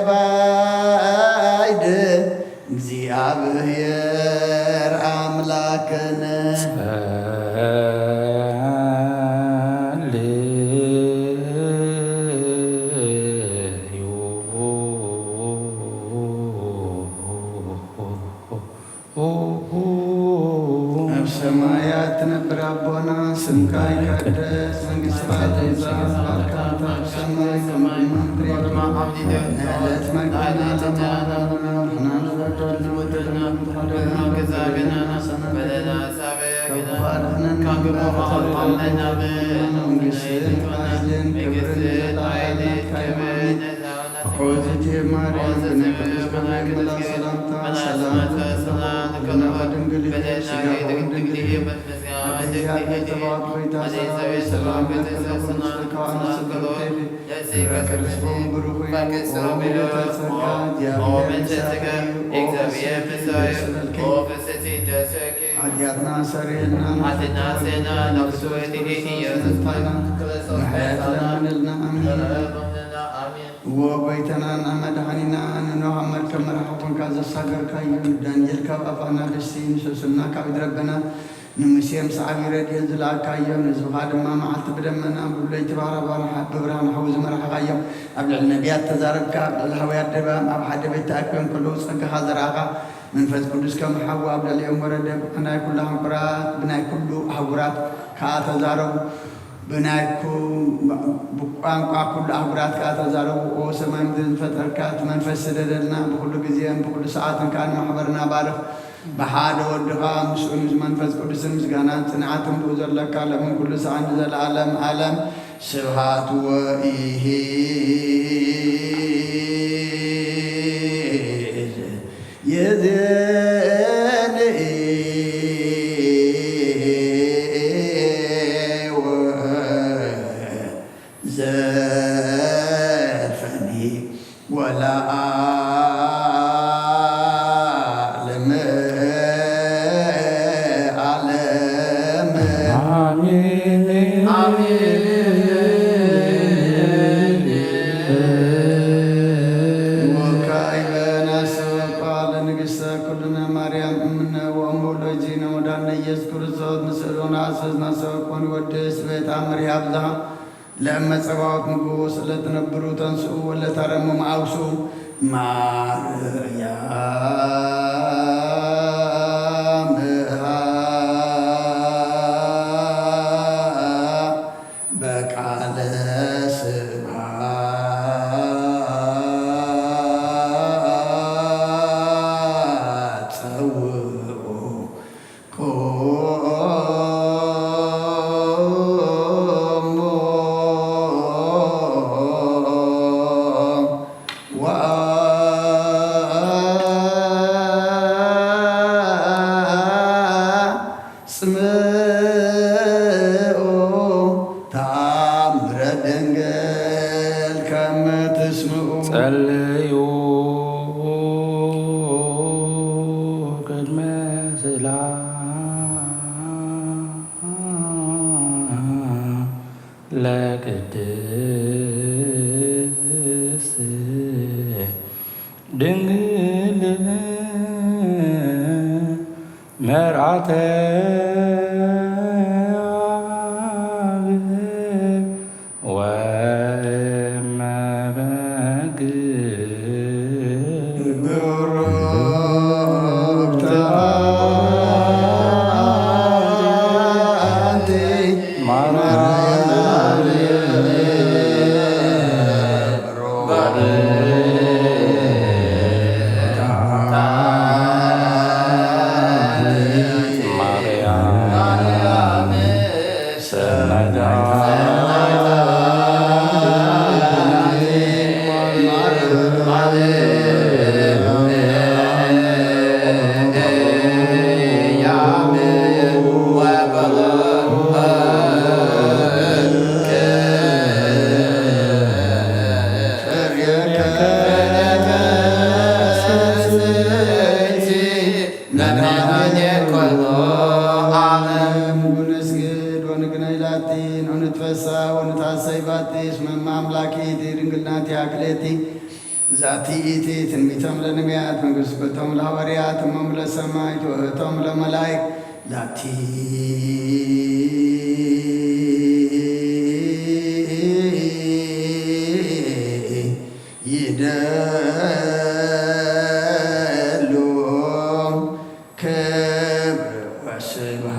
ባይድ እግዚኣብሔር ኣምላክን። ጸልዩ። ኣብ ሰማያት ትነብር ኣቦና፣ ስምካ ይቀደስ፣ መንግስትካ ትምጻእ፣ ፍቃድካ ትኩን፣ ኣብ ሰማይ ከምኡ እውን ኣብ ምድሪ። ንዕለት መግብና ሃበና፣ ንሕና ንበደልና በደልና፣ ንበደልና፣ ንበደልና፣ ንበደልና፣ ካብ ክፉ ኣድሕነና፣ ካብ ክፉ ኣድሕነና፣ መንግስትን ሓይልን ክብርን ንዘለኣለም ናትካ እዩ። ኣሜን። ኦዝቲ ማርያም ብናይ ቅዱስ ገብርኤል መልኣክ ሰላምታ ሰላም ንክብለኪ፣ ድንግል ኢኺ፣ ስጋኺ እውን ድንግል እዩ። ኣደ እግዚኣብሔር ተባረኪ፣ ሆይ ሰላም ለኪ፣ ኩሉ ስጋኺ ኣንስቲ ብሩክ ኢኺ፣ ፍሬ ከርሥኪ ብሩክ እዩ። ኦ ምልዕተ ጸጋ፣ እግዚኣብሔር ምሳኺ እዩ። ኦ ፍስሕቲ ደስ ይበልኪ። ኃጢአትና ሰርየልና፣ ኃጢአትና ሰርየልና፣ ንፍስሕቲ ኢየሱስ ክርስቶስ ምሕረት ለምንልና። ኣሜን። ኣሜን። እወ ጐይታናን መድኃኒናን፣ ንኖህ ኣብ መርከብ መራሒ ኾንካ ዘሳገርካዮ፣ ንዳንኤል ካብ ኣፍ ኣናብስቲ፣ ንሰሱና ካብ ኢድ ረበና፣ ንሙሴ ምስ ዓብዪ ረድኤት ዝለኣካዮ፣ ንህዝብኻ ድማ መዓልቲ ብደመና፣ ብለይቲ ብብርሃን ሓ-፣ ብብርሃን ሓዊ ዝመራሕኻዮ፣ ኣብ ልዕሊ ነቢያት ተዛረብካ፣ ኣብ ልዕሊ ሃዋርያት ድማ ኣብ ሓደ ቤት ተኣኪቦም ከለዉ ጸጋኻ ዘርኣኻ፣ መንፈስ ቅዱስ ከም ሓዊ ኣብ ልዕሊኦም ወረደ። ብናይ ኩሉ ኣህጉራት፣ ብናይ ኩሉ ኣህጉራት ከኣ ተዛረቡ። ብናይ ኩ-፣ ብቋንቋ ኩሉ ኣህጉራት ከኣ ተዛረቡ። ኦ ሰማይ ምድሪ ዝፈጠርካ፣ እቲ መንፈስ ስደደልና፣ ብኹሉ ግዜን ብኹሉ ሰዓትን ከኣ ንማሕበርና ባርኽ። ብሓደ ወድኻ ምስኡ ምስ መንፈስ ቅዱስን ምስጋናን ጽንዓትን ብኡ ዘለካ፣ ሎምን ኩሉ ሰዓን ንዘለዓለም ዓለም። ስብሐት ወኢሂ ይዜንኢ ወዘልፈኒ ወለዓለመ ዓለም። አሜን። አሜን። ወካዕበ ናሰበኳ ለንግሥተ ኩልነ ማርያም እምነ ወእሙ ለእግዚእነ ወዳነ ኢየሱስ ክርስቶስ ንስእሎ ነሐስስ ናሰበኮ ንወድስ በየተአምር ይሃብዝሃ። ለእመ ጸባኦት ንጉሥ ለትነብሩ ተንስኡ ወለታረሙ መአውሱ ማርያም በቃለ ስብሐት ጸውዑ። ጽምኡ ተአምረ ድንግል ከመ ትስምኡ። ጸልዩ ቅድመ ስእላ ለቅድስት ድንግል መርዓተ አብ ወእመ በግ ብሩክተ አንቲ ማርያም መድኃኔ ኩሉ ዓለም። ንጉንስግድ ወንግነይ ላቲ፣ ንኡንትፈሳ ወንታሰይ ባቲ፣ እስመ እመ አምላኪ እቲ ድንግል ናቲ አክሌቲ፣ ዛቲ ይእቲ ትንቢቶም ለነቢያት፣ መንግስት በቶም ለሐዋርያት፣ እሞም ለሰማይት፣ ወእቶም ለመላይክ፣ ላቲ ይደሉ ክብር ወስብሐት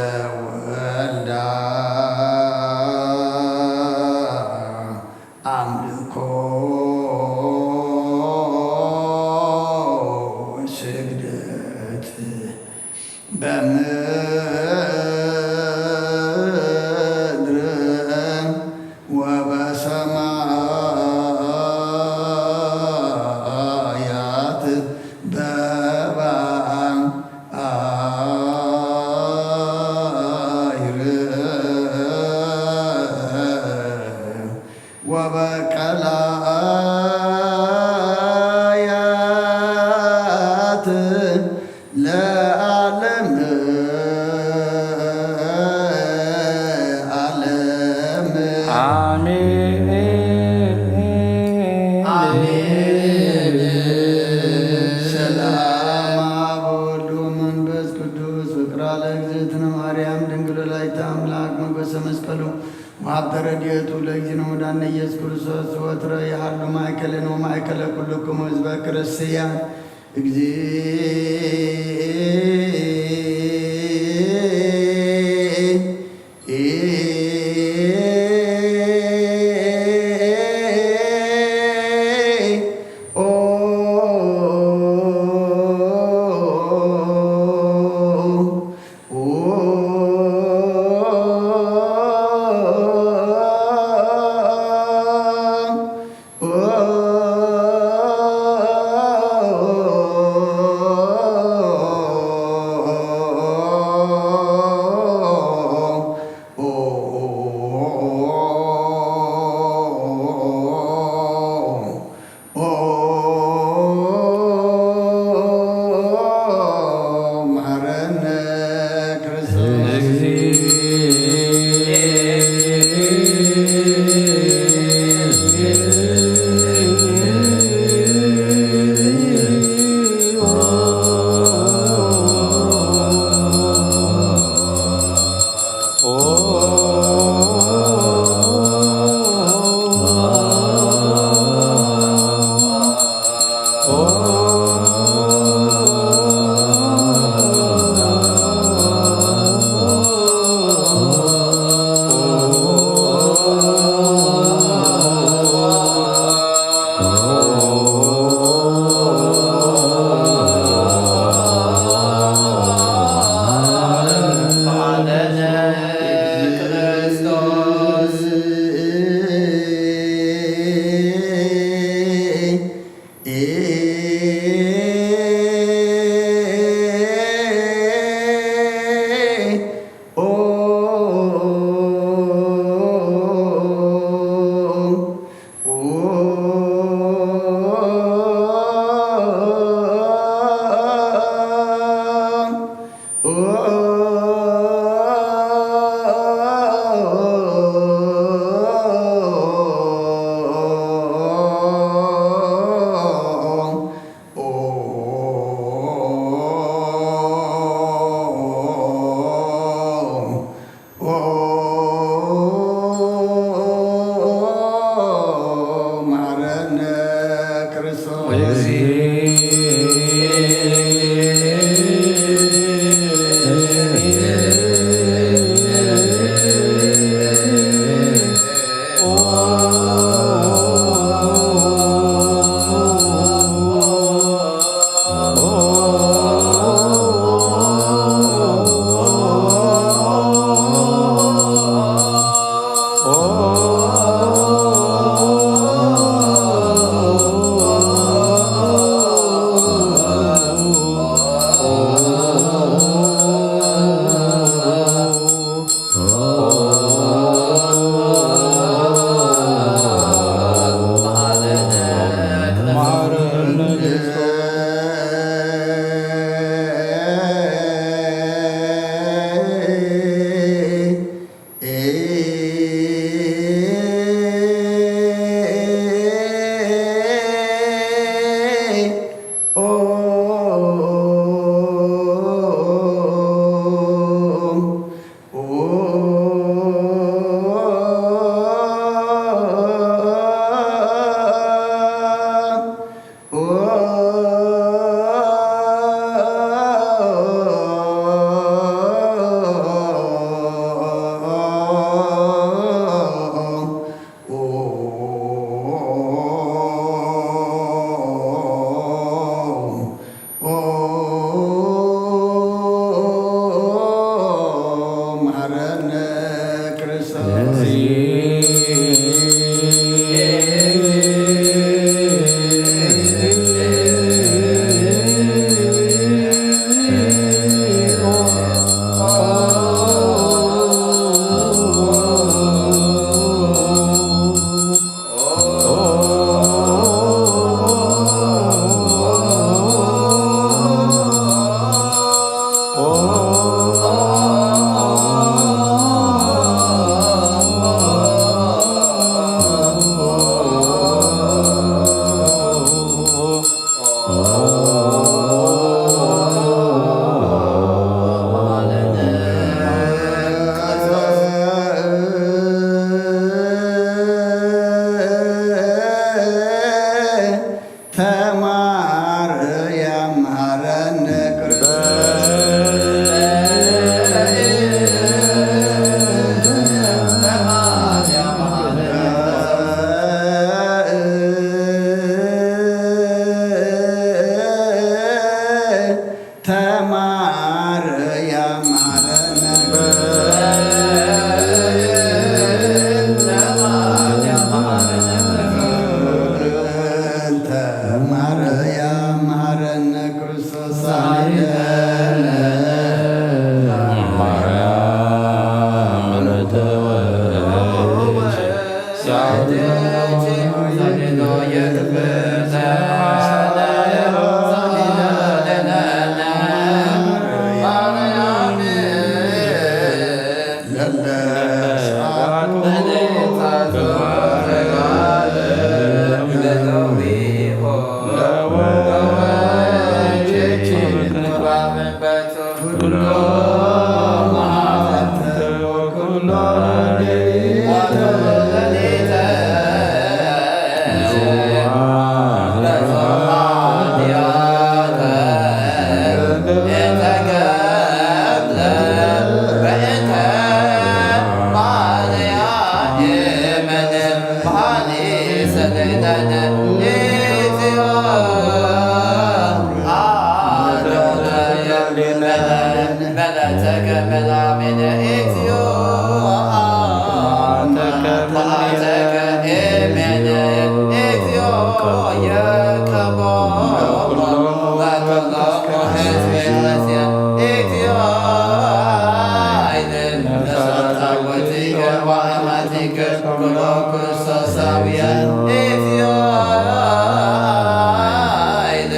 ወለወልዳ አምልኮ ስግደት በምድር ወበሰማያት በበአም አይር ወበቀላያት ለዓለም ዓለም። አሜን። አሜን። ሰላም አብ ወወልድ ወመንፈስ ቅዱስ ፍቅራ ለእግዝእትነ ማርያም ድንግል ወላዲተ አምላክ ሞገሰ መስቀሉ ወሀብተ ረድኤቱ ለእግዚእነ ወመድኃኒነ ኢየሱስ ክርስቶስ ወትረ ይሃሉ ማእከሌነ ወማእከለ ኩልክሙ ህዝበ ክርስቲያን። እግዚእ ኦ መሐረነ ክርስቶስ። መሐረነ ክርስቶስ። መላእክተከ መላእክተ እግዚኦ፣ መዓልተከ መዓልተከ እምነ እግዚኦ፣ የቀቦ ኩሎሙ ለኩሎሙ ህዝበ ክርስቲያን እግዚኦ፣ ኃይልን ለሳታወቲከ ወአማቲከ ኩሎ ክርስቶሳውያን እግዚኦ፣ ኃይል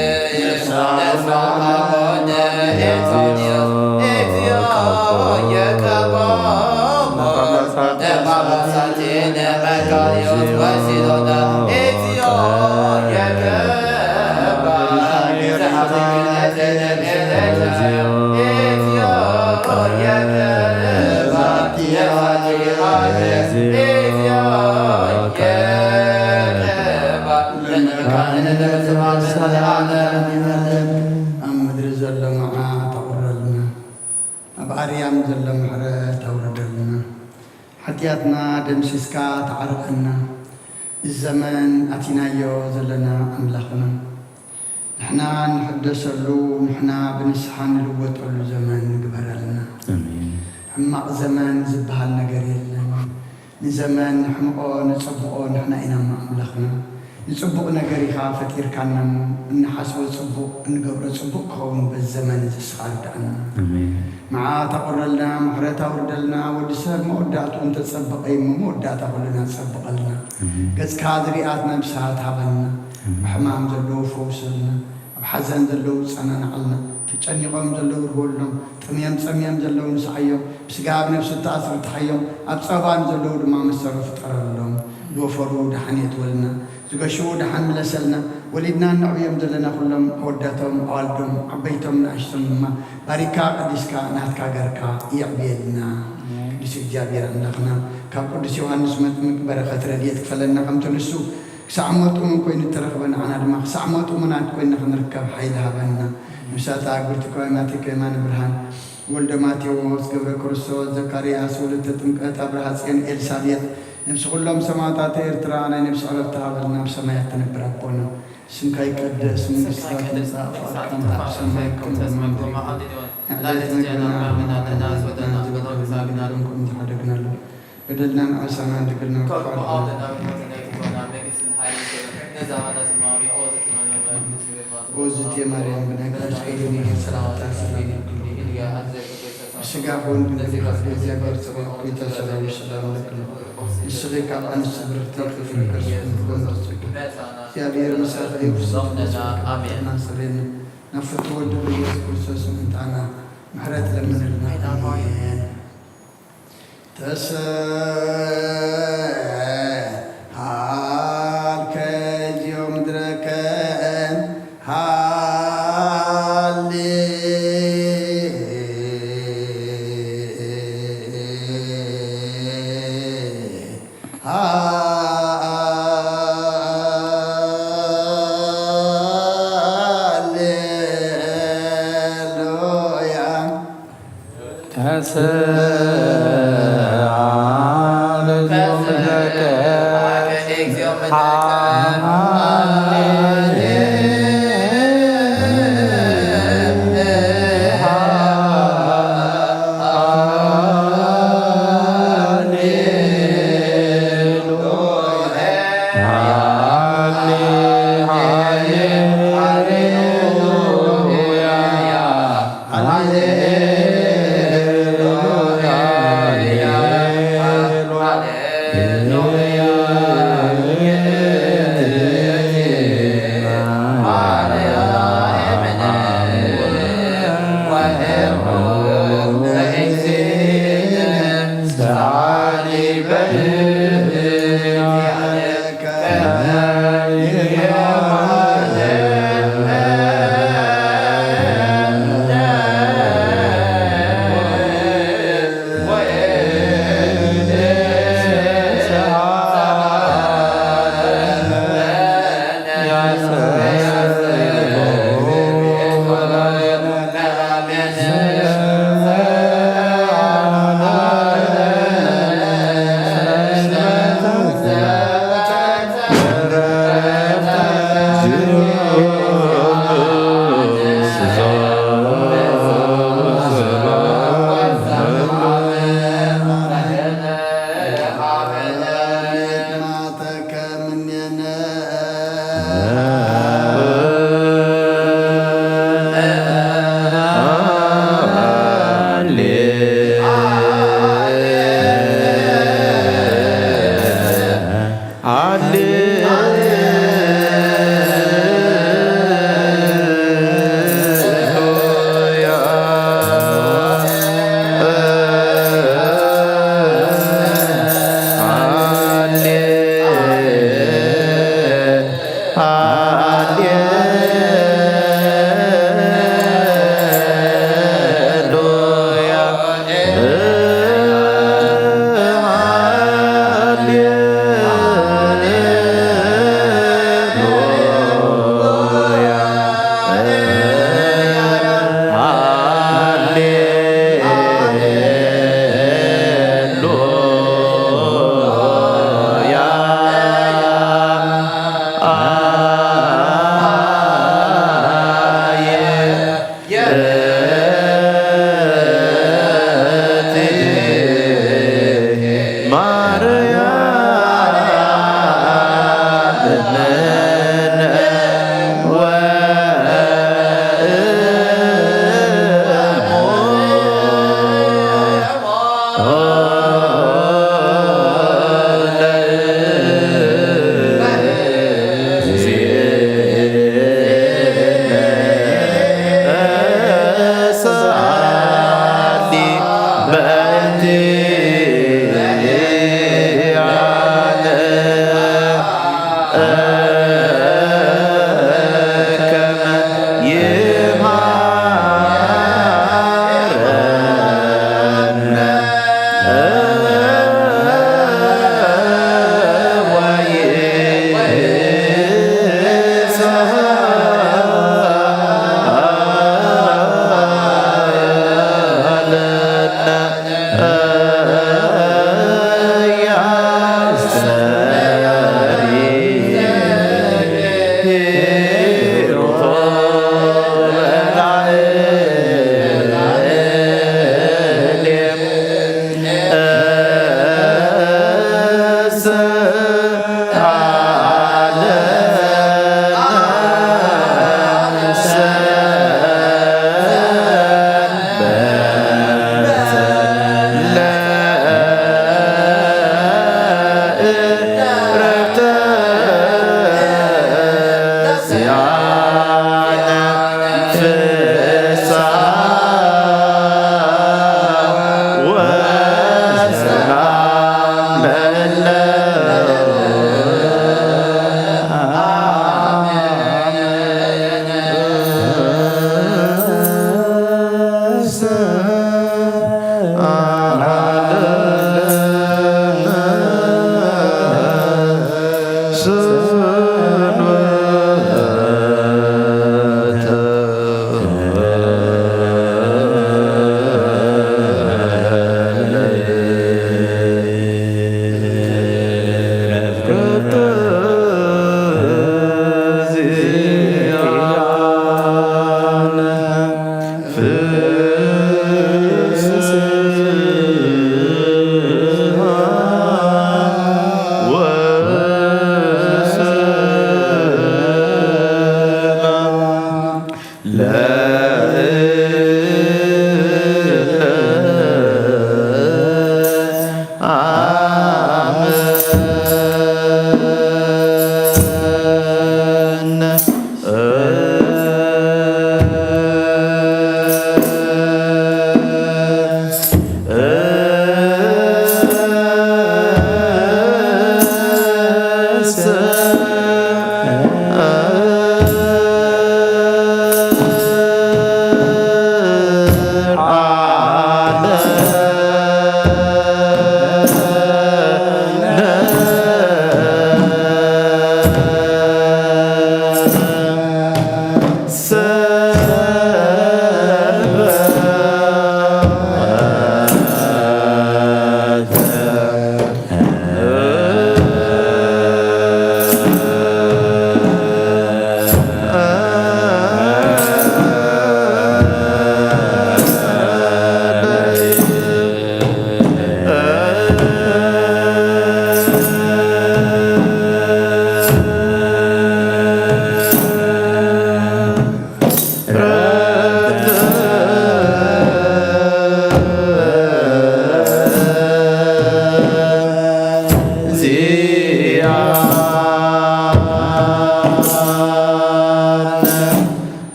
ኣብ ምድሪ ዘሎ መዓ ተቑረልና፣ ኣብ ኣርያም ዘሎ ምሕረት ኣውርደልና። ሓጢኣትና ደምሲስካ ተዓርቐና። እዚ ዘመን ኣቲናዮ ዘለና ኣምላኽና፣ ንሕና እንሕደሰሉ፣ ንሕና ብንስሓ እንልወጠሉ ዘመን ግበረልና። ኣሜን። ሕማቕ ዘመን ዝበሃል ነገር የለን። ንዘመን ንሕምቖ ንጸብቖ ንሕና ኢና እሞ ኣምላኽና። ንጽቡቕ ነገር ኢኻ ፈጢርካና እሞ፣ እንሓስቦ ጽቡቕ፣ እንገብሮ ጽቡቕ ክኸውን በዚ ዘመን እዚ እስኻ ርድኣና። ኣሜን። መዓት ኣቑረልና፣ ምሕረት ኣውርደልና። ወዲ ሰብ መወዳእትኡ እንተጸበቐ እዩ እሞ፣ መወዳእታ ኩልና ጸብቐልና። ኣሜን። ገጽካ ዝሪኣት ነብሳት ሃበና። ኣሜን። ኣብ ሕማም ዘለዉ ፈውሰልና። ኣብ ሓዘን ዘለዉ ጸናንዓልና። ተጨኒቖም ዘለዉ ርወሎም። ጥምዮም ጸምዮም ዘለዉ ንስዓዮም። ብስጋ ኣብ ነብሲ እተኣስሩ ፍትሓዮም። ኣብ ጸባን ዘለዉ ድማ መሰሮ ፍጠረሎም። ዝወፈሩ ደሓን የእትወልና። ዝገሹ ደሓን ምለሰልና። ወሊድና እነዕብዮም ዘለና ኩሎም ኣወዳቶም፣ ኣዋልዶም፣ ዓበይቶም፣ ንኣሽቶም ድማ ባሪካ ቀዲስካ ናትካ ገርካ የዕብየልና። ኣሜን። ቅዱስ እግዚኣብሔር ኣምላኽና ካብ ቅዱስ ዮሃንስ መጥምቅ በረኸት ረድኤት ክፈለና ከምቲ ንሱ ክሳዕ ሞት እሙን ኮይኑ እተረኽበ ንዓና ድማ ክሳዕ ሞት እሙናት ኮይና ክንርከብ ሓይሊ ሃበና። ነፍሳት ኣግብርቲ ከወ ማቴ ከየማነ ብርሃን፣ ወልደ ማቴዎስ፣ ገብረ ክርስቶስ፣ ዘካርያስ፣ ወለተ ጥምቀት፣ ኣብርሃ ጽዮን፣ ኤልሳቤጥ፣ ነፍሲ ኩሎም ሰማእታት ኤርትራ ናይ ነፍሲ ዕረፍቲ ሃበልና። ኣብ ሰማያት ትነብር ኣቦና፣ ስምካ ይቀደስ፣ መንግስትካ ትምጻእ፣ ፍቓድካ ትኹን ኣብ ሰማይ ከምኡ እውን ኣብ ምድሪ። ንዕለት መግብና ሃበና፣ በደልና ንሕና ንበድል ከምኡ ንሓደግናሉ። በደልና ንዓሳና ንድግልና ካብ ክፉእ ኣድሕነና። ኦዝቴ ማርያም ብናይ ክርስቶስ ሰላምታ ሰላም ይብልኩ። ብስጋ ኮን ድንግል ካብ እግዚኣብሔር ጽባሕ ኮይታ ሰላም ሰላም ለክሉ። ንስኺ ካብ ኣንስቲ ብርክቲ ኢኺ፣ ፍረ ከርስኪ ንጽጉ። እግዚኣብሔር ምሳኺ እዩ፣ ፍስሕቲ ኣሜን። ጽድቅና ሰሬን ናብ ፍትሒ ወዲ ኢየሱስ ክርስቶስ ምእንታና ምሕረት ለምንልና። ኣሜን። ተሰሃልከ ዚኦ ምድረከ ሃሌ ሃሌሉያ። ተስዓ ለእግዚኦ ምድረከ።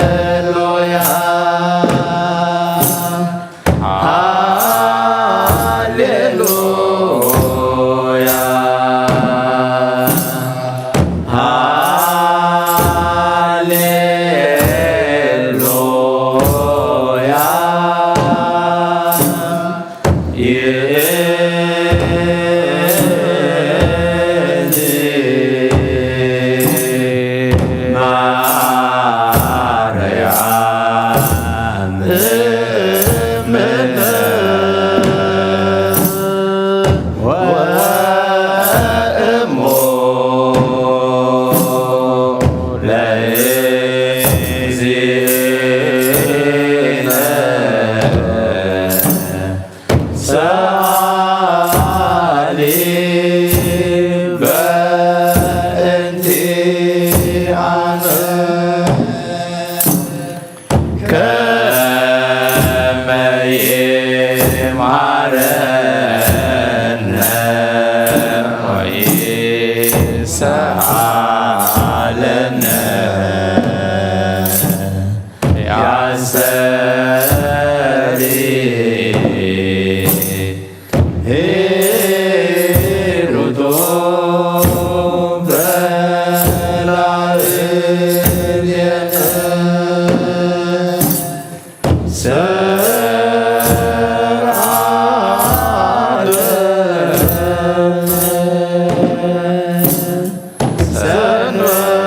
ሃሌሉያ፣ ሃሌሉያ፣ ሃሌሉያ። ይእቲ ማርያም እምነ ወእሞ ለእግዚእነ ሰአሊ በእንቲአነ ከመ ይምሃረነ ወይሰአለነ። ያስተሪ ሄሩቶ በላዕሌነ ሰርዓተ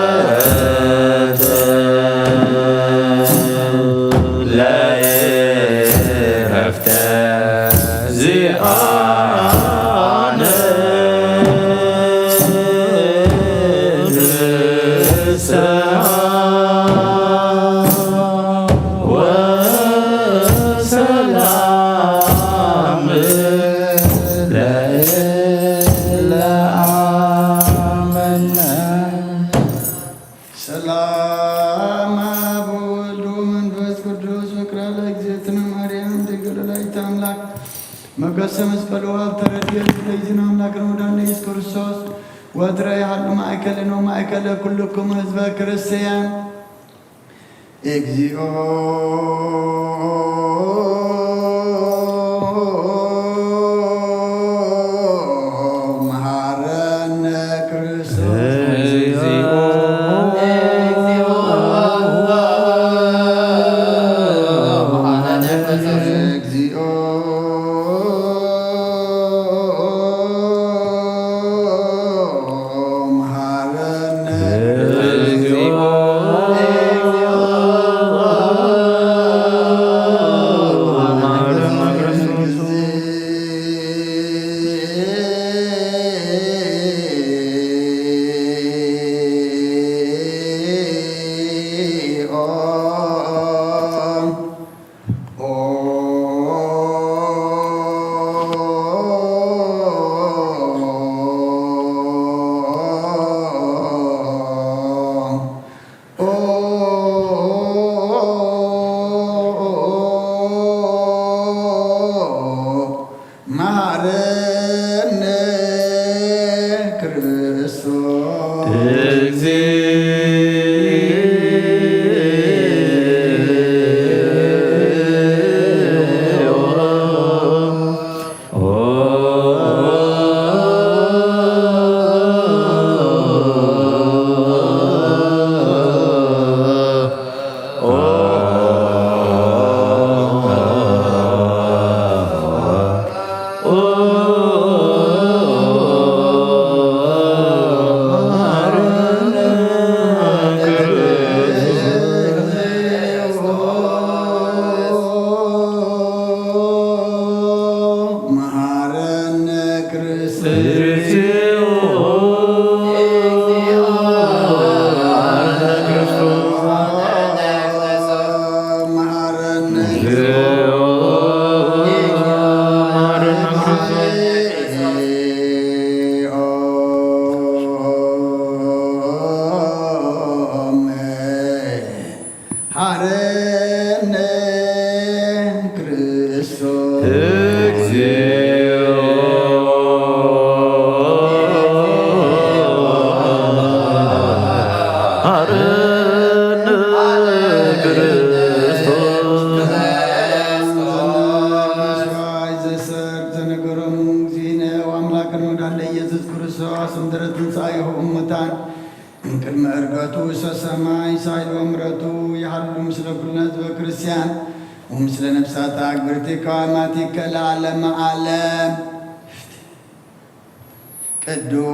ሰንበተ ለእረፍተ ዚአነ ፍስሐ ወሰላም ለእለ አመነ። ሰላም አብ ወወልድ ወመንፈስ ቅዱስ ፍቅራ ለእግዝእትነ ማርያም ድንግል ወላዲተ አምላክ መገሰ መስቀሉ አብ ተረድኤት ለይዝን አምላክነ ወዳነ ኢየሱስ ክርስቶስ ወትረ ይሃሉ ማእከልን ወማእከለ ኩልኩም ህዝበ ክርስቲያን። እግዚኦ መሐረነ ክርስቶስ። እግዚኦ መሐረነ ክርስቶስ። እግዚኦ መሐረነ እግዚኦ። ቅድሚ ዕርገቱ ሰሰማይ ሳይል ወምረቱ ይሃሉ ምስለ ኩልነ ህዝበ ክርስቲያን ወምስለ ነፍሳት ኣግብርቲ ቀዋማቲከ ለዓለመ ዓለም። ቅዱስ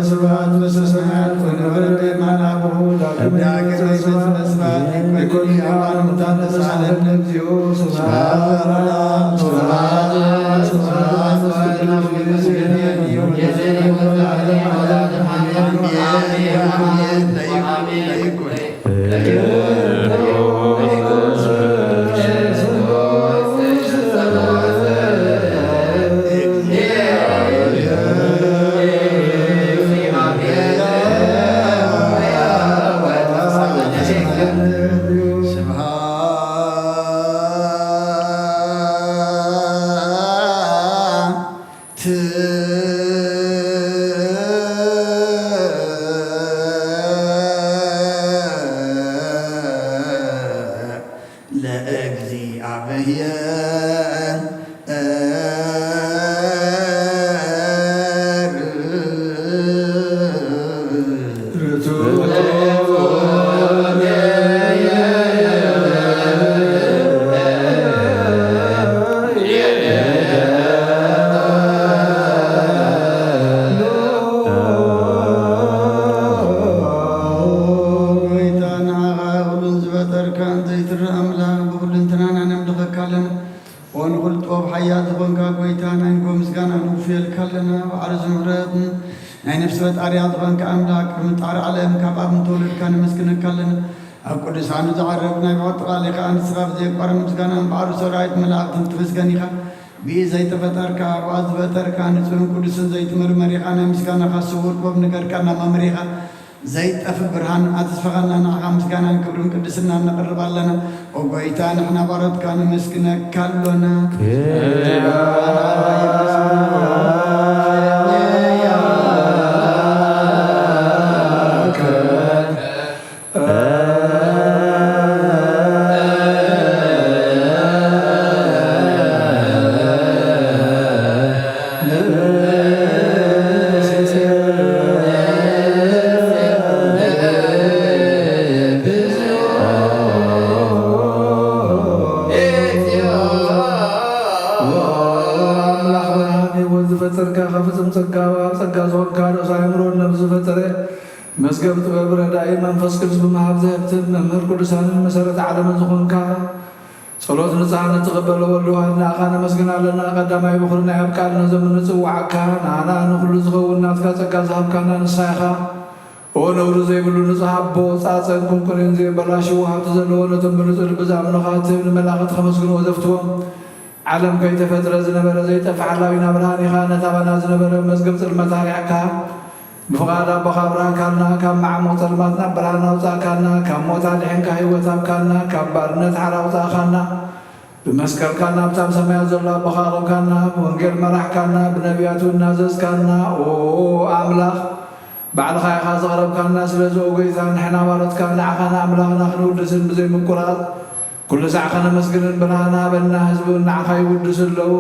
ስብሐት ለእግዚአብሔር። ጎይታ ንዓኻ ኩሉን ዝፈጠርካን ዘይትረእ ኣምላኽ ብኹልንትናና ነምልኸካ ኣለና። ኦ ንኹሉ ጥበብ ሓያል ዝኾንካ ጎይታ ናይ ንጎ ምስጋና ንውፍየልካ ኣለና። ባዕሪ ዝምሕረት ናይ ነፍሲ ፈጣሪያ ዝኾንካ ኣምላኽ ቅድሚ ጣሪ ዓለም ካብ ኣብ እንተወለድካ ነመስግነካ ኣለና። ኣብ ቅዱሳኑ ዝዓረፍ ናይ ብሕቂ ቃል ኢኻ። ንስኻ ብዘየቋርም ምስጋናን ባዕሪ ሰራዊት መላእኽትን ትመስገን ኢኻ። ብኢ ዘይተፈጠርካ፣ ብኣ ዝፈጠርካ፣ ንጹህን ቅዱስን ዘይትምርመር ኢኻ። ናይ ምስጋናኻ ስውር ጥበብ ንገርካና መምህር ኢኻ። ዘይጠፍእ ብርሃን ኣተስፋኻና ንዓኻ ምስጋናን ክብርን ቅድስናን ነቕርብ ኣለና። ኦ ጎይታ፣ ንሕና ባሮትካ ነመስግነካ ኣሎና። ኣምላኽ ብርሃን ህይወት ዝፈጠርካ፣ ካብ ፍጹም ጸጋ ኣብ ጸጋ ዝኾንካ፣ ርእሱ ኣእምሮን ነብሱ ዝፈጠረ፣ መዝገብ ጥበብ ረዳኢ መንፈስ ቅዱስ ብምሃብ ዘህብትን መምህር ቅዱሳንን መሰረት ዓለምን ዝኾንካ፣ ጸሎት ንጽሃን ንትቕበሎ ወልድ ዋህድ ንኣኻ ነመስግን ኣለና። ቀዳማይ በኹሪ ናይ ኣብ ቃል ነዞም ንጽዋዓካ፣ ንኣና ንኹሉ ዝኸውን ናትካ ጸጋ ዝሃብካና ንስኻ ኢኻ። ኦ ነውሪ ዘይብሉ ንጹህ ኣቦ፣ ጻጸን ቁንቁንን ዘየበላሽዎ ሃብቲ ዘለዎ፣ ነቶም ብንጹህ ልቢ ዝኣምኑኻ ትህብ ንመላእኽቲ ከመስግንዎ ዘፍትዎም፣ ዓለም ከይተፈጥረ ዝነበረ ዘይጠፍእ ሓላዊና ብርሃን ኢኻ። ነታ ባና ዝነበረ መዝገብ ጽልመት ኣርሒቕካ፣ ብፍቓድ ኣቦኻ ኣብርሃካልና፣ ካብ መዓሙቕ ጸልማት ናብ ብርሃን ኣውጻእካና፣ ካብ ሞት ኣድሒንካ ህይወት ሃብካና፣ ካብ ባርነት ሓራ ኣውጻእኻና፣ ብመስቀልካ ናብታ ኣብ ሰማያት ዘሎ ኣቦኻ ኣቕረብካና፣ ብወንጌል መራሕካና፣ ብነቢያት እውን ናዘዝካና። ኦ ባዕልኻ ኢኻ ዘቕረብካና፣ ስለዚ ኦ ጎይታ ንሕና ባሮትካ ንዓኻ ንኣምላኽና ክንውድስን ብዘይ ምቁራጽ ኩሉ ሳዕ ከነመስግንን ብርሃን ሃበና፣ ህዝቢ እውን ንዓኻ ይውድሱ ኣለዉ።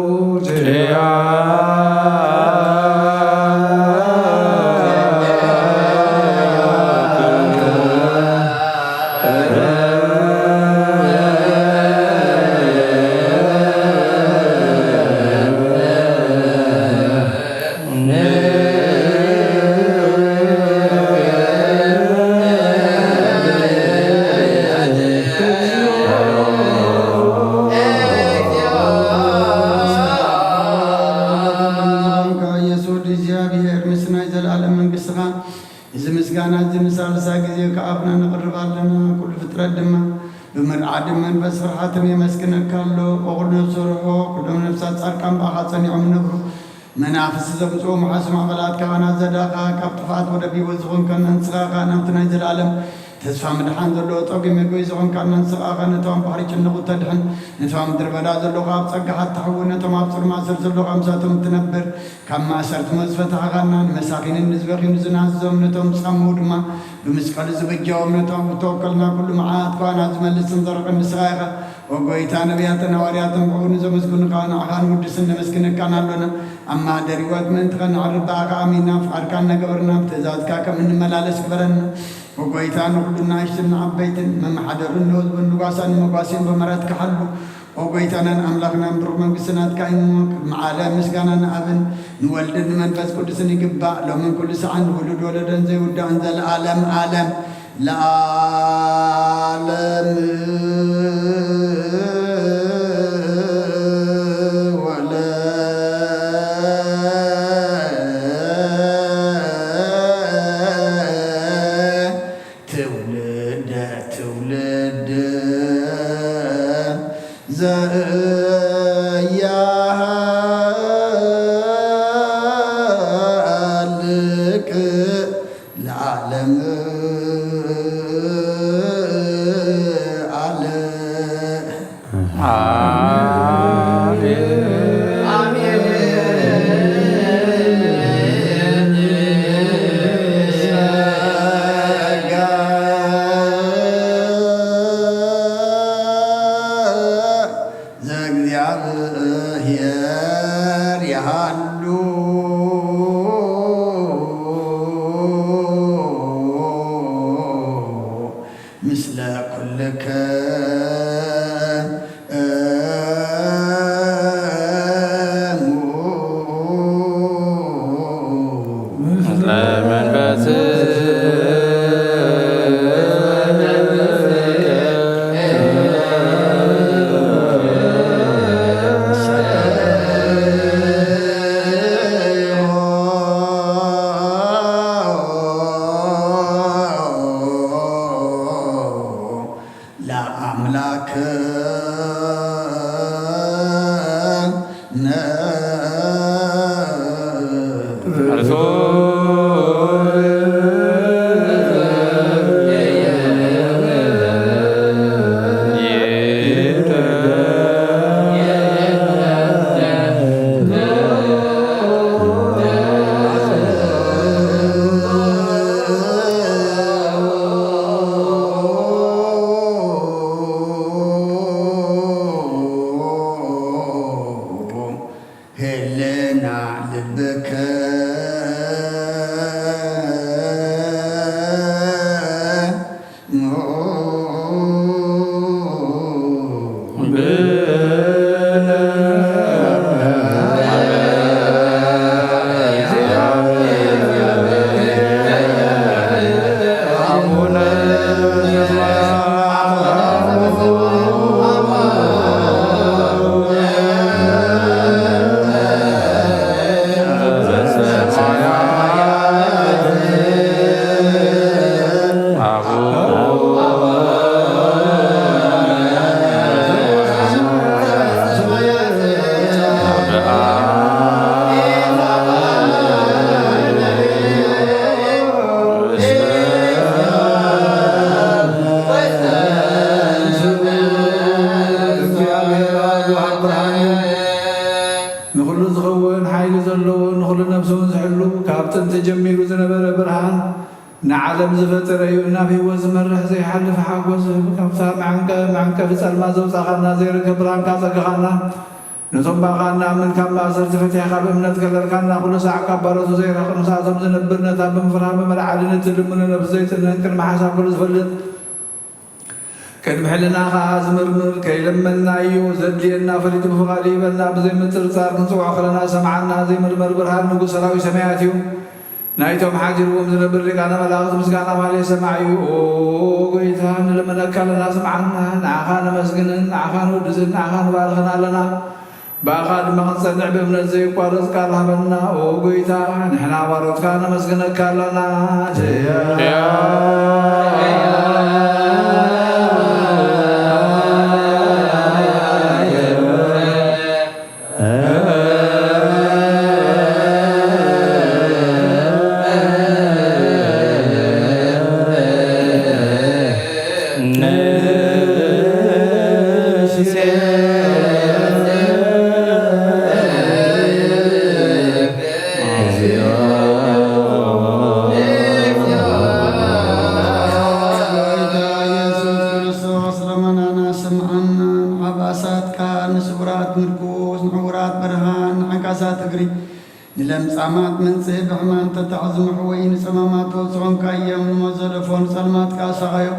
ኢየሱስ እግዚኣብሔር ምስ ናይ ዘለኣለም መንግስትኻ እዚ ምስጋና እዚ ንሳልሳይ ግዜ ከኣብና ነቕርብ ኣለና። ኩሉ ፍጥረት ድማ ብምርዓድ መንፈስ ፍርሓትን የመስግነካ ኣሎ። ወኩሉ ነፍሲ ርሖ፣ ኩሎም ነፍሳት ጻድቃን ብኣኻ ጸኒዖም ይነብሩ። መናፍስቲ ዘምጽኡ መሓስ ማእከላት ካህናት ዘዳኻ ካብ ጥፍኣት ወደብ ህይወት ዝኾንካ ንስኻ ኸኣ ናብቲ ናይ ዘለኣለም ተስፋ ምድሓን ዘለዎ ጸጉ መግቢ ዝኾንካ ንስኻ ኸኣ ነቶም ባሕሪ ጭንቑ ተድሕን፣ ነቶም ምድረ በዳ ዘለዉ ኣብ ጸጋኻ እተሕዊ፣ ነቶም ኣብ ጽልማት ስር ዘለዉ ኣምሳቶም እትነብር፣ ካብ ማእሰርቲ መዝ ፈታሕኻና፣ ንመሳኺንን ንዝበኽዩን ዝናዝዞም ነቶም ዝጸምኡ ድማ ብመስቀሉ ዝበጃዎም ነቶም እተወከልና ኩሉ መዓት ኳናት ዝመልስን ዘርቕን ንስኻ ኢኻ። ኦ ጎይታ፣ ነቢያትን ሃዋርያትን ብኡ ንዘመስግኑኻ ንዓኻ ንውድስን ነመስግነካን ኣሎና። ኣብ ማህደር ህይወት ምእንቲ ኸነዕርፍ ብኣኻ ኣሚንና ፍቓድካ እናገበርና ብትእዛዝካ ከም እንመላለስ ግበረና። ኦ ጎይታ፣ ንኹሉ ንኣሽቱን ንዓበይትን መመሓደርን ንህዝቡን ንጓሳን ንመጓስዮን ብምህረትካ ሓሉ። ኦ ጎይታናን ኣምላኽናን ብሩኽ መንግስቲ ናትካ እዩ እሞ፣ ቅድሚ ዓለም ምስጋና ንኣብን ንወልድን ንመንፈስ ቅዱስን ይግባእ፣ ሎምን ኩሉ ሰዓን ንውሉድ ወለዶን ዘይውዳእን ዘለዓለም ዓለም ለዓለም። ወለ ትውልደ ትውልድ ዘያሃልቅ ለዓለም ዓለም። ዘእግዚኣብሔር ይሃሉ ምስለ ኩልክሙ። ምስለ መንፈስ ለአምላክነ። ተጀሚሩ ዝነበረ ብርሃን ንዓለም ዝፈጠረ እዩ። ናብ ህይወት ዝመርሕ ዘይሓልፍ ሓጎስ ዝህብ፣ ካብታ መዕንቀ-፣ መዕንቀፊ ጸልማት ዘውጻኻና፣ ዘይርከብ ብርሃንካ ጸግኻና፣ ነቶም ብኣኻ እንኣምን ካብ ማእሰርቲ ፈቲሕካ ብእምነት ከለልካና፣ ኩሉ ሳዕ ካብ ባሮቱ ዘይራቕ፣ ምስኣቶም ዝነብር፣ ነታ ብምፍራህ ብመልዓሊ ንትልምኖ ነብሲ ዘይጽንን ቅድሚ ሓሳብ ኩሉ ዝፈልጥ፣ ቅድሚ ሕልና ኸኣ ዝምርምር፣ ከይለመንናዮ ዘድልየና ፈሊጡ ብፍቓዱ ይህበና። ብዘይምጥርጻር ክንጽውዖ ከለና ዝሰምዓና ዘይምርመር ብርሃን ንጉስ ሰራዊት ሰማያት እዩ። ናይቶም ሓዲርዎም ዝነብር ሊቃነ መላእኽት ምስጋና ማህሌት ሰማዕ እዩ። ኦ ጎይታ፣ ንልመነካ ኣለና፣ ስምዓና። ንዓኻ ነመስግንን ንዓኻ ንውድስን ንዓኻ ንባርኽን ኣለና። ብኣኻ ድማ ክንጸንዕ ብእምነት ዘየቋርጽ ቃል ሃበና። ኦ ጎይታ፣ ንሕና ባሮትካ ነመስግነካ ኣለና። ኢየሱስ ክርስቶስ፣ ልመናና ስምዓና። ንዓባሳትካ፣ ንስውራት ምርኩስ፣ ንዕውራት ብርሃን፣ ንዓንካሳት እግሪ፣ ንለምጻማት መንጽሂ፣ ብሕማም ተታሕዙ መሕወዪ፣ ንጸማማት ተወጽኦ ኾንካዮም፣ ንሞት ዘለፎ ንጸልማት ከኣ ኣሳቐዮ።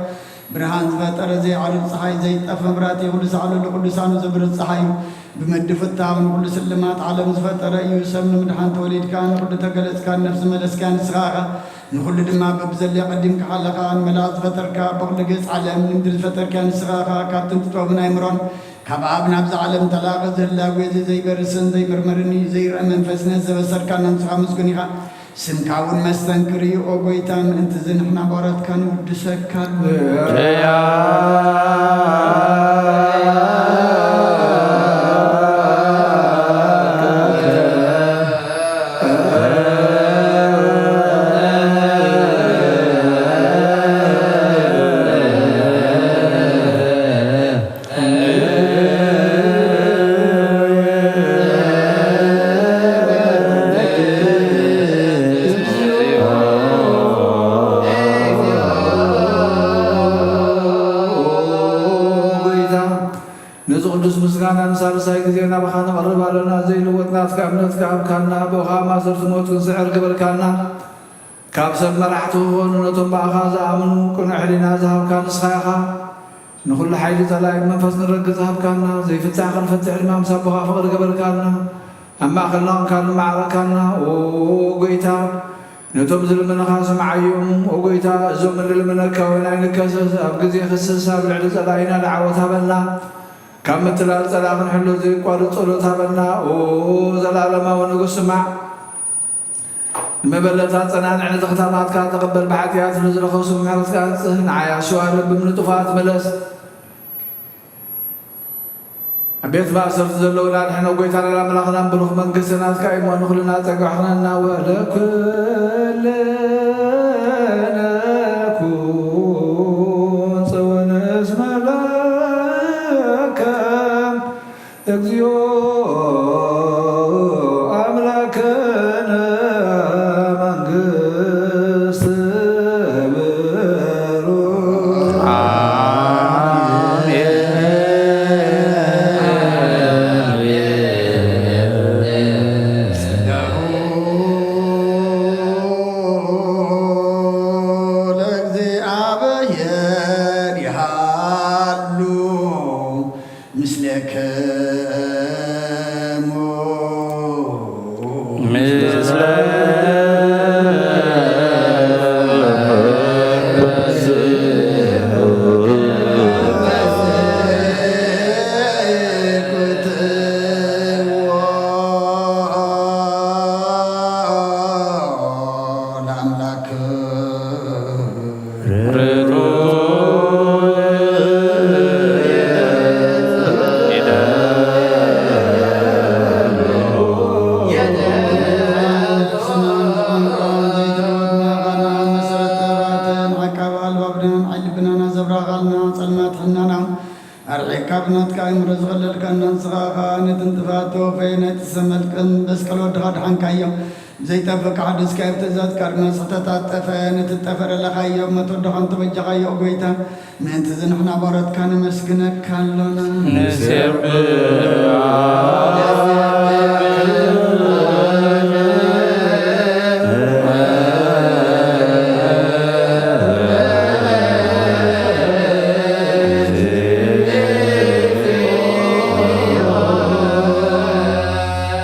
ብርሃን ዝፈጠረ ዘይዓርብ ጸሓይ፣ ዘይጠፍ መብራህቲ፣ ኩሉ ሳዕ ልዕሊ ቅዱሳኑ ዘብርህ ጸሓይ እዩ። ብመዲ ፍታው ንኹሉ ስልማት ዓለም ዝፈጠረ እዩ። ሰብ ንምድሓን ተወሊድካ፣ ንኹሉ ተገለጽካ፣ ንነፍሲ መለስካ ንስኻ ኢኻ። ንኹሉ ድማ በብዘድልያ ቀዲምካ ሓለኻ፣ ንመላእኽት ዝፈጠርካ፣ በኹሉ ገጽ ዓለም ንምድሪ ዝፈጠርካ ንስኻ ኢኻ። ካብ ጥንቲ ጥበብን ኣእምሮን ካብ ኣብ ናብዛ ዓለም ተላቒ ዝህላዌ እዚ ዘይበርስን ዘይምርመርን እዩ። ዘይረአ መንፈስ ነዚ ዘበሰርካና ንስኻ ምስጉን ኢኻ። ስምካ እውን መስተንክር እዩ። ኦ ጎይታ፣ ምእንቲ እዚ ንሕና ባሮትካ ንውድሰካ። ጎይታ፣ ነዚ ቅዱስ ምስጋና ንሳልሳይ ግዜ ናባኻ ነቕርብ ኣለና። ዘይልወጥ ናትካ እምነት ከሃብካና፣ ብኡኻ ማእሰርቲ ሞት ክንስዕር ገበርካና። ካብ ሰብ መራሕቲ ክኾኑ ነቶም ብኣኻ ዝኣምኑ ቅኑዕ ሕሊና ዝሃብካ ንስኻ ኢኻ። ንኹሉ ሓይሊ ጸላኢ ብመንፈስ ንረግጽ ሃብካና። ዘይፍታሕ ክንፈትሕ ድማ ምስ ኣቦኻ ፍቕሪ ገበርካና። ኣብ ማእከልና ኾንካ ንመዓረካና። ኦ ጎይታ፣ ነቶም ዝልምንኻ ስምዓዮም። ኦ ጎይታ፣ እዞም እንልምነካ ወይና ኣይንከሰስ። ኣብ ግዜ ክስስ ኣብ ልዕሊ ጸላኢና ንዓወት ሃበና። ካብ ምትላል ጸላኢ ክንሕሎ ዘይቋርጽ ጸሎት ሃበና። ኦ ዘላለማዊ ንጉስ፣ ስማዕ። ንመበለታት ጸናንዕ፣ ነቲ ክታማትካ ተቐበል። ብሓጢኣት ንዝረኸሱ ብምሕረትካ ኣንጽህ። ንዓይ ኣሸዋ ለብም ንጥፉኣት ምለስ። ኣብ ቤት ማእሰርቲ ዘለዉና ኣድሕኖ። ጎይታናን ኣምላኽናን ብሩኽ መንግስቲ ናትካ እዩ እሞ፣ ንኹልና ጸጋ ሕነና። ወለኩልነ ኩን ጽውን እስመ ለከ እግዚኦ ኣምላክነ መንግስት ብሩክ። ለእግዚኣብሔር ይሃሉ ምስሌክሙ። ምስለ ለአምላክ ኣርሒቅካ ብናትካ ኣእምሮ ዝኸለልካና ንስኻ ኸኣ ነቲ ንጥፍኣት ተወፈየ ናይቲ ሰብ መልክዕን መስቀል ወድኻ ድሓንካዮ። ዘይጠፍእ ሓድሽ ካብ ትእዛዝ ቃል መስሕተታት ጠፈ፣ ነቲ ጠፈ ረለኻዮ፣ መቶ ድኻም ተበጃኻዮ፣ ኦ ጎይታ። ምእንቲ እዚ ንሕና ባሮትካ ነመስግነካ ኣሎና። ንሴብሕ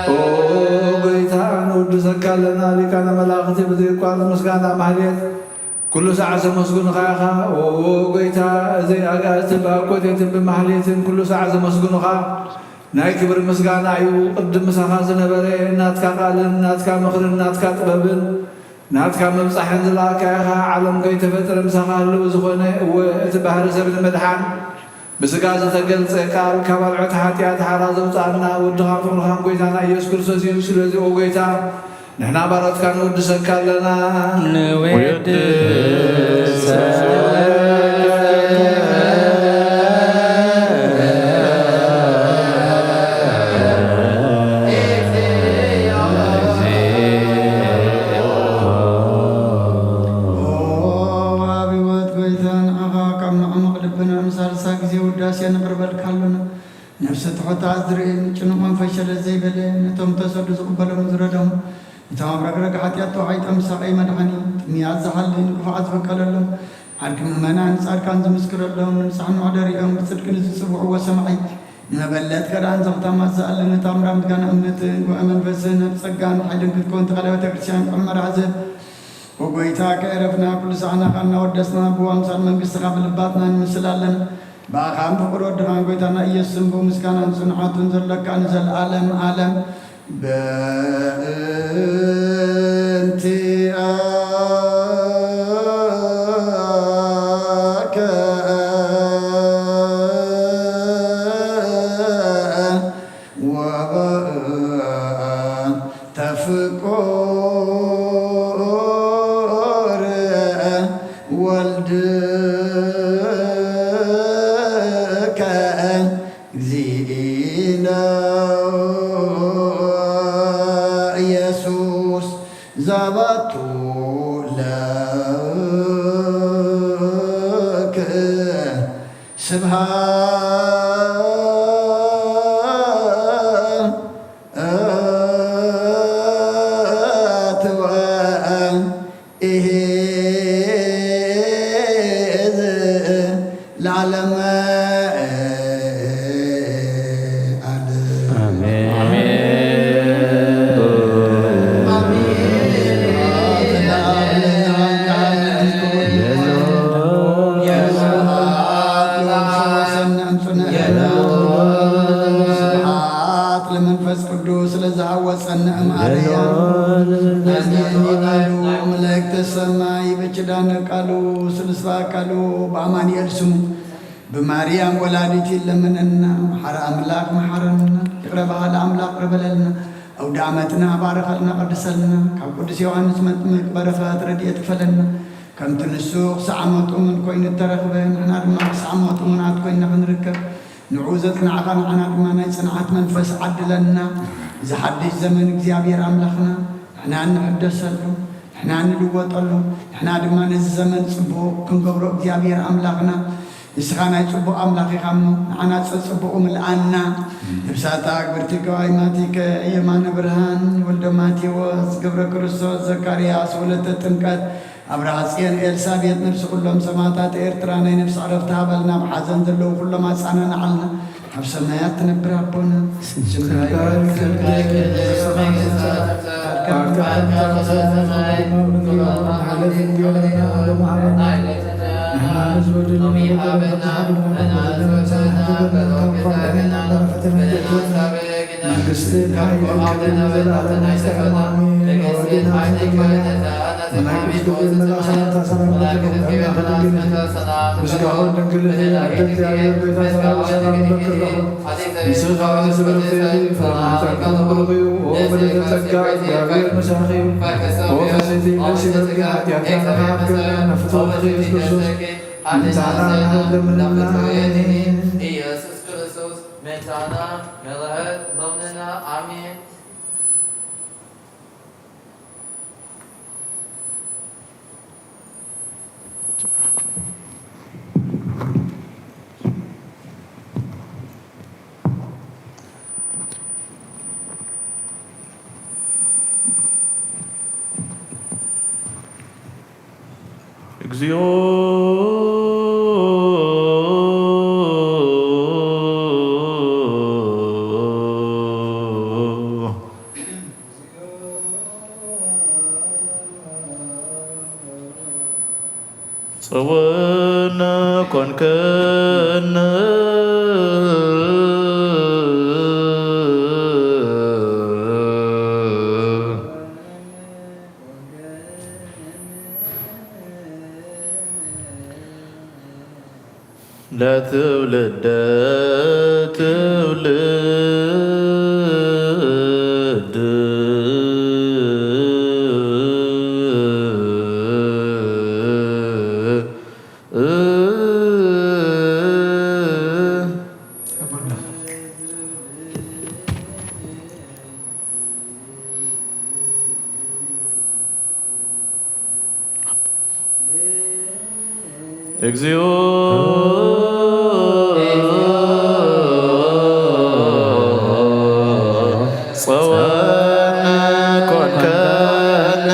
ኦ ጎይታ፣ ንውድሰካ ኣለና፣ ሊቃነ መላእኽቲ ብዘየቋርጽ ምስጋና ማህሌት ኩሉ ሳዕ ዘመስግኑኻ ኢኻ። ኦ ጎይታ፣ እዚ ኣጋእዝቲ ብኣኮቴትን ብማህሌትን ኩሉ ሳዕ ዘመስግኑኻ ናይ ክብሪ ምስጋና እዩ። ቅድም ምሳኻ ዝነበረ ናትካ ቃልን ናትካ ምኽርን ናትካ ጥበብን ናትካ ምብጻሕን ዝለኣካ ኢኻ። ዓለም ከይተፈጥረ ምሳኻ ህልው ዝኾነ፣ እወ፣ እቲ ባህሪ ሰብ ንምድሓን ብስጋ ዝተገልጸ ቃል ካብ ኣልዖት ሓጢኣት ሓራ ዘውጽኣና ወድኻን ፍቕርኻን ጎይታና ኢየሱስ ክርስቶስ እዩ። ስለዚ ኦ ጎይታ፣ ንሕና ባሮትካ ንውድሰካ ኣለና። ንውድሰካ። ኦ ኣብ ህይወት ጎይታ፣ ንዓኻ ካብ መዓሙቕ ልብና ንሳልሳ ግዜ ውዳሴ ነቕርበልካ ኣሎና። ነፍሲ ትሑታት ዝርኢ፣ ንጭኑቕ መንፈስ ሸለል ዘይበለ፣ ነቶም ተሰዱ ዝቕበሎም ዝረዶም፣ ነቶም ኣብ ረግረግ ሓጢኣት ተዋሒጦም ዝሳቐዩ መድሓኒ፣ ጥሙያት ዝሓሊ፣ ንክፉዓት ዝፍቀደሎም፣ ዓርኪ ምእመናን ጻድቃን ዝምስክረሎም፣ ንንስሓ መሕደሪኦም፣ ብጽድቂ ንዝጽውዕዎ ሰማዒ፣ ንመበለት ከዳን ዘኽታማት ዝኣሊ፣ ነታ ኣምራ ምስጋና እምነትን ጉባኤ መንፈስን ኣብ ጸጋን ሓይልን ክትከውን ተኻለ ቤተ ክርስቲያን ጥዑም መርዓ ዝህብ፣ ኦ ጎይታ፣ ከዕረፍና ኩሉ ሳዕ ናኻ እናወደስና፣ ብኣምሳል መንግስትኻ ብልባትና ንምስል ኣለና። ብኣኻን ፍቕሪ ወድኻን ጎይታና ኢየሱስን ብኡ ምስጋናን ጽንዓቱን ዘለካ ንዘለኣለም ኣለም። በእንቲኣከ ወበእንተ ፍቁር ወልድከ እግዚእነ ኢየሱስ ዘባቱ ለክ ስብሐት ወእሂዝ ለዓለመ ዓለም። ኣሜን። ስብሐት ለመንፈስ ቅዱስ ለዘሐወፀነ እምአርያም። መላእክተ ሰማይ በኪዳነ ቃሉ ስልስባ ቃሉ በአማኑኤል ስሙ ብማርያም ወላዲት ይለመነና። መሓሪ ኣምላኽ መሓረና፣ ይቕረ በሃሊ ኣምላኽ ይቕረ በለልና። ኣውደ ዓመትና ባርኸልና፣ ቀድሰልና። ካብ ቅዱስ ዮሃንስ መጥምቅ በረኸት ረድኤት ክፈለና። ከምቲ ንሱ ክሳዕ ዓመቱ እሙን ኮይኑ እተረኽበ፣ ንሕና ድማ ክሳዕ ሞቱ እሙናት ኮይንና ክንርከብ፣ ንዕኡ ዘጽናዕኻ ንዓና ድማ ናይ ጽንዓት መንፈስ ዓድለና። እዚ ሓድሽ ዘመን እግዚኣብሔር ኣምላኽና ንሕና እንሕደሰሉ፣ ንሕና እንልወጠሉ፣ ንሕና ድማ ነዚ ዘመን ጽቡቕ ክንገብሮ እግዚኣብሔር ኣምላኽና ንስኻ ናይ ጽቡቕ ኣምላኽ ኢኻ እሞ፣ ንዓና ጸጽቡቑ ምልኣና። ነብሳታ ግብርቲ ገባይ ማቲከ የማነ ብርሃን ወልደ ማቴዎስ ገብረ ክርስቶስ ዘካርያስ ወለተ ጥምቀት ኣብርሃ ጽዮን ኤልሳቤጥ ነብሲ ኩሎም ሰማዕታት ኤርትራ ናይ ነብሲ ዕረፍቲ ሃበልና። ኣብ ሓዘን ዘለዉ ኩሎም ኣጻናንዓልና። ኣብ ሰማያት ትነብር ኣቦና፣ ስምካ ይትቀደስ፣ መንግስትኻ ትምጻእ፣ ፈቃድካ ከም ኣብ ሰማይ ከምኡ እውን ኣብ ምድሪ ትኹን። ሓለፍ እንጀራና ሎሚ ሃበና፣ ንሕና ንዝበደሉና በደል ከም ንሓድግ ንበደለና፣ ንሕና ንበደለና፣ ካብ ፈተና ኣድሕነና፣ ካብ ፈተና ኣይተእትወና፣ መንግስትን ሓይልን ክብርን ንዘለኣለሙ ናትካ ኢኻ። ኣሜን። ወወዲና ተማርያም ናይ ቅዱስ ገብርኤል መልኣክ ሰላምታ ሰላም ለኪ፣ ድንግል ነኪ፣ ምስጋና ድንግል ነኪ፣ ኣደ እግዚኣብሔር፣ ቤዛ ሰራዊት ሰላም ለኪ። ንስኺ ከኣ ንስብርት እኺ፣ ፍረ ማህፀንኪ እውን ብሩኽ እዩ። ኦ ምልዕተ ጸጋ፣ እግዚኣብሔር ምሳኺ እዩ። ኦ ፍስሕቲ ነፍሲ፣ በብጊን ሓጢኣትና ንኽሓብከልና፣ ፍትወትኺ ኢየሱስ ክርስቶስ፣ ምእንታና ለምንልና። ኣሜን። ኢየሱስ ክርስቶስ፣ ምእንታና ምሕረት ለምንልና። ኣሜን። እግዚኦ። ጸወነ ኮንከነ። ለትውልደ ትውልድ። እግዚኦ። ጸወነ ኮንከነ።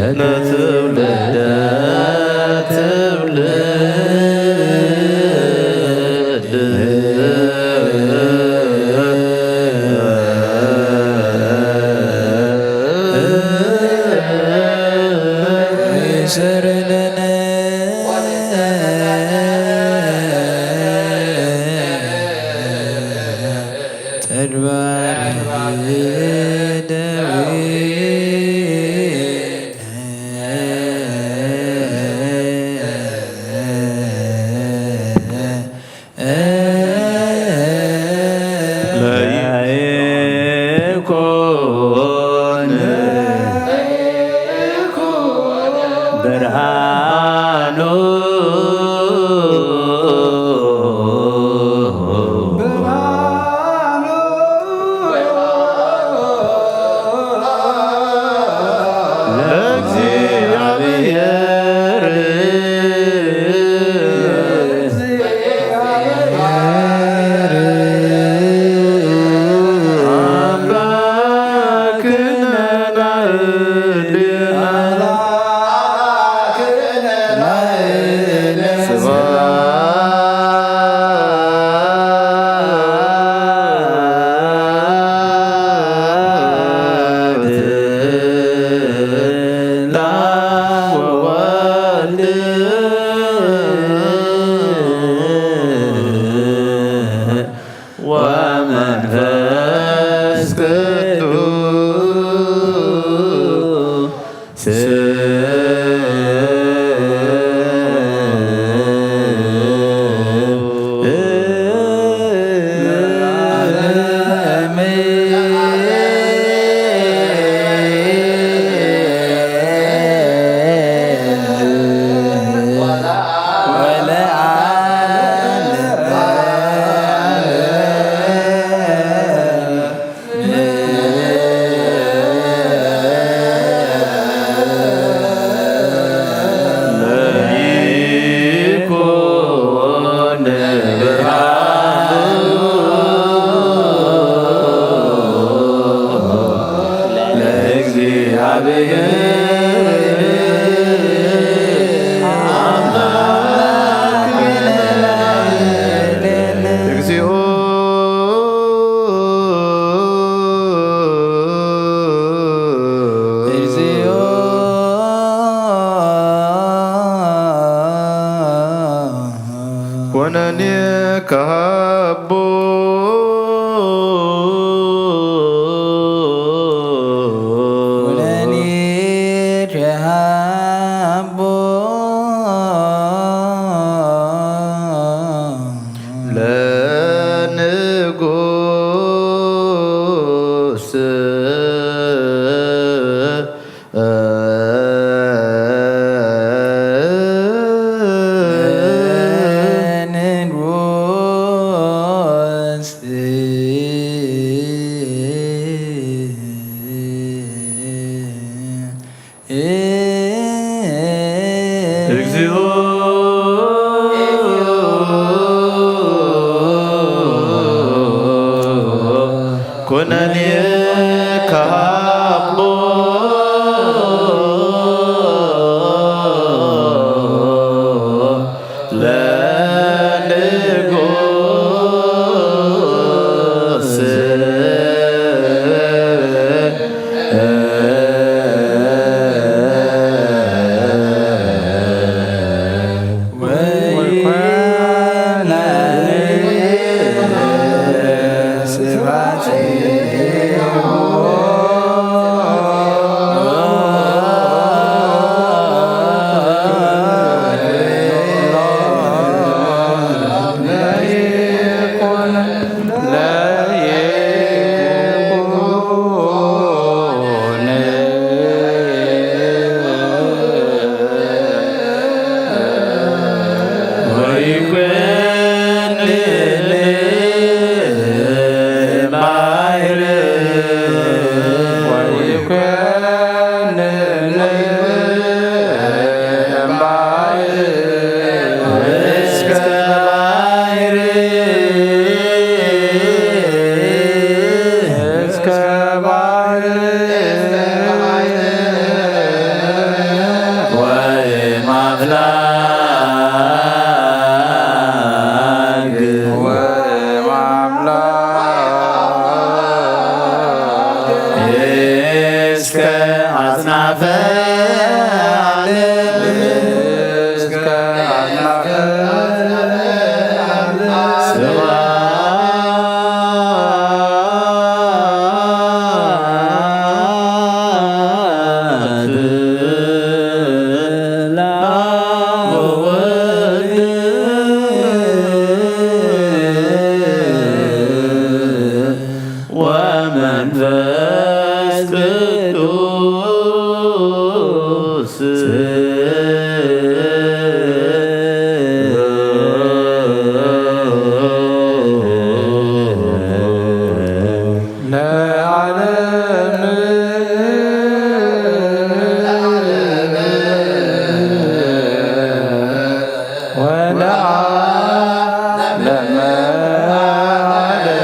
ለትውልደ ትውልድ። ለይኩን ብርሃኑ። ለእግዚኣብሔር ኣምላክነ ናእድ። ስብሐት ለአብ ወወልድ ወመንፈስ ቅዱስ። ለይኩን ብርሃኑ ለእግዚኣብሔር አምላክ። እግዚኦ። ኩነኔ ከሃቦ። ኩነኔ ከሃቦ። ለንጉስ። የካቦ ለንጉስ ወይኮነ ስብሐት እስከ ባሕር ወይም አፍላግ ወይም አፍላግ እስከ አጽናፈ ዓለም እስከ አጽናፈ ዓለም ስብሐት ለአብ ወወልድ ወመንፈስ ቅዱስ ለዓለም ወለዓለመ ዓለም።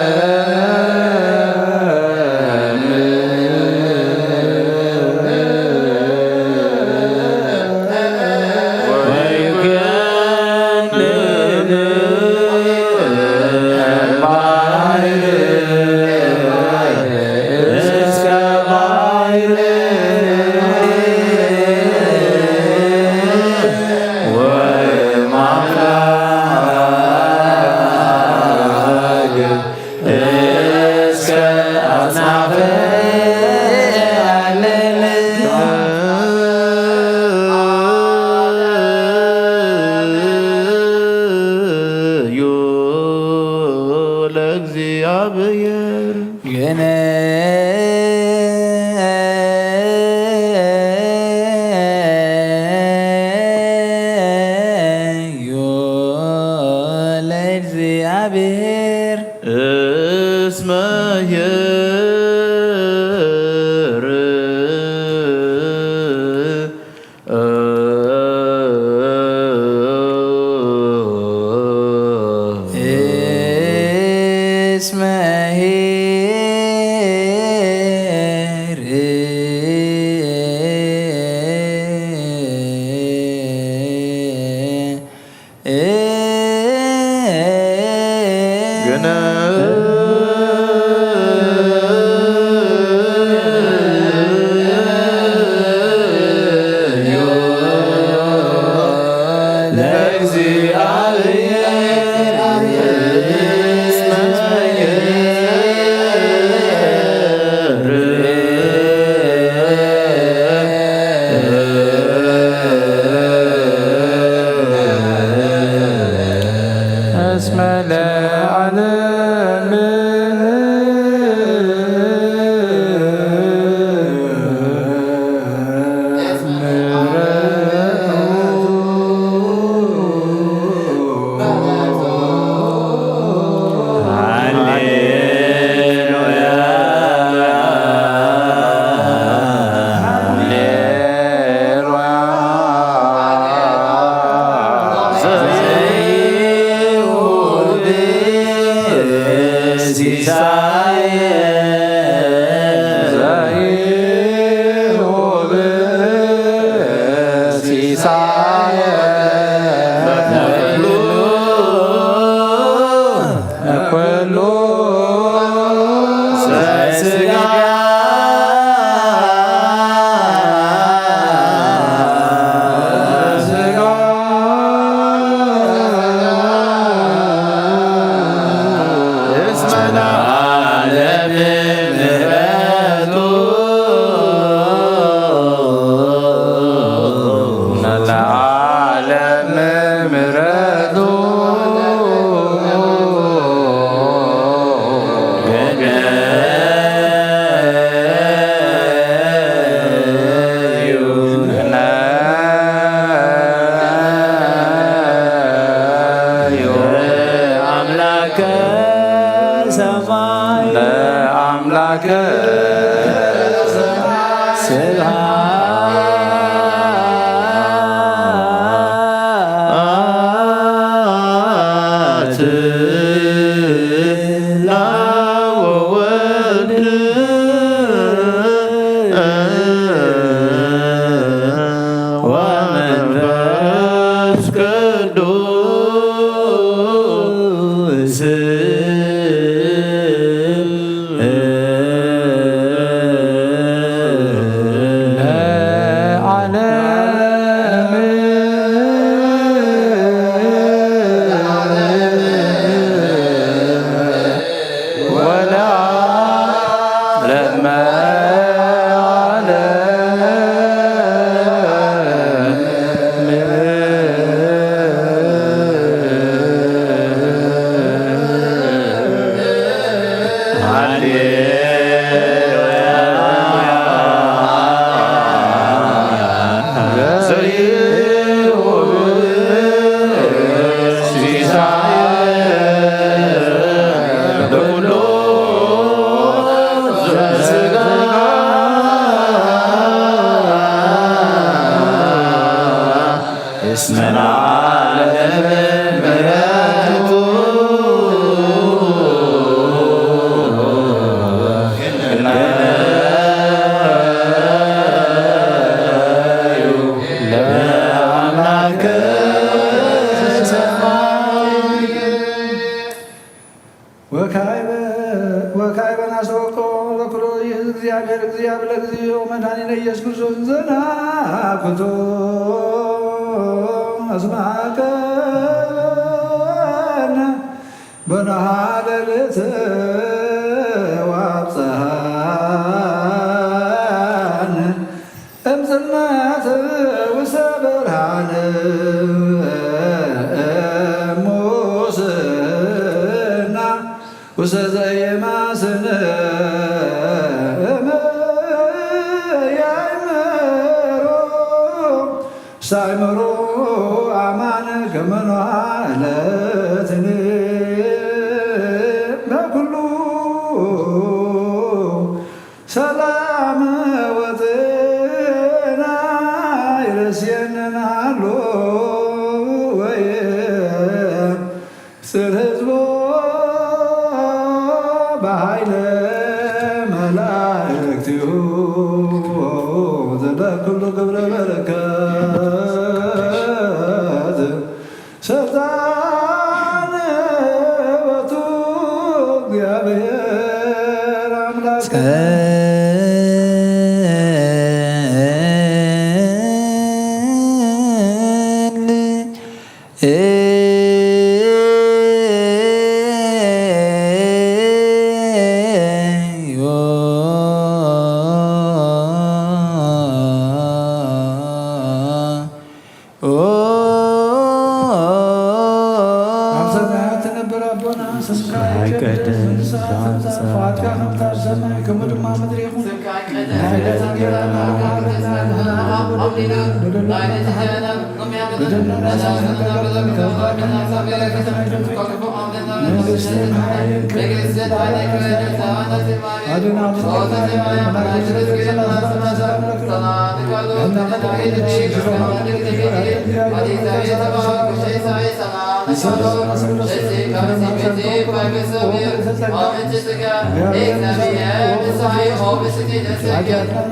ወይኮንን ባሕር እስከ ባሕር ወይም አፍላግ እስከ አጽናፈ ዓለም ለእግዚአብሔር። ግነዩ ለእግዚአብሔር እስመ ኄር እስመ ስብሐት ለወልድ ወመንፈስ ቅዱስ ለዓለም ወለዓለመ ዓለም። እስመ ለዓለም ምሕረቱ ለአምላክ ሰማይ። ወካዕበ ወካዕበ ናስተወቅዖ ለኩሎ ይእዝ እግዚአብሔር እግዚአብሔር ለግዚኦ መድኃኒነ ኢየሱስ ክርስቶስ ዘናኩቶ አስማከነ በነሃለልት ወአብጽሐነ እምጽልመት ውስተ ብርሃን እሙስና ውስተ ዘየማስን እመ ያእምሮ ሳይምሮ አማን ከመ ነሃለትኒ በኩሉ ሰላም ወጤና ይረስየነ ናሎ ወይ ስር ህዝቦ በኃይለ መላእክቲሁ ዘለ ኩሉ ግብረ በረከት ሰብዛነ ወቱ እግዚአብሔር አምላክ። ጸል ኣብ ሰማያት ትነብር ኣቦና፣ ስምካ ይቀደስ፣ መንግስትኻ ትምጻእ፣ ፈቃድካ ከም ትሰርሕ ሰማይ ከምኡ ድማ ምድሪ ይኹን። ናይ ዕለትና እንጀራና ሃበና፣ ንሕና ንበድለና፣ በደልና ንስኻ ትሕደገልና፣ ካብ መንግስትን ሓይልን ክብርን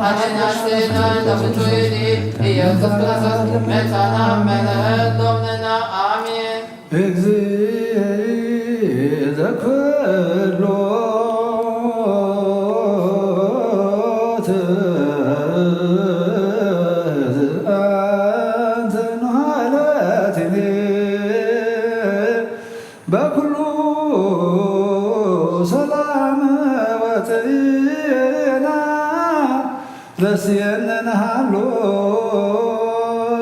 ኣድና ኢየሱስ ክርስቶስ መታና መለሎምና። አሜን። እግዚእ ዘክሎ አንተ ንሃለትኒ በኩሉ ሰላም ወጤና ረስየነ ንሃሎ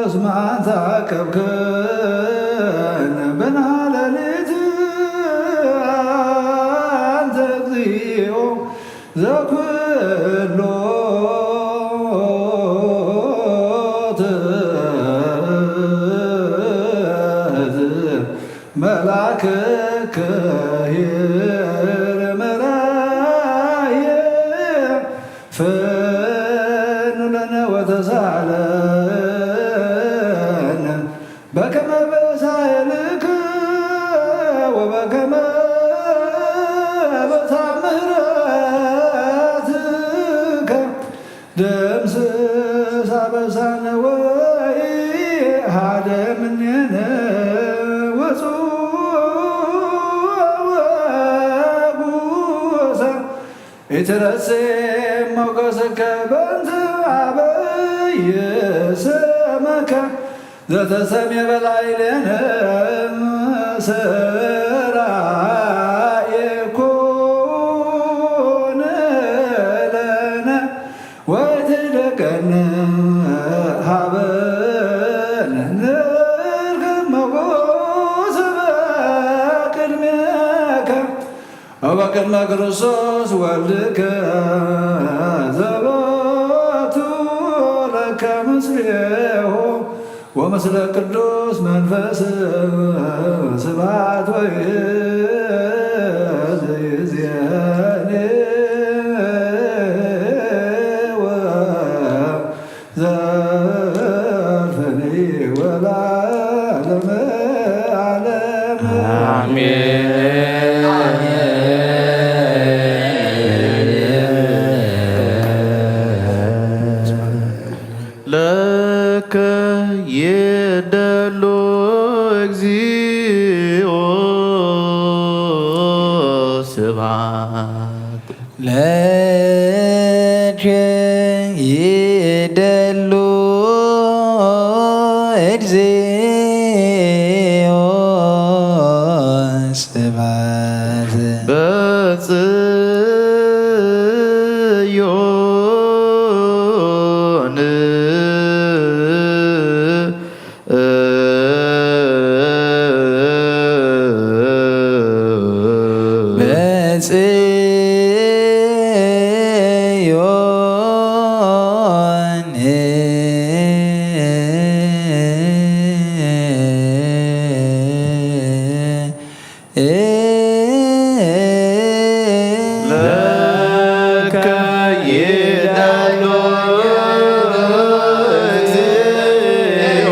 እስመ አንተ አቀብከነ በናለሊት አንተ እግዚኦ ዘኩሎ ትእዝ መልአከ ኄር መራየ ፈኑ ለነ ወተሳለነ በከመ በሳይልከ ወበከመ በሳዕ ምህረትከ ደምስስ አበሳነ ወኢሃድም እምኔነ ውጹእ ወጉሰ ኢትረሴ ሞገስከ በእንተ አበይ ስመከ ዘተሰሜ በላዕሌነ ሰራየ ኩን ለነ ወትደቀነ ሀበነ ንርክብ ሞገስ በቅድሜከ ወበቅድመ ክርስቶስ ወልድከ ዘቦቱ ለከ ምስሌሁ ወምስለ ቅዱስ መንፈስ ስብሐት ወይእዜኒ ወዘልፈኒ ወለዓለመ ዓለም። አሜን። ለከ ይደሉ እግዚኦ ስብሐት። ለከ ይደሉ እግዚኦ ስብሐት። በጽዮን ለከ ይዳሎ እግዚኦ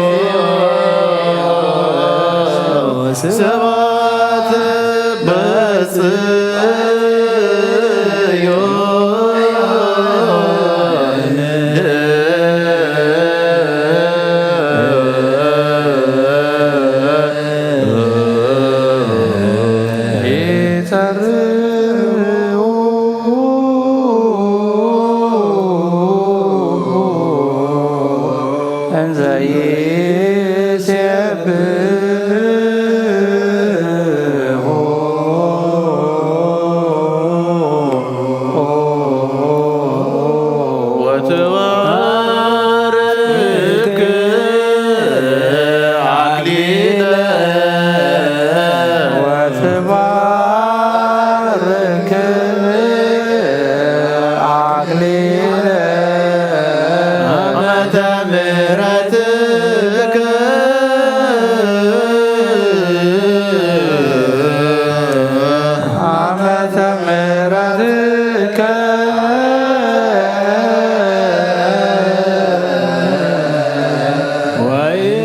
ስብሐት በጽዮን።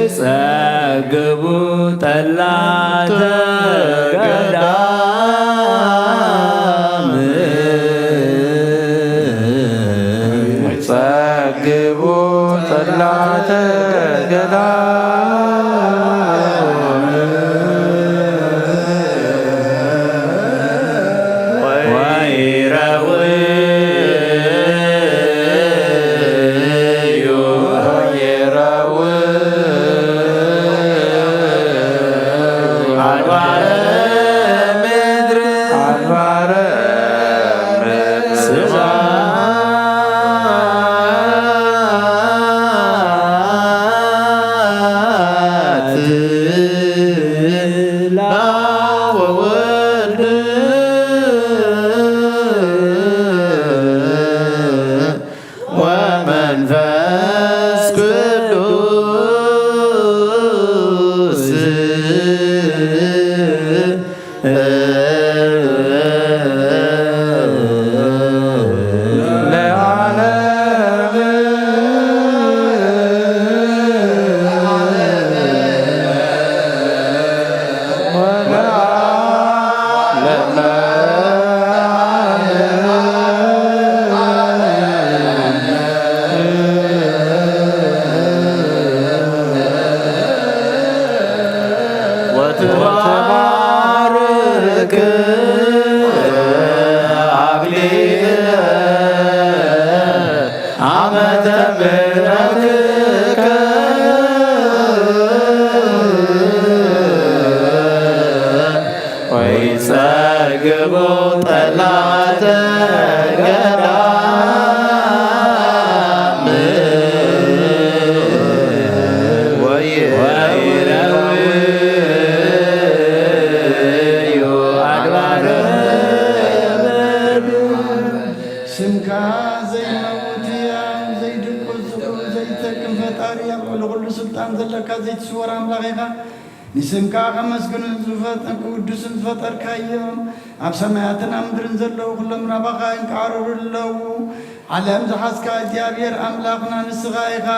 ወይጸግቡ ጠላተ ገዳም። ጸግቡ ጠላተ ገዳም። ወይረውዩ ወይረውዩ አድባረ ምድር አድባረ ምድር። ዘይመውት ህያው ዘይድቁስ ስጉእ ዘይትደክም ፈጣሪ ኣብ ልዕሊ ኩሉ ስልጣን ዘለካ ዘይትስወር ኣምላኽ ኢኻ። ንስምካ ከመስግኑን ዝፈጠ-፣ ቅዱስን ዝፈጠርካዮም ኣብ ሰማያትን ኣብ ምድርን ዘለዉ ኩሎም ናባኻ ይንቃረሩ ኣለዉ። ዓለም ዝሓዝካ እግዚኣብሔር ኣምላኽና ንስኻ ኢኻ።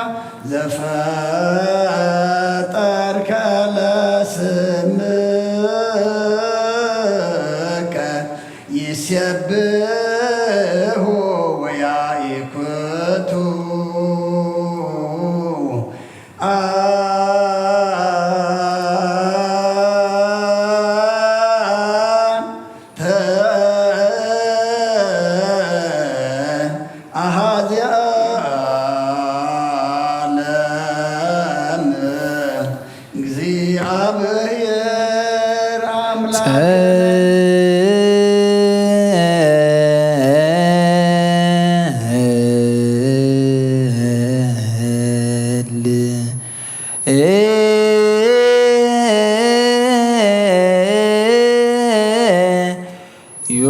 ዘፈጠርከ ለስምከ ይሴብሑ ወያኢኩቱ አንተ አሃዚ ዓለም። እግዚአብሔር አምላክ ጸል ዮ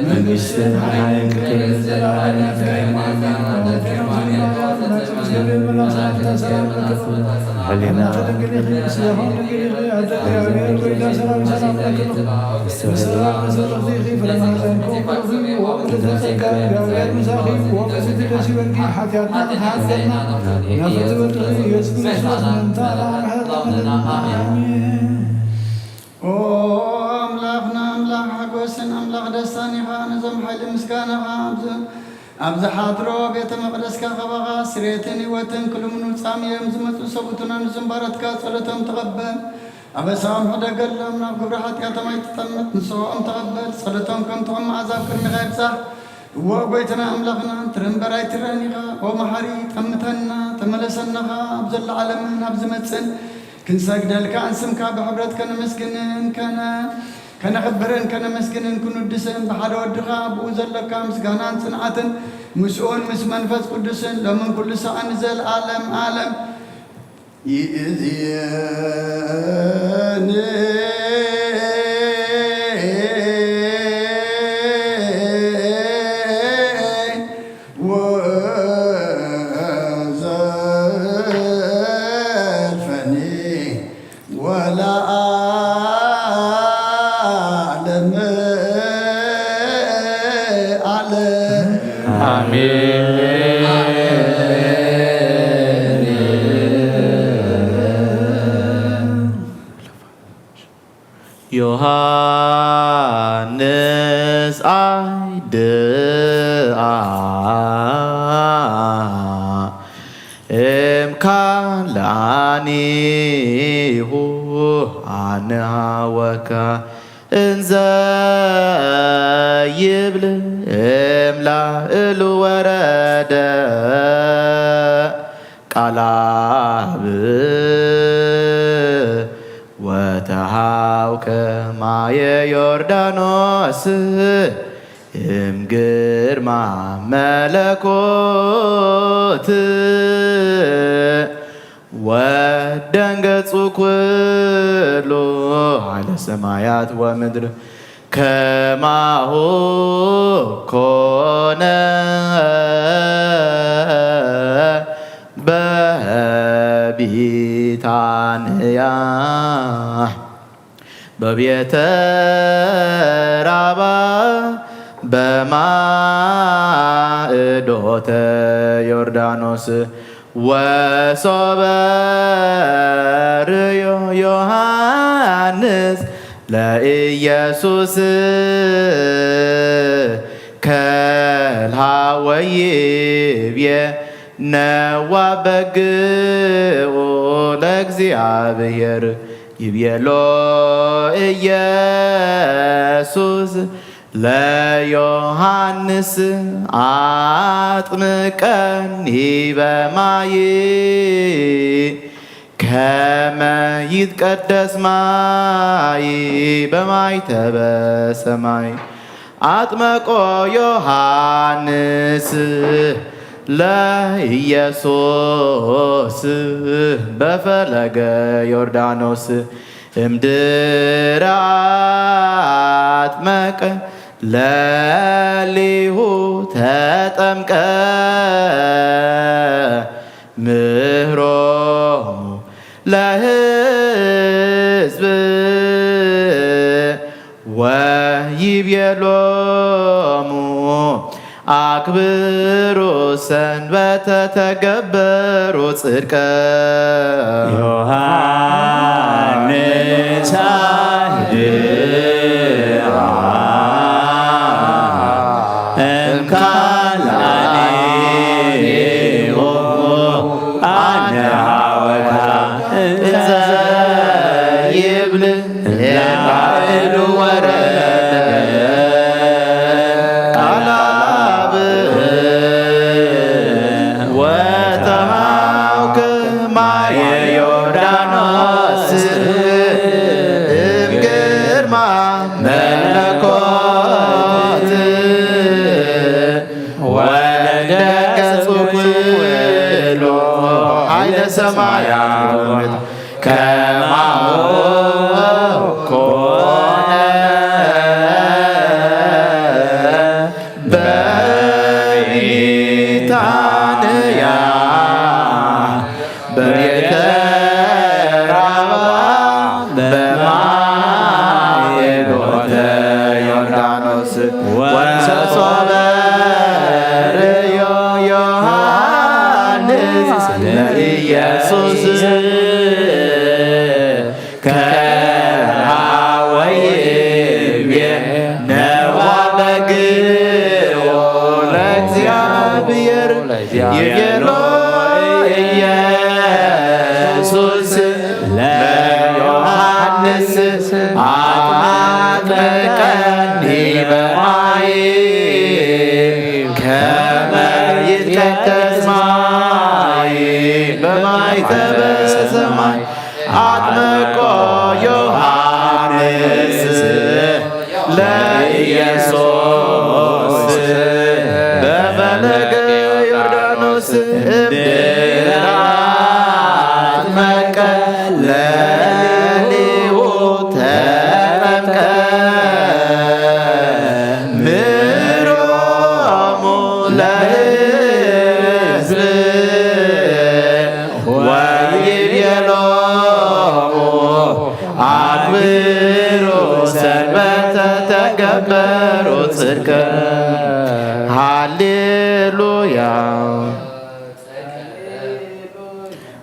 መንግስትን ሓይልን ክብርን ዘለዓለም ናትካ እዩ። ኦ ኣምላኽና ኣምላኽ ሓጎስን ኣምላኽ ደስታን ኢኻ። ነዞም ሓይሊ ምስጋናኻ ኣብዚ፣ ኣብ ዝሓድሮ ቤተ መቕደስካ ካባኻ ስርየትን ህይወትን ክልምኑ ጻምዮም ዝመጹ ሰብኡትና ንዝምባረትካ ጸሎቶም ተቐበል። ኣበሳኦም ሕደገሎም፣ ናብ ግብሪ ሓጢኣቶም ኣይትጠምት፣ ንስኻኦም ተቐበል። ጸሎቶም ከም ጥዑም መኣዛ ኣብ ቅድሚኻ ይብጻሕ። እወ ጎይታና ኣምላኽና፣ ትርኢ እምበር ኣይትረን ኢኻ። ኦ መሓሪ፣ ጠምተና፣ ተመለሰና ኸኣ፣ ኣብ ዘሎ ዓለምን ኣብ ዝመጽእን ክንሰግደልካን ስምካ ብሕብረት ከነመስግንን ከነ-፣ ከነኽብርን ከነመስግንን ክንውድስን ብሓደ ወድኻ ብኡ ዘለካ ምስጋናን ጽንዓትን ምስኡን ምስ መንፈስ ቅዱስን ሎምን ኩሉ ሰዓን ንዘለዓለም ዓለም። ይእዝየኒ ወዘልፈኒ ወለዓለመ ዓለም። አሜን። ዮሃንስ አይድኣ እምካልኣኒሁ ኣንሃወካ እንዘ ይብል እምላእሉ ወረደ ቃል አብ ወተሃውከ ማየ ዮርዳኖስ እምግርማ መለኮት ወደንገጹ ኩሉ ኃይለ ሰማያት ወምድር ከማሁ ኮነ በቢታንያ በቤተ ራባ በማእዶተ ዮርዳኖስ ወሶበ ርእዮ ዮሐንስ ለኢየሱስ ከልሃ ወይብየ ነዋ በግኡ ለእግዚኣብሔር ይቤሎ ኢየሱስ ለዮሃንስ አጥምቀኒ በማይ ከመ ይትቀደስ ማይ በማይ ተበሰማይ አጥመቆ ዮሃንስ ለኢየሱስ በፈለገ ዮርዳኖስ እምድረ አጥመቀ ለሊሁ ተጠምቀ ምህሮሙ ለሕዝብ ወይቤሎሙ አክብሩ ሰንበተ ተገበሩ ጽድቀ። ዮሐንስ አህድአ እምካልአኒሁ አነ ሀወካ እንዘ ይብል ላዕሉ ወረደ ቃል አብ ወተሃውክ ማየ ዮርዳኖስ እምግርማ መለኮት ወደንገጹ ኩሉ ኃይለ ሰማያት ከማሁ ኮነ በቢታንያ በቤተ ራባ በማየ ጎተ ዮርዳኖስ ወሶበ ርእዮ ዮሐንስ ለኢየሱስ ከርሃ ወይቤ ነዋ በግዎ ለእግዚአብሔር ይቤሎ ኢየሱስ ለዮሐንስ አጥመቀኒ በማይ ከመ ይትቀደስ ማይ በማይ ተበሰማይ አጥመቆ ዮሐንስ ለኢየሱስ በፈለገ ዮርዳኖስ እምድር አጥመቀ ለሊሁ ተጠምቀ ምሮሙ ለሕዝብ ወይቤሎሙ አክብሩ ሰንበተ ተገበሩ ጽድቀ። ሃሌሉያ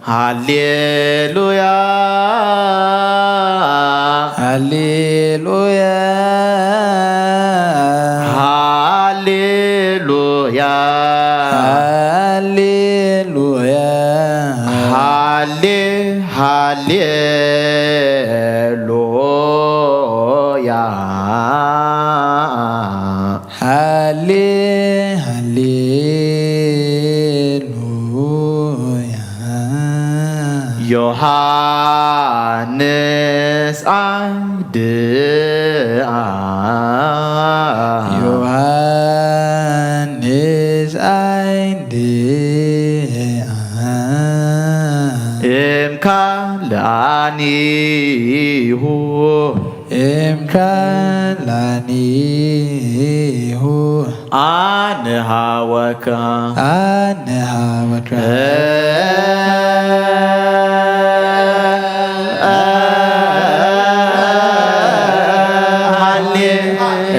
ሃሌሉያ ሃሌሉያ ሃሌሉያ ሃሌሉያ ሃሌ ሃሌሉያ ሃሌ ሃሌሉያ ዮሐንስ አይድአ ዮሐንስ አይድአ እምካልአኒሁ እምካልአኒሁ አንሃወካ አንሃወካ ሃሌሉያ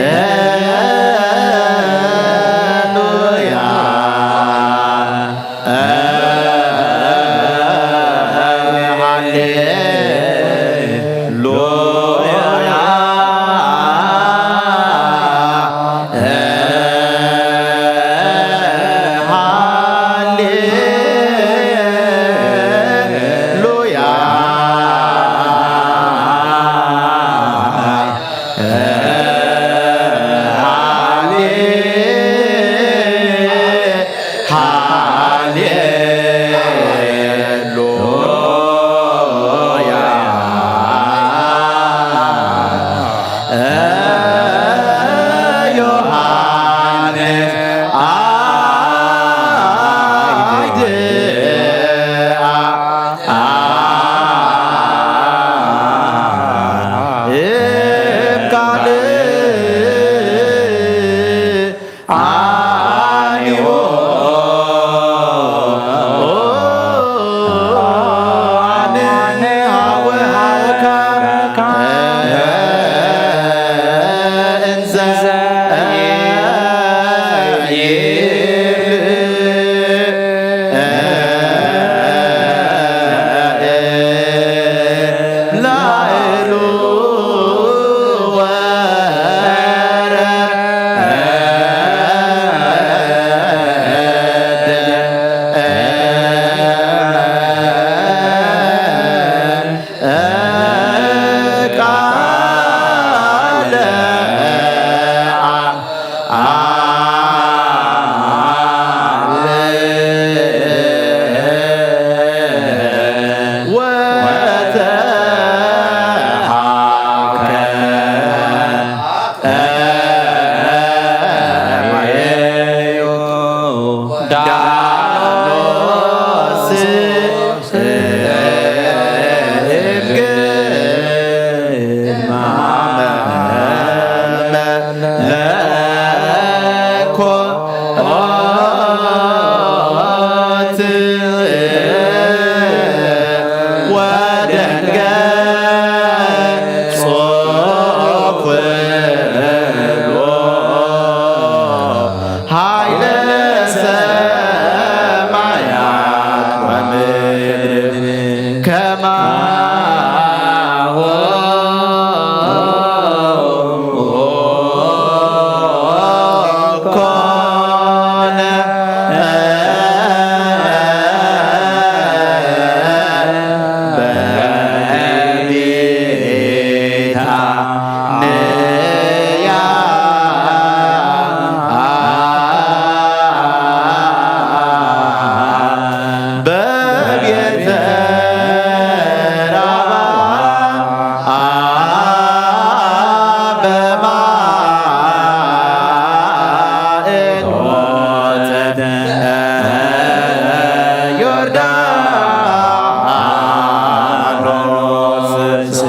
ዮርዳኖስ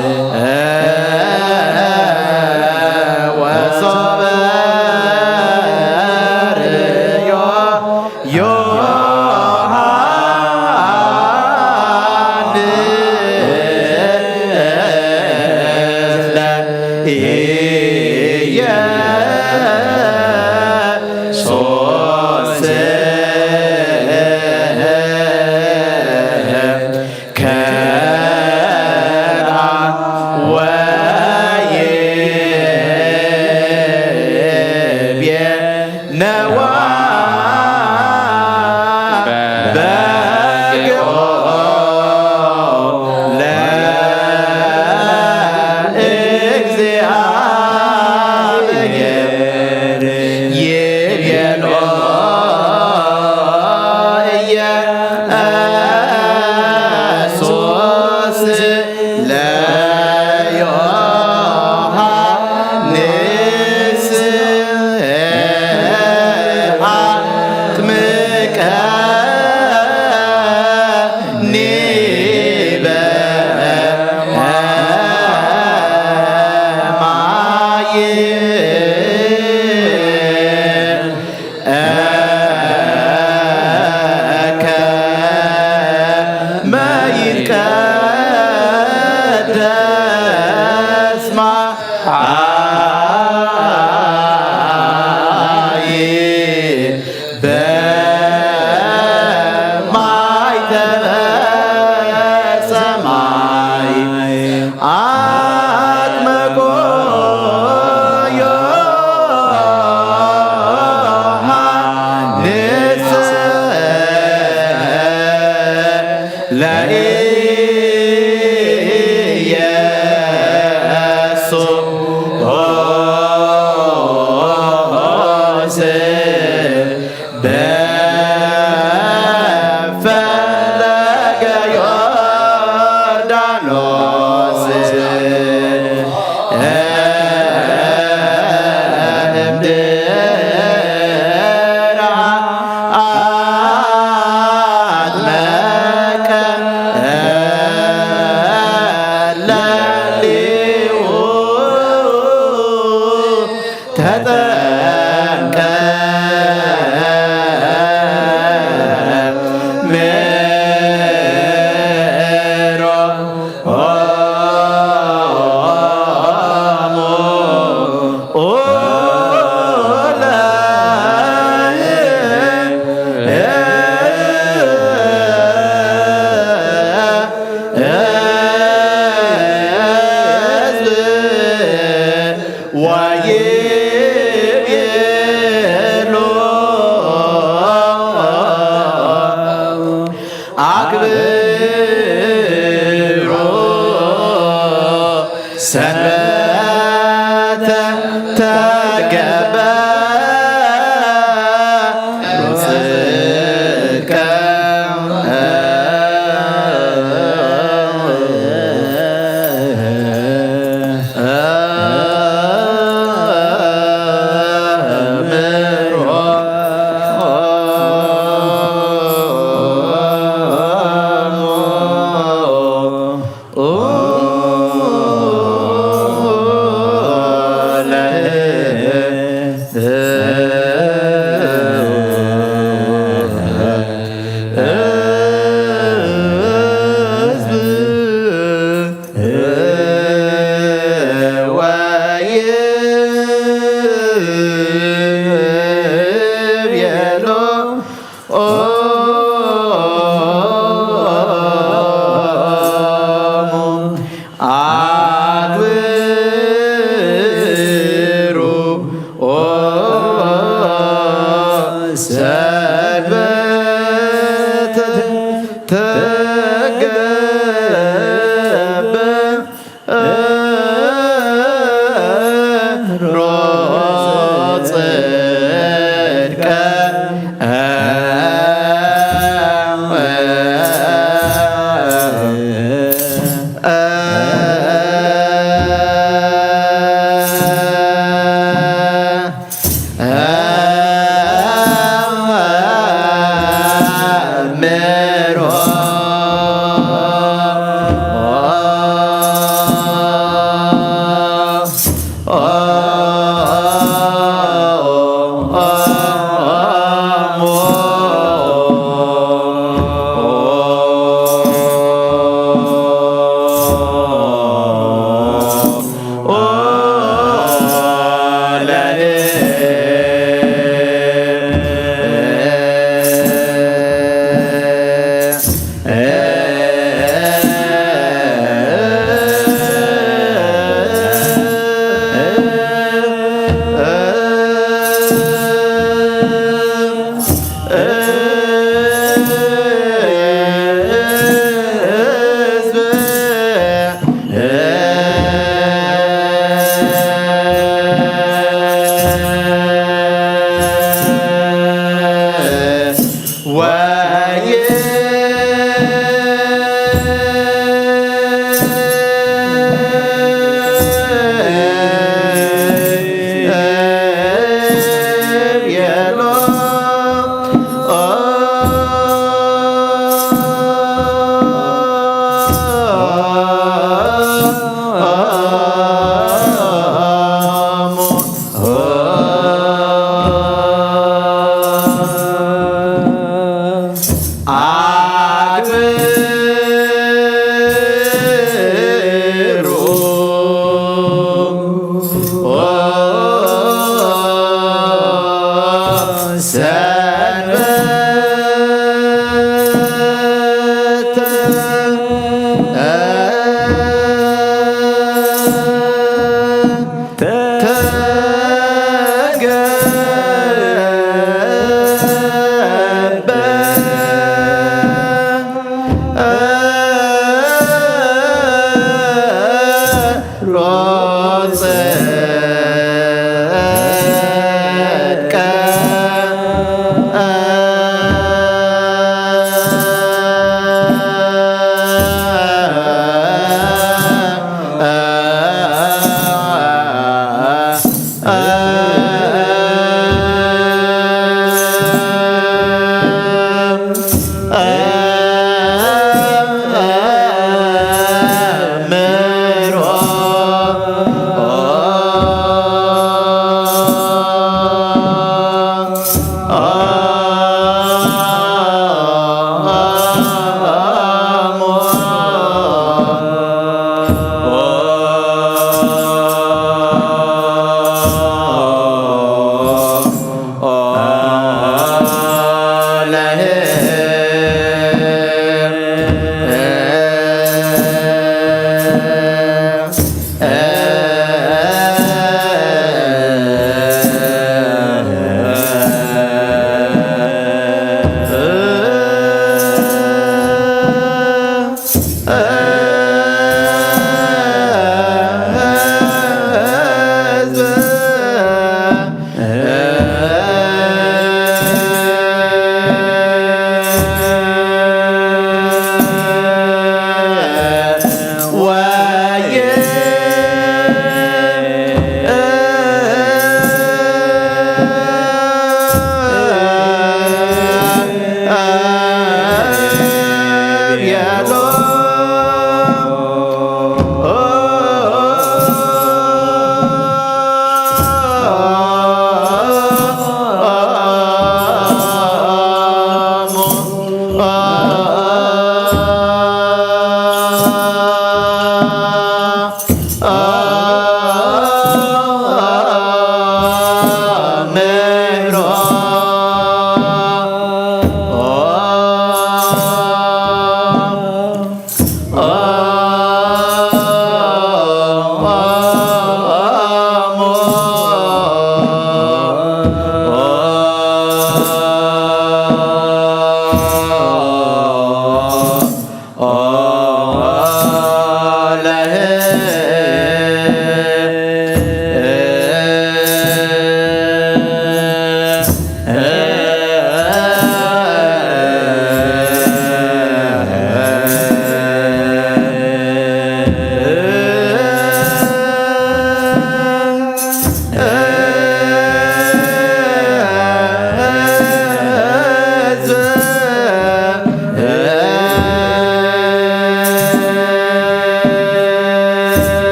ወሶበ ርእዮ ዮሐንስ ለኢየሱስ ከርአ ወይቤ ነዋ በግኦ ለእግዚአብሔር ይቤሎ ኢየሱስ ለዮሐንስ አጥምቀኒ በማይ ከመ ይትቀደስ ማይ በማይተበ ሰማይ አጥመቆ ዮሐንስ ለኢየሱስ በፈለገ ዮርዳኖስ እምድራ አጥመቀ ለሊሁ ተጠምቀ ምሮ ወይቤሎ አክብሩ ሰንበተ ተገበሩ ጽድቀ ወይቤሎ ኦሙ አክብሩ ኦ ሰንበተ ተገበ ሮ ጽድቀ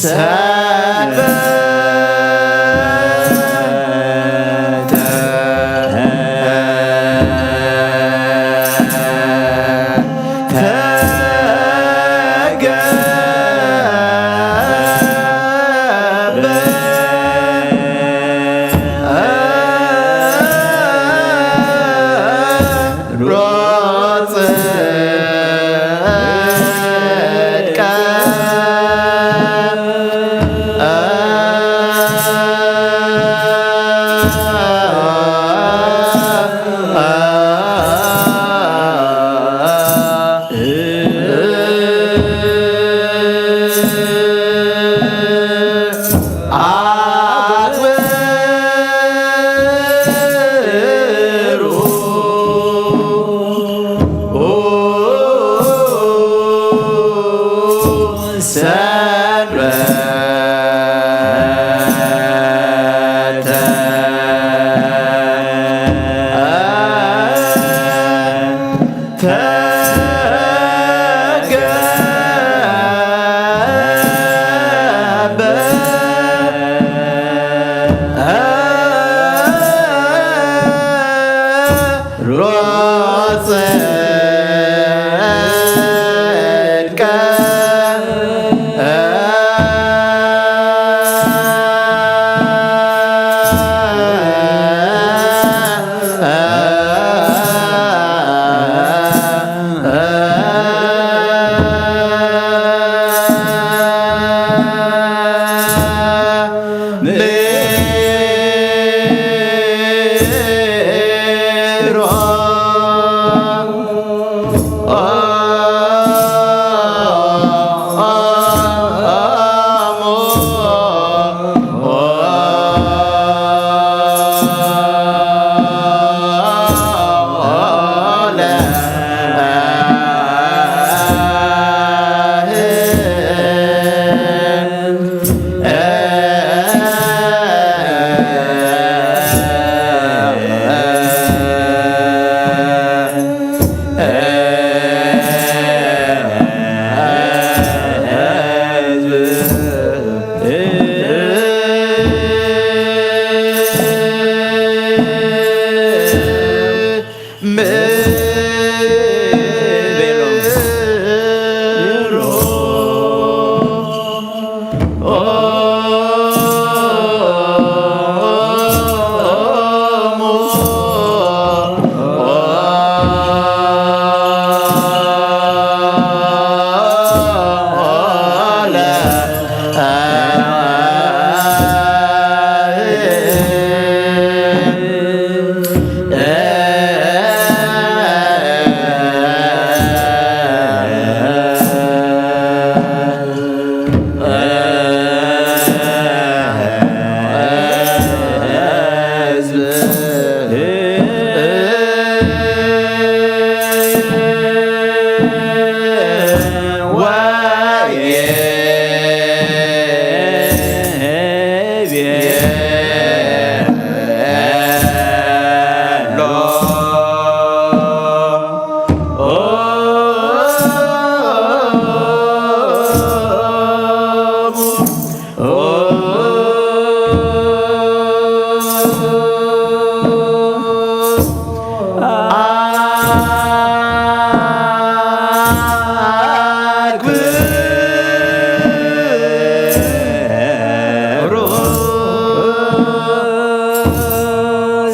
ሰንበተ ተገብአ ሮጽ ጽድቀ አክብሩ ሰንበተ ተገብአ ሮጽ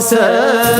ጽድቀ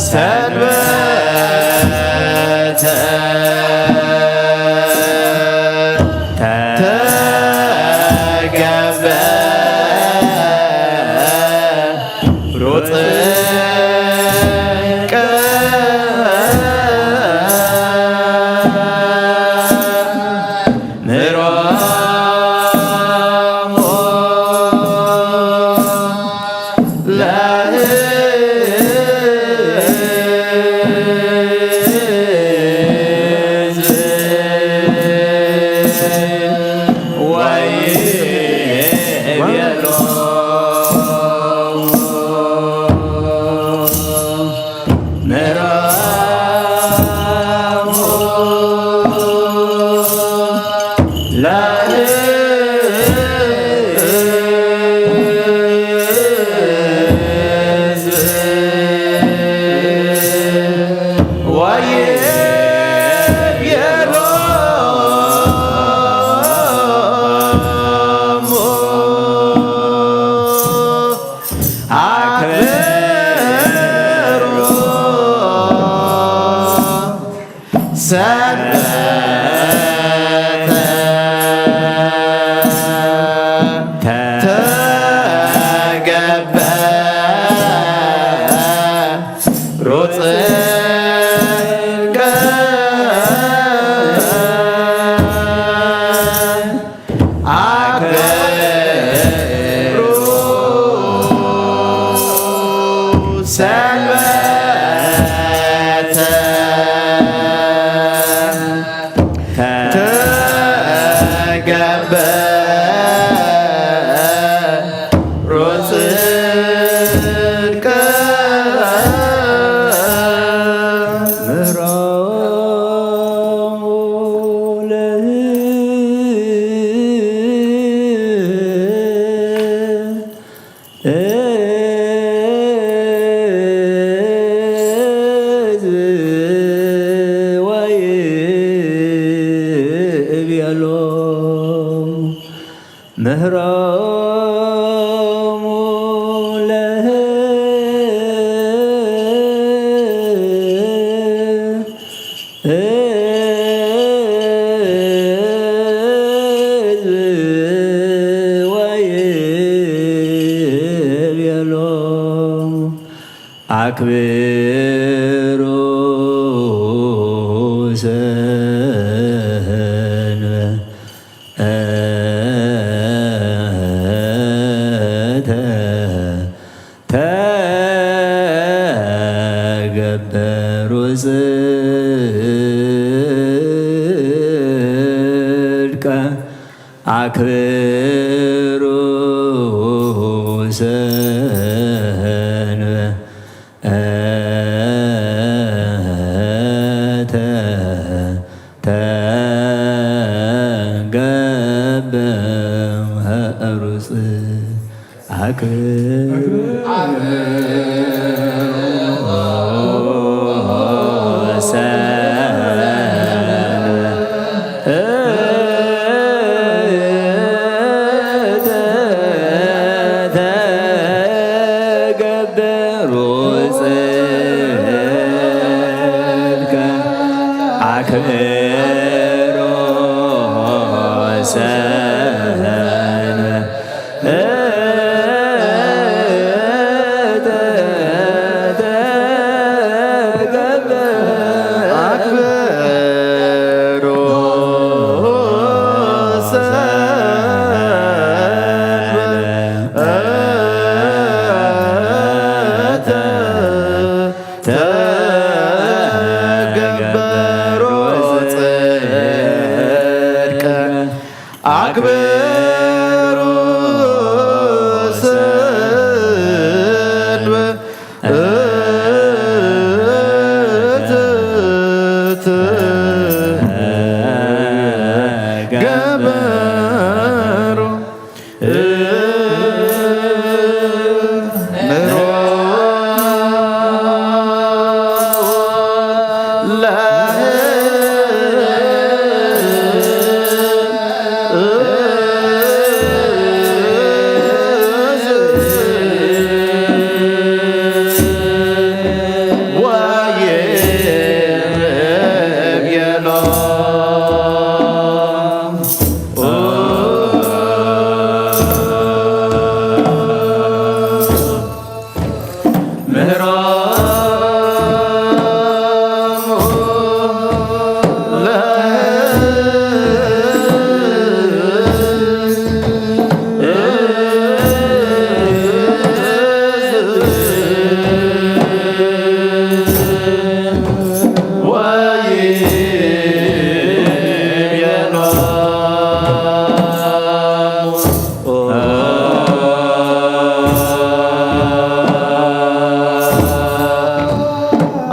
ሰንበተ ተገብረ ሩጽ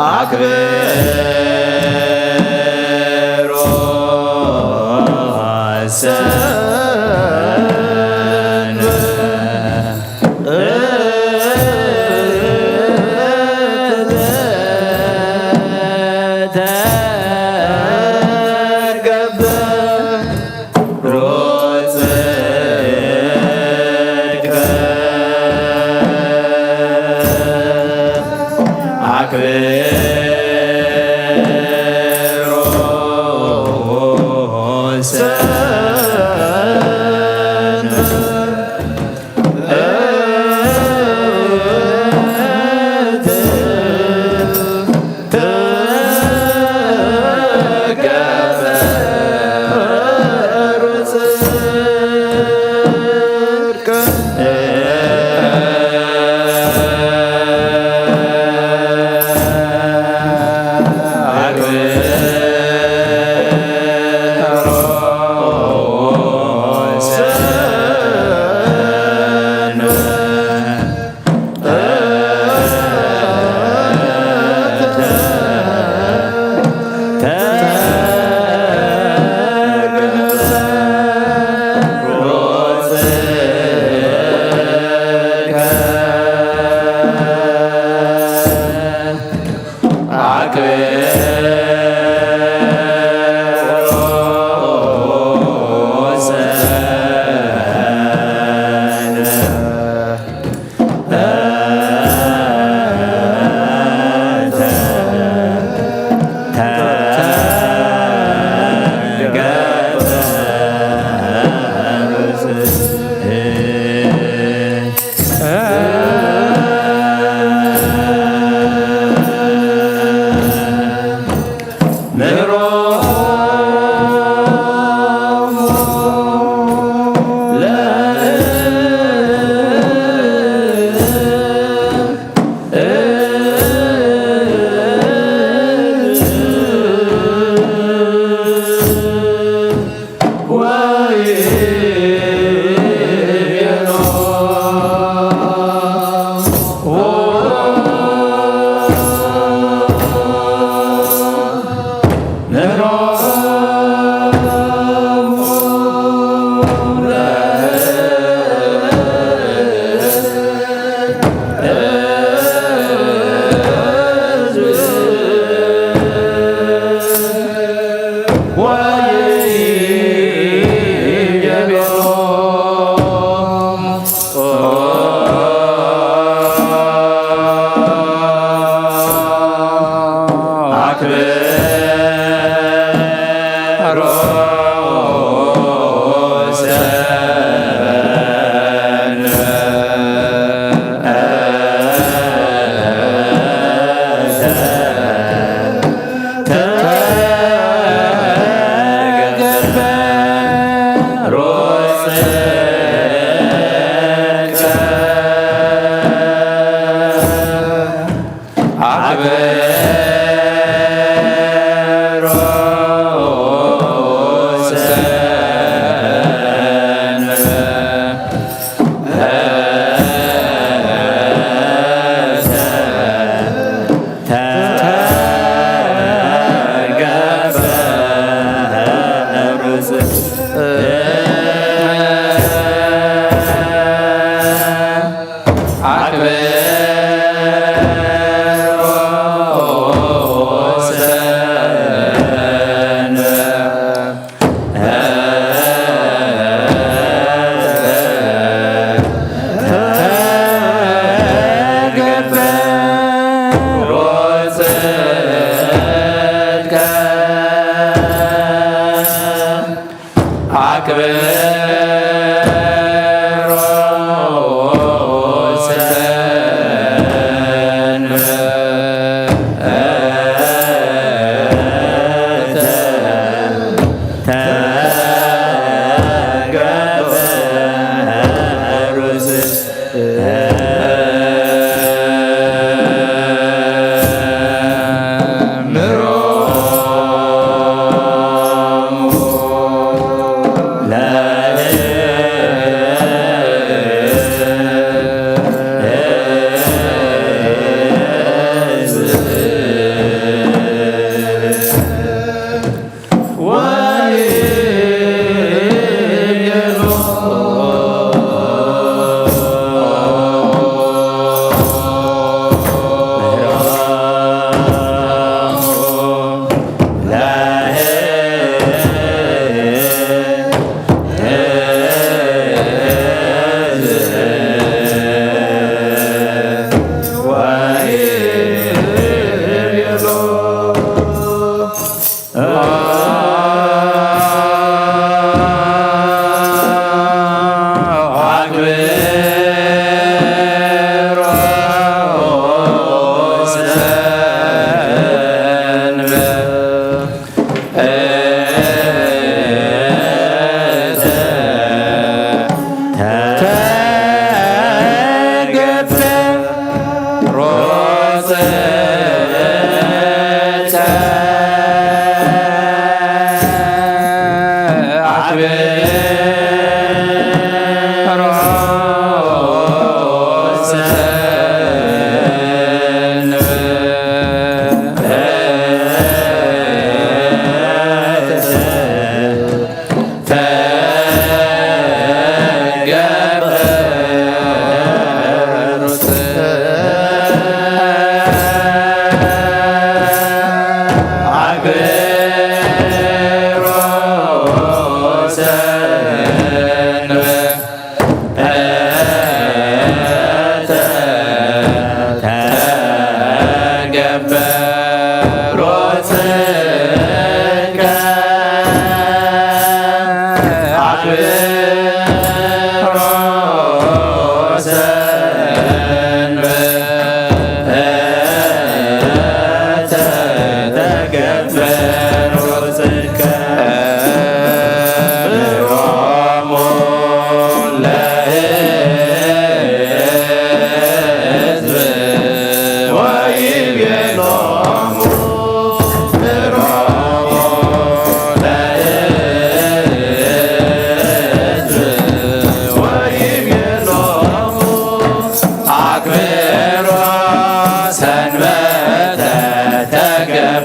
አክብሮ ሰንበት ተገብር ጽድቀ አክብሮ ሰንበት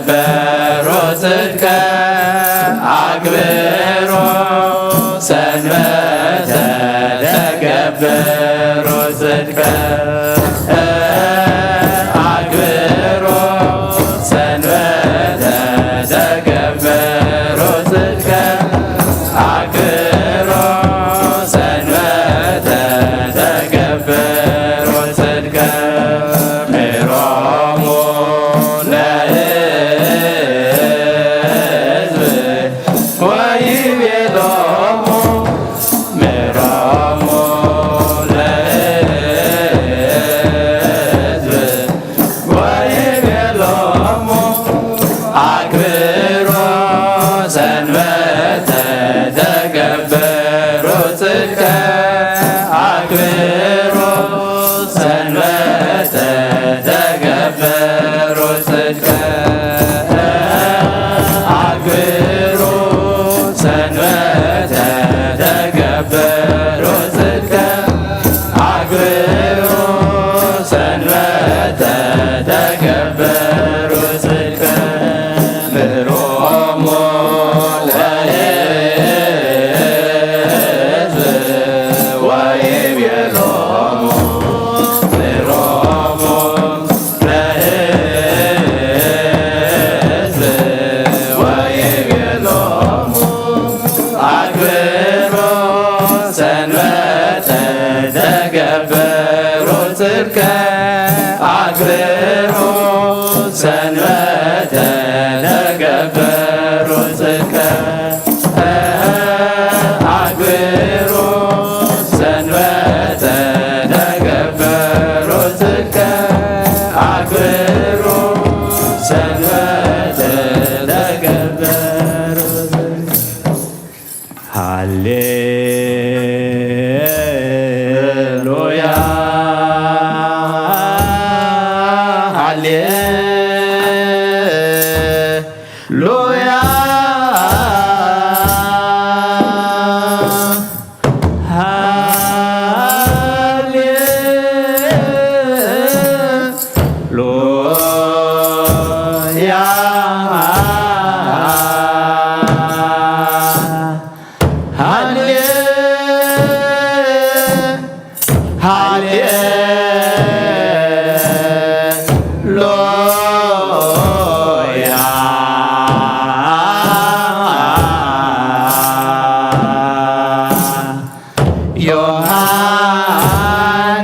በሮ ጽድቀ ኣክብሮ ሰንበተ ተገብሮ ጽድቀ ኣክብሮ ሰንበተ ተገብሮ ጽድቀ ኣክብሮ ሰንበተ ተገብሮ ጽድቀ ሜሮሙ ለህዝብ ወይቤሎሙ ሜሮሙ ለህዝብ ወይቤሎሙ ኣክብሮ ሰንበተ ተገብሮ ጽድቀ ኣክብሮ ሰንበተ ተገብሮ ጽድቀ ኣክብሮ ሰንበተ ተገብሮ ጽድቀ ኣክብሮ ሰንበተ ተገብሮ ጽድቀ ምሮሞ ለህዝብ ወይቤሎሙ ምሮሞ ለህዝብ ወይቤሎሙ ኣክብሮ ሰንበተ ተገብሮ ጽድቀ ኣክብሮ ሰንበተ ተገብሮ ጽድቀ ኣክብሮ ሰንበተ ተገብሮ ጽድቀ ኣክብሮ ሰንበተ ተገብሮ ጽድቀ ሃሌሉያ ሃሌ ሉያ ሃሌ ሉያ ሃሌ ሃሌ ሉያ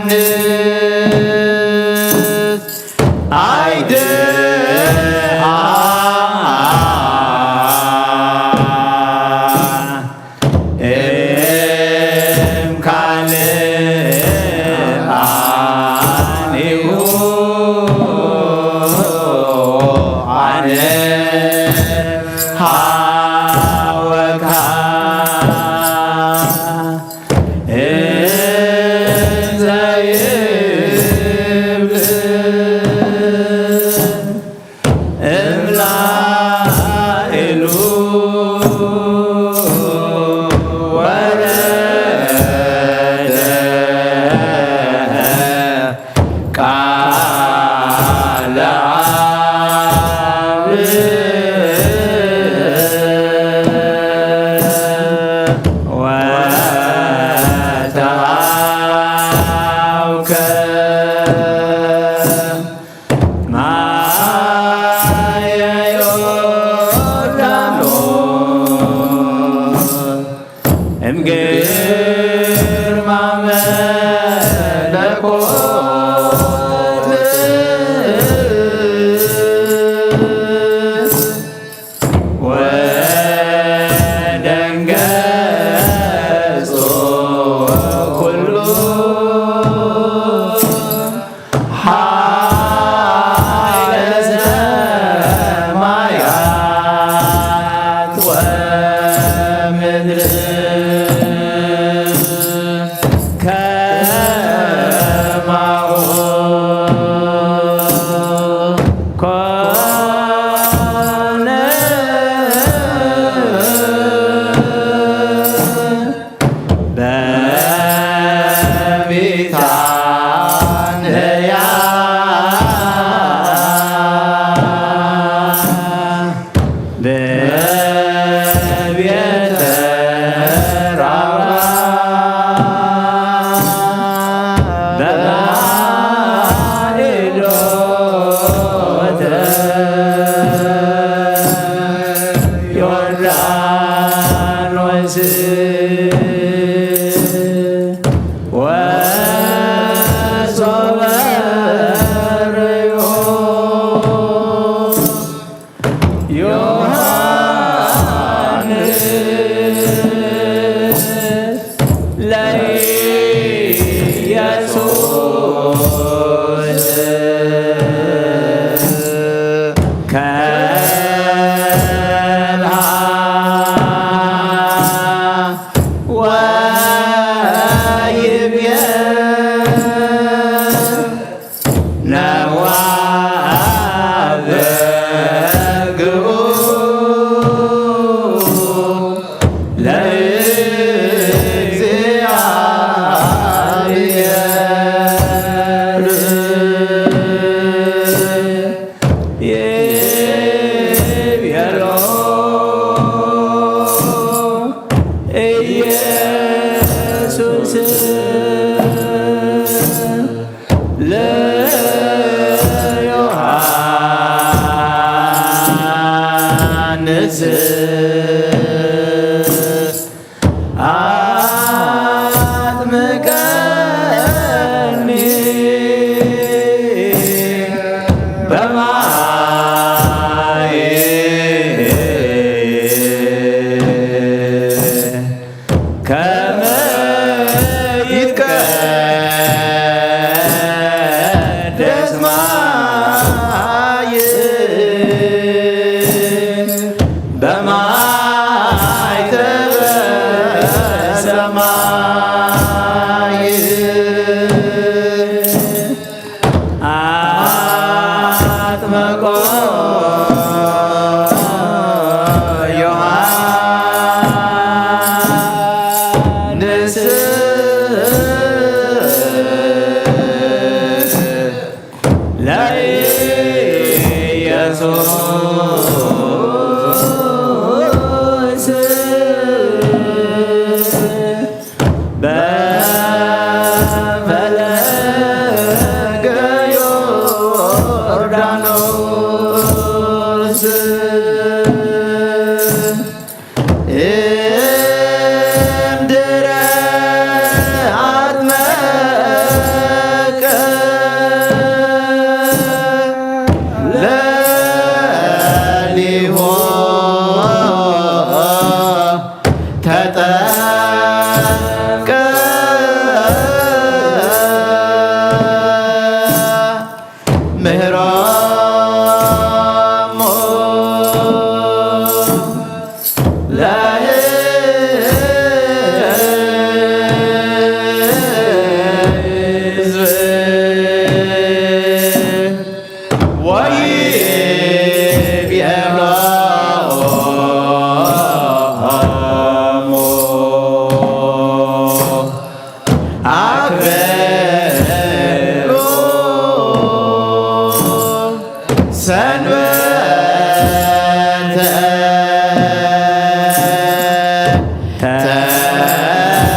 ዮሃንስ ኣይድኣ እም ካልእ ኣኒሁ ኣነ ሃወካ እንዘይብል እምላእሉ ወረደ ቃለ ዓብ መልሃ ወይቤ ነዋ በግኡ ለእግዚአብሔር ይቤሎ ኢየሱስ ለዮሐንስ አጥምቀኒ በማየ ከመ ይትቀደስ ማይ በማይ ተበሰማይ አጥመቆ ዮሐንስ ለኢየሱስ በፈለገ ዮርዳኖስ እምድረ አጥመቀ ለሊሆ ተጠምቀ ምህሮሙ ለሕዝብ ወይቤሎሙ አክብሩ ሰንበተ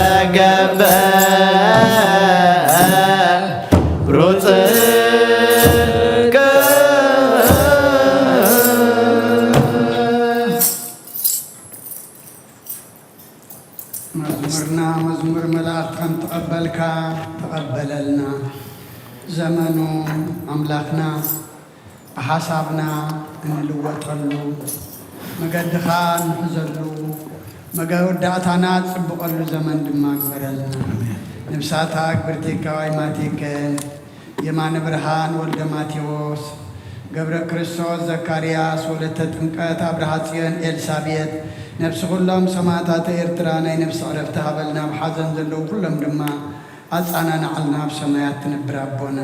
ተገብረ ጽድቅ። መዝሙርና መዝሙር መልኣኽ ከም ተቐበልካ ተቐበለልና። ዘመኑ ኣምላኽና ብሓሳብና እንልወጠሉ፣ መገድኻ እንሕዘሉ፣ መወዳእታና ጽብቐሉ ዘመን ድማ ግበረልና። ኣሜን። ነብሳታ ግብርቲ ከዋይ ማቲከ፣ የማነ ብርሃን ወልደ ማቴዎስ፣ ገብረ ክርስቶስ ዘካርያስ፣ ወለተ ጥምቀት ኣብርሃ ጽዮን ኤልሳቤጥ፣ ነብሲ ኩሎም ሰማእታተ ኤርትራ ናይ ነብሲ ዕረፍቲ ሃበልና፣ ኣብ ሓዘን ዘለዉ ኩሎም ድማ ኣጻናንዓልና፣ ኣብ ሰማያት ትነብር ኣቦና።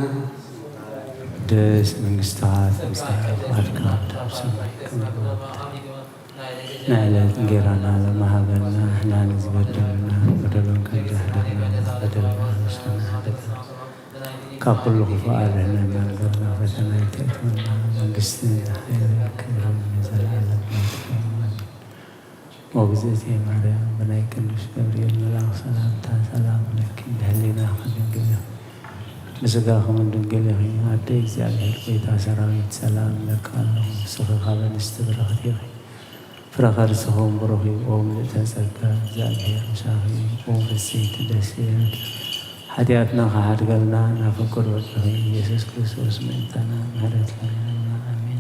ቅድስት መንግስትኻ ትምጻእ፣ ፍቓድካ ኣብ ሰማይ ከምኡ እውን ኣብ ምድሪ። ናይ ዕለት እንጌራና ሎሚ ሃበና፣ ንሕና ንዝበደሉና በደሎም ከም ዝሕደግና ንዝበደሉና ንስና ሕደገና። ካብ ኩሉ ክፉእ ኣድሕነና እምበር ናብ ፈተና ኣይተእትወና። መንግስትን ሓይልን ክብርን ንዘለኣለም ናትካ እዩ። እግዝእትየ ማርያም፣ ብናይ ቅዱስ ገብርኤል መልኣኽ ሰላምታ ሰላም እብለኪ፣ ብህሊናኺ ድንግል ኢኺ፣ ብስጋኺ እውን ድንግል ኢኺ። ኣደ እግዚኣብሔር፣ ጎይታ ሰራዊት፣ ሰላም እብለኪ ኣለኹ። ንስኺ ካብ ኣንስቲ ብርኽቲ ኢኺ፣ ፍረ ከርስኺ እውን ብሩኽ እዩ። ኦ ምልእተ ጸጋ፣ እግዚኣብሔር ምሳኺ እዩ። ኦ ፍስሕቲ ደስ ይበልኪ፣ ሓጢኣትና ክሓድገልና ናፍቅር ወድኺ ኢየሱስ ክርስቶስ ምእንታና ምሕረት ለምንና። ኣሜን።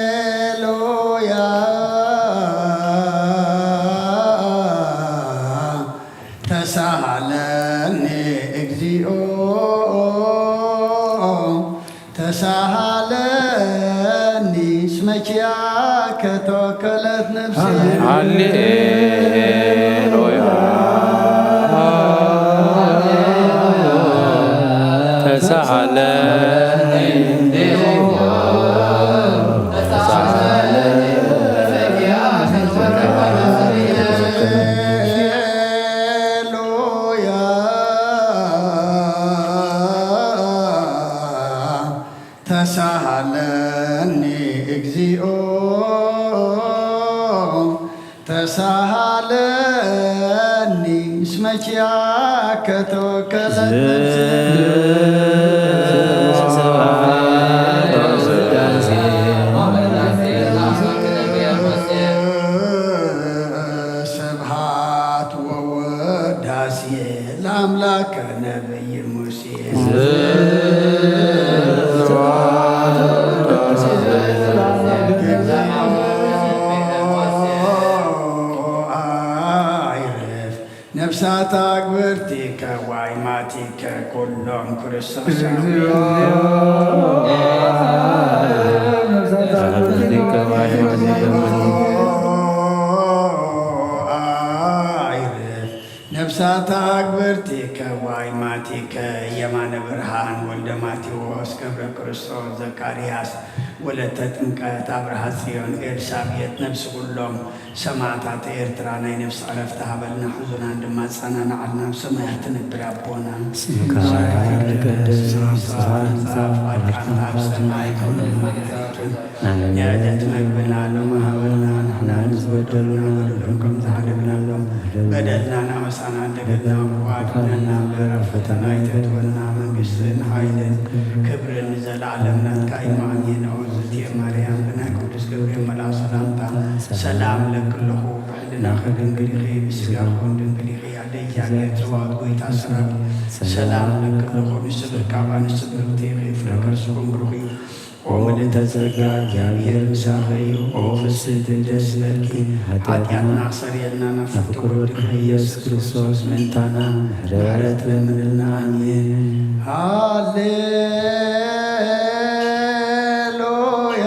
ሃሌሉያ ተሳሃለኒ እግዚኦ። ተሳሃለኒ እስመ ኪያከ ተወከለት ነፍሲ። ሃሌሉያ ተሳሃለኒ ሃሌሉያ ተሳሃለኒ እግዚኦ ተሳሃለኒ እስመ ኪያከ ተወከለት ነፍሲ። ስብሐት ወውዳሴ ለአምላከ ነቢይ ሙሴ። ነፍሳት አግብርቲከ ዋይማቲከ ኩሎም ክርስቶሳዊ። ነፍሳት አግብርቲከ ዋይማቲከ የማነ ብርሃን ወልደ ማቴዎስ ገብረ ክርስቶስ ዘካርያስ ወለተ ጥምቀት አብርሃ ጽዮን ኤልሳቤጥ ነፍሲ ኩሎም ሰማዕታት ኤርትራ ናይ ነፍሲ ዕረፍቲ ሃበልና፣ ሕዙናን ድማ ኣጸናንዓልና፣ ኣብ ሰማያት ትነብር ኣቦና። ስምካ ይትቀደስ፣ ስምካ ይምጻእ፣ ፍቃድካ ኣብ ሰማይ ከምኡ እውን ኣብ ምድሪ ትኹን። ንዕለት መግብና ሎሚ ሃበና፣ ንሕና ንዝበደሉና በደሎም ከም ዝሓለፍናሎም በደልና ናበሳና እንደገና እኳ ኣድሕነና እምበር፣ ኣብ ፈተና ኣይተእትወና፣ መንግስትን ሓይልን ክብርን ንዘለዓለም ናትካ እዩ። ኣሜን። ኦ እግዝእትየ ማርያም፣ ብናይ ቅዱስ ገብርኤል መልኣኽ ሰላምታ ሰላም እለኪ ኣለኹ። ብሕልናኺ ድንግል ኢኺ፣ ብስጋኺ እውን ድንግል ኢኺ። ኣደ እግዚኣብሔር ጸባኦት፣ ጎይታ ሰራዊት፣ ሰላም እለኪ ኣለኹ። ንስብእካ እባ ንስብእቲ ኢኺ፣ ፍረ ከርስኹም ብሩኽ እዩ። ኦ ምልዕተ ጸጋ፣ እግዚኣብሔር ምሳኺ እዩ። ኦ ፍስሕቲ ደስ ይበልኪ፣ ሓጢኣትና ክሰርየልና ናብ ፍቁር ወድኺ ኢየሱስ ክርስቶስ ምእንታና ምሕረት ለምንልና። ኣሜን። ሃሌሉያ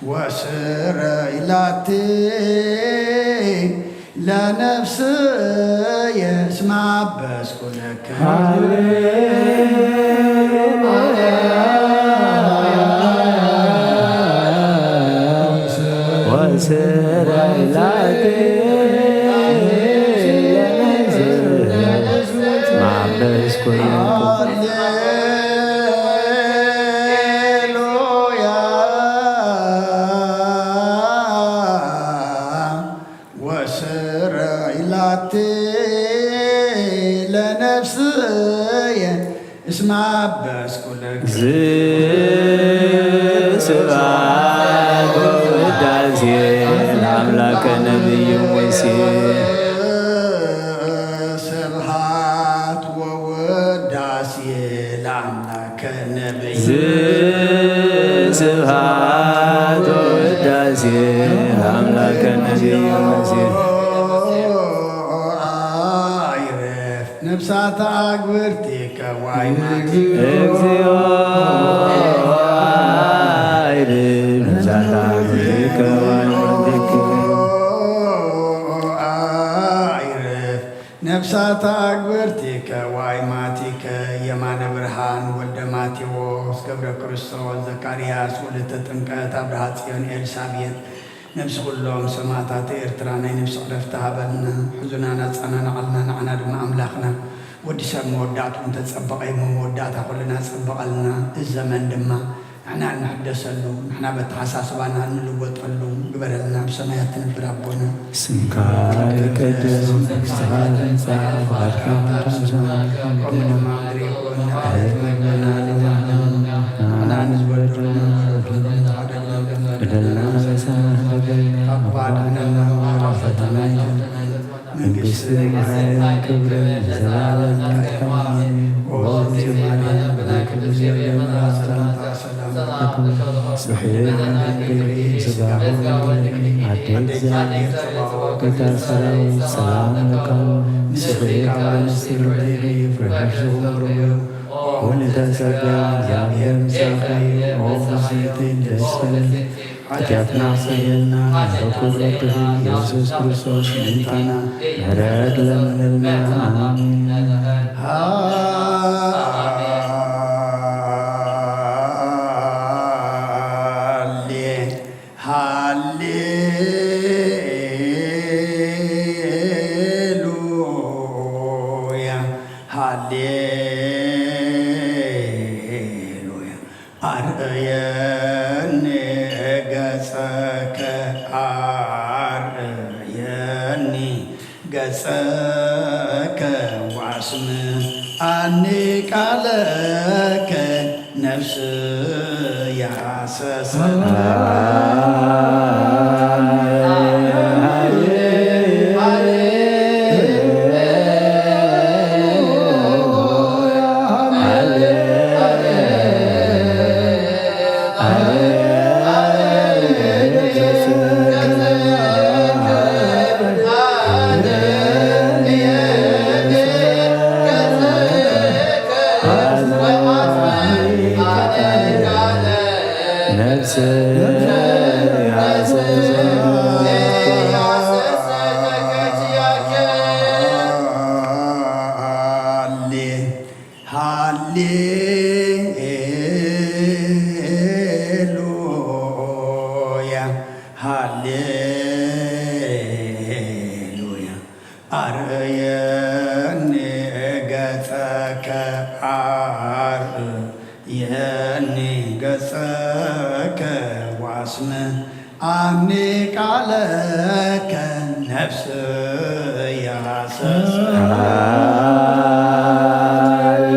ወስረ ኢላቲ ለነፍስየ እስመ አበስኩ ለከ። ወስረ ኢላቲ ለነፍስየ እስመ አበስኩ ለከ። ሃሌሉያ ወስረ ኢላቲ ለነፍስየ እስመ አበስኩ ለከ። ስብሐት ወውዳሴ ለአምላከ ነቢይ ሙሴ። ስብሐት ወውዳሴ ለአምላከ ነቢይ። ስብሐት ወውዳሴ ለአምላከ ነቢይ ሙሴ። አይረፍ ነፍሳት አግብርቲከ ዋይማቲከ። እግዚኦ አይረፍ ነፍሳት አግብርቲከ ዋይማቲከ። አይረፍ ነፍሳት አግብርቲከ ዋይማቲከ። የማነ ብርሃን ወልደ ማቴዎስ ገብረ ክርስቶስ ዘካርያስ ወለተ ጥምቀት አብርሃ ጽዮን ኤልሳቤጥ ነፍሲ ኩሎም ሰማእታት ኤርትራ ናይ ነፍሲ ዕረፍቲ ሃበልና። ሕዙናን ኣጸናንዓልና፣ ንዓና ድማ ኣምላኽና። ወዲ ሰብ መወዳእትኡ እንተጸበቐ እሞ መወዳእታ ኩልና ጸበቐልና። እዚ ዘመን ድማ ንሕና እንሕደሰሉ፣ ንሕና በተሓሳስባና እንልወጠሉ ግበረልና። ኣብ ሰማያት ትነብር ኣቦና፣ ስምካ ይቀደስ፣ መንግስትኻ ትምጻእ፣ ፍቓድካ ኣብ ሰማይ ከምኡ ድማ ኣብ ምድሪ ይኹን። ንዕለት መግብና ንህበና፣ ንሕና ንዝበደሉና በደልና በደልና በደልና በደልና በደልና ኣብ ፈተና ኣይተእትወና። መንግስትን ሓይልን ክብርን ንዘለዓለም ናትካ እዩ። ኦ እግዝእትየ ማርያም፣ ብናይ ቅዱስ ገብርኤል መልኣክ ሰላምታ ሰላም እለኪ። ብሕይል መንፈስ ቅዱስ ስጋ ወልድ ኣዴ እግዚኣብሔር ጸባኦት፣ ጌታ ሰራዊት ሰላም እለኪ። ንስኺ ካብ ኣንስቲ ፍርሒ ኢኺ፣ ፍረ ከርሥኺ ብሩኽ እዩ። ኦ ምልዕተ ጸጋ፣ እግዚኣብሔር ምሳኺ እዩ። ኦ ፍስሕቲ፣ ደስ በልኪ፣ ሓጢኣትና ኣስተሰርየልና፣ ናብ ክብሪ ወድኺ ኢየሱስ ክርስቶስ ምእንታና ምሕረት ለምንልና። ኣሜን። ሃሌ ሃሌሉያ፣ ሃሌሉያ። ኣርእየኒ ገጸከ፣ ኣርእየኒ ገጸከ፣ ወኣስምዓኒ ቃለከ፣ ነፍስያ ሰሰ ሃሌ ሃሌሉያ፣ ሃሌሉያ። ኣርእየኒ ገጸከ፣ ኣርእየኒ ገጸከ፣ ወኣስምዓኒ ቃለከ፣ ነፍስያ ሰሰ ሃሌ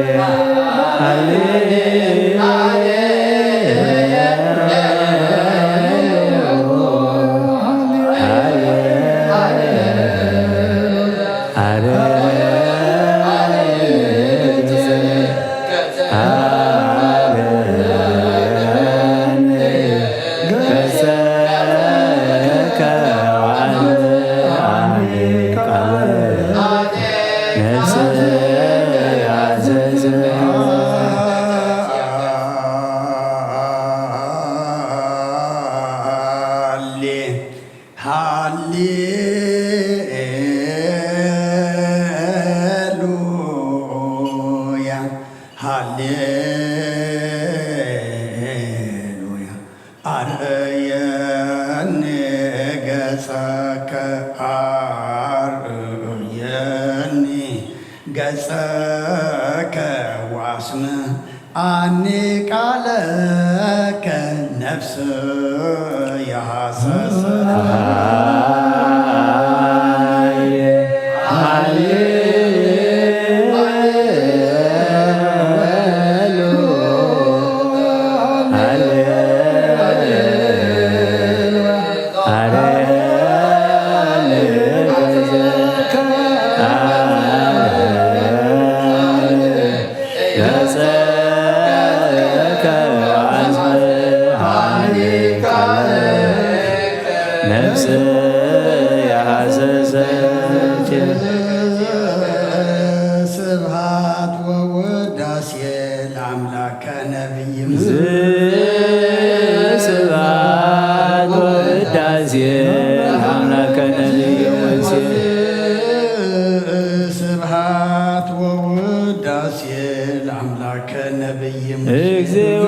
ሃሌሉያ፣ ሃሌሉያ። ኣርእየኒ ገጸከ፣ ኣርእየኒ ገጸከ፣ ወኣስምዓኒ ቃለከ፣ ነፍስያ ሰሰ ስብሐት ወውዳሴ ለአምላከ ነቢይ ሙሴ። ስብሐት ወውዳሴ ለአምላከ ነቢይ ሙሴ። ስብሐት ወውዳሴ ለአምላከ ነቢይ ሙሴ። እግዚኦ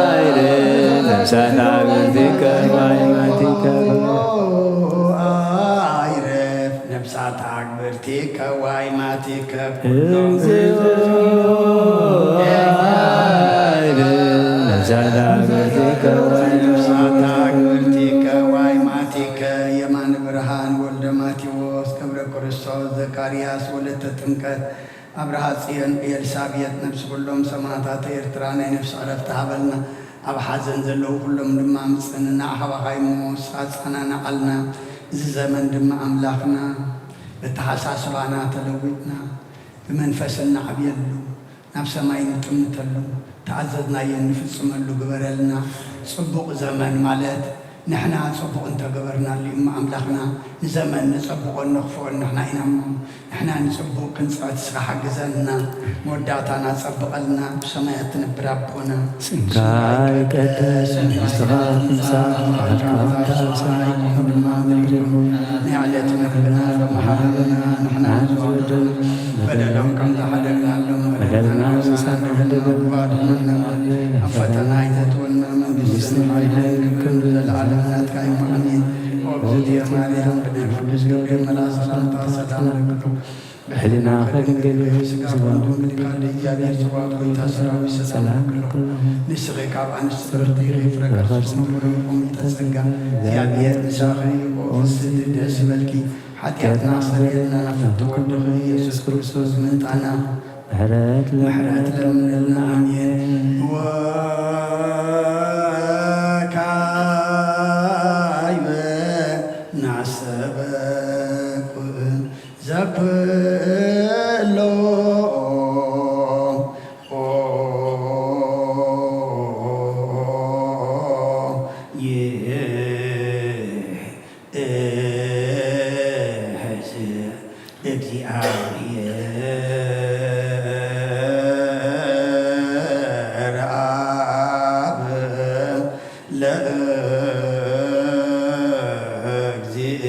አይረ ነፍሳና በዚከ ማይማቲከ። አይረፍ ነፍሳት አግብርቲከ ዋይማቲከ ኩሎም። ነፍሳት አግብርቲከ ዋይማቲከ። የማነ ብርሃን ወልደ ማቴዎስ፣ ገብረ ክርስቶስ፣ ዘካርያስ፣ ወለተ ጥምቀት፣ ኣብርሃ ጽዮን፣ ኤልሳቤጥ፣ ነፍሲ ኩሎም ሰማዕታት ኤርትራ ናይ ነፍሲ ዕረፍቲ ሃበልና። ኣብ ሓዘን ዘለዉ ኩሎም ድማ ምጽንናዕ ሃባኻ እሞ ንስኻ ኣጸናንዓልና። እዚ ዘመን ድማ ኣምላኽና በተሓሳስባና ተለዊጥና ብመንፈስ እንዓብየሉ፣ ናብ ሰማይ ንጥምተሉ፣ ተኣዘዝናዮ እንፍጽመሉ ግበረልና። ጽቡቕ ዘመን ማለት ንሕና ጽቡቕ እንተገበርናሉ እሞ ኣምላኽና ንዘመን ንጸብቖን ንኽፍኦን ንሕና ኢና እሞ፣ ንሕና ንጽቡቕ ክንጽዕት ንስኻ ሓግዘና። መወዳእታና ጸብቐልና፣ ብሰማያት ትነብር ኣቦና። ስምካ ይቀደስ፣ መንግስትኻ ትምጻእ፣ ፍቓድካ ኣብ ሰማይ ከምኡ ድማ ኣብ ምድሪ ይኹን። ናይ ዕለት መግብና ሎሚ ሃበና፣ ንሕና ንዝበደሉ በደሎም ከም ዝሓደግናሎም፣ በደልና ምሳና ሕደገና፣ ኣድሕነና፣ ኣብ ፈተና ኣይተእትወና፣ መንግስትን ሓይልን ክብርን ዘለዓለም ናትካ እዩ። ኣሜን። ኦ እግዝእትየ ማርያም፣ ብናይ ቅዱስ ገብርኤል መልኣክ ሰላምታ ሰላም እልኪ፣ ብሕሊናኺ ድንግል ኢኺ፣ ስጋኺ እውን ድንግል እዩ። ኣደ እግዚኣብሔር ጸባኦት፣ ጎይታ ሰራዊት ሰላም እልኪ። ንስኺ ካብ ኣንስቲ ብርክቲ ኢኺ፣ ፍረ ከርስኪ እውን ብሩኽ እዩ። ጸጋ እግዚኣብሔር ምሳኺ እዩ። ኦ ፍስሕቲ ደስ ይበልኪ፣ ሓጢኣትና ኣስተሰርየልና፣ ፍቱው ወድኺ ኢየሱስ ክርስቶስ ምእንታና ምሕረት ለምነልና። ኣሜን። ወካዕበ ናሰበኩ ዘኩሎ ይእዝ እግዚኣብሔር ኣብ ለእግዚእ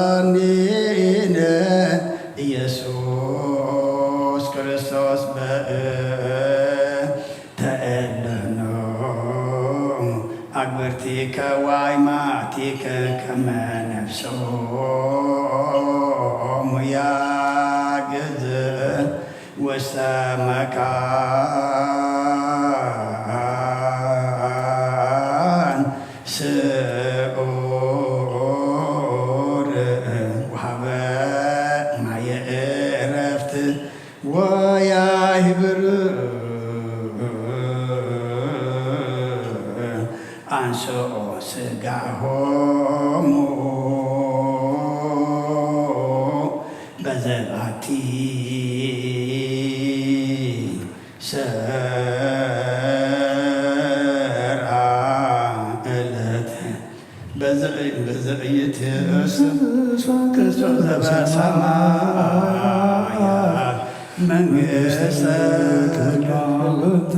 ወመድኃኒነ ኢየሱስ ክርስቶስ በእንተ እለ ኖሙ ኣግብርቲከ ዋይማቲከ ከመ ነፍሶሙ ያግዝ ውስተ መካን ስዑር ወሃበ ማየ ዕረፍት ወያህብር አንስኦ ስጋሆሙ በዘባቲ ሰርዓ ዕለት በዝዕ-፣ በዝዕይት እሱ ክርስቶስ ዘበሰማያት መንግስት ሰማያት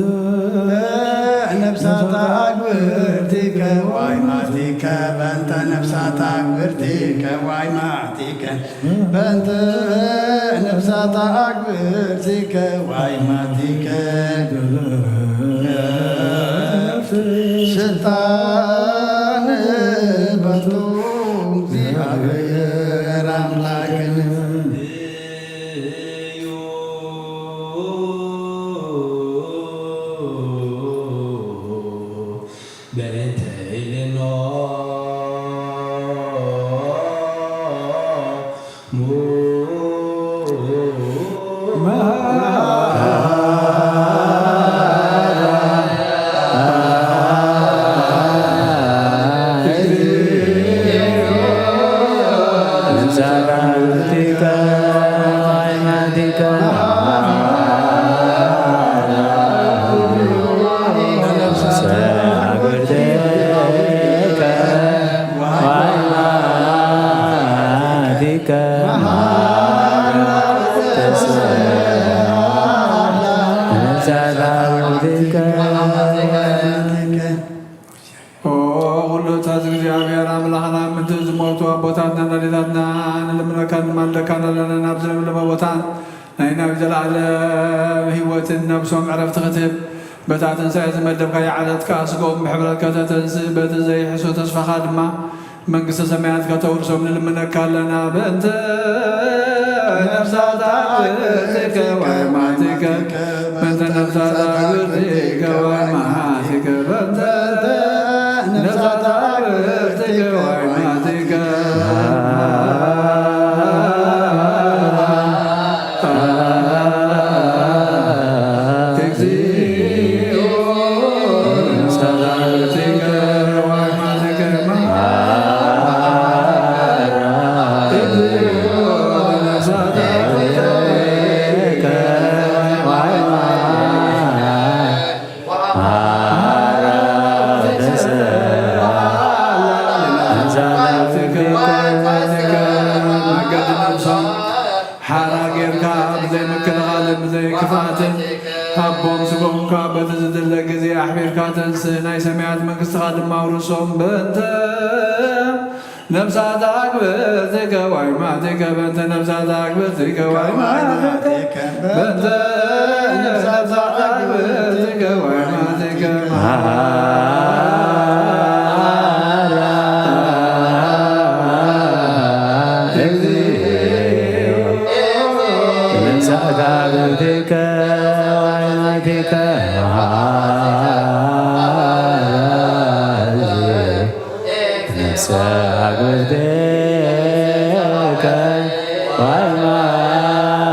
ነፍሳት አግብርቲከ ዋይማቲከ በእንተ ነፍሳት አግብርቲከ ዋይማቲከ በእንተ ነፍሳት አግብርቲከ ዋይማቲከ ስልጣን በቱ እግዚአብሔር አምላክን እዩ። በእንተ ኢልኖ ኦ ኩሉ እታዝ እግዚኣብሔር ኣምላኽና፣ ምእንቲ ዝሞቱ ኣቦታትና ኣዴታትና ንልምነካ ንማልደካ ኣለና። ናብ ዝለምለመ ቦታ ናይ ናብ ዘለኣለም ህይወትን ነብሶም ዕረፍቲ ክትህብ፣ በታ ትንሳኤ ዝመደብካዮ ዓለት ከኣ ስጋኦም ብሕብረት ከተተንስእ፣ በቲ ዘይሕሶ ተስፋኻ ድማ መንግስተ ሰማያት ከተውርሶም ንልምነካ ኣለና። በእንተ ነፍሳት ኣግብርቲከ ወይማቲከ፣ በእንተ ነፍሳት ኣግብርቲከ ወይማቲከ፣ በእንተ ነፍሳት ኣግብርቲከ ወይማቲከ። ሓራ ጌርካ ብዘይ ምክልኻልን ብዘይ ክፍኣትን ሃቦም። ስጎምካ በቲ ዝድለ ግዜ ኣሕቢርካ ተንስእ፣ ናይ ሰማያት መንግስትኻ ድማ ኣውርሶም። በእንተ ነፍሳት ኣግብርቲከ ዋይማቲከ፣ በእንተ ነፍሳት ኣግብርቲከ ዋይማቲከ፣ በእንተ ነፍሳት ኣግብርቲከ ዋይማቲከ መሃራ እግዚእ። ነፍሳት ኣግብርቲከ ዋይማቲከ መሃራ ነፍሳት ኣግብርቲከ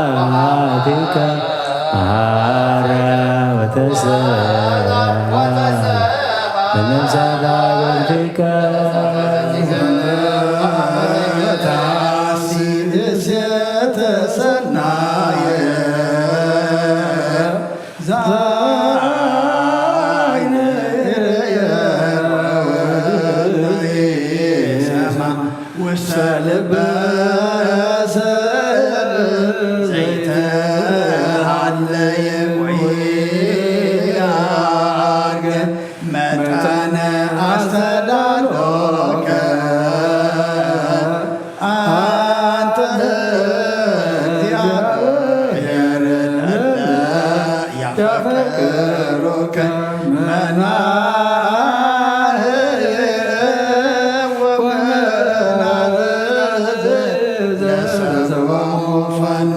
ዋይማቲከ መሃራ ወተሰባ ነፍሳት ኣግብርቲከ። ውስተ ልበ ሰብ ዘይተሃለየ ወይ ያርገ መጠነ ኣስተዳሎከ ኣንተ እግዚአብሔር ለለ ያፈቅሩከ መናህየ ወመናዝዝ ለሰቦሙ ፈኑ።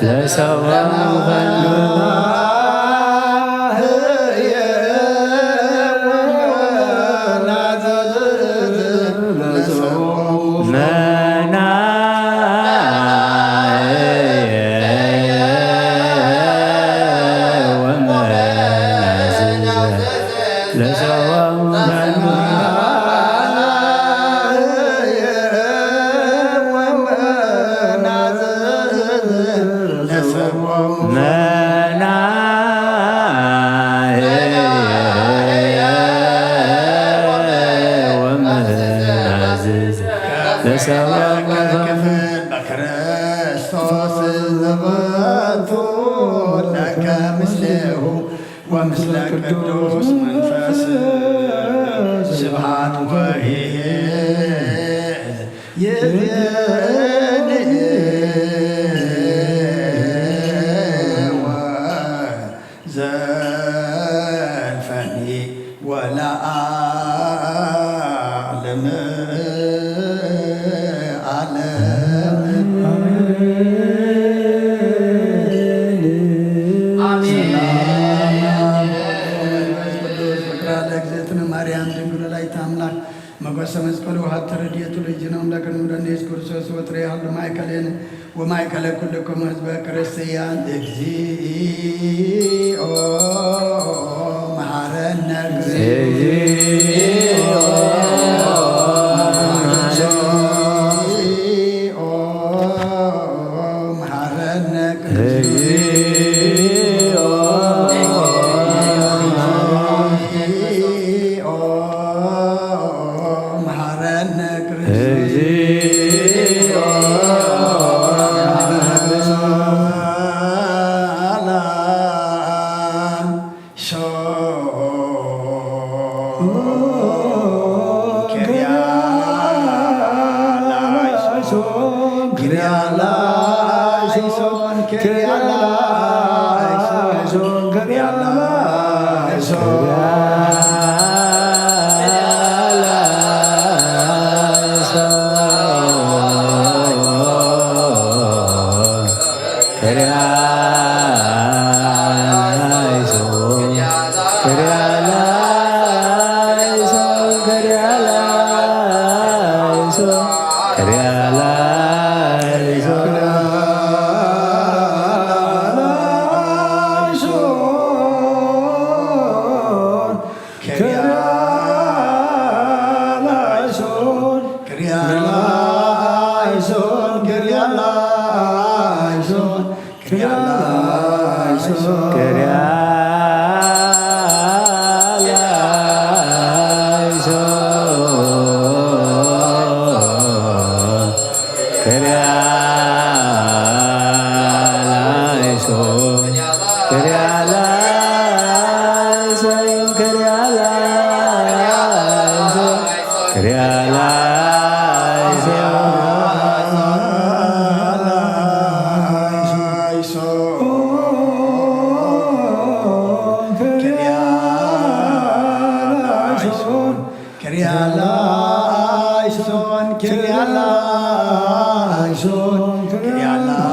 ለሰቦሙ ፈኑ። መናህየ ወመናዝዘ ለሰቦሙ ፈኑ። መናህየ ወመናዝዘ ለሰቦሙ ፈኑ። በክርስቶስ ዘበቱ ለከ ምስሌሁ ወምስለ ቅዱስ መንፈስ ስብሐት ወይሄ ይእዜኒ ወዘልፈኒ ወለዓለመ ዓለም። አሜን። ሰላም ለመንፈስ ቅዱስ ፍቅራ ለእግዝእትነ ማርያም ድንግል ወላዲተ አምላክ መጎሰ መስቀሉ ሀብተ ረድኤቱ ለእግዚእነ አምላክነ መድኃኒነ ኢየሱስ ክርስቶስ ወትረ ይሃሉ ማእከሌነ ወማእከለ ኩልክሙ ህዝበ ክርስቲያን። እግዚኦ መሐረነ። እግዚኦ መሐረነ። እግዚኦ መሐረነ። እግዚኦ ኪርያላይሶን፣ ኪርያላይሶን፣ ኪርያላይሶን።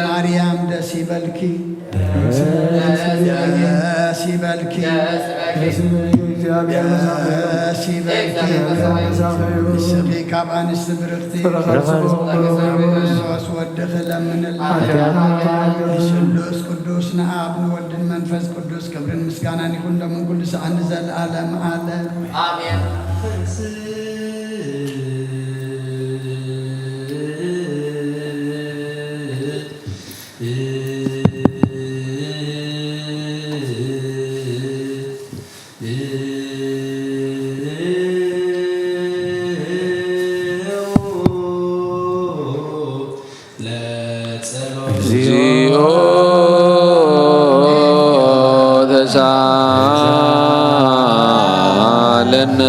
ማርያም ደስ ይበልኪ፣ ደስ ይበልኪ፣ ደስ ይበልኪ። ንስኺ ካብ ኣንስቲ ብርኽቲ፣ ፍረ ከርሥኺ ብሩኽ እዩ። ክርስቶስ ወድኺ ለምንልና። ኃጢኣትና ይቕር በል። ንስሉስ ቅዱስ ንኣብ ንወልድን መንፈስ ቅዱስ ክብርን ምስጋናን ይኹን፣ ሎምን ኩሉ ሰዓት ንዘለዓለም ዓለም። ኣሜን። እግዚኦ ተሳለነ።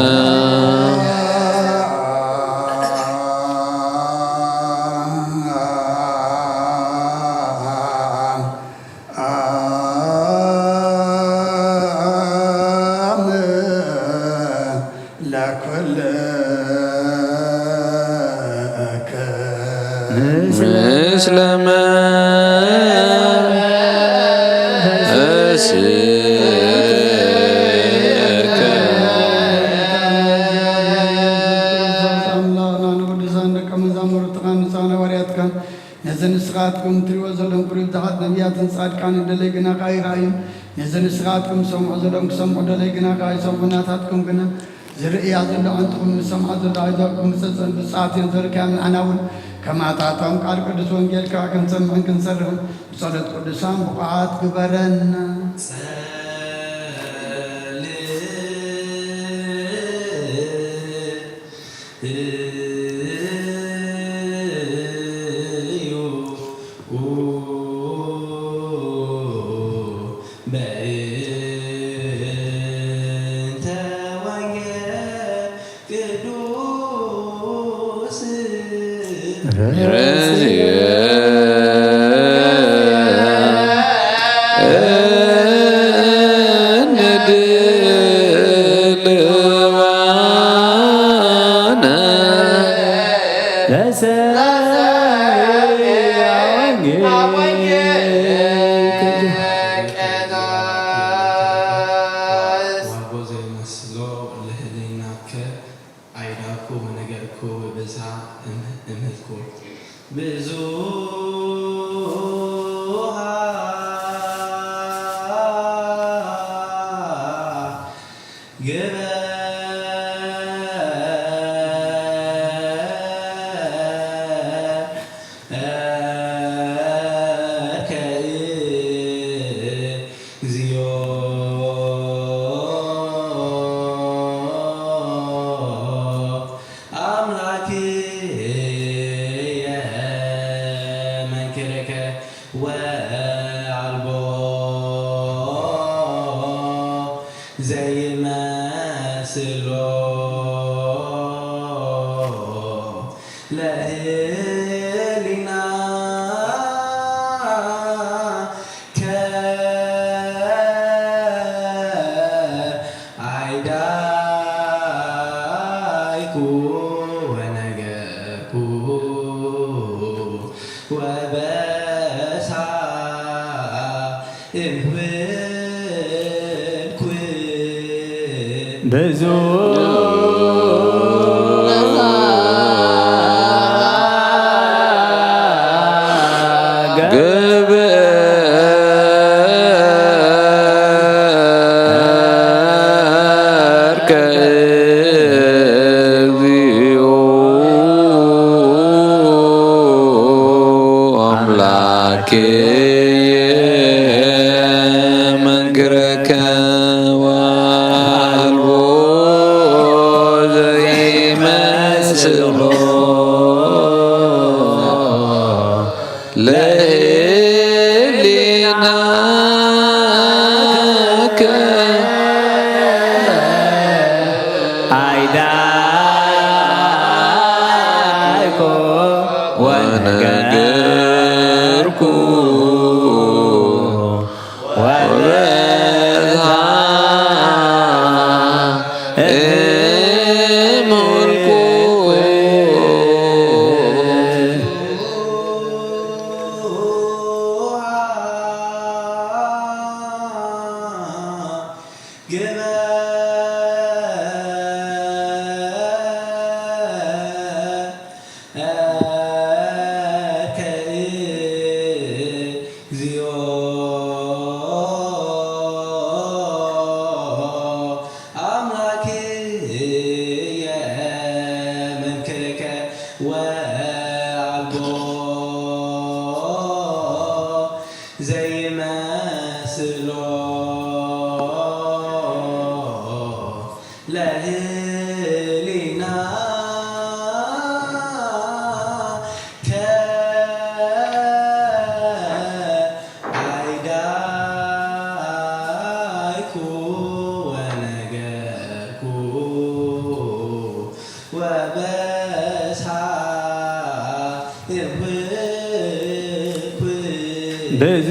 ለኩልከ ምስለ መንፈስከ። ኣምላኽና ንቅዱሳን ደቀ መዛሙርትኻን ንጹሓን ሃዋርያትካን ነዚ ንስኻትኩም ትሪእዎ ዘለኹም ቅሩብ ብዙሓት ነቢያትን ጻድቃንን ደለይ ግና ከኣ ይረኣዩ። ነዚ ንስኻትኩም ትሰምዑ ዘለኹም ክሰምዑ ደለይ ግና ከኣ ይሰምዑ። ናታትኩም ግና ዝርእያ ዘሎ ኣዕንትኹም ዝሰምዓ ዘሎ ኣእዛንኩም ምጸጸን ብጻት እየን ዘርክያ። ንዓና እውን ከማታቶም ቃል ቅዱስ ወንጌል ከኣ ክንሰምዕን ክንሰርሕን ብጸሎት ቅዱሳን ብቑዓት ግበረና። ኣይዳኩ ወነገርኩ ብብዝሃ እም-፣ እምህልኩ። ብዙሃ ግበር ከእዝዮ ኣምላክየ መንክረከ ወዓልቦ ዘይመስሎ ለህሊና ከ ኣይዳይኩ ወነገርኩ ወበሳ እንብልኩ ብዙ ዘይመስሎ ለህሊና ከ ኣይዳይኩ ወነገርኩ ወበሳ ብዙ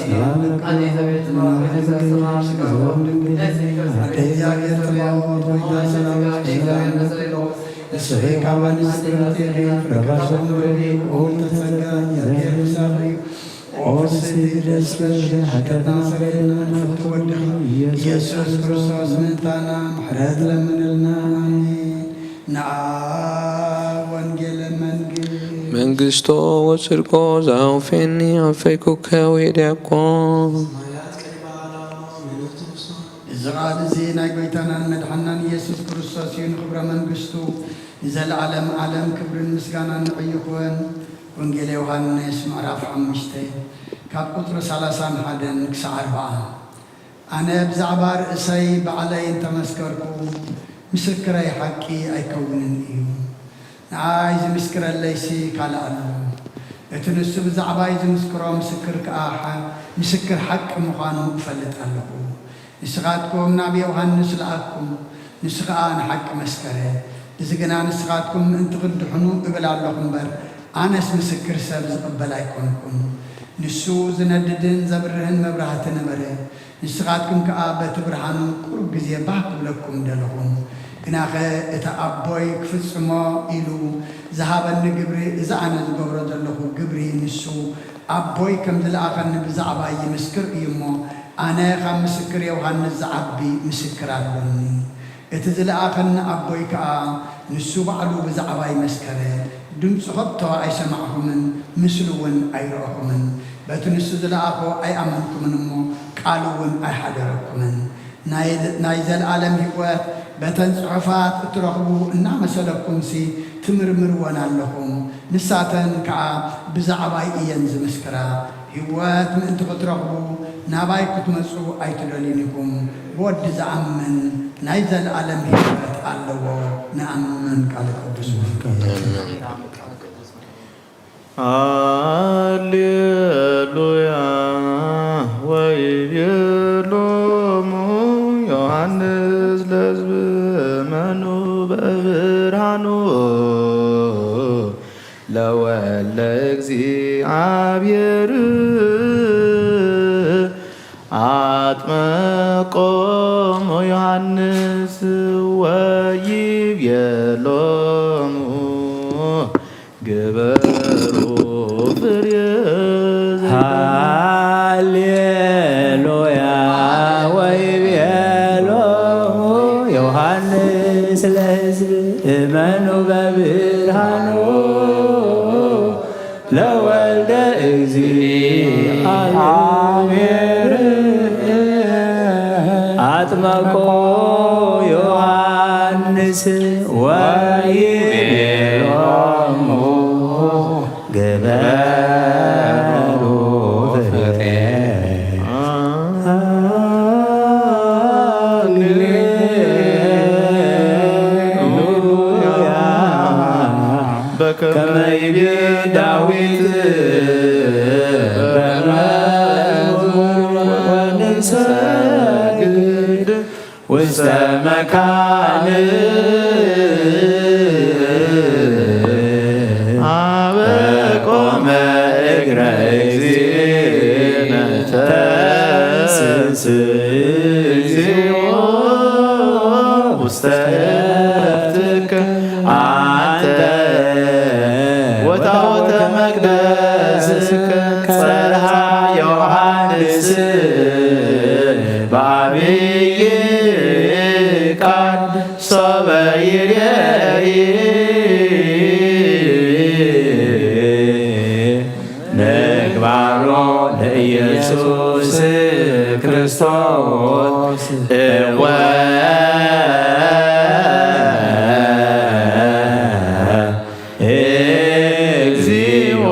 ሰላም ለኪ፣ ቃል የእግዚአብሔር ጽባኦት፣ ቃል የእግዚአብሔር ጽባኦት፣ ቃል የእግዚአብሔር ጽባኦት፣ ንስኺ ካብ ኣንስቲ ተባረኽቲ ኢኺ፣ ፍረ ከርሥኺ ቡሩክ እዩ። ኦ ምልዕተ ጸጋ፣ እግዚአብሔር ምሳኺ እዩ። ኦ ፍስሕቲ ደስ ይበልኪ፣ ኃጢአትና ስተሰርየልና፣ ፍትወ ወልድኺ ኢየሱስ ክርስቶስ ምእንታና ምሕረት ለምንልና። ኣሜን። ንዓ ወንጌለ መንግስት። መንግስቶ ወጽድቆ ዘአውፌኒ፣ አውፌኩከ ወዲያቆ። እዚ ቃል እዚ ናይ ጎይታናን መድሓናን ኢየሱስ ክርስቶስ እዩ። ንኽብረ መንግስቱ ንዘለዓለም ዓለም ክብርን ምስጋናን ንዕኡ ይኹን። ወንጌል ዮሃንስ ምዕራፍ ሓሙሽተ ካብ ቁጽሪ ሰላሳን ሓደን ክሳዕ ኣርብዓ። ኣነ ብዛዕባ ርእሰይ ባዕለይ እንተመስከርኩ፣ ምስክረይ ሓቂ ኣይከውንን እዩ። ንዓይ ዝምስክረለይሲ ካልእ ኣሎ። እቲ ንሱ ብዛዕባይ ዝምስክሮ ምስክር ከኣ ሓ-፣ ምስክር ሓቂ ምዃኑ እፈልጥ ኣለኹ። ንስኻትኩም ናብ ዮሃንስ ለኣኽኩም፣ ንሱ ኸኣ ንሓቂ መስከረ። እዚ ግና ንስኻትኩም ምእንቲ ክትድሕኑ እብል ኣለኹ እምበር፣ ኣነስ ምስክር ሰብ ዝቕበል ኣይኮንኩን። ንሱ ዝነድድን ዘብርህን መብራህቲ ነበረ። ንስኻትኩም ከኣ በቲ ብርሃኑ ቁሩብ ግዜ ባህ ክብለኩም ደለኹ። ግናኸ እቲ ኣቦይ ክፍጽሞ ኢሉ ዝሃበኒ ግብሪ፣ እዚ ኣነ ዝገብሮ ዘለኹ ግብሪ፣ ንሱ ኣቦይ ከም ዝለኣኸኒ ብዛዕባይ ይምስክር እዩ እሞ፣ ኣነ ካብ ምስክር ዮሃንስ ዝዓቢ ምስክር ኣሎኒ። እቲ ዝለኣኸኒ ኣቦይ ከኣ ንሱ ባዕሉ ብዛዕባይ መስከረ። ድምፁ ከቶ ኣይሰማዕኹምን፣ ምስሉ እውን ኣይረእኹምን። በቲ ንሱ ዝለኣኾ ኣይኣመንኩምን እሞ፣ ቃሉ እውን ኣይሓደረኩምን። ናይ፣ ናይ ዘለኣለም ህይወት በተን ጽሑፋት እትረኽቡ እናመሰለኩምሲ ትምርምርወን ኣለኹም። ንሳተን ከኣ ብዛዕባይ እየን ዝምስክራ። ህይወት ምእንቲ ክትረኽቡ ናባይ ክትመጹ ኣይትደልዩን ኢኹም። ብወዲ ዝኣምን ናይ ዘለኣለም ህይወት ኣለዎ። ንኣምን። ቃል ቅዱስ ወንጌል። ኣሜን። ሃሌሉያ። ወይቤሎሙ ዮሃንስ ለሕዝብ እመኑ በብርሃኑ ለወልደ እግዚኣብሔር ኣጥመቆሙ ዮሃንስ ወይቤሎሙ ግበሩ ፍሬ ዘይደግም። ሃሌሉያ። ወይቤሎሙ ዮሃንስ ለሕዝብ እመኑ በብርሃኑ ለወልደ እግዚኣብሔር ኣጥመቆ ዮሃንስ ወይቤሎሙ ግበሩ ፍሬ። ሃሌሉያ። በከመ ይቤ ዳዊት በመዝሙር ወንሰግድ ውስተ መካን አበ ቆመ እግረ እግዚእነ ተንስእ እግዚኦ ውስተ ዕረፍትከ አንተ ወታቦተ መቅደስከ ጸርሃ ዮሐንስ በአብይ ቃል ሶበ ይሬኢ ምግባሮ ለኢየሱስ ክርስቶስ እወ እግዚኦ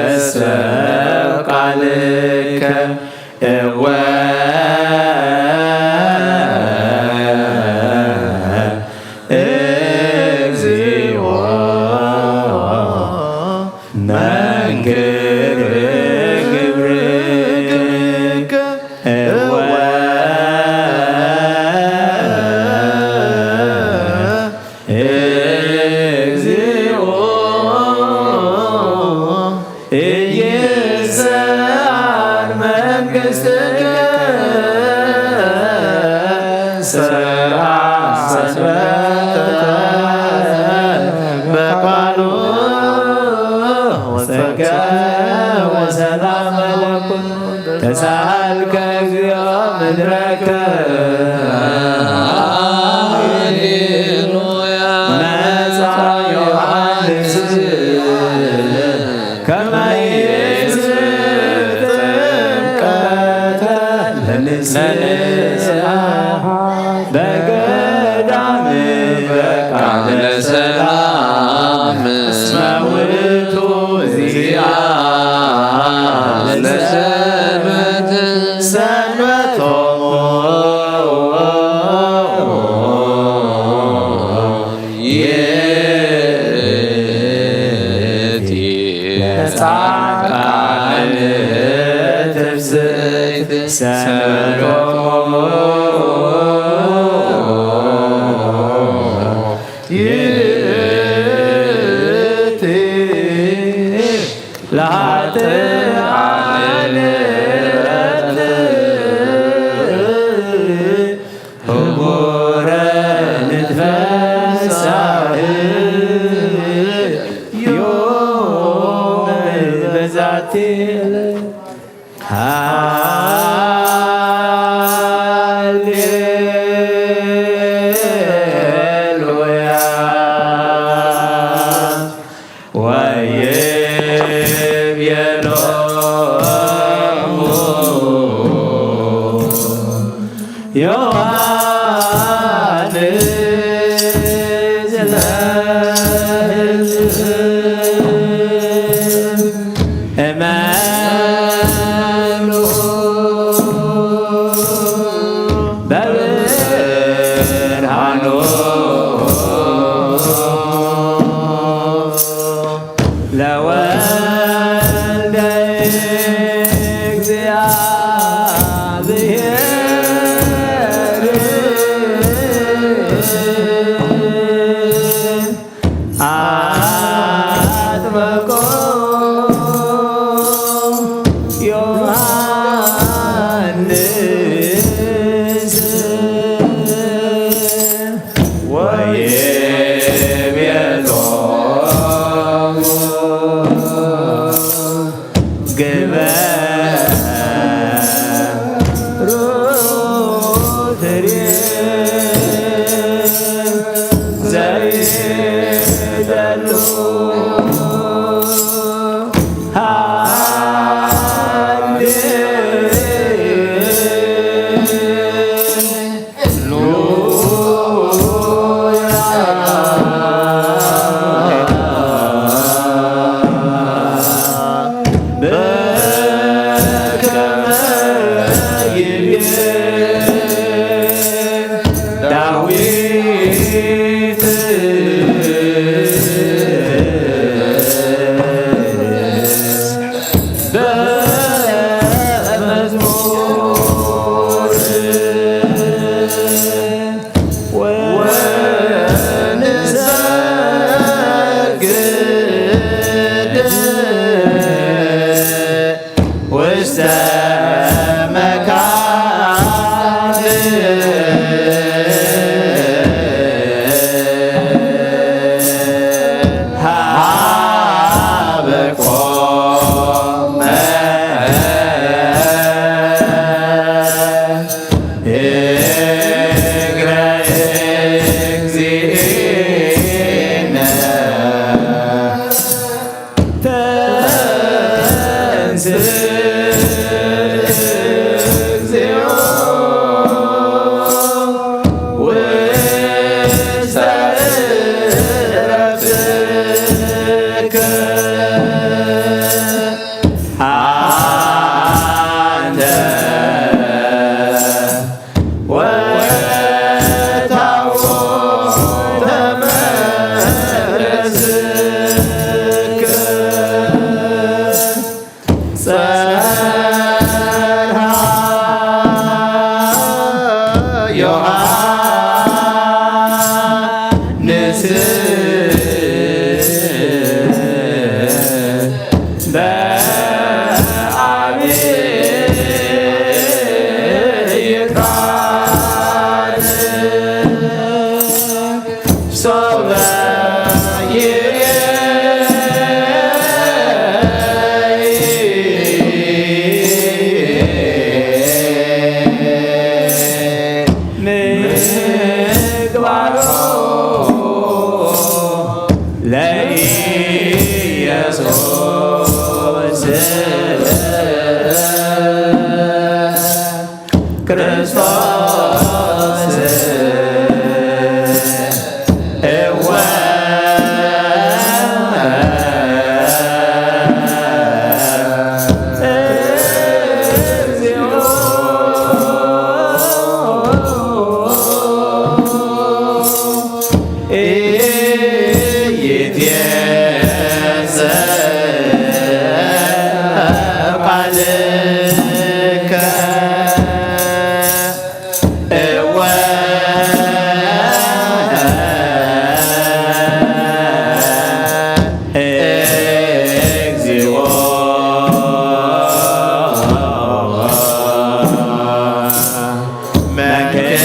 ኢይትየሰብ ቃልከ እወ እግዚኦ መንክር ግብርከ እወ እግዚኦ ኢይትስኣል መንግሥትከ ሰርዓ ሰንበተ በቃሉ ወጸጋ ወሰላም ለኩሉ ተሳሃልከ እግዚኦ ምድረከ። ሃሌሉያ። መጻ ዮሐንስ ከመ ይእትት ጥምቀተ ለንስሐ በገዳም በቃለ ሰላም እስመ ውእቱ እግዚአ ለሰንበት ሰንበቶሙ ይእቲ ለጻድቃን ትፍስሕት ሰንበቶሙ ይእቲ ለኃጥኣን ዕረፍት ህቡረ ንትፈሳህ ዮም በዛቲ ዕለት። ሃሌሉያ። ወይቤሎሙ ዮሐንስ ለሕዝብ እመኑ ዘይደሉ ሃሌሉያ። በከመ ይቤ ዳዊት በመዝሙር ወንሰግድ ውስተ መካን ሀበ ቆመ እግረ እግዚእነ። ተንሥእ እግዚኦ ውስተ ዕረፍትከ። አንተ ወታቦተ መቅደስከ ጸርሃ ዮሐንስ። በአብይ ቃል ሶበ ይሬ ምግባሮ ለኢየሱስ ክርስቶስ። እወ እግዚኦ ኢይትዔዘ ቃልከ። እወ እግዚኦ መንክር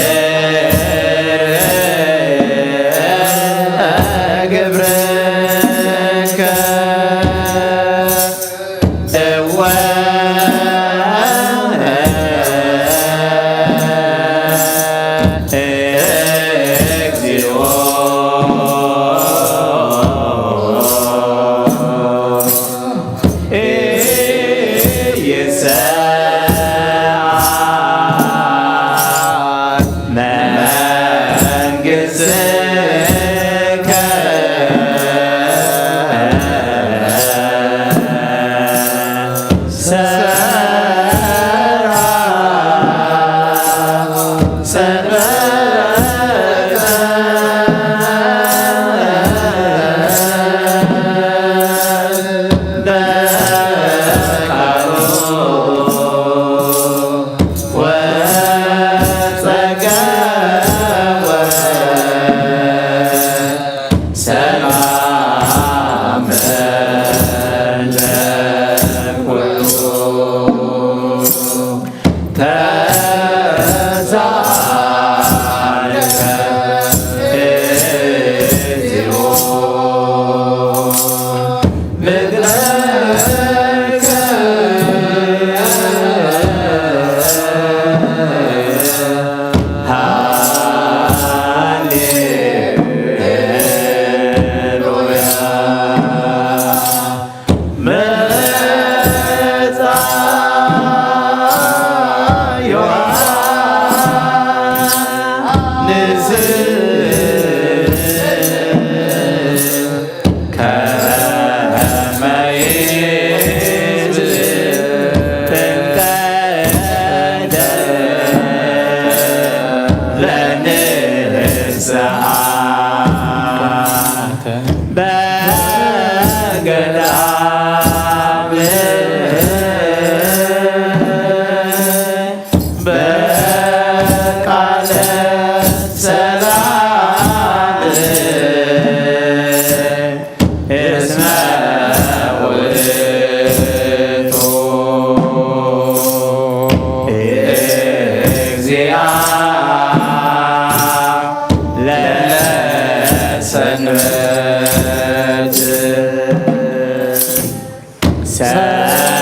ሰንበት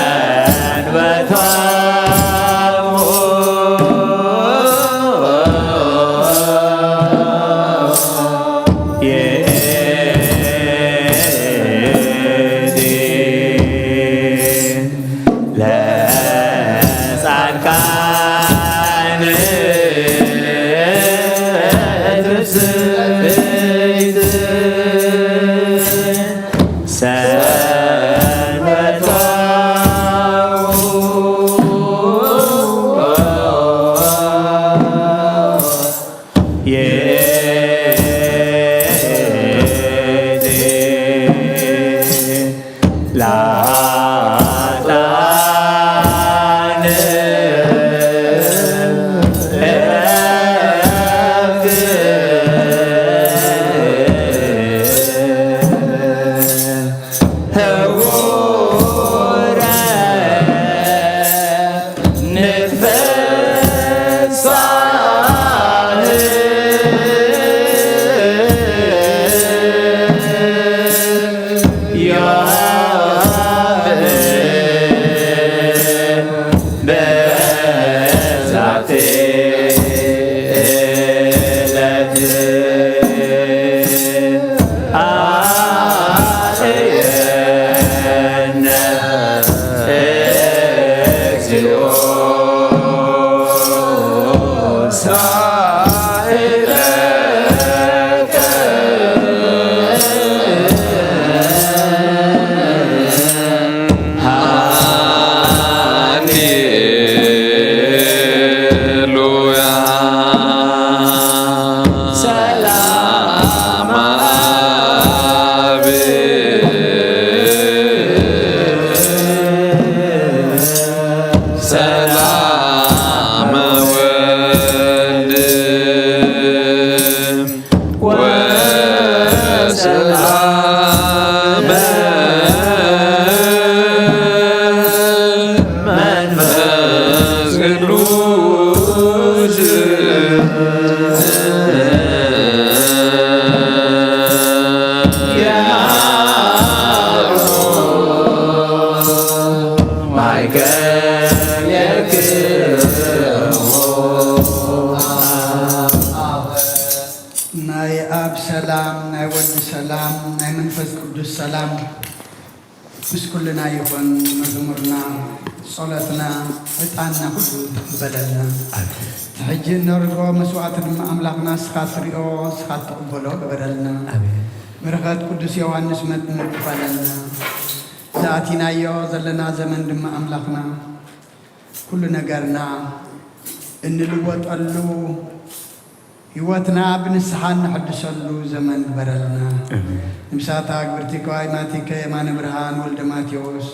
ሰንበቷ ይእቲ ለጻድቃን ትስብእት ሰንበቷ ይእቲ ለኃጥኣን እረፍት ህቡረ ንትፈሳህ ዮም በዛቲ ዕለት አርእየነ እግዚኦ ሳህለከ። ሃሌሉያ። ሰላም አብ ሰላም ወልድ ወሰላም መንፈስ ቅዱስ የሃሎ ማይከል የርክቦ። ናይ ኣብ ሰላም፣ ናይ ወልድ ሰላም፣ ናይ መንፈስ ቅዱስ ሰላም ምስ ኩልና ይኹን። መዝሙርና፣ ጸሎትና፣ ዕጣንና ኩሉ ተቐበለልና። ኣሜን። እቲ ሕጂ እነርድኦ መስዋዕቲ ድማ ኣምላኽና ንስኻ ትሪኦ፣ ንስኻ ትቕበሎ ግበረልና። ኣሜን። በረኸት ቅዱስ ዮሃንስ መጥምቕ ክፈለልና። ዝኣቲናዮ ዘለና ዘመን ድማ ኣምላኽና ኩሉ ነገርና እንልወጠሉ፣ ህይወትና ብንስሓ እንሕድሰሉ ዘመን ግበረልና። ኣሜን። ንምሳታ ግብርቲ ከዋይ ማቲከ የማነ ብርሃን ወልደ ማቴዎስ፣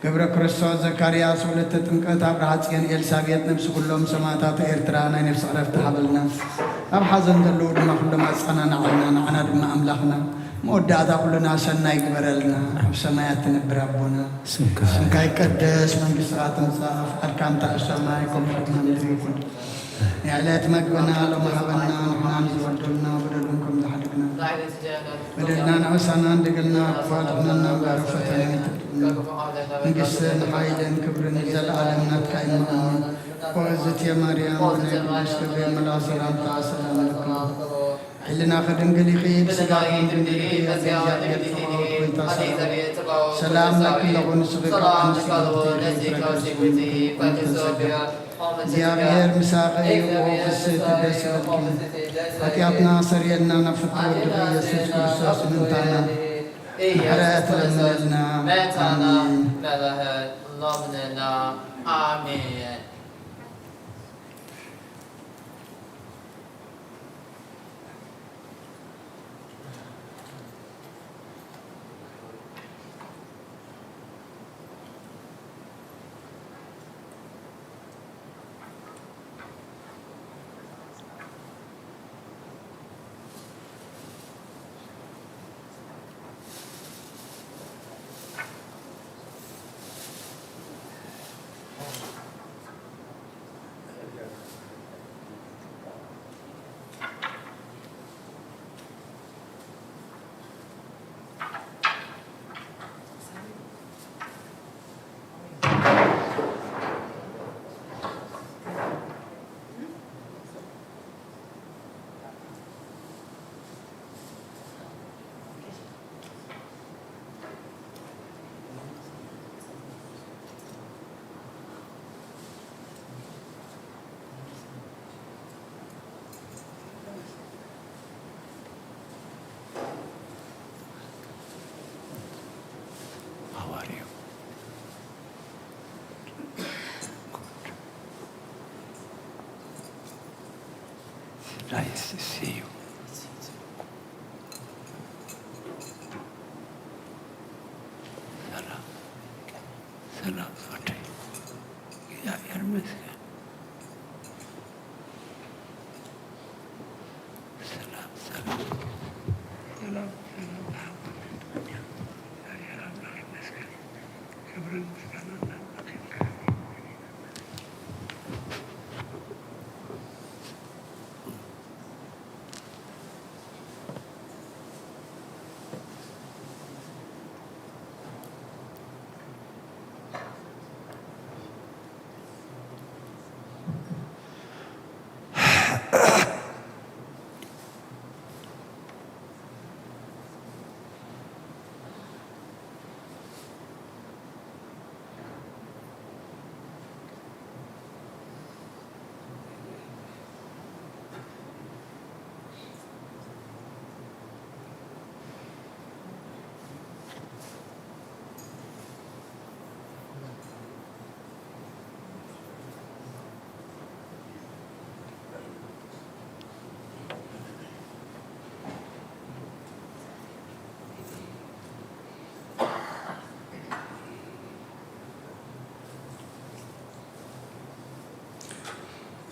ገብረ ክርስቶስ ዘካርያስ፣ ወለተ ጥምቀት ኣብርሃ ጽዮን ኤልሳቤጥ፣ ነብሲ ኩሎም ሰማእታት ኤርትራ ናይ ነፍሲ ዕረፍቲ ሃበልና። ኣብ ሓዘን ዘለዉ ድማ ኩሎም ኣጸናንዓልና። ንዓና ድማ ኣምላኽና መወዳእታ ኩልና ሰናይ ግበረልና። ኣብ ሰማያት ትነብር ኣቦና፣ ስምካ ስምካ ይቀደስ፣ መንግስትኻ ትምጻእ፣ ፍቓድካ ከምታ ኣብ ሰማይ ከምኡ ኣብ ምድሪ ይኹን። ንዕለት መግብና ሎሚ ሃበና፣ ንሕና ንዝበደሉና በደሎም ከም ዝሓደግና በደልና ንዕሳና እንደገልና ክፋል ኩነና እምበር ኣብ ፈተና ኣይተእትወና። መንግስትን ሓይልን ክብርን ንዘለኣለም ናትካ እዩ። እመ ኣሜን። ኦ እግዝእትየ ማርያም፣ ብናይ ቅዱስ ገብርኤል መልኣክ ሰላምታ ሰላም እልኪ። ሕልናኺ ድንግል ኢኺ፣ ብስጋኺ ድንግል ኢኺ፣ እግዚኣብሔር ጸባኦት ጐይታ ሰላም፣ ሰላም ለኪ እለኹ፣ ንስኺ ካብ ኣንስቲ ብሩኽቲ ኢኺ፣ ፍረ ከርስኺ ብሩኽ እዩ። እግዚኣብሔር ምሳኺ እዩ። ኦ ፍስሕቲ ደስ ይበልኪ፣ ኃጢኣትና ሰርየልና፣ ናብ ፍትሒ ወድኺ ኢየሱስ ክርስቶስ ምእንታና ምሕረት ለምነልና። ኣሜን። ኣሜን። Nice to see you. ሰላም፣ ሰላም ወደይ። እግዚኣብሔር ይመስገን። ሰላም፣ ሰላም። ሰላም፣ ሰላም። እግዚአብሔር አምላክ ይመስገን። ክብርን ምስጋናን ለአምላክ ይሁን።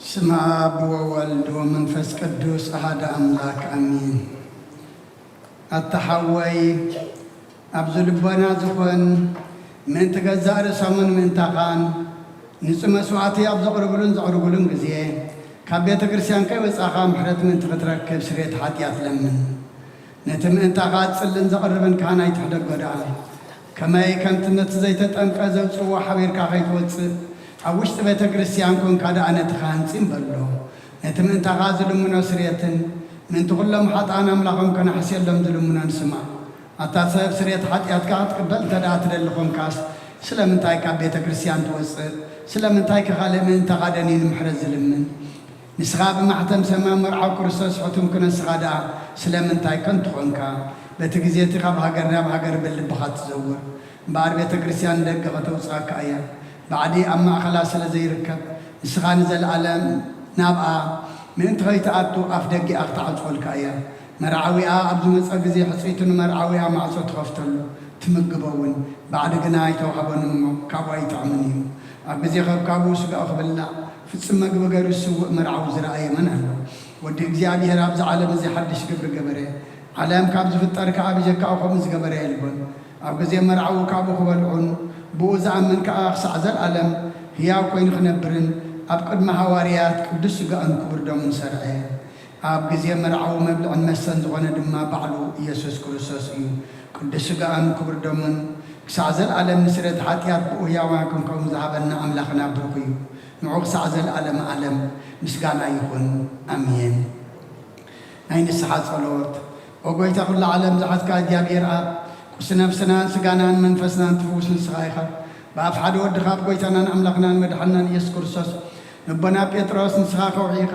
ስመ አብ ወወልድ ወመንፈስ ቅዱስ አሐደ አምላክ አሚን። ኣታ ሓወይ፣ ኣብዚ ልቦና ዝኾን ምእንቲ ገዛእ ርእሶምን ምእንታኻን ንጹህ መስዋዕቲ ኣብ ዘቕርብሉን ዘቕርብሉን ግዜ፣ ካብ ቤተ ክርስቲያን ከይወጻኻ ምሕረት ምእንቲ ክትረክብ ስርየት ሓጢኣት ለምን። ነቲ ምእንታኻ ዝጽልን ዘቕርብን ካህን ኣይትሕደጎ ደኣ። ከመይ ከምቲ ነቲ ዘይተጠምቀ ዘውጽእዎ ሓቢርካ ከይትወጽእ፣ ኣብ ውሽጢ ቤተ ክርስቲያን ኮንካ ደኣ ነቲ ካህን ጺም በሎ። ነቲ ምእንታኻ ዝልምኖ ስርየትን፣ ምእንቲ ኩሎም ሓጥኣን ኣምላኾም ከነሕስየሎም ዝልምኖን ስማዕ። ኣታ ሰብ፣ ስርየት ሓጢኣትካ ክትቅበል እንተ ደኣ ትደሊ ኾንካስ፣ ስለምንታይ ካብ ቤተ ክርስቲያን ትወጽእ? ስለምንታይ ከ ካልእ ምእንታኻ ደንዩ ንምሕረት ዝልምን? ንስኻ ብማሕተም ሰማይ መርዓዊ ክርስቶስ ሕቱም ክነስኻ ደኣ ስለምንታይ ከንቱ ኾንካ? በቲ ግዜ እቲ ካብ ሃገር ናብ ሃገር ብልብኻ ትዘውር። እምበኣር ቤተ ክርስቲያን ንደገ ከተውጽኣካ እያ። ባዕዲ ኣብ ማእከላ ስለ ዘይርከብ፣ ንስኻ ንዘለኣለም ናብኣ ምእንቲ ከይትኣቱ ኣፍ ደጊኣ ክትዓጽወልካ እያ። መርዓዊኣ ኣብ ዝመጸ ግዜ ሕጽይቱ ንመርዓዊኣ ማዕጾ ትኸፍተሉ፣ ትምግቦ እውን። ባዕዲ ግና ኣይተዋህቦን እሞ ካብኡ ኣይጥዕምን እዩ። ኣብ ግዜ ከብካቡ ስጋኡ ክብላዕ ፍጹም መግቢ ገይሩ ዝስውእ መርዓዊ ዝረኣየ መን ኣሎ? ወዲ እግዚኣብሔር ኣብዚ ዓለም እዚ ሓድሽ ግብሪ ገበረ። ዓለም ካብ ዝፍጠር ከኣ ብጀካኡ ከምኡ ዝገበረ የልቦን። ኣብ ግዜ መርዓዊ ካብኡ ክበልዑን ብኡ ዝኣምን ከኣ ክሳዕ ዘልኣለም ህያው ኮይኑ ክነብርን ኣብ ቅድሚ ሃዋርያት ቅዱስ ስጋኡን ክቡር ደሙን ሰርዐ። ኣብ ግዜ መርዓዊ መብልዕን መስተን ዝኾነ ድማ ባዕሉ ኢየሱስ ክርስቶስ እዩ። ቅዱስ ስጋኡን ክቡር ደሙን ክሳዕ ዘልኣለም ንስርየት ሓጢኣት ብኡ ህያዋን ክንከውን ዝሃበና ኣምላኽና ብሩኽ እዩ። ንዑ ክሳዕ ዘልኣለም ዓለም ምስጋና ይኹን። ኣሜን። ናይ ንስሓ ጸሎት። ኦ ጎይታ ኩሉ ዓለም ዝሓዝካ እግዚኣብሔር ኣብ ቁሲ ነፍስናን ስጋናን መንፈስናን ትፍውስ ንስኻ ኢኻ። ብኣፍ ሓደ ወድኻ ብጎይታናን ኣምላኽናን መድሓንናን ኢየሱስ ክርስቶስ ንቦና ጴጥሮስ ንስኻ ከውሒ ኢኻ።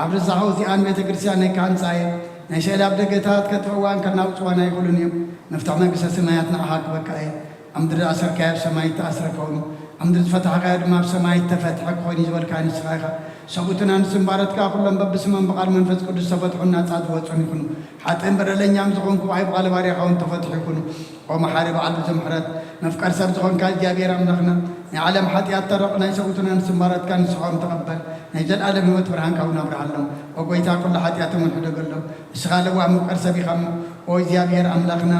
ኣብ ርዛኸው እዚኣን ቤተ ክርስቲያን ናይ ካህንጻ እየ። ናይ ስእሊ ኣብ ደገታት ከጥፍእዋን ከናውጽዋን ኣይኽእሉን እዮም። መፍትሒ መንግስተ ሰማያት ንዓኻ ክበካ እየ። ኣብ ምድሪ ዝኣሰርካዮ ኣብ ሰማይ ይተኣስረ ከውን፣ ኣብ ምድሪ ዝፈታሕካዮ ድማ ኣብ ሰማይ ይተፈትሐ ክኾይን እዩ ዝበልካዮ ንስኻ ኢኻ። ሰብኡትን ኣንስትን ባሮትካ ኩሎም በብስሞም ብቓል መንፈስ ቅዱስ ዝተፈትሑን ናጻ ዝወጹን ይኹኑ። ሓጥእን በደለኛን ዝኾንኩ ብዓይ ብቓል ባርያኻ እውን ተፈትሑ ይኹኑ። ኦ መሓሪ በዓል ብዙሕ ምሕረት፣ መፍቀር ሰብ ዝኾንካ እግዚኣብሔር ኣምላኽና፣ ናይ ዓለም ሓጢኣት ተረቕ ናይ ሰብኡትን ኣንስትን ባሮትካ ንስኻ እውን ተቐበል። ናይ ዘለኣለም ህይወት ብርሃንካ እውን ኣብርሃሎም። ኦ ጎይታ ኩሉ ሓጢኣቶም እውን ሕደገሎም። ንስኻ ለዋህ መፍቀር ሰብ ኢኻ እሞ፣ ኦ እግዚኣብሔር ኣምላኽና፣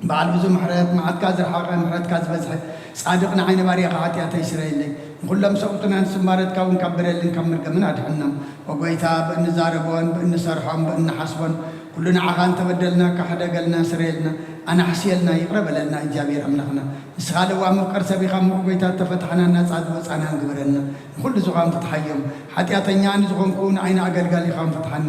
በዓል ብዙሕ ምሕረት፣ መዓትካ ዝረሓቐ፣ ምሕረትካ ዝበዝሐ፣ ጻድቕ ንዓይ ንባርያኻ ሓጢኣተይ ስረየለይ። ንኹሎም ሰብኡትን ኣንስትን ባሮትካ እውን ካብ በደልን ካብ መርገምን ኣድሕኖም። ኦ ጎይታ፣ ብእንዛረቦን ብእንሰርሖን ብእንሓስቦን ኩሉ ንዓኻ እንተበደልናካ ሕደገልና፣ ስረየልና። ኣናሕስየልና፣ ይቕረ በለልና እግዚኣብሔር ኣምላኽና። ንስኻ ለዋህ መፍቀር ሰብ ኢኻ እሞ፣ ኦ ጎይታ፣ እተፈታሕናን ናጻ ዝወጻናን ግበረና። ንኹሉ ዝኾን ፍትሓዮም። ሓጢኣተኛ ኣነ ዝኾንኩ ንዓይ ንኣገልጋሊኻ እውን ፍትሓኒ።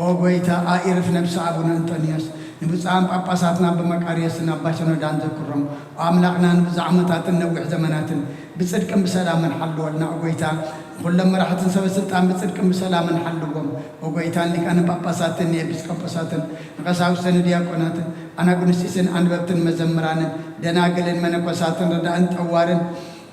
ኦ ጎይታ፣ ኣኢርፍ ነብሲ ኣቡነ እንጦንዮስ፣ ንብፁዓን ጳጳሳትና ኣባ መቃርዮስን ኣባ ሽኖዳን ዘክሮም። ኦ ኣምላኽና፣ ንብዙሕ ዓመታትን ነዊሕ ዘመናትን ብጽድቅን ብሰላምን ሓልወልና። ኦ ጎይታ፣ ንኹሎም መራሕትን ሰበ ስልጣን ብጽድቅን ብሰላምን ሓልዎም። ኦ ጎይታ፣ ንሊቃነ ጳጳሳትን ንኤጲስቆጶሳትን ንቀሳውስትን ንዲያቆናትን ኣናጉንስጢስን ኣንበብትን መዘምራንን ደናግልን መነኮሳትን ረዳእን ጠዋርን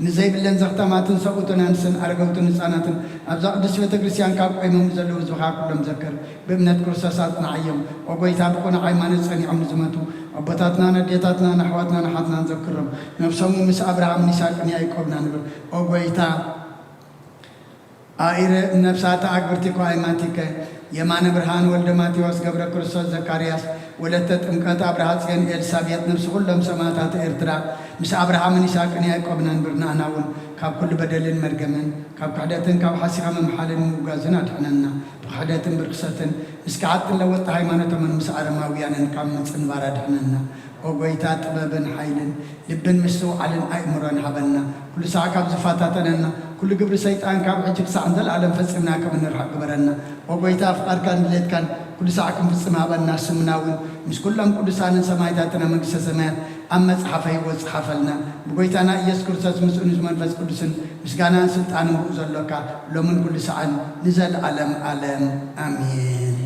ንዘይብለን ዘኽተማትን ሰብኡትን ኣንስትን ኣረገውትን ህፃናትን ኣብዛ ቅድስት ቤተ ክርስቲያን ካብ ቆይሞም ዘለዉ ህዝብኻ ኩሎም ዘክር። ብእምነት ክርስቶስ ኣጽንዓዮም። ኦ ጎይታ፣ ብቕኑዕ ሃይማኖት ጸኒዖም ንዝመቱ ኣቦታትናን ኣዴታትናን ኣሕዋትናን ኣሓትናን ዘክሮም። ነፍሶም ምስ ኣብርሃምን ይስሐቅን ያዕቆብን ኣንብር። ኦ ጎይታ፣ ኣኢረ ነፍሳተ ኣግብርቲኮ ኣይማቲከ፣ የማነ ብርሃን፣ ወልደ ማቴዎስ፣ ገብረ ክርስቶስ፣ ዘካርያስ፣ ወለተ ጥምቀት፣ ኣብርሃ ጽዮን፣ ኤልሳቤጥ፣ ነፍሲ ኩሎም ሰማእታት ኤርትራ፣ ምስ ኣብርሃምን ይስሐቅን ያዕቆብን ኣንብር። ንኣና እውን ካብ ኩሉ በደልን መርገምን፣ ካብ ክሕደትን ካብ ሓሲኻ ምምሓልን ምውጋዝን ኣድሕነና። ብክሕደትን ብርክሰትን፣ ምስ ከሓድትን ለወጥቲ ሃይማኖቶምን ምስ ኣረማውያንን ካብ ምጽንባር ኣድሕነና። ኦ ጎይታ፣ ጥበብን ሓይልን ልብን ምስትውዓልን ኣእምሮን ሃበና። ኩሉ ሳዕ ካብ ዝፈታተነና ኩሉ ግብሪ ሰይጣን ካብ ሕጂ ክሳዕ ንዘለኣለም ፈጺምና ከም እንርሕቕ ግበረና። ኦ ጎይታ፣ ፍቓድካን ድሌትካን ኩሉ ሳዕ ክንፍጽም ሃበና። ስምና እውን ምስ ኩሎም ቅዱሳንን ሰማዕታትን ኣብ መንግስተ ሰማያት ኣብ መጽሓፈ ህይወት ጽሓፈልና። ብጎይታና ኢየሱስ ክርስቶስ ምስኡ ንመንፈስ ቅዱስን ምስጋናን ስልጣንን ብኡ ዘሎካ ሎምን ኩሉ ሳዕን ንዘለኣለም ኣለም ኣሜን።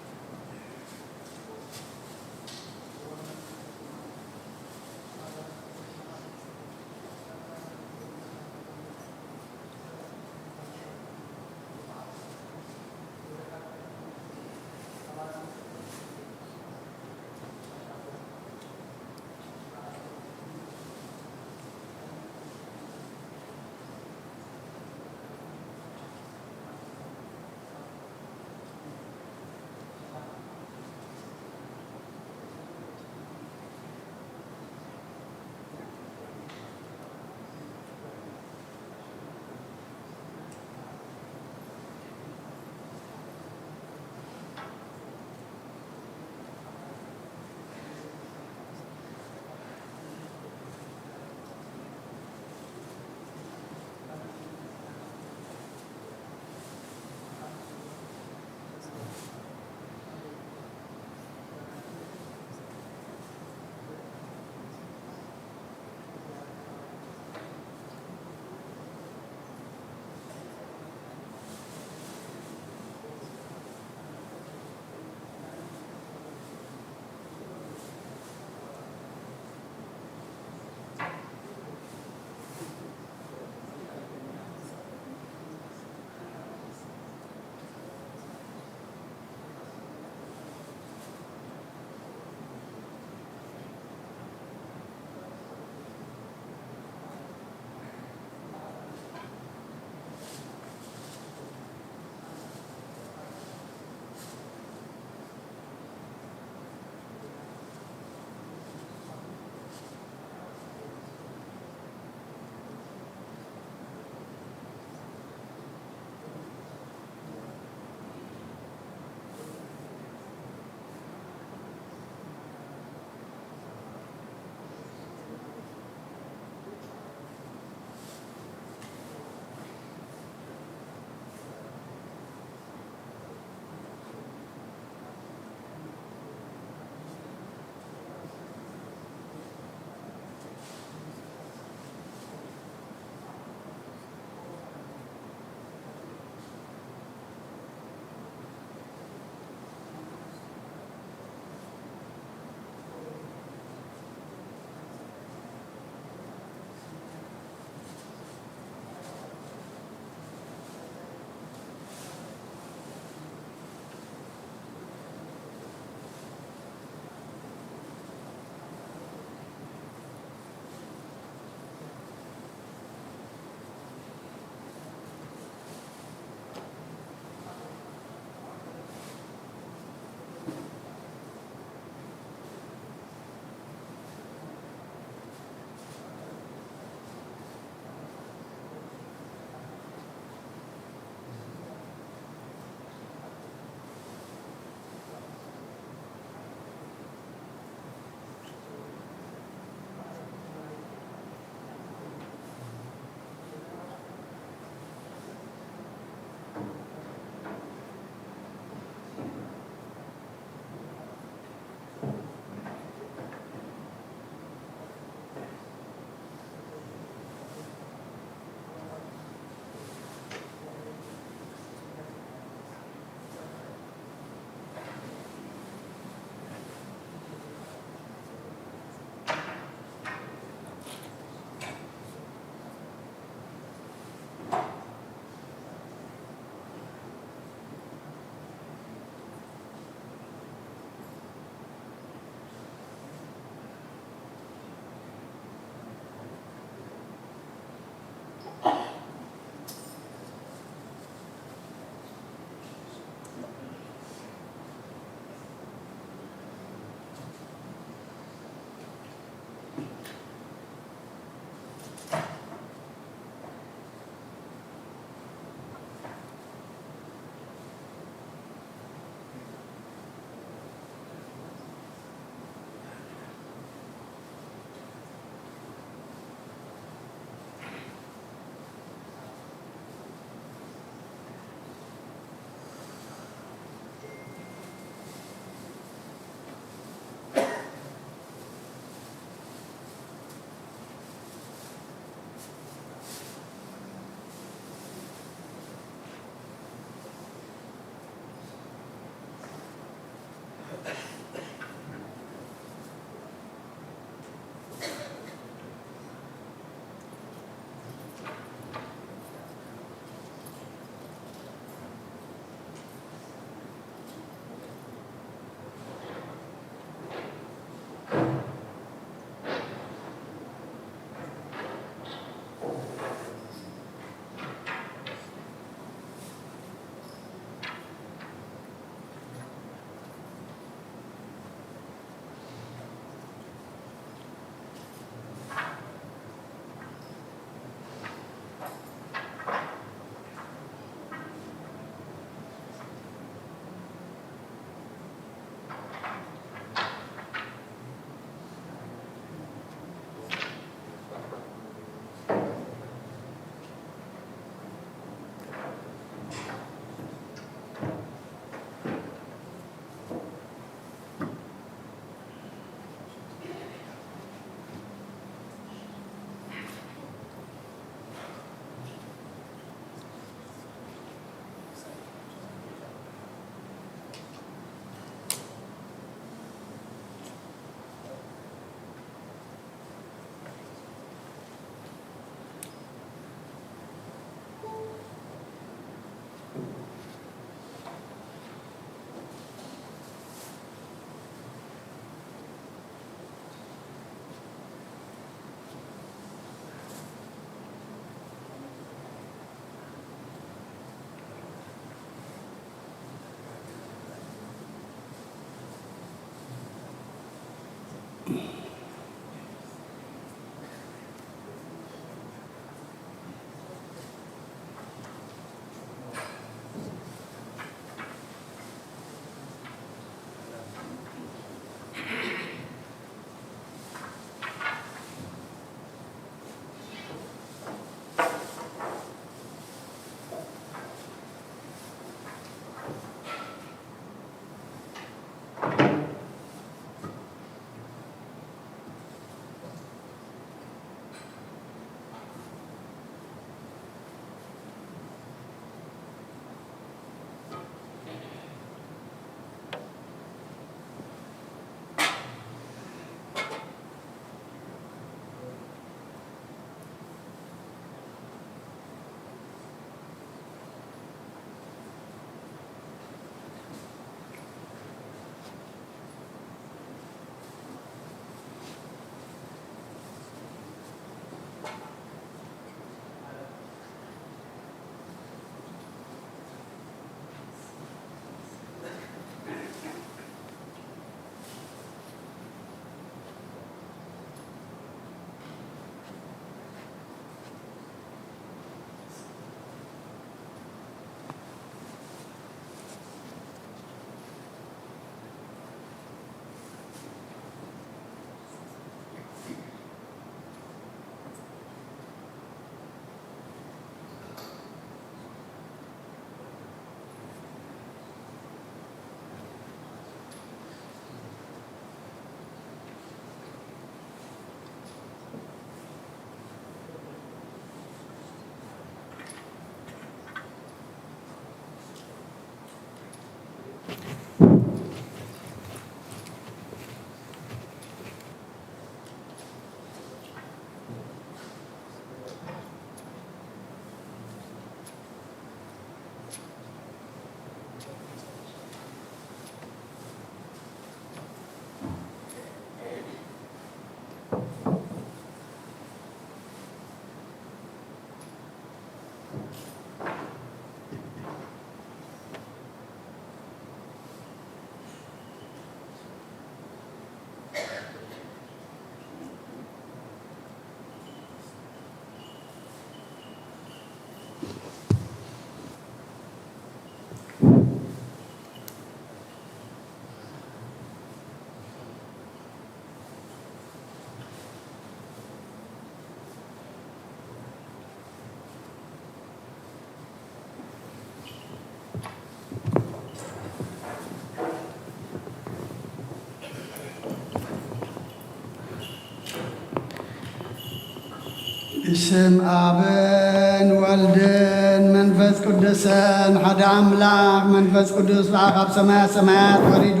ብስም ኣብን ወልድን መንፈስ ቅዱስን ሓደ ኣምላኽ። መንፈስ ቅዱስ ብኣ ካብ ሰማያ ሰማያት ወሪዱ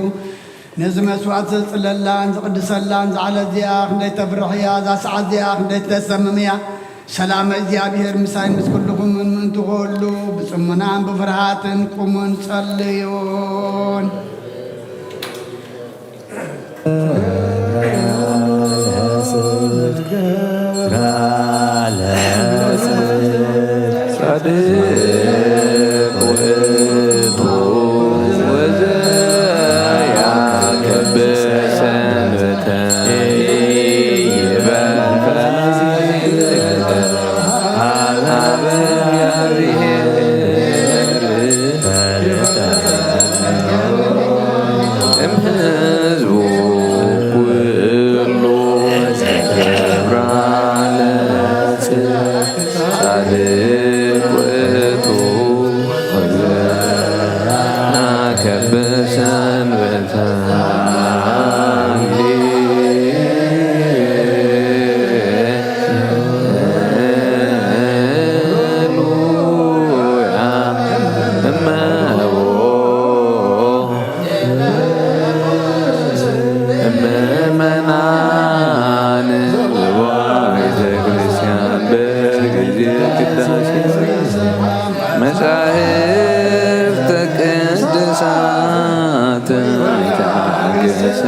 ነዚ መስዋዕት ዘጽለላን ዝቕድሰላን ዝዓለት እዚኣ ክንደይ ተፍርሕ እያ፣ እዛ ሰዓት እዚኣ ክንደይ ትተሰምም እያ። ሰላም እግዚኣብሔር ምሳይ ምስ ኩልኹምን ምእንቲ ኩሉ ብጽሙናን ብፍርሃትን ቁሙን ጸልዩን። ጻድቅ ውእቱ ወዘያከብር ሰንበተ ይበል ፈናይከ ሀበ እግዚአብሔር እምሕዝቡ ኩሉ ዘተብራ ለጽ ጻድቅ ውእቱ ወዘያከብር ሰንበተ ሃሌሉያ። እመቦ ምእመናን ቤተ ክርስቲያን በጊዜ ቅዳሴ መጻሕፍተ ቅዱሳት ይትሐገሰ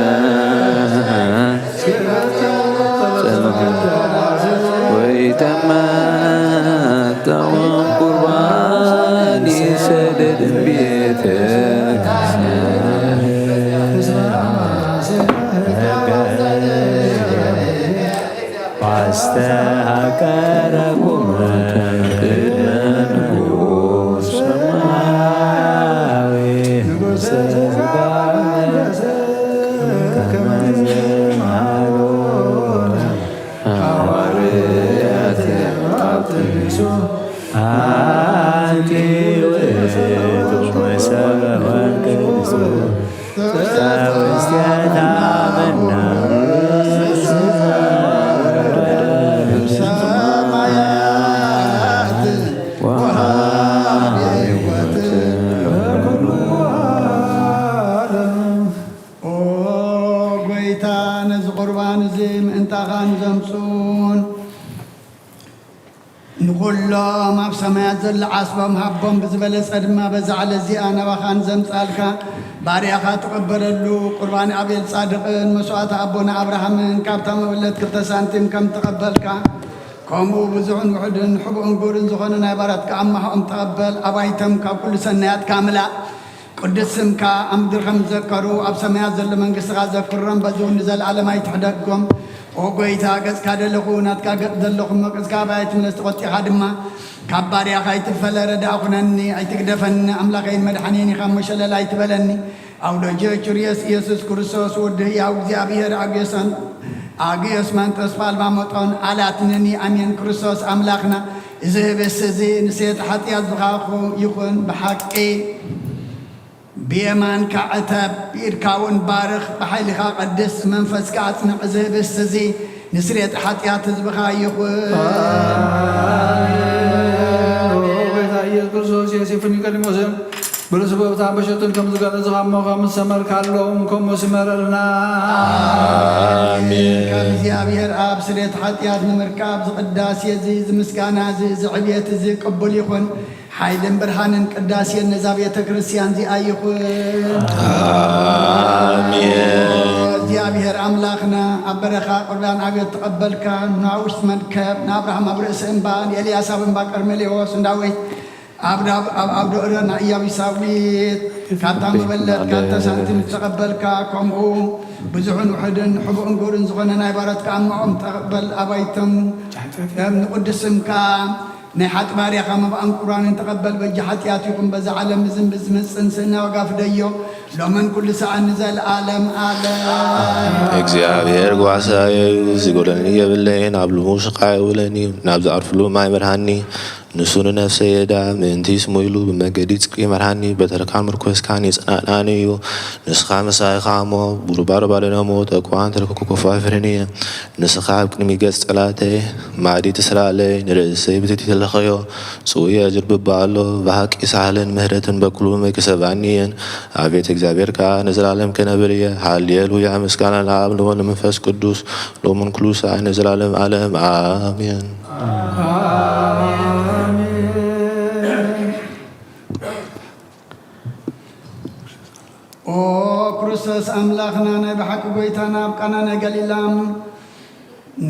ጸሎት ወይተመጠው ቁርባን ይሰደድ ቤተ ክርስቲያን። አስተሐቀረኩሙ ቅድመ ንጉሥ ሰማያዊ ንጉሥ ሥጋ ከመ ዘመሃሩ ሐዋርያት አብጥሱ አንቲ ውእቱ መሰወ ቅዱስ ውስቴታ መና ሰማያት ወሃብ ሕይወት ለኩሉ ዓለም። ኦ ጐይታ፣ ነዚ ቁርባን እዚ ምእንታኻ ንዘምጽኡን ንኹሎም ኣብ ሰማያት ዘሎ ዓስቦም ሃቦም፣ ብዝበለጸ ድማ በዛ ዕለት እዚኣ ናባኻ ንዘምጻልካ ባርያኻ ትቕበለሉ። ቁርባን ኣቤል ጻድቕን መስዋዕቲ ኣቦና ኣብርሃምን ካብታ መበለት ክልተ ሳንቲም ከም ትቐበልካ፣ ከምኡ ብዙሕን ውሑድን ሕቡእን ግብርን ዝኾነ ናይ ባራትካ ኣማሃኦም ተቐበል። ኣባይቶም ካብ ኩሉ ሰናያትካ ምላእ። ቅዱስ ስምካ ኣብ ምድሪ ከም ዝዘከሩ ኣብ ሰማያት ዘሎ መንግስትኻ ዘክሮም፣ በዚ እውን ንዘለኣለም ኣይትሕደጎም። ኦ ጎይታ፣ ገጽካ ደለኹ፣ ናትካ ገጽ ዘለኹ፣ መቅጽካ ኣባይ ኣይትምለስ፣ ተቖጢኻ ድማ ካብ ባርያኻ ኣይትፈለ። ረዳእ ኩነኒ፣ ኣይትግደፈኒ። ኣምላኸይን መድሓኒን ኢኻ እሞ ሸለል ኣይትበለኒ። ኣውደጀ ቹርየስ ኢየሱስ ክርስቶስ ወዲ ህያው እግዚኣብሔር ኣግዮሰን ኣግዮስ መንጠስ ፋልማ መጦን ኣላትነኒ ኣሜን። ክርስቶስ ኣምላኽና፣ እዚ ህብስቲ እዚ ንስየት ሓጢኣት ዝኻኹ ይኹን። ብሓቂ ብየማንካ ዕተብ፣ ብኢድካ እውን ባርኽ፣ ብሓይልኻ ቀድስ፣ መንፈስካ ኣጽንዕ። እዚ ህብስቲ እዚ ንስርየት ሓጢኣት ህዝብኻ ይኹን። ኣሜን። ኦ ጎይታ ኢየሱስ ክርስቶስ፣ ዮሴፍን ኒቆዲሞስን ብርሱበብታን በሸቱን ከም ዝገለጽኻ እሞ ከም ዝሰመርካሎም ከምኡ ስመረልና። ኣሜን። ካብ እግዚኣብሔር ኣብ ስርየት ሓጢኣት ንምርካብ ዝቅዳሴ እዚ፣ ዝምስጋና እዚ፣ ዝዕብየት እዚ ቅቡል ይኹን። ሓይልን ብርሃንን ቅዳሴን ነዛ ቤተ ክርስቲያን እዚኣ ይኹን። ኣሜን። እግዚኣብሔር ኣምላኽና፣ ኣብ በረኻ ቁርባን ኣብዮት ተቐበልካ፣ ንውሽጥ መርከብ፣ ንኣብርሃም ኣብ ርእሲ እምባ፣ ንኤልያስ ኣብ እምባ ቀርሜሌዎስ፣ ንዳዊት ኣብ ዳብ-፣ ኣብ ኣውደ ኦርዮን ኢያቡሳዊት፣ ካብታ መበለት፣ ካብታ ሳንቲም ዝተቐበልካ፣ ከምኡ ብዙሕን ውሑድን ሕቡእን ግብርን ዝኾነ ናይ ባሮትካ ኣማኦም ተቐበል። ኣባይቶም ንቅዱስ ስምካ ናይ ሓጢ ባርያኻ መባእን ቁርባንን ተቐበል። በጃ ሓጢኣት ይኹን በዛ ዓለም ብዝን ብዝመጽእን ስእና ዋጋ ፍደዮ፣ ሎምን ኩሉ ሰዓን ንዘለዓለም ዓለም። እግዚኣብሔር ጓሳየ እዩ፣ ዝጎደለኒ የብለይን። ኣብ ልቡ ስቃይ የውለኒ እዩ፣ ናብ ዝኣርፍሉ ማይ ምርሃኒ። ንሱ ንነፍሰይ የዳ፣ ምእንቲ ስሙ ኢሉ ብመንገዲ ጽድቂ ይመርሃኒ። በትርካን ምርኮስካን የጽናንዓኒ እዩ። ንስኻ ምሳይ ኢኻ እሞ፣ ብሩባር ባልነ ሞት እኳ እንተለኩ ክፉ ኣይፍርህን እየ። ንስኻ ኣብ ቅድሚ ገጽ ጸላእተይ ማዕዲ ትስራለይ፣ ንርእሰይ ብትሕቲ ተለኸዮ። ጽውየ ዝርብባ ኣሎ፣ ብሓቂ ሳህልን ምህረትን በኩሉ መይክሰባኒ እየን። ኣቤት እግዚኣብሔር ከኣ ንዘላለም ክነብር እየ። ሃሌሉያ፣ ምስጋና ንኣብ ንወልድ ንመንፈስ ቅዱስ፣ ሎምን ኩሉ ሰዓት ንዘላለም ዓለም። ኣሜን። ኣሜን። ኦ ክርስቶስ ኣምላኽና፣ ናይ ብሓቂ ጎይታና፣ ኣብ ቃና ናይ ገሊላ፣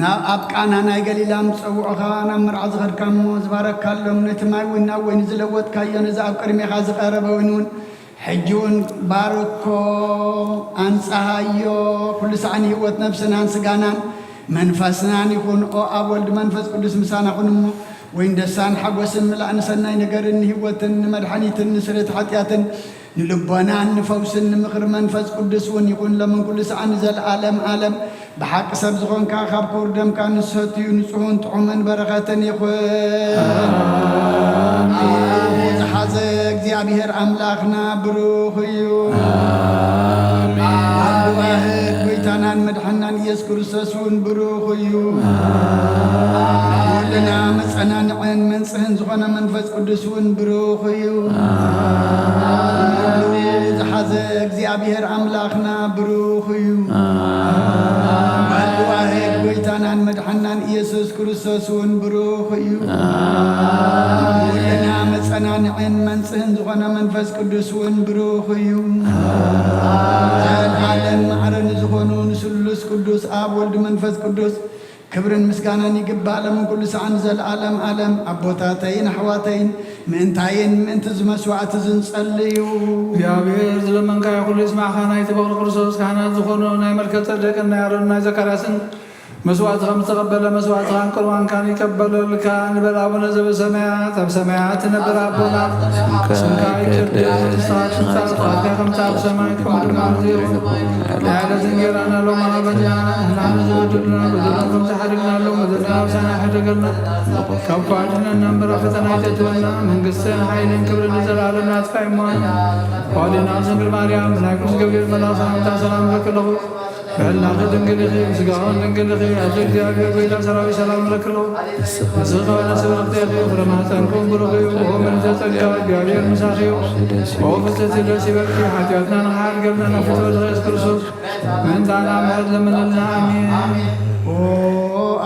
ና-፣ ኣብ ቃና ናይ ገሊላ ምስ ጸውዑኻ ናብ መርዓ ዝኸድካ እሞ ዝባረካሎም፣ ነቲ ማይ እውን ናብ ወይኒ ዝለወጥካዮ፣ ነዚ ኣብ ቅድሜኻ ዝቐረበ ወይኒ እውን ሕጂ እውን ባርኮ፣ ኣንጽሃዮ። ኩሉ ሳዕ ንህይወት ነብስናን ስጋናን መንፈስናን ይኹን። ኦ ኣብ ወልድ መንፈስ ቅዱስ ምሳና ኩን እሞ፣ ወይን ደስታን ሓጎስን ምላእ፣ ንሰናይ ነገርን ንህይወትን ንመድሓኒትን ንስርየት ሓጢኣትን ንልቦናን ንፈውስን ንምኽሪ መንፈስ ቅዱስ እውን ይኹን፣ ሎምን ኩሉ ሰዓን ንዘለዓለም ዓለም። ብሓቂ ሰብ ዝኾንካ፣ ካብ ክቡር ደምካ ንሰትዩ ንጹሑን ጥዑምን በረኸትን ይኹን። ኣሜን። ዝሓዘ እግዚኣብሔር ኣምላኽና ብሩኽ እዩ። ኣሜን። ኣቦ ዋህድ ጎይታናን መድሓናን ኢየሱስ ክርስቶስ እውን ብሩኽ እዩ። ኣሜን። ወልድና መጸናንዕን መንጽህን ዝኾነ መንፈስ ቅዱስ እውን ብሩኽ እዩ። ኣሜን። ኩሉ ዝሓዘ እግዚኣብሔር ኣምላኽና ብሩኽ እዩ። ኣሜን። ወልድ ዋህድ ጎይታናን መድሓናን ኢየሱስ ክርስቶስ እውን ብሩኽ እዩ። ኣሜን። ወልድና መጸናንዕን መንጽህን ዝኾነ መንፈስ ቅዱስ እውን ብሩኽ እዩ። ኣሜን። ዘልዓለም ማዕረ ንዝኾኑ ንስሉስ ቅዱስ ኣብ ወልድ መንፈስ ቅዱስ ክብርን ምስጋናን ይግባእ፣ ሎምን ኩሉ ሰዓን ንዘለዓለም ዓለም። ኣቦታተይን ኣሕዋተይን፣ ምእንታይን ምእንቲ እዚ መስዋዕቲ እዚ ንጸልዩ። እግዚኣብሔር ዝለመንካዮ ኩሉ ይስማዕካ። ናይቲ በኹሪ ክርስቶስ ካህናት ዝኾኑ ናይ መልከ ጸደቅን ናይ ኣሮን ናይ ዘካርያስን መስዋዕቲ ከም ዝተቐበለ፣ መስዋዕትኻን ቁርባንካን ይቀበለልካ። ንበል ኣቡነ ዘበሰማያት፣ ኣብ ሰማያት ትነብር ኣቦና፣ ስምካ ይቀደስ፣ መንግስትኻ ትምጻእ፣ ፍቓድካ ከምቲ ኣብ ሰማይ ከምኡ ድማ ኣብ ምድሪ ይኹን። ናይ ዕለት እንጌራና ሎሚ ሃበና፣ ንሕና ንዝበደሉና በደሎም ከም ዝሓደግናሎም፣ በደልና ምሳና ኣይሕደገልና፣ ካብ ክፉእ ኣድሕነና እምበር፣ ኣብ ፈተና ኣይተእትወና፣ መንግስትን ሓይልን ክብርን ንዘለኣለም ናትካ እዩ እሞ። ኣሜን። ኣዋልድና ኣብ ድንግል ማርያም፣ ብናይ ቅዱስ ገብርኤል መልኣኽ ሰላምታ ሰላም እብለኪ ኣለኹ። ብሕልናኺ ድንግል ኢኺ፣ ብስጋኺ እውን ድንግል ኢኺ። ኣቲ እግዚኣብሔር ጎይታ ሰራዊት ሰላም እብለኪ ኣለኹ። ንስኺ ከበደ ስብርኽቲ ኢኺ፣ ፍረ ማህፀንኪ እውን ብሩኽ እዩ። ኦ ምልዕተ ጸጋ፣ እግዚኣብሔር ምሳኺ እዩ። ኦ ፍጽሕቲ ደስ ይበልኪ፣ ሓጢኣትና ንኽሓድገልና ናብ ፍትወትኺ ኢየሱስ ክርስቶስ ምእንታና ምሕረት ለምነልና። ኣሜን። ኦ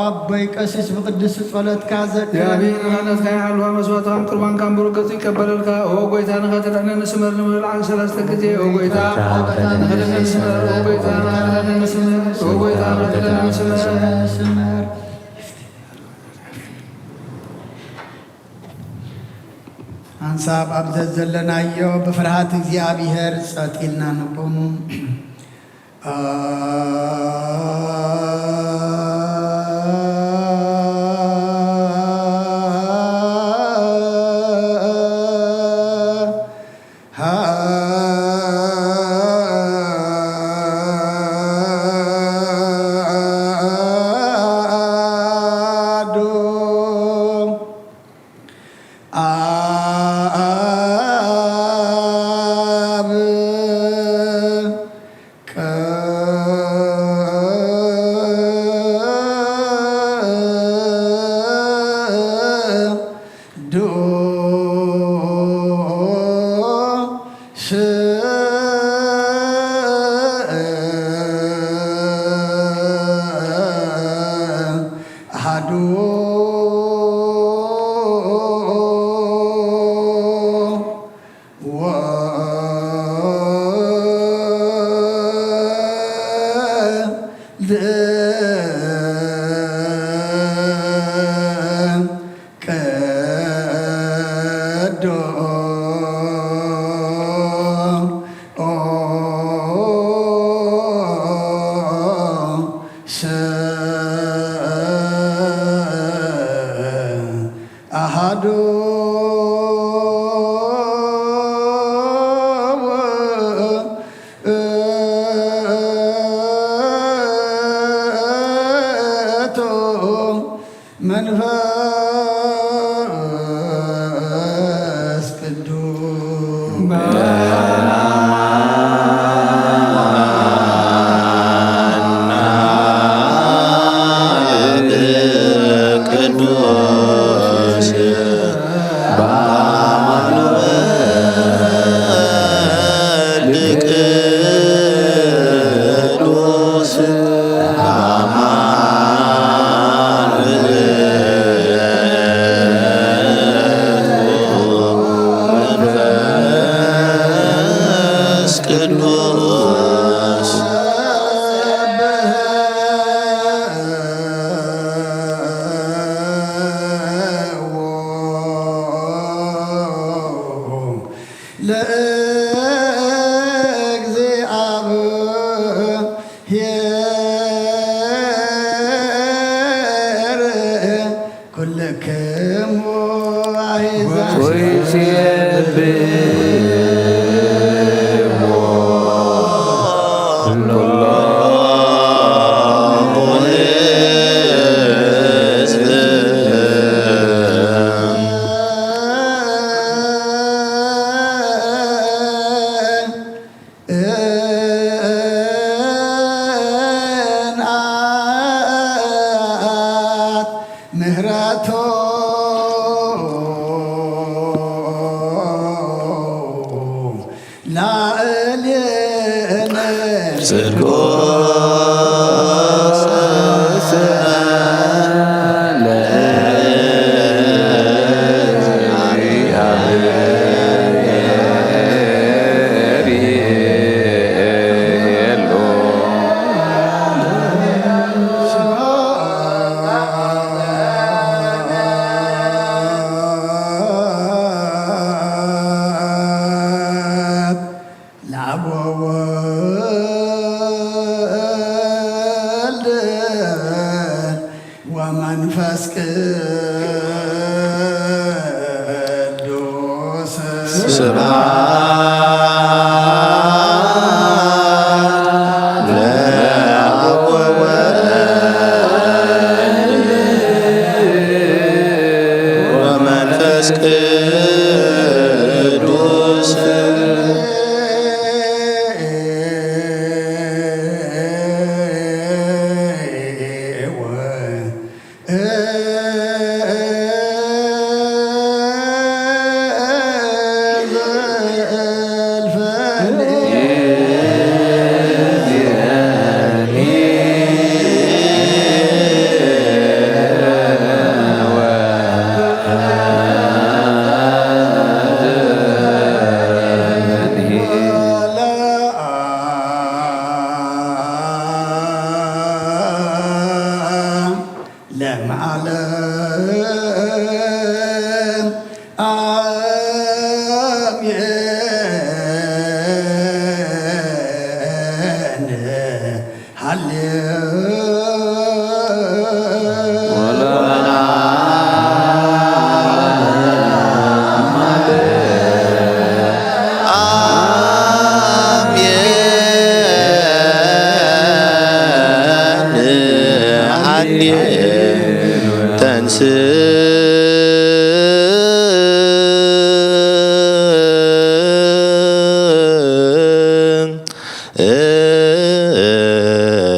ኣቦይ ቀሲስ፣ ብቅድስቲ ጸሎትካ ዘክረኒ። እግዚኣብሔር ምሕረትካ ይሓልዋ፣ መስዋዕትኻን ቁርባንካን ብሩክ ገጹ ይቀበለልካ። ኦ ጎይታ፣ ንኸተድሕነኒ ስመር፣ ንብሎ ለዓል ሰለስተ ግዜ። ኦ ጎይታ፣ ንኸተድሕነኒ ስመር፣ ኦ ጎይታ፣ ንኸተድሕነኒ ስመር፣ ኦ ጎይታ፣ ንኸተድሕነኒ ስመር። ሓንሳብ ኣብ ዘዘለናዮ ብፍርሃት እግዚኣብሔር ጸጥ ኢልና ንቁም።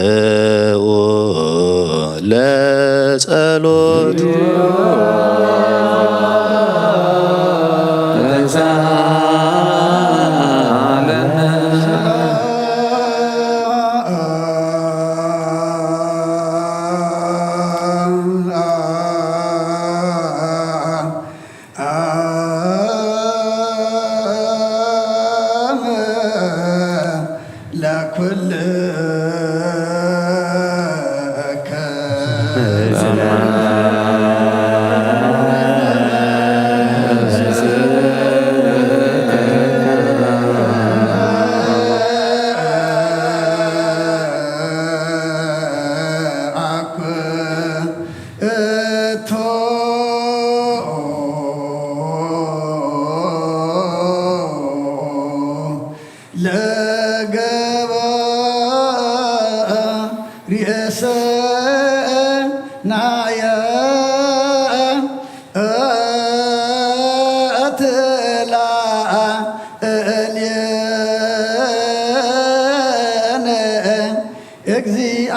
ስምዑ ለጸሎት።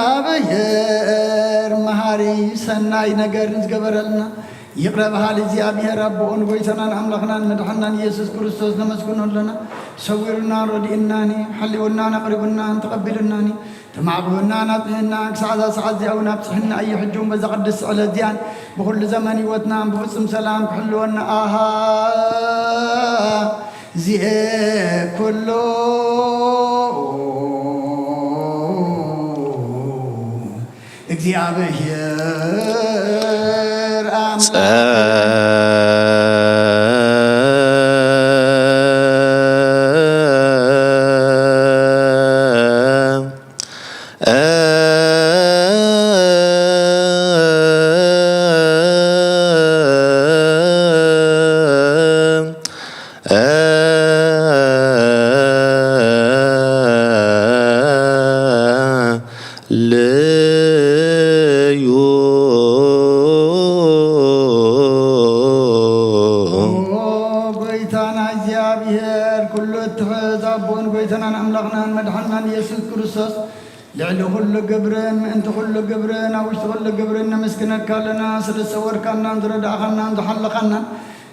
እግዚኣብሔር መሃሪ ሰናይ ነገር ንዝገበረልና ይቕረ በሃሊ እግዚኣብሔር ኣቦኦን ጎይታናን ኣምላኽናን መድሓናን ኢየሱስ ክርስቶስ ነመስግኖ ኣለና። ሰዊሩናን ረዲኡናን ሓሊውናን ኣቕሪቡናን ተቐቢሉናን ተማዕቑቡናን ኣጽኒዕናን ክሳዕ እዛ ሰዓት እዚኣ እውን ኣብጽሕና እዩ። ሕጂ እውን በዛ ቅድስቲ ዕለት እዚኣን ብኹሉ ዘመን ህይወትናን ብፍጹም ሰላም ክሕልወና ኣሃ ዚኤ ኩሉ እግዚኣብሔር ኣምላኽ። ልዩ ኦ ጎይታና እግዚኣብሔር፣ ኩሉ እትሕዝ ኣቦን ጎይታናን ኣምላኽናን መድሓናን ኢየሱስ ክርስቶስ፣ ልዕሊ ኩሉ ግብርን ምእንቲ ኩሉ ግብርን ኣብ ውሽጢ ኩሉ ግብርን ነመስግነካ ኣለና። ስለ ዝሰወርካናን ዝረዳእኻናን ዝሓለኻናን፣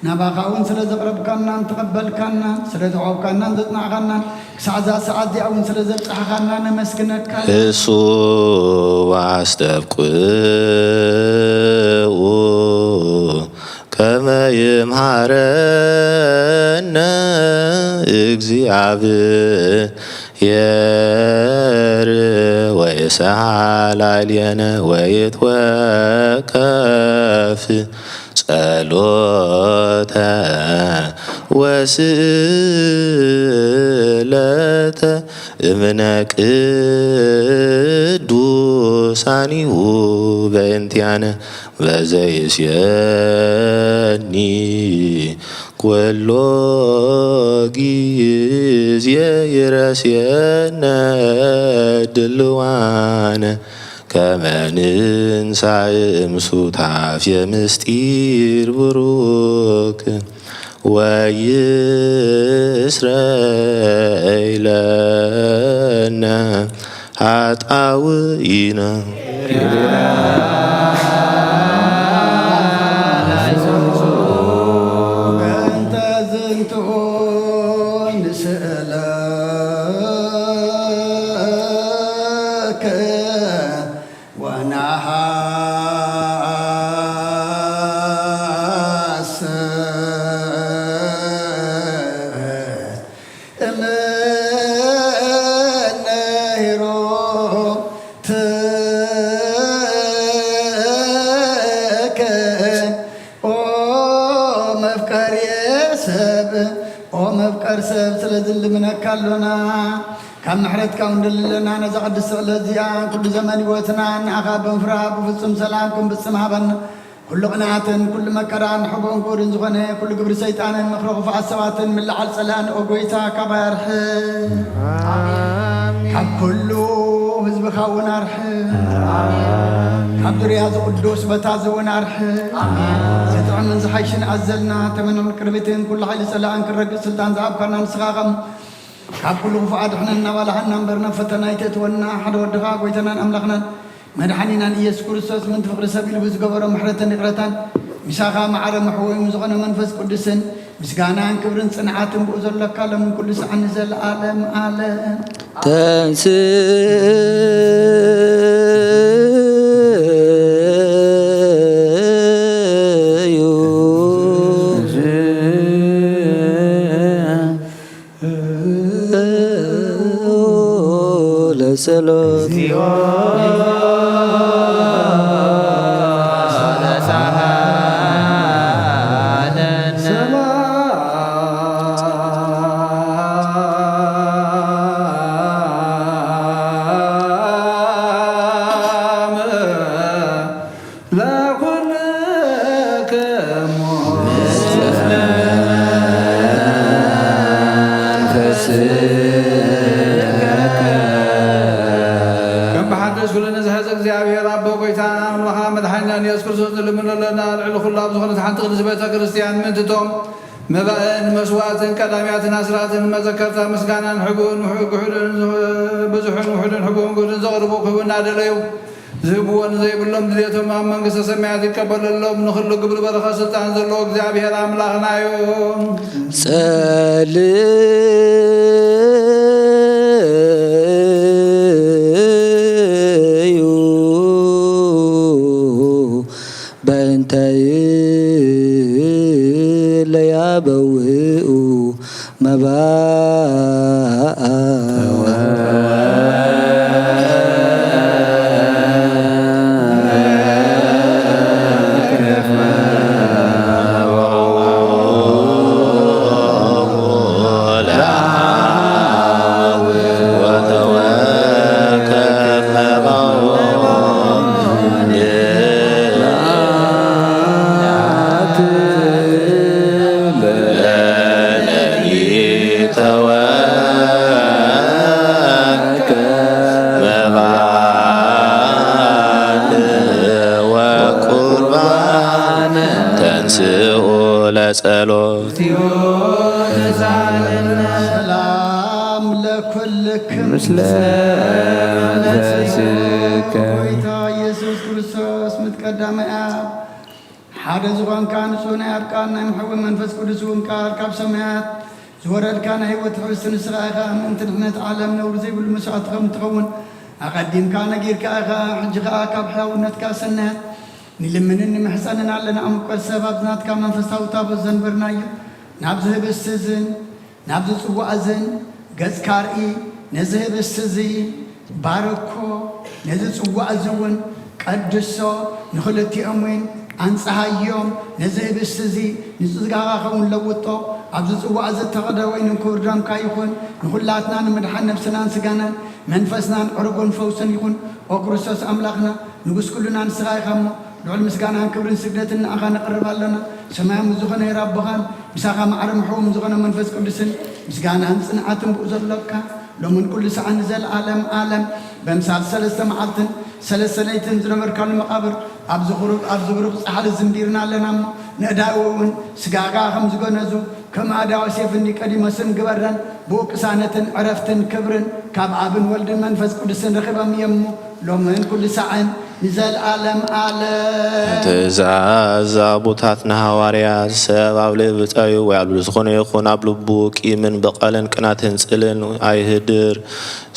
ናባኻ እውን ስለ ዘቕረብካናን ተቐበልካናን፣ ስለ ዘዕቆብካናን ዘጽናዕኻናን፣ ክሳዕ እዛ ሰዓት እዚኣ እውን ስለ ዘብጻሕኻና ነመስግነካ። እሱ ኣስተብቅዑ ከመ ይምሃረነ እግዚኣብሔር ወይሰሃል ላዕሌነ ወይትወከፍ ጸሎተ ወስእለተ እምነ ቅዱሳኒሁ በእንቲአነ በዘይስየኒ ኩሎ ጊዜ ይረስየነ ድልዋነ ከመ ንንሳእ እምሱታፌ ምስጢር ብሩክ ወይስረይ ለነ ኃጣውኢነ። በእንተ ዝንቱ ንስእለከ ወነሐስስ እምነ ሂሩትከ ኦ መፍቀሪ ሰብ፣ ኦ መፍቀር ሰብ፣ ስለዚ ንልምነካ ኣሎና። ካብ ምሕረትካ እውን ንደሊ ኣለና። ነዛ ቅድስቲ ዕለት እዚኣ ኩሉ ዘመን ህይወትና ንኣኻ ብምፍራህ ብፍጹም ሰላም ክንፍጽም ሃበና። ኩሉ ቅንኣትን ኩሉ መከራን ሕቦን ጉድን ዝኾነ ኩሉ ግብሪ ሰይጣንን ምኽሪ ክፉኣት ሰባትን ምልዓል ጸላእን ኦ ጎይታ ካባይ ኣርሕቕ። ኣሜን። ካብ ኩሉ ህዝብኻ እውን ኣርሕቕ። ኣሜን። ኣብ ዙርያ እዚ ቅዱስ ቦታ እዚ እውን ኣርሕቕ። ዝጥዕምን ዝሓይሽን ኣዘልና ተመንን ቅርቢትን ኩሉ ሓይሊ ጸላእን ክረግጽ ስልጣን ዝሃብካና ንስኻ ኸም ካብ ኩሉ ክፉእ ኣድሕነና ባልሃና እምበር ናብ ፈተና ኣይተእትወና። ሓደ ወድኻ ጎይታናን ኣምላኽናን መድሓኒናን ኢየሱስ ክርስቶስ ምእንቲ ፍቕሪ ሰብ ኢሉ ብዝገበሮ ምሕረትን ይቕረታን ምሳኻ ማዕረ መሕወዩ ዝኾነ መንፈስ ቅዱስን ምስጋናን ክብርን ጽንዓትን ብኡ ዘሎካ ሎምን ኩሉ ሰዓት ንዘለኣለም ኣለም። ተንስእ እዩ ለጸሎት። ከም ብሓድሽ ኩሉ ንዝሕዝ እግዚኣብሔር ኣቦ ጎይታና ኣምላኻ መድሓኒናን ኢየሱስ ክርስቶስ ንልምኖ ኣለና። ልዕሊ ኩሉ ኣብ ዝኾነት ሓንቲ ቅድስቲ ቤተ ክርስቲያን ምእንትቶም መባእን መስዋእትን ቀዳሚያትን ኣስራትን መዘከርታ ምስጋናን ሕቡእን ውሑ-፣ ግሑድን ዝ-፣ ብዙሑን ውሑድን ሕቡእን ግሑድን ዘቕርቡ ክህቡ እናደለዩ ዝህብዎ ንዘይብሎም ድሌቶም ኣብ መንግስተ ሰማያት ይቀበለሎም። ንኹሉ ግብሪ በረኸት ስልጣን ዘለዎ እግዚኣብሔር ኣምላኽና እዩ። ጸልዩ በእንታይ ለያበውኡ መባኣ ወቁርባን ተንስኡ ለጸሎት። ሰላም ለኩልክም። ምስለ መንፈስከ። ጎይታ ኢየሱስ ክርስቶስ ምት ቀዳማይ ኣብ ሓደ ዝኾንካ ንጹህ ናይ ኣብ ቃል ናይ መሐዊ መንፈስ ቅዱስ እውን ቃል ካብ ሰማያት ዝወረድካ ናይ ህይወት ሕብስቲ ንስኻ ኢኻ። ምእንቲ ድሕነት ዓለም ነውሪ ዘይብሉ መስዋዕቲ ከም ትኸውን ኣቐዲምካ ነጊርካ ኢኻ። ሕጂ ኸኣ ካብ ሕያውነትካ ሰናያት ንልምንን ንምሕጸንን ኣለና። እምቆል ሰብ ኣብዚ ናትካ መንፈሳዊ ታቦት ዘንበርናዮ ናብዚ ህብስቲ እዝን ናብዚ ጽዋእ እዝን ገጽካ ርኢ፣ ነዚ ህብስቲ እዚ ባርኮ፣ ነዚ ጽዋእ እዚ እውን ቀድሶ፣ ንኽልቲኦም እውን ኣንጽሃዮም፣ ነዚ ህብስቲ እዚ ንጽጋኻ ኸውን ለውጦ፣ ኣብዚ ጽዋእ እዚ እተኸደ ወይንን ክቡር ደምካ ይኹን፣ ንኹላትና ንምድሓን ነብስናን ስጋናን መንፈስናን ዕርጉን ፈውስን ይኹን። ኦ ክርስቶስ ኣምላኽና፣ ንጉስ ኩልና ንስኻ ኢኻ እሞ፣ ልዑል ምስጋናን ክብርን ስግደትን ንኣኻ ነቕርብ ኣሎና። ሰማያዊ ዝኾነ ሄር ኣቦኻን ምሳኻ ማዕረ ምሕዎም ዝኾነ መንፈስ ቅዱስን ምስጋናን ጽንዓትን ብኡ ዘሎካ ሎምን ኩሉ ሰዓን ንዘለኣለም ኣለም። በምሳል ሰለስተ መዓልትን ሰለስተ ለይትን ዝነበርካሉ መቓብር ኣብዚ ቁሩብ ኣብዚ ብሩኽ ጻሕሊ ዝንቢርና ኣለና እሞ፣ ንእዳኡ እውን ስጋኻ ከም ዝገነዙ ከም ኣእዳው ዮሴፍ እንዲ ቀዲሞስን ግበረን። ብኡ ቅሳነትን ዕረፍትን ክብርን ካብ ኣብን ወልድን መንፈስ ቅዱስን ረኺቦም እዮም እሞ፣ ሎምን ኩሉ ሳዕን ንዘለኣለም ኣለም። ትእዛዝ ኣቦታትና ሃዋርያት፣ ሰብ ኣብ ልብጠዩ ወይ ኣብ ዝኾነ ይኹን ኣብ ልቡ ቂምን በቐልን ቅናትን ጽልን ኣይህድር።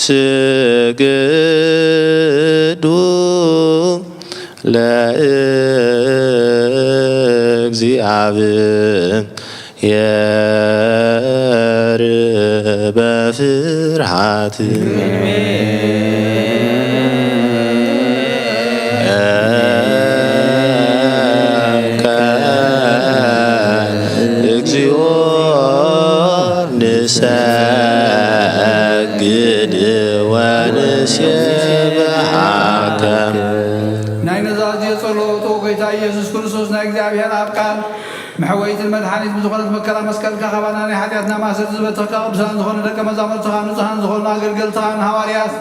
ስግዱ ለእግዚኣብሔር በፍርሃት። እግዚኦ ንሰግድ ወንሴብሐከ። ናይ ነዛዝዮ ጸሎት፣ ኦ ጎይታ ኢየሱስ ክርስቶስ፣ ናይ እግዚኣብሔር ኣብ ቃል መሕወይትን መድሓኒት ብዝኾነት መከራ መስቀልካ፣ ካባና ናይ ሓጢኣትና ማእሰርቲ ዝበተኽካ፣ ቅዱሳን ዝኾኑ ደቀ መዛሙርትኻ፣ ንጹሃን ዝኾኑ ኣገልገልትኻን ሃዋርያት፣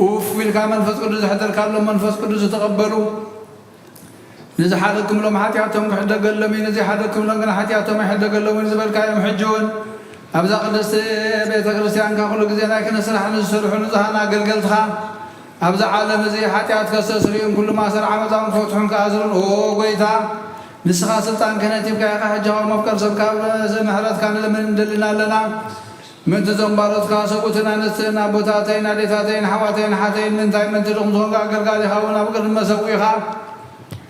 ኡፍ ኢልካ መንፈስ ቅዱስ ዘሕደርካሎም መንፈስ ቅዱስ ዝተቐበሉ፣ ንዝሓደግኩምሎም ሓጢኣቶም ክሕደገሎም እዩ፣ ንዘይሓደግኩምሎም ግን ሓጢኣቶም ኣይሕደገሎም እዩ ዝበልካዮም፣ ሕጂ እውን ኣብዛ ቅድስቲ ቤተ ክርስቲያንካ ኩሉ ግዜ ናይ ክህነት ስራሕ ንዝሰርሑ ንጹሃን ኣገልገልትኻ፣ ኣብዚ ዓለም እዚ ሓጢኣት ከስተስርዩን ኩሉ ማእሰር ዓመፃውን ክፈትሑን ክኣስሩን፣ ኦ ጎይታ፣ ንስኻ ስልጣን ክህነት ሂብካ ኢኻ። ሕጂ ኸኣ መፍቀር ሰብ ካብ ምሕረትካ ንልምን እንደልን ኣለና። ምእንቲ እዞም ባሮትካ ሰብኡትን ኣንስትን ኣቦታተይን ኣዴታተይን ኣሕዋተይን ኣሓተይን ምንታይ ምእንቲ ድኹም ዝኾንካ ኣገልጋሊኻ እውን ኣብ ቅድሚ መሰዊእኻ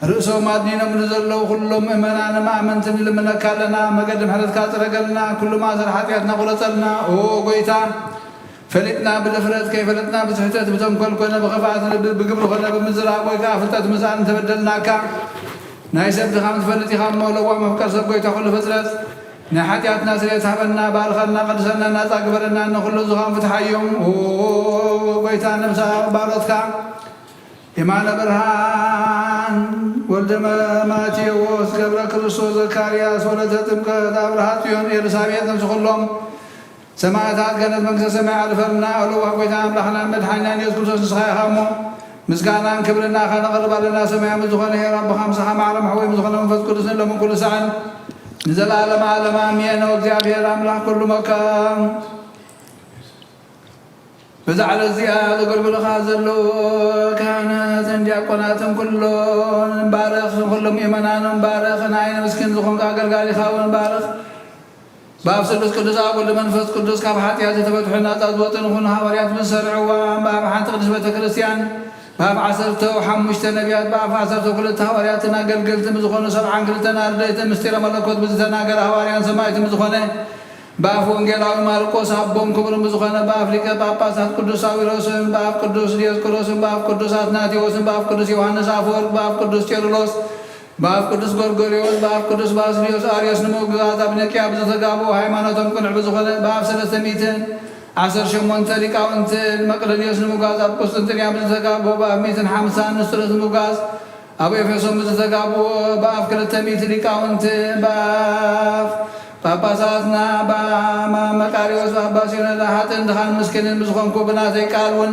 ርእሶም ኣድኒኖም ንዘለዉ ኩሎም ምእመናን ኣመንቲ ንልምነካ ኣለና። መገዲ ምሕረትካ ጽረገልና። ኩሉ ማእሰር ሓጢኣትና ቁረጸልና። ኦ ጎይታ፣ ፈሊጥና ብድፍረት፣ ከይፈለጥና ብስሕተት፣ ብተንኮል ኮነ ብኽፍኣት ልቢ፣ ብግብሪ ኮነ ብምዝራብ ወይ ከኣ ፍልጠት ምሳኣን እንተበደልናካ፣ ናይ ሰብ ድኻም ትፈልጥ ኢኻ እሞ፣ ለዋህ መፍቀር ሰብ ጎይታ ኩሉ ፍጥረት፣ ናይ ሓጢኣትና ስርየት ሃበና፣ ባርኸና፣ ቀድሰና፣ ናጻ ግበረና፣ ንኹሉ ዝኻም ፍትሓዮም። ኦ ጎይታ፣ ነብሳ ባሮትካ የማነ ብርሃን፣ ወልደ መ-፣ ማቴዎስ፣ ገብረ ክርስቶስ፣ ዘካርያስ፣ ወለተ ጥምቀት፣ ኣብርሃ ጽዮን፣ ኤልሳቤጥ፣ ነብሲ ኩሎም ሰማዕታት ገነት መንግስተ ሰማይ ኣልፈልና። ኦ ለዋህ ጎይታ ኣምላኽና መድሓኒናን የሱስ ክርስቶስ ንስኻ ኢኻ እሞ፣ ምስጋናን ክብርን ንኣኻ ነቕርብ ኣለና። ሰማያዊ ዝኾነ ኄር ኣቦኻ ምሳኻ፣ ማዕረ መሕወይ ዝኾነ መንፈስ ቅዱስን ሎምን ኩሉ ሳዕን ንዘለዓለመ ዓለም ኣሜን። ኦ እግዚኣብሔር ኣምላኽ ኩሉ መካን፣ በዛ ዕለት እዚኣ ዘገልግሉኻ ዘለዉ ካህናትን ዲያቆናትን ኩሎም ባርኽ፣ ንኹሎም ምእመናን ባርኽ፣ ንዓይ ንምስኪን ዝኾንካ ኣገልጋሊኻ እውን ባርኽ። ብኣብ ስሉስ ቅዱስ፣ ኣብ ወልድ መንፈስ ቅዱስ፣ ካብ ሓጢኣት ዝተፈትሑ ናጻ ዝወጡ ንኹኑ ሃዋርያት ምስ ሰርዕዋ፣ ብኣብ ሓንቲ ቅድስት ቤተ ክርስቲያን፣ ብኣብ ዓሰርተ ሓሙሽተ ነቢያት፣ ብኣብ ዓሰርተ ክልተ ሃዋርያትን ኣገልገልቲ ብዝኾኑ ሰብዓን ክልተን ኣርድእትን ምስጢረ መለኮት ብዝተናገረ ሃዋርያን ሰማዕትን ብዝኾነ ብኣፍ ወንጌላዊ ማርቆስ ኣቦን ክቡርን ብዝኾነ ብኣፍ ሊቀ ጳጳሳት ቅዱስ ሳዊሮስን ብኣፍ ቅዱስ ዲዮስቆሮስን ብኣፍ ቅዱስ ኣትናቴዎስን ብኣፍ ቅዱስ ዮሃንስ ኣፈወርቅ ብኣፍ ቅዱስ ቄርሎስ ብኣፍ ቅዱስ ጎርጎርዮስ ብኣፍ ቅዱስ ባስልዮስ ኣርዮስ ንምውጋዝ ኣብ ኒቅያ ብዝተጋብኡ ሃይማኖቶም ቅኑዕ ብዝኾነ ብኣፍ ሰለስተ ሚእትን ዓሰርተ ሸሞንተ ሊቃውንትን መቅደንዮስ ንምውጋዝ ኣብ ቁስጥንጥንያ ብዝተጋብኡ ብኣፍ ሚእትን ሓምሳን ንስጥሮስ ንምውጋዝ ኣብ ኤፌሶን ብዝተጋብኡ ብኣፍ ክልተ ሚእቲ ሊቃውንትን ብኣፍ ጳጳሳትና ብኣማ መቃርዮስ ብኣባ ሲኖዳ ሓጥእን ድኻን ምስኪንን ብዝኾንኩ ብናተይ ቃል እውን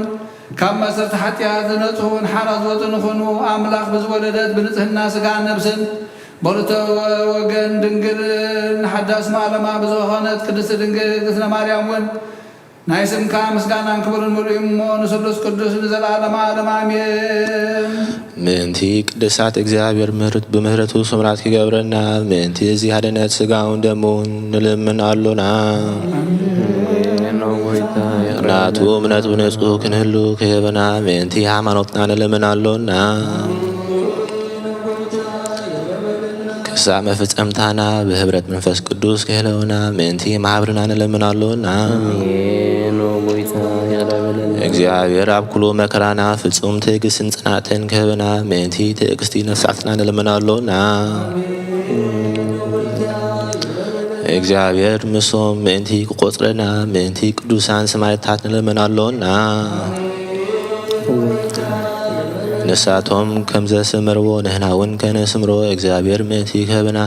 ካብ ማእሰርቲ ሓጢኣት ዝነጽሁን ሓራ ዝወጹ ንኹኑ ኣምላኽ ብዝወለደት ብንጽህና ስጋን ነብስን በልተ ወገን ድንግልን ሓዳስ ማለማ ብዝኾነት ቅድስቲ ድንግል እግዝእትነ ማርያም እውን ናይ ስምካ ምስጋናን ክብርን ምሉእ እሞ ንስሉስ ቅዱስ ንዘለዓለመ ዓለም ኣሜን። ምእንቲ ቅዱሳት እግዚኣብሔር ምህርት-፣ ብምህረቱ ስምራት ክገብረና ምእንቲ እዚ ሓድነት ስጋውን ደሙን ንልምን ኣሎና። ናቱ እምነት ብንጹህ ክንህሉ ክህበና ምእንቲ ሃይማኖትና ንልምን ኣሎና። ክሳብ መፍጸምታና ብህብረት መንፈስ ቅዱስ ክህለውና ምእንቲ ማህብርና ንልምን ኣሎና። ኣሜን። ኦ ጎይታ ይቕረ በለና። እግዚኣብሔር ኣብ ኩሉ መከራና ፍጹም ትዕግስትን ጽንዓትን ክህበና ምእንቲ ትዕግስቲ ነፍሳትና ንልምን ኣሎና። እግዚኣብሔር ምሶም ምእንቲ ክቆጽረና ምእንቲ ቅዱሳን ሰማዕታት ንልምን ኣሎና። ንሳቶም ከም ዘሰመርዎ ንሕና እውን ከነስምሮ እግዚኣብሔር ምእንቲ ክህበና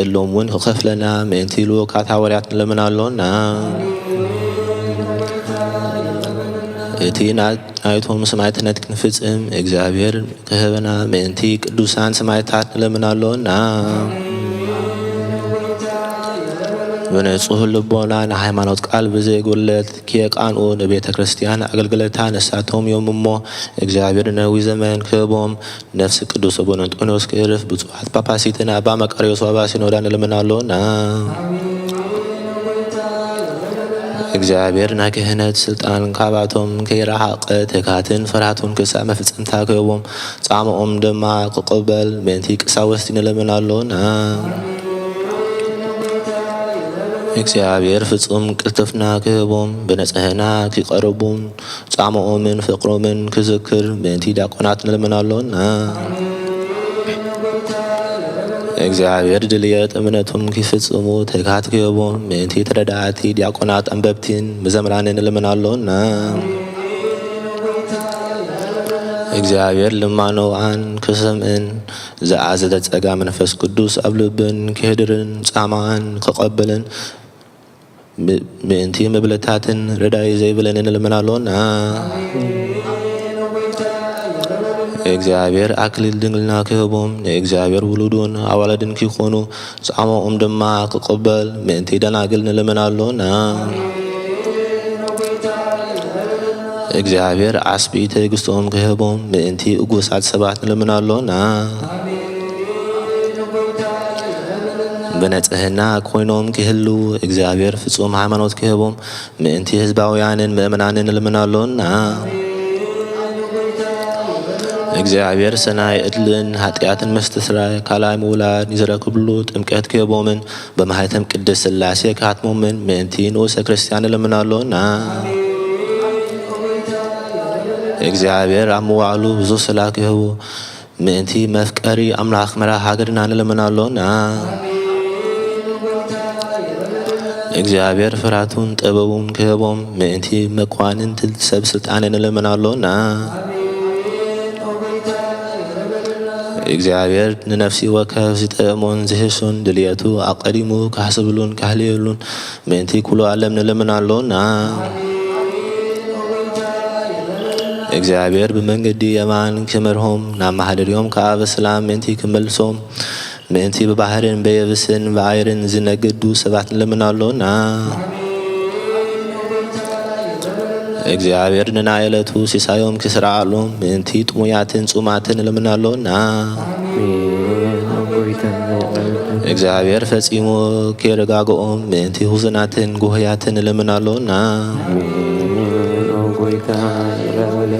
እሎም እውን ክኸፍለና ምእንቲ ልኡካት ሃዋርያት ንልምን ኣሎና። እቲ ና-፣ ናይቶም ሰማዕትነት ክንፍጽም እግዚኣብሔር ክህበና ምእንቲ ቅዱሳን ሰማዕታት ንልምን ኣሎና። ብንጹህ ልቦና ንሃይማኖት ቃል ብዘይጉድለት ክየቃንኡ ንቤተ ክርስቲያን ኣገልግለታ ንሳቶም እዮም እሞ እግዚኣብሔር ነዊህ ዘመን ክህቦም ነፍሲ ቅዱስ ኣቡነ እንጦንዮስ ክእርፍ ብፁዓት ጳጳሲትን ኣባ መቃርዮስ ኣባ ሲኖዳ ንልምን ኣሎና። እግዚኣብሔር ናይ ክህነት ስልጣን ካባቶም ከይረሓቐ ትግሃትን ፍርሃቱን ክሳብ መፍጸምታ ክህቦም ጻምኦም ድማ ክቕበል ምእንቲ ቀሳውስቲ ንልምን ኣሎና። እግዚኣብሔር ፍጹም ቅልጥፍና ክህቦም ብንጽህና ክቐርቡን ጻምኦምን ፍቕሮምን ክዝክር ምእንቲ ዲያቆናት ንልምን ኣሎና። እግዚኣብሔር ድልየት እምነቶም ክፍጽሙ ትግሃት ክህቦም ምእንቲ ተረዳእቲ ዲያቆናት ኣንበብቲን መዘምራንን ንልምን ኣሎና። እግዚኣብሔር ልማኖኣን ክሰምዕን ዝኣዘዘ ጸጋ መንፈስ ቅዱስ ኣብ ልብን ክህድርን ጻማኣን ክቐበልን ም-፣ ምእንቲ መብለታትን ረዳኢ ዘይብለንን ንልምን ኣሎና። እግዚኣብሔር ኣክሊል ድንግልና ክህቦም፣ ንእግዚኣብሔር ውሉዱን ኣዋልድን ኪኾኑ፣ ጻማኦም ድማ ክቕበል ምእንቲ ደናግል ንልምን ኣሎና። እግዚኣብሔር ዓስቢ ትዕግስቶም ክህቦም፣ ምእንቲ እጉሳት ሰባት ንልምን ኣሎና። ብንጽህና ኮይኖም ክህልዉ እግዚኣብሔር ፍጹም ሃይማኖት ክህቦም ምእንቲ ህዝባውያንን ምእመናንን ንልምን ኣሎና። እግዚኣብሔር ሰናይ ዕድልን ሓጢኣትን ምስትስራይ ካልኣይ ምውላድ ንዝረክብሉ ጥምቀት ክህቦምን ብማህተም ቅድስት ሥላሴ ክሃትሞምን ምእንቲ ንኡሰ ክርስቲያን ንልምን ኣሎና። እግዚኣብሔር ኣብ መዋዕሉ ብዙ ስላ ክህቡ ምእንቲ መፍቀሪ ኣምላኽ መራሒ ሃገርና ንልምን ኣሎና። እግዚኣብሔር ፍርሃቱን ጥበቡን ክህቦም ምእንቲ መኳንንቲ ሰብ ስልጣን ንልምን ኣሎና። እግዚኣብሔር ንነፍሲ ወከፍ ዝጥዕሞን ዝህሹን ድልየቱ ኣቐዲሙ ካሕስብሉን ካህልየሉን ምእንቲ ኩሉ ዓለም ንልምን ኣሎና። እግዚኣብሔር ብመንገዲ የማን ክመርሆም፣ ናብ ማሕደሪኦም ከኣ ብሰላም ምእንቲ ክመልሶም፣ ምእንቲ ብባህርን በየብስን ብኣየርን ዝነግዱ ሰባት ንልምን ኣሎና። እግዚኣብሔር ንናይ ዕለቱ ሲሳዮም ክስርዓሎም፣ ምእንቲ ጥሙያትን ጽማትን ንልምን ኣሎና። እግዚኣብሔር ፈጺሙ ከየረጋግኦም፣ ምእንቲ ህዙናትን ጉህያትን ንልምን ኣሎና።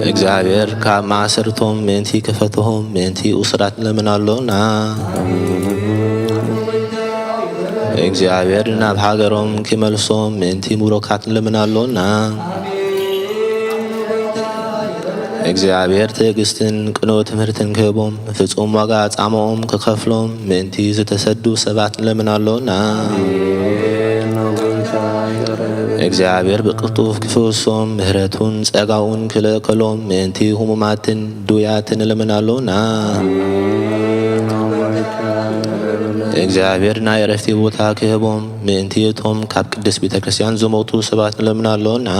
እግዚኣብሔር ካብ ማእሰርቶም ምእንቲ ክፈትሆም፣ ምእንቲ እሱራት ንልምን ኣሎና። እግዚኣብሔር ናብ ሃገሮም ክመልሶም፣ ምእንቲ ምሩኻት ንልምን ኣሎና። እግዚኣብሔር ትዕግስትን ቅኑዕ ትምህርትን ክህቦም፣ ፍጹም ዋጋ ጻማኦም ክኸፍሎም፣ ምእንቲ ዝተሰዱ ሰባት ንለምን ኣሎና። እግዚኣብሔር ብቅልጡፍ ክፍውሶም፣ ምህረቱን ጸጋኡን ክልእከሎም፣ ምእንቲ ህሙማትን ድውያትን ንለምን ኣሎና። እግዚኣብሔር ናይ ዕረፍቲ ቦታ ክህቦም፣ ምእንቲ እቶም ካብ ቅድስት ቤተ ክርስቲያን ዝሞቱ ሰባት ንለምን ኣሎና።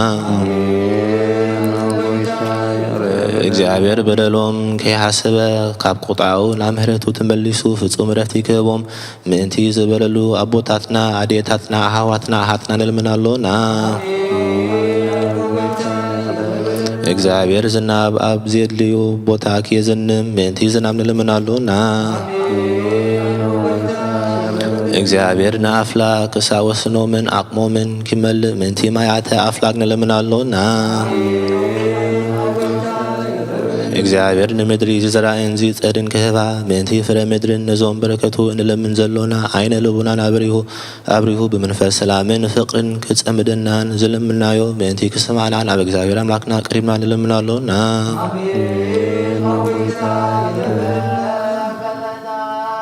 እግዚኣብሔር በደሎም ከይሓሰበ ካብ ቁጣኡ ናብ ምህረቱ ተመሊሱ ፍጹም ዕረፍቲ ክህቦም ምእንቲ ዝበለሉ ኣቦታትና፣ ኣዴታትና፣ ኣሕዋትና፣ ኣሓትና ንልምን ኣሎና። እግዚኣብሔር ዝናብ ኣብ ዘድልዩ ቦታ ክየዝንም ምእንቲ ዝናብ ንልምን ኣሎና። እግዚኣብሔር ንኣፍላክ ክሳወስኖምን ዓቕሞምን ክመልእ ምእንቲ ማያተ ኣፍላክ ንልምን ኣሎና። እግዚኣብሔር ንምድሪ ዝዘራእን ዝጸድን ክህባ ምእንቲ ፍረ ምድርን ነዞም በረከቱ እንልምን ዘሎና ዓይነ ልቡናን ኣብሪሁ ኣብሪሁ ብመንፈስ ሰላምን ፍቅርን ክጸምደናን ዝለምናዮ ምእንቲ ክስማዕና ናብ እግዚኣብሔር ኣምላክና ቀሪብና ንልምን ኣሎና።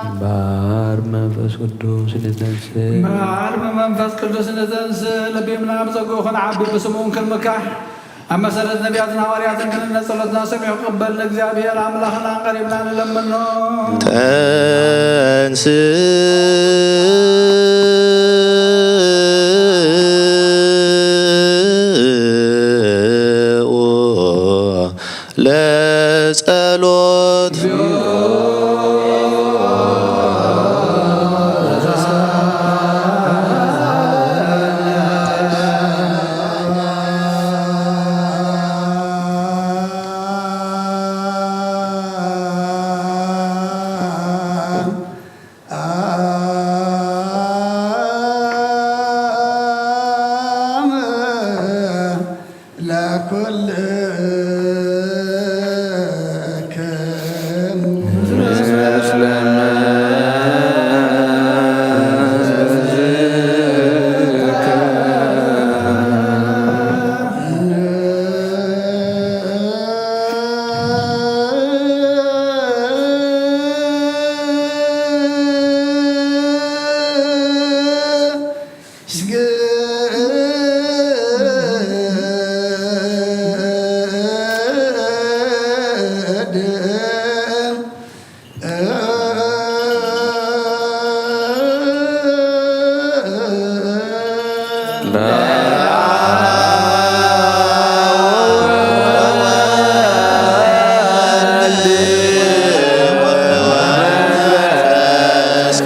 እምበኣር መንፈስ ቅዱስ ንተንስእ። እምበኣር ብመንፈስ ቅዱስ ንተንስእ። ለቢምና ኣብ ጸግኡ ክንዓቢ ብስሙ እውን ክንምካሕ ኣብ መሰረት ነቢያትን ሃዋርያትን ክንነ ጸሎትና ሰሚዑ ክቕበል ንእግዚኣብሔር ኣምላኽና ቀሪብና ንለምኖ። ተንስኡ ለጸሎት።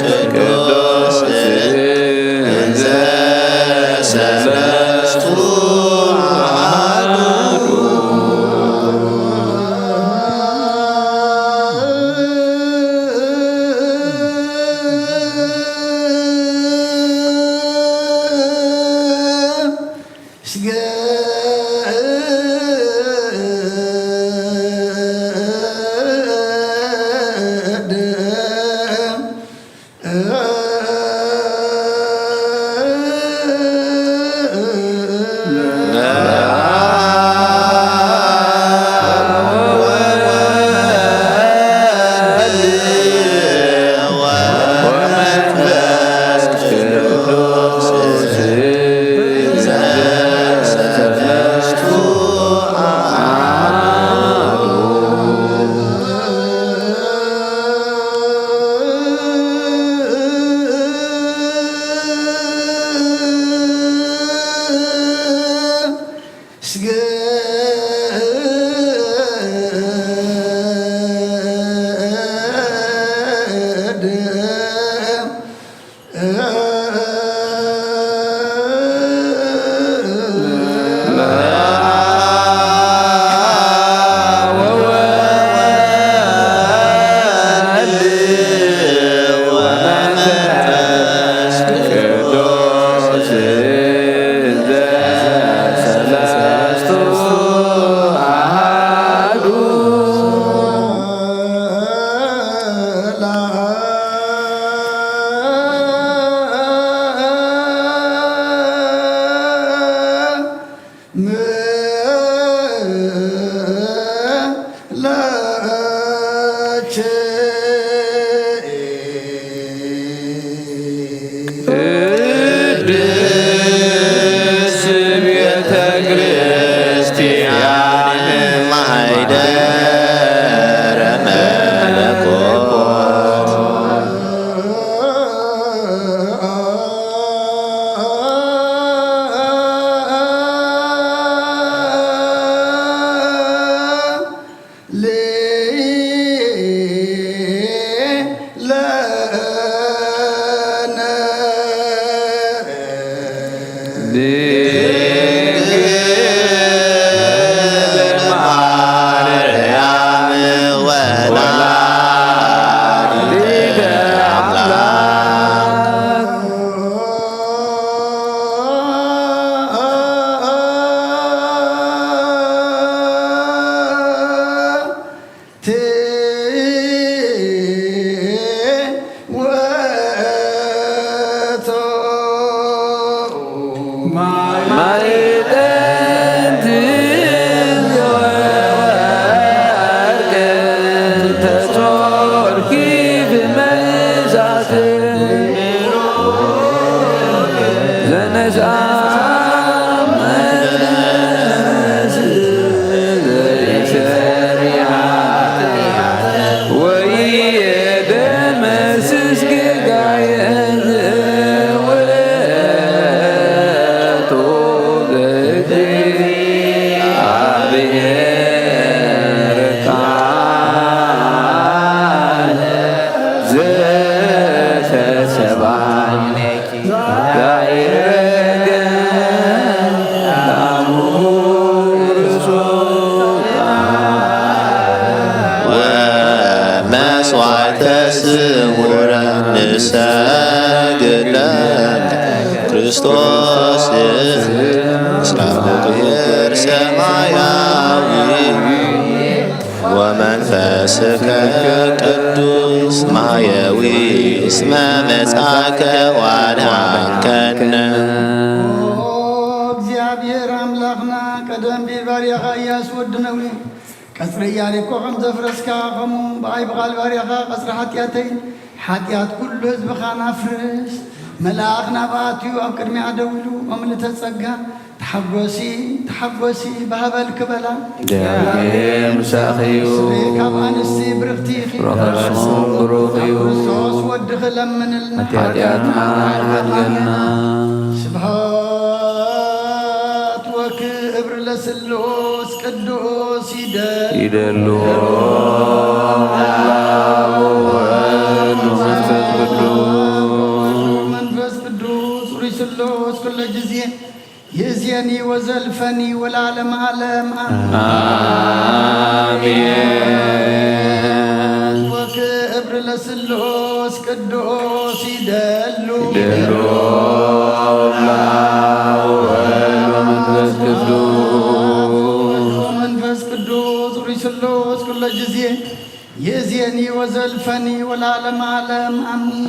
ቅዱስ እንዘ ሰለስቱ አሐዱ። ቅድስት ቤተ ክርስቲያን ማይደረ መለኮት። ድንግል ማርያም ወላዲተ አምላክ። ወመስዋዕተ ስውረ ንሰግድ ለከ ክርስቶስ ምስለ እግዚአብሔር ሰማያዊ። ወመንፈስከ ቅዱስ ማየዊ እስመ መጻከ ዋድሃንከነ። እግዚኣብሔር ኣምላኽና ቀደም ብባርያኻ ኢያሱ ወዲ ነዌ ቀጽሪ ኢያሪኮ ከም ዘፍረስካ፣ ከምኡ ብኣይ ብቓል ባርያኻ ቀጽሪ ሓጢኣተይ ሓጢኣት ኩሉ ህዝብኻን ኣፍርስ። መልኣኽ ናብኣ ኣትዩ ኣብ ቅድሚኣ ደው ኢሉ፣ መምልእተ ጸጋ፣ ተሓጎሲ፣ ተሓጎሲ፣ ባህበል ክበላ። እግዚኣብሔር ምሳኺ እዩ። ስለ ካብ ኣንስቲ ብርኽቲ ኢኺ። ፍረ ከርስኹም ብሩኽ እዩ። ክርስቶስ ወድኺ ለምንልና። ሓጢኣትና ሓድገልና። ስብሐት ወክብር ለስሉስ ቅዱስ ይደል። ይደሉ። ወወልድ ወመንፈስ መንፈስ ቅዱስ ሩይ ስሉስ ኩለ ጊዜ ይእዜኒ ወዘልፈኒ ወለዓለመ ዓለም። አሜን። ወክብር ለስሉስ ቅዱስ ይደሉ ይደሉ ወወልድ ወመንፈስ ቅዱስ መንፈስ ቅዱስ ሩይ ስሉስ ኩለ ጊዜ ይእዜኒ ወዘልፈኒ ወለዓለመ ዓለም። አሜን።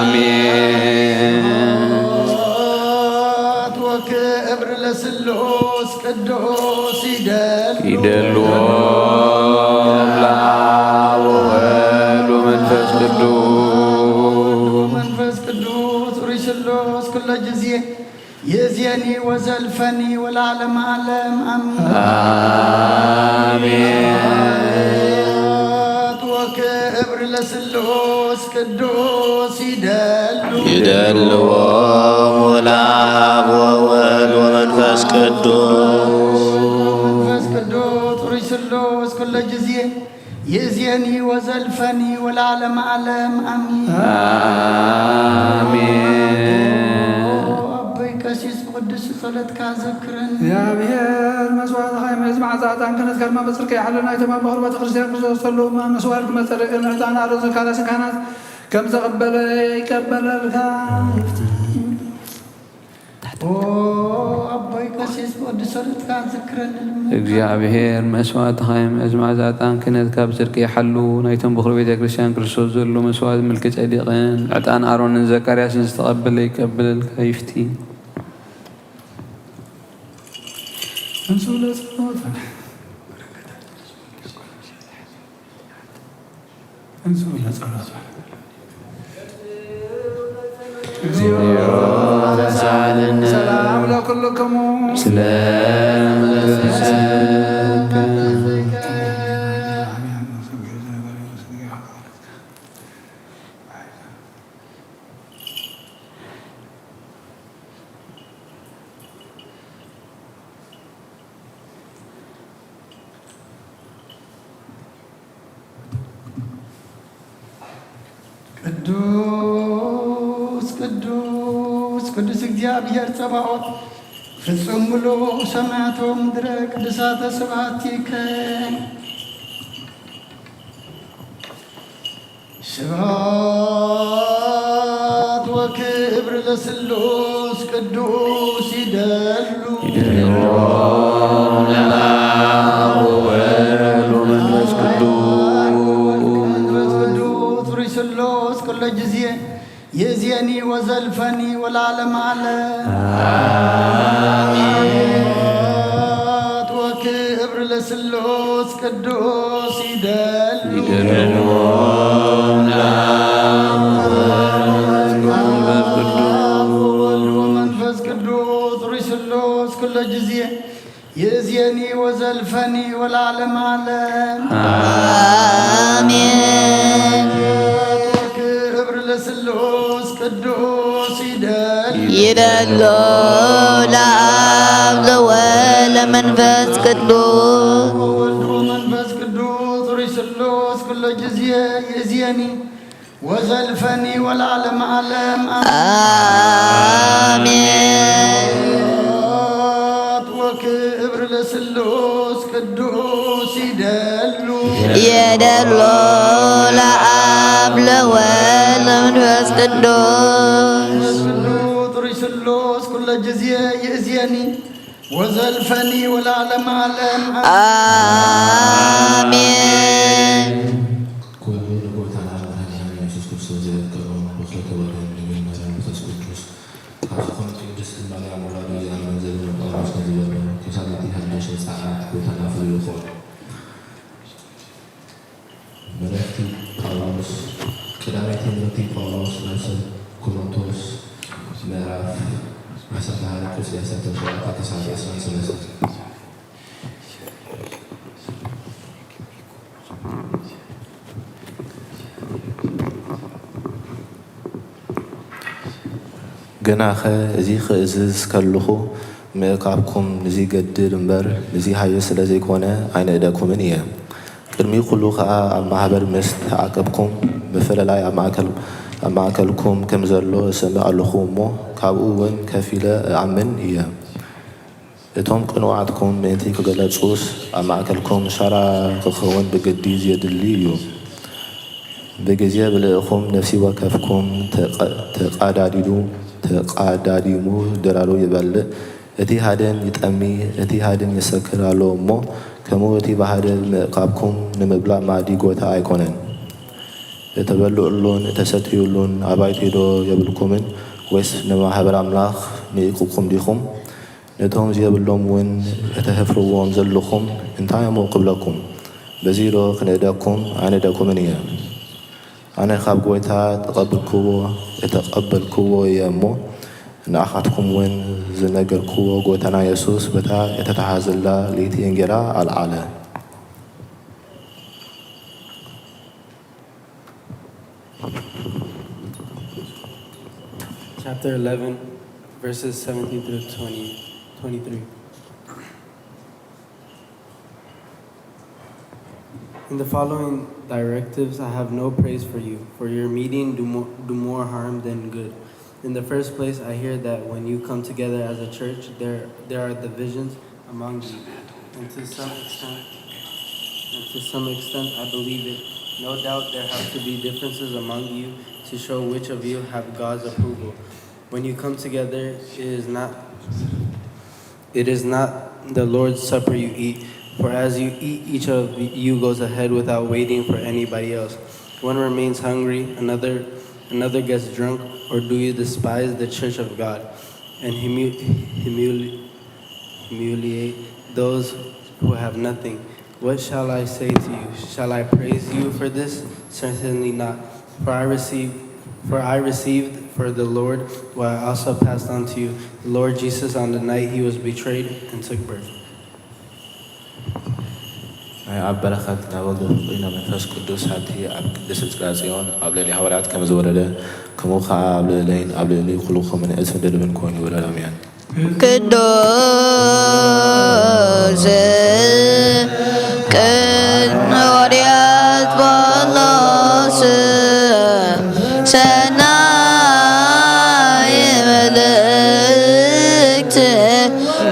አሜን። ወክብር ለስሉስ ቅዱስ ይደሉ ይደሉ ለአብ ወወልድ ወመንፈስ ቅዱስ መንፈስ ቅዱስ ሩይ ስሉስ ኩለ ጊዜ ይእዜኒ ወዘልፈኒ ወለዓለመ ዓለም። አሜን። አሜን። ወክብር ለስሉስ ቅዱስ ይደሉ ይደልዎ ለአብ ወወልድ ወመንፈስ ቅዱስ መንፈስ ቅዱስ ሩይ ስሉስ ኩለ ጊዜ ይእዜኒ ወዘልፈኒ ወለዓለመ ዓለም። አሜን። አሜን። ኣቦይ ቀሲስ ብቅዱስ ጸሎትካ ዘክረን። እግዚኣብሔር መስዋዕትኻ ይምእዝ፣ መዓዛ ዕጣን ክህነትካ ድማ ብጽድቂ ይሓሉ። ናይቶም ኣቦ ቁርባን ቤተ ክርስቲያን ክርስቶስ ተሉ መስዋዕት ክመጸደቅን ዕጣን ኣሮ ዘካርያስን ካህናት ከም ዘቐበለ ይቀበለልካ። ኦ ኣቦይ ቀሲስ ብቅዱስ ጸሎትካ ዘክረን። እግዚኣብሔር መስዋዕትኻ ይምእዝ፣ መዓዛ ዕጣን ክህነትካ ብጽድቂ ይሓሉ። ናይቶም በኹሪ ቤተ ክርስቲያን ክርስቶስ ዘሎ መስዋዕት ምልኪ ጸዲቕን ዕጣን ኣሮንን ዘካርያስን ዝተቐበለ ይቀበለልካ ይፍቲ። እንሱ ለጸሎት እንሱ ለጸሎት እግዚኦ ተሳለነ ሰላም ለኩልክሙ ስለ መንፈስከ ቅዱስ ቅዱስ ቅዱስ እግዚኣብሔር ጸባኦት ፍጹም ምሉእ ሰማያት ወምድረ ቅዱሳተ ስብሐቲከ። ስብሐት ወክብር ለስሉስ ቅዱስ ይደሉ ይደልዎ ለአብ ወወልድ ወመንፈስ ቅዱስ መንፈስ ቅዱስ ሩይ ስሉስ ኩለ ጊዜ ይእዜኒ ወዘልፈኒ ወለዓለመ ዓለም። ስብሐት ወክብር ለስሉስ ቅዱስ ይደሉ ይደልዎ ለአብ ወወልድ ወመንፈስ ቅዱስ ወወልድ ወመንፈስ ቅዱስ ሩይ ስሉስ ኩለ ጊዜ ይእዜኒ ወዘልፈኒ ወለዓለመ ዓለም። አሜን። ክብር ለስሉስ ቅዱስ ይደል ይደሎ ለአብ ለወልድ ለመንፈስ ቅዱስ ወወልድ ወመንፈስ ቅዱስ ሩይ ስሉስ ኩሎ ጊዜ ይእዜኒ ወዘልፈኒ ወለዓለመ ዓለም። አሜን። ወክብር ለስሉስ ቅዱስ ይደሉ የደሎ ለአብ ለወልድ ለመንፈስ ቅዱስ ቅዱስ ሩይ ስሉስ ኩሎ ጊዜ ይእዜኒ ወዘልፈኒ ወለዓለመ ዓለም። አሜን። ኩሉ ንጎይታና መድሓኒና ኢየሱስ ክርስቶስ ዘየቀሎ ብኽልተ ወገን ድንግል ማርያም መንፈስ ቅዱስ ካብ ዝኾነት ቅድስት ማርያም ወላዲተ ኣምላክ ዘመነ ጳውሎስ ከምዝበሎ ተሳለጥቲ ሓድሽ መጽሓፍ ጎይታና ፍሉይ ይኹን። መልእኽቲ ጳውሎስ ቀዳመይቲ መልእኽቲ ጳውሎስ ናብ ሰብ ኮሮንቶስ ምዕራፍ ዓሰርተ ሓደ ቁጽሪ ዓሰርተ ሸውዓተ ክሳብ ዓሰርተ ሰለስተ። ግናኸ እዚ ክእዝዝ ከለኹ ምእካብኩም ንዚገድድ እምበር ንዚሃይስ ስለ ዘይኮነ ኣይንእደኩምን እየ። ቅድሚ ኩሉ ኸኣ ኣብ ማሕበር ምስ ተዓቀብኩም ምፍልላይ ኣብ ማእከል-፣ ኣብ ማእከልኩም ከም ዘሎ እሰምዕ ኣለኹ እሞ፣ ካብኡ እውን ከፊለ እኣምን እየ። እቶም ቅኑዓትኩም ምእንቲ ክገለጹስ፣ ኣብ ማእከልኩም ሻራ ክኸውን ብግዲ ዜድሊ እዩ። ብግዜ ብልእኹም ነፍሲ ወከፍኩም ተቐ-፣ ተቓዳዲዱ-፣ ተቓዳዲሙ ድራሩ ይበልዕ። እቲ ሃድን ይጠሚ፣ እቲ ሃድን ይሰክር ኣሎ እሞ፣ ከምኡ እቲ ብሃደ ምእካብኩም ንምብላዕ መኣዲ ጎይታ ኣይኮነን። እተበልዑሉን እተሰትዩሉን ኣባይትዶ የብልኩምን? ወይስ ንማሕበር ኣምላኽ ንኢቕኩም ዲኹም? ነቶም ዘየብሎም እውን እተህፍርዎም ዘለኹም እንታይ እሞ ክብለኩም? በዚዶ ክንእደኩም? ኣይንእደኩምን እየ። ኣነ ካብ ጎይታ እተቐበልክዎ፣ እተቐበልክዎ እየ እሞ፣ ንኣኻትኩም እውን ዝነገርክዎ፣ ጎይታና የሱስ በታ እተተሓዘላ ለይቲ እንጌራ ኣልዓለ። Chapter eleven, verses seventeen through twenty, twenty-three. In the following directives, I have no praise for you, for your meeting do more, do more harm than good. In the first place, I hear that when you come together as a church, there, there are divisions among you. And to some extent, and to some extent, I believe it. No doubt there have to be differences among you to show which of you have God's approval. When you come together, it is not, it is not the Lord's Supper you eat, for as you eat, each of you goes ahead without waiting for anybody else. One remains hungry, another, another gets drunk, or do you despise the church of God and humil-, humili-, humiliate those who have nothing? What shall I say to you? Shall I praise you for this? Certainly not. For I received, for I received for the Lord what I also passed on to you. The Lord Jesus, on the night he was betrayed and took bread. ናይ ኣብ በረኸት፣ ናይ ወልድ ፍቕሪ፣ ናይ መንፈስ ቅዱስ ሃብቲ ኣብ ቅድስት ጽርግያ ጽዮን ኣብ ልዕሊ ሃዋርያት ከም ዝወረደ፣ ከምኡ ኸኣ ኣብ ልዕለይን ኣብ ልዕሊ ኹልኹምን ዕጽፍን ድርብን ኮይኑ ይውረዶም እየን። ቅዱስ ቅን ሐዋርያት ጳውሎስ ሰናይ መልእክት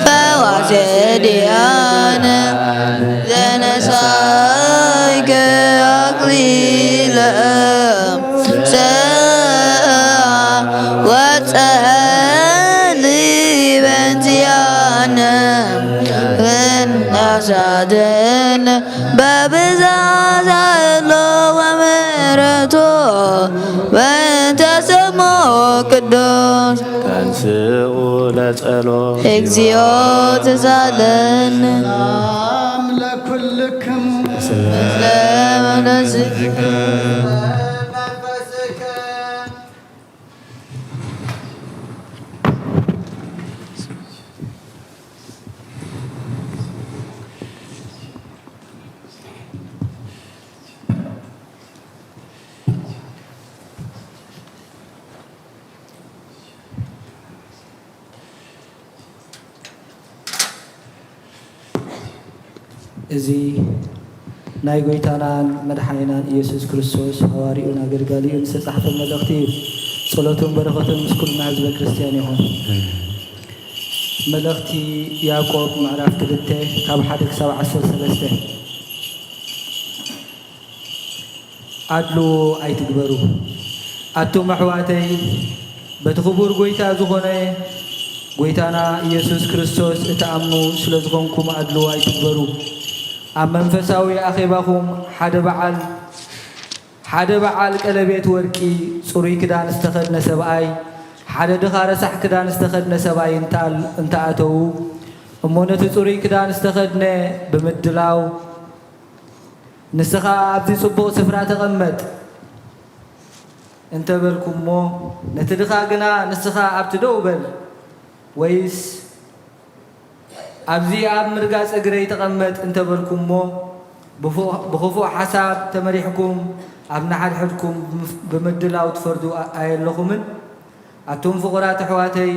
ፈዋሴ ድያነ ዘነሳይከ ኣክሊለ ሰ ወጸሊ በንቲያነ እናሳደነ በብዛት ዛሎ ወምሕረቱ በእንተ ስሙ ቅዱስ ተንስኡ ለጸሎት እግዚኦ ተሳለነ። ሰላም ለኩልክሙ ለመንፈስከ እዚ ናይ ጐይታናን መድሓኒናን ኢየሱስ ክርስቶስ ሃዋርዩን ኣገልጋሊኡን ዝተጻሕፈ መልእኽቲ እዩ። ጸሎቱን በረኸቱን ምስ ኩልና ህዝበ ክርስትያን ይኹን። መልእኽቲ ያዕቆብ ምዕራፍ ክልተ ካብ ሓደ ክሳብ ዓሰርተ ሰለስተ። ኣድልዎ ኣይትግበሩ። ኣቱም ኣሕዋተይ፣ በቲ ክቡር ጐይታ ዝኾነ ጐይታና ኢየሱስ ክርስቶስ እትኣምኑ ስለ ዝኾንኩም ኣድልዎ ኣይትግበሩ። ኣብ መንፈሳዊ ኣኼባኹም ሓደ በዓል ሓደ በዓል ቀለቤት ወርቂ ጽሩይ ክዳን ዝተኸድነ ሰብኣይ ሓደ ድኻ ረሳሕ ክዳን ዝተኸድነ ሰብኣይ እንተ ኣተዉ እሞ ነቲ ጽሩይ ክዳን ዝተኸድነ ብምድላው ንስኻ ኣብዚ ጽቡቕ ስፍራ ተቐመጥ እንተ በልኩሞ፣ ነቲ ድኻ ግና ንስኻ ኣብቲ ደው በል ወይስ ኣብዚ ኣብ ምርጋጽ እግረይ ተቐመጥ እንተ በልኩሞ፣ ብኽፉእ ሓሳብ ተመሪሕኩም ኣብ ንሓድሕድኩም ብምድላው ትፈርዱ ኣየለኹምን? ኣቱም ፍቑራት ኣሕዋተይ፣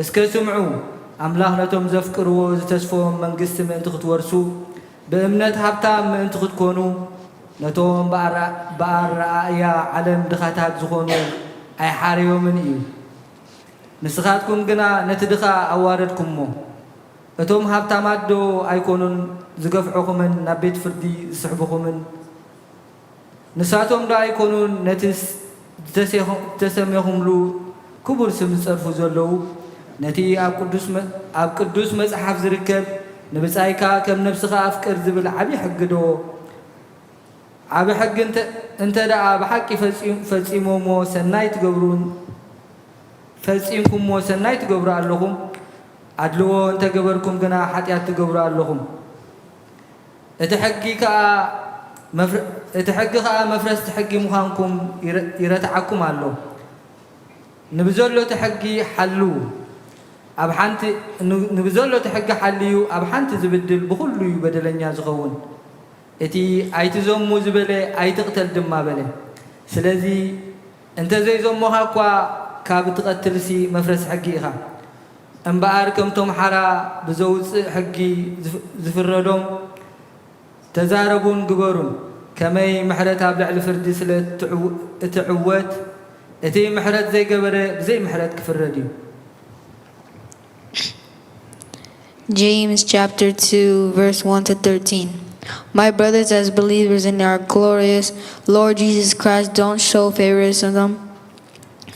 እስከ ስምዑ፣ ኣምላኽ ነቶም ዘፍቅርዎ ዝተስፍዎም መንግስቲ ምእንቲ ክትወርሱ፣ ብእምነት ሃብታም ምእንቲ ክትኮኑ፣ ነቶም ብኣራ-፣ ብኣረኣእያ ዓለም ድኻታት ዝኾኑ ኣይሓረዮምን እዩ። ንስኻትኩም ግና ነቲ ድኻ ኣዋረድኩሞ። እቶም ሃብታማት ዶ ኣይኮኑን ዝገፍዑኹምን ናብ ቤት ፍርዲ ዝስሕቡኹምን? ንሳቶም ዶ ኣይኮኑን ነቲ ስ-፣ ዝተሴኹ-፣ ዝተሰሜኹምሉ ክቡር ስም ዝጸርፉ ዘለዉ? ነቲ ኣብ ቅዱስ መ-፣ ኣብ ቅዱስ መጽሓፍ ዝርከብ "ንብጻይካ ከም ነብስኻ ኣፍቅር" ዝብል ዓቢ ሕጊ ዶ ዓቢ ሕጊ እንተ፣ እንተ ደኣ ብሓቂ ፈጺም-፣ ፈጺሞሞ ሰናይ ትገብሩን፣ ፈጺምኩሞ ሰናይ ትገብሩ ኣለኹም፣ ኣድልዎ እንተ ገበርኩም ግና ሓጢኣት ትገብሩ ኣለኹም። እቲ ሕጊ ከኣ መፍረ-፣ እቲ ሕጊ ከኣ መፍረስቲ ሕጊ ምዃንኩም ይረ-፣ ይረትዓኩም ኣሎ። ንብዘሎ እቲ ሕጊ ሓልዉ። ኣብ ሓንቲ፣ ን-፣ ንብዘሎ እቲ ሕጊ ሓልዩ ኣብ ሓንቲ ዝብድል ብኹሉ እዩ በደለኛ ዝኸውን። እቲ "ኣይትዘሙ" ዝበለ "ኣይትቕተል" ድማ በለ። ስለዚ እንተ ዘይዘሞኻ እኳ ካብ እትቐትልሲ መፍረስ ሕጊ ኢኻ። እምበኣር ከምቶም ሓራ ብዘውጽእ ሕጊ ዝፍ-፣ ዝፍረዶም ተዛረቡን ግበሩን። ከመይ ምሕረት ኣብ ልዕሊ ፍርዲ ስለ እትዕው-፣ እትዕወት፣ እቲ ምሕረት ዘይገበረ ብዘይ ምሕረት ክፍረድ እዩ። James chapter two, verse one to thirteen. My brothers, as believers in our glorious Lord Jesus Christ, don't show favoritism.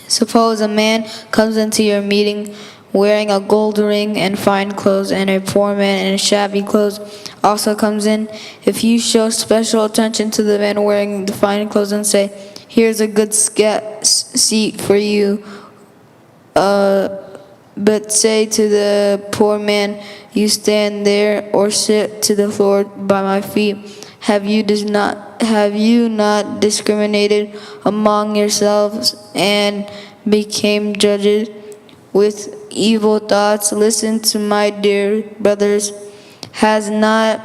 Suppose a man comes into your meeting wearing a gold ring and fine clothes, and a poor man in shabby clothes also comes in. If you show special attention to the man wearing the fine clothes and say, "Here's a good sca- s- seat for you," uh, but say to the poor man, "You stand there or sit to the floor by my feet." Have you does not have you not discriminated among yourselves and became judges with evil thoughts? Listen to my dear brothers. Has not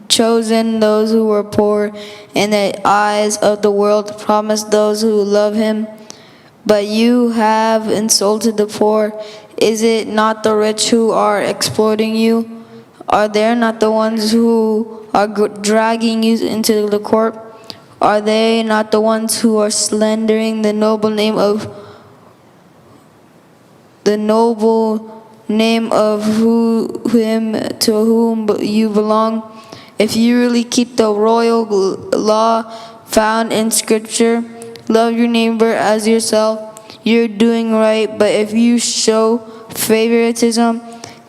chosen those who were poor in the eyes of the world, promised those who love him. But you have insulted the poor. Is it not the rich who are exploiting you? Are they not the ones who are gr- dragging you into the court? Are they not the ones who are slandering the noble name of the noble name of who, him to whom you belong? If you really keep the royal law found in Scripture, "Love your neighbor as yourself," you're doing right. But if you show favoritism,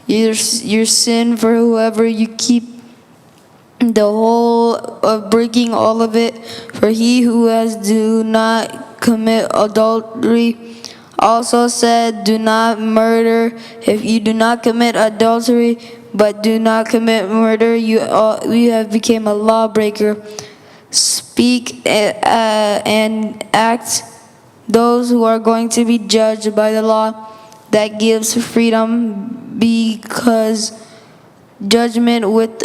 your, your sin for whoever you keep the whole of bringing all of it. For he who has do not commit adultery also said, "Do not murder." If you do not commit adultery, but do not commit murder, you all, you have become a lawbreaker. Speak uh, and act those who are going to be judged by the law that gives freedom, because judgment with,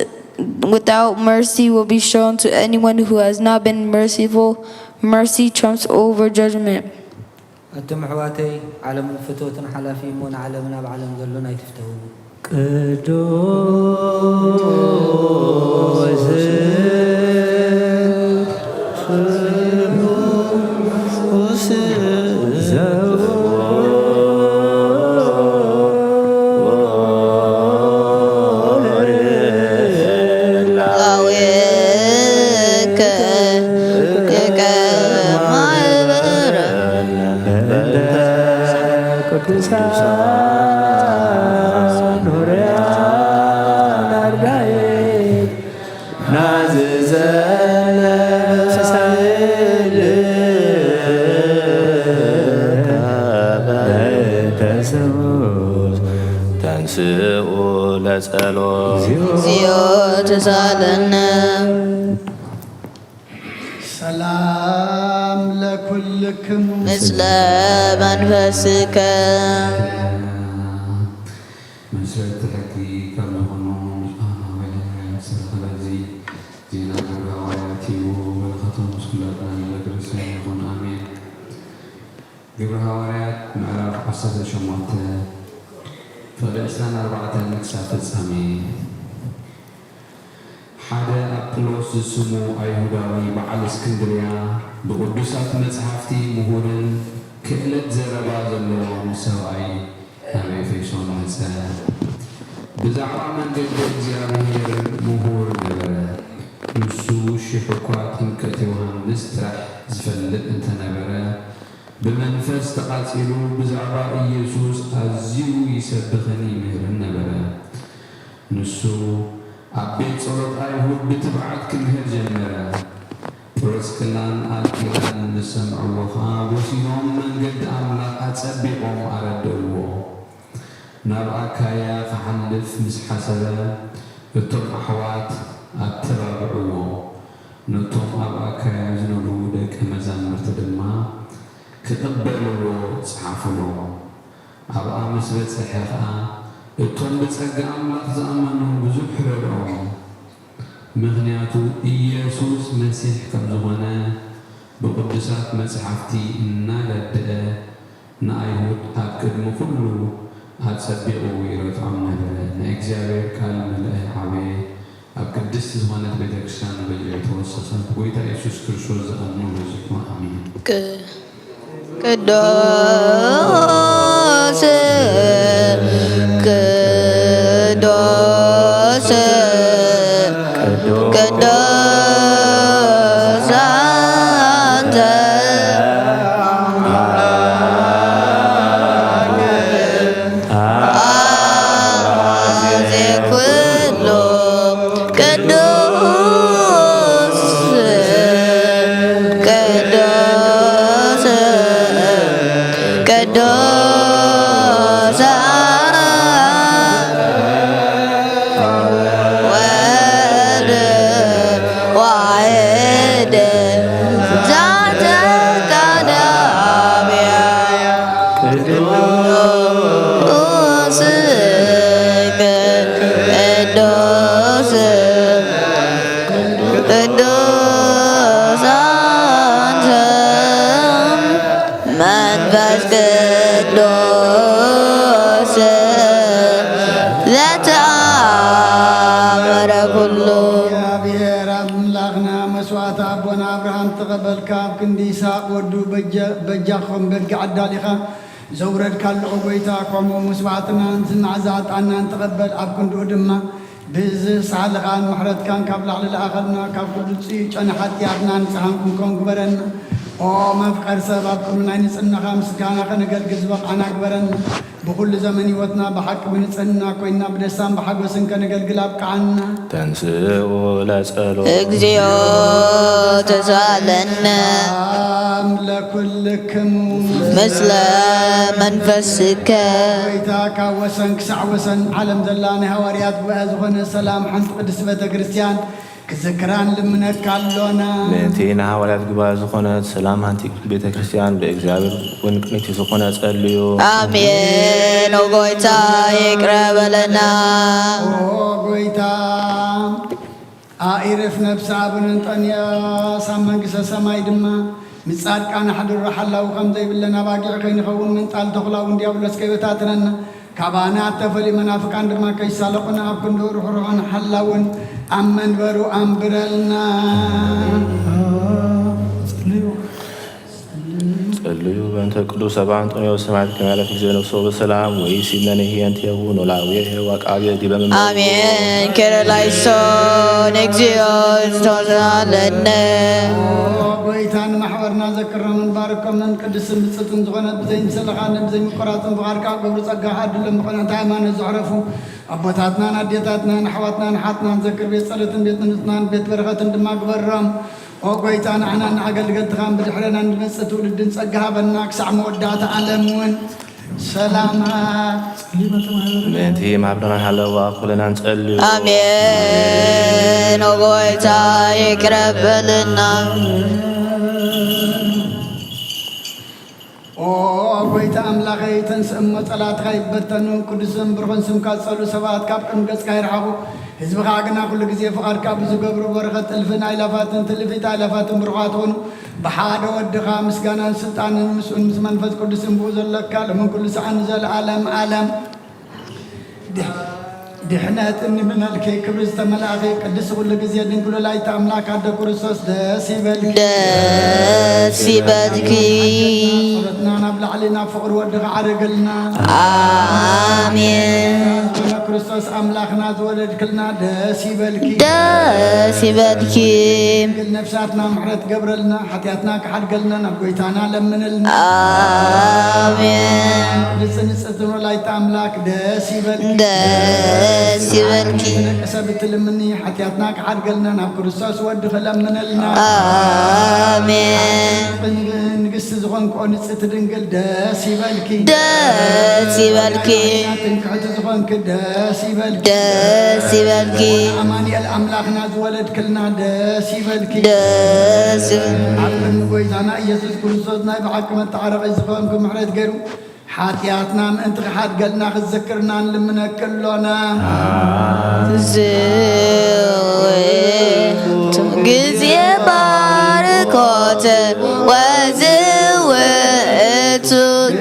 without mercy will be shown to anyone who has not been merciful. Mercy trumps over judgment. ኣቱም ኣሕዋተይ፣ ዓለምን ፍትወትን ሓላፊ እሞ ንዓለምን ኣብ ዓለም ዘሎን ኣይትፍተዉ። ቅዱስ ተንስኡ ለጸሎት እግዚኦ ተሳለነ። ሰላም ለኩልክሙ ምስለ መንፈስከ። መስረቲ ሕጊ ካብ ዝኾኑ ኣማውያን ዝተረኸበ እዚ ዜና ግብረ ሃዋርያት እዩ። በረኸቶም ምስ ኩላትና ይደር ክርስቲያን ይኹን። ኣሜን። ግብረ ሃዋርያት ምዕራፍ ዓሰርተ ሸሞንተ ፍቕዲ ዕስራን ኣርባዕተን ክሳብ ፍጻሜ። ሓደ ኣጵሎስ ዝስሙ ኣይሁዳዊ በዓል እስክንድርያ፣ ብቕዱሳት መጻሕፍቲ ምሁርን ክእለት ዘረባ ዘለዎን ሰብኣይ ናብ ኤፌሶን መጸ። ብዛዕባ መንገዲ እግዚኣብሔር ምሁር ነበረ። ንሱ ሽሕ እኳ ጥምቀት ዮሃንስ ጥራሕ ዝፈልጥ እንተነበረ፣ ብመንፈስ ተቓጺሉ ብዛዕባ ኢየሱስ ኣዝዩ ይሰብኽን ይምህርን ነበረ። ንሱ ኣብ ቤት ጸሎት ኣይሁድ ብትብዓት ክምህር ጀመረ። ጵርስቅላን ኣኪላን ምስ ሰምዕዎ ኸኣ ወሲኖም መንገዲ ኣምላኽ ኣጸቢቖም ኣረደእዎ። ናብ ኣካያ ክሓልፍ ምስ ሓሰበ፣ እቶም ኣሕዋት ኣተባብዕዎ። ነቶም ኣብ ኣካያ ዝነብሩ ደቀ መዛሙርቲ ድማ ክቕበልዎ ጸሓፉሎም። ኣብኣ ምስ በጽሐ ኸኣ፣ እቶም ብጸጋ ኣምላኽ ዝኣመኑ ብዙሕ ረድኦም። ምኽንያቱ ኢየሱስ መሲሕ ከም ዝኾነ ብቕዱሳት መጻሕፍቲ እናረድአ ንኣይሁድ ኣብ ቅድሚ ኩሉ ኣጸቢቑ ይረድዖም ነበረ። ናይ እግዚኣብሔር ቃል መለኣ ዓበየ። ኣብ ቅድስቲ ዝኾነት ቤተ ክርስቲያን በዚ ተወሰኸ። ብጎይታ ኢየሱስ ክርስቶስ ዝኣምኑ በዚሑ። ኣሜን። ቅ- ቅዱስ ቅዱስ ቅዱስ አንተ አዜ ኩሉ ቅዱስ ቅዱስ ቅዱስ ወልድ ዋሕድ ዛተ ቀዳምያ ቅዱስ ቅዱስ ቅዱስ አንተ መንፈስ ቅዱስ ዘተአምረ ኩሉ። እግዚኣብሔር ኣምላኽና መስዋዕቲ ኣቦና ኣብርሃም ተቐበልካ፣ ኣብ ክንዲ ይስሐቅ ወዱ በጃ-፣ በጃ ክኾን በጊዕ ኣዳሊኻ ዘውረድካሉ፣ ኦ ጐይታ፣ ከምኡ መስዋዕትና ዝመዓዛ ዕጣንና ንተቐበል፣ ኣብ ክንድኡ ድማ ብዝሳልኻን ምሕረትካን ካብ ላዕሊ ለኣኸልና፣ ካብ ኩሉ ጽዩፍ ጨና ሓጢኣትና ንጽሃን ክንኮን ግበረና። ኦ መፍቀር ሰብ፣ ኣብ ቅድሚ ናይ ንጽህናኻ ምስጋና ከነገልግል ዝበቕዓና ግበረና። ብኹሉ ዘመን ህይወትና ብሓቂ ብንጽህና ኮይንና ብደስታን ብሓጎስን ከነገልግል ኣብቅዓና። ተንስኡ ለጸሎት። እግዚኦ ተሳለነ። ሰላም ለኩልክሙ። ምስለ መንፈስከ። ጎይታ ካብ ወሰን ክሳዕ ወሰን ዓለም ዘላ ናይ ሃዋርያት ጉባኤ ዝኾነ ሰላም ሓንቲ ቅድስቲ ቤተ ክርስቲያን ክዝክራን ልምነካ ኣሎና። ምእንቲ ንሃዋርያት ጉባኤ ዝኾነት ሰላም ሓንቲ ቤተ ክርስቲያን ብእግዚኣብሔር እውን ቅንይቲ ዝኾነ ጸልዩ። ኣሜን። ኦ ጎይታ ይቅረ በለና። ኦ ጎይታ ኣኢርፍ ነብሲ ኣቡነ እንጠንዮስ ኣብ መንግስተ ሰማይ ድማ ምስ ጻድቃን ኣሕድሮ። ሓላዊ ከም ዘይብለን ኣባጊዕ ከይንኸውን ምንጣል ተኹላ እውን ዲያብሎስ ከይበታትነና ካባና ተፈልዩ መናፍቃን ድማ ከይሳለቑና ኣብ ክንድኡ ርሕሩሕን ሓላውን ኣብ መንበሩ ኣንብረልና። ጸልዩ በእንተ ቅዱስ ኣባ እንጦንዮስ ሰማዕት ከመ ያዕርፍ እግዚኦ ነፍስሁ በሰላም ወይሲብ መኔሂ እንቲአሁ ኖላዊ ወቃቤ ዲበ መንበሩ። ኣሜን። ኬርላይሶን እግዚኦ ዝተሳለነ። ኦ ጎይታ ንማሕበርና ዘክሮምን ባርኮምን ቅድስትን ብጽትን ዝኾነት ብዘይምስልኻንን ብዘይምቁራጽን ፍቓድካ ገብሩ ጸጋኻ ኣድሎም ብቕንዕቲ ሃይማኖት ዘዕረፉ ኣቦታትናን ኣዴታትናን ኣሕዋትናን ኣሓትናን ዘክር ቤት ጸሎትን ቤት ንጽህናን ቤት በረኸትን ድማ ግበሮም። ኦ ጎይታ ንዓናን ንኣገልገልትኻን ብድሕረና ንመጽእ ትውልድን ጸጋ ሃበና ክሳዕ መወዳእታ ዓለም እውን ሰላማ። ምእንቲ ማህበርና ሃለዋ ኩልና ንጸልዩ። ኣሜን። ኦ ጎይታ ይቅረ በልና። ኦ ጎይታ ኣምላኸይ ተንስእ እሞ ጸላትኻ ይበተኑ። ቅዱስን ብሩኽን ስምካ ዝጸልኡ ሰባት ካብ ቅድሚ ገጽካ ይርሓቑ። ህዝብኻ ግና ኩሉ ግዜ ፍቓድካ ብዝገብሩ በረኸት እልፍን ኣእላፋትን ትልፊት ኣእላፋትን ብሩኻት ኾኑ። ብሓደ ወድኻ ምስጋናን ስልጣንን ምስኡን ምስ መንፈስ ቅዱስን ብኡ ዘለካ ሎምን ኩሉ ሰዓን ንዘለዓለም ዓለም። ድሕ- ድሕነት እንምነልኪ ክብሪ ዝተመላእኺ ቅድስቲ ኩሉ ግዜ ድንግል ወላዲተ ኣምላክ ኣደ ክርስቶስ ደስ ይበልኪ። ደስ ይበልኪ። ጸሎትና ናብ ላዕሊ ናብ ፍቕሪ ወዲ ክዓርግልና። ኣሜን። ዝኾነ ክርስቶስ ኣምላኽና ዝወለድክልና ደስ ይበልኪ። ደስ ይበልኪ። ድንግል ነፍሳትና ምሕረት ገብረልና፣ ሓጢኣትና ክሓድገልና ናብ ጎይታና ለምንልና። ኣሜን። ንጽንጽ ወላዲተ ኣምላክ ደስ ይበልኪ። ደስ ይበልኪ። ንደቂ ሰብ እትልምኒ ሓጢኣትና ክሓድገልና ናብ ክርስቶስ ወዲ ክለምነልና። ኣሜን። ንግስቲ ዝኾንክኦ ንጽቲ ድንግል ደስ ይበልኪ። ደስ ይበልኪ። ትምክሕቲ ዝኾንኪ ደስ ይበልኪ። ደስ ይበልኪ። ኣማኑኤል ኣምላኽና ዝወለድክልና ደስ ይበልኪ። ደስ ይበልኪ። ኣብ ቅድሚ ጎይታና ኢየሱስ ክርስቶስ ናይ ብሓቂ መተዓረቒ ዝኾንኪ ምሕረት ገይሩ ሓጢኣትና ምእንቲ ክሓድገልና ክዝክርና ንልምነኪ ኣሎና። ዝውቱ ግዜ ባርኮት ወዝውቱ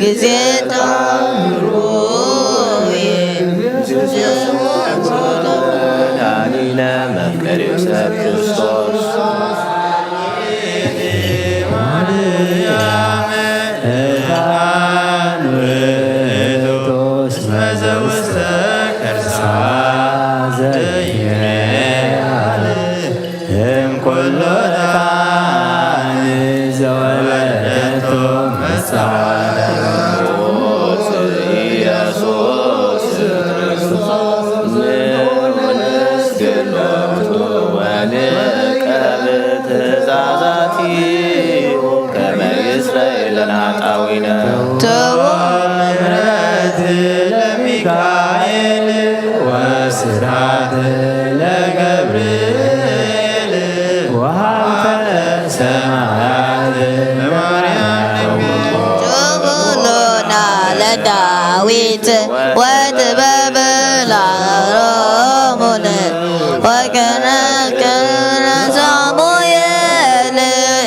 ግዜ ጣሩ መድኃኒነ መፍቀሬ ሰብ ክርስቶስ ትእዛዛቲሁ ከመ ይስረይ ለነ ኃጣውኢነ። ተወ ምሕረት ለሚካኤል ወስብሐት ለገብርኤል ወሃብተ ሰማያት ለማርያም ድንግል። ጆጎሎና ለዳዊት ወጥበብ ላሮሙን ወከነክነ ሳሙኤል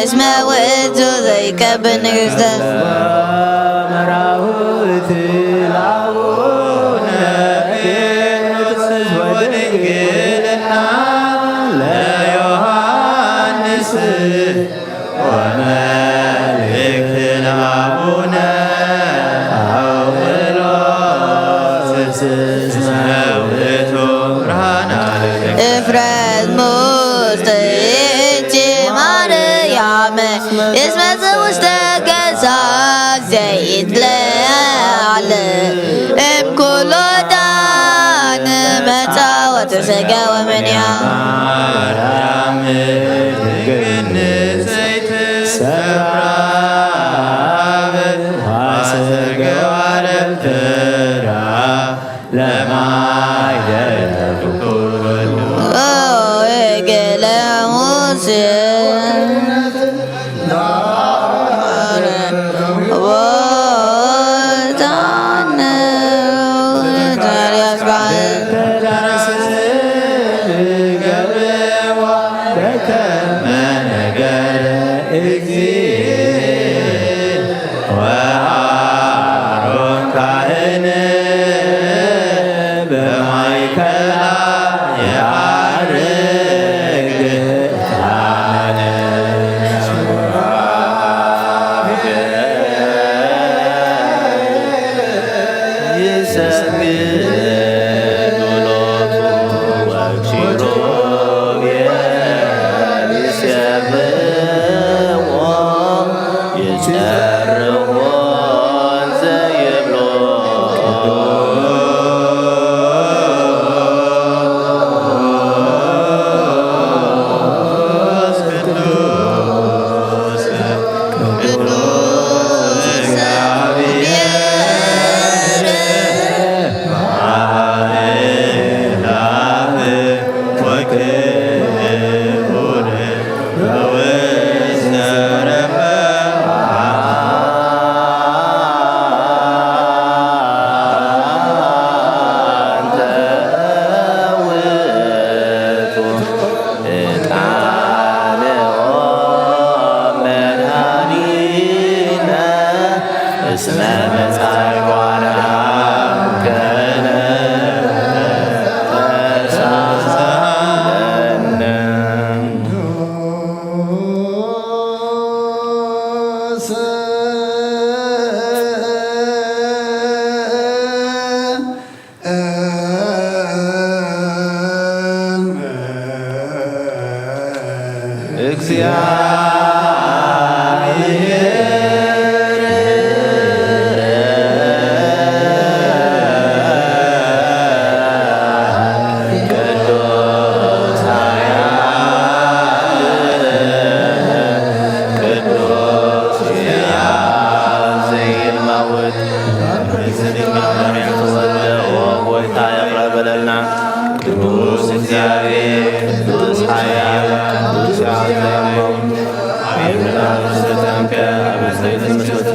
እስመ ውእቱ ዘይከብር ንግሥተ መራሁት ላቡነ ጴጥሮስ ወድንግልና ለዮሐንስ ወመልእክት ለአቡነ አውሎስ እስመ ውእቱ ብርሃነ ዓለም። እፍረት ሙስጢቲ ማርያም እስመ ዘውስተ ገጻ ዘይትለዓል እምኩሎ ዳን መጻ ወተሰጋ ወመንያ። ማርያም ግን ዘይትሰራብ ዋሰገዋ ደብተራ ለማይደር ኩሉ እገለ ሙሴ ወአሮን ካህን በማእከላ የዐርግ ዕጣነ።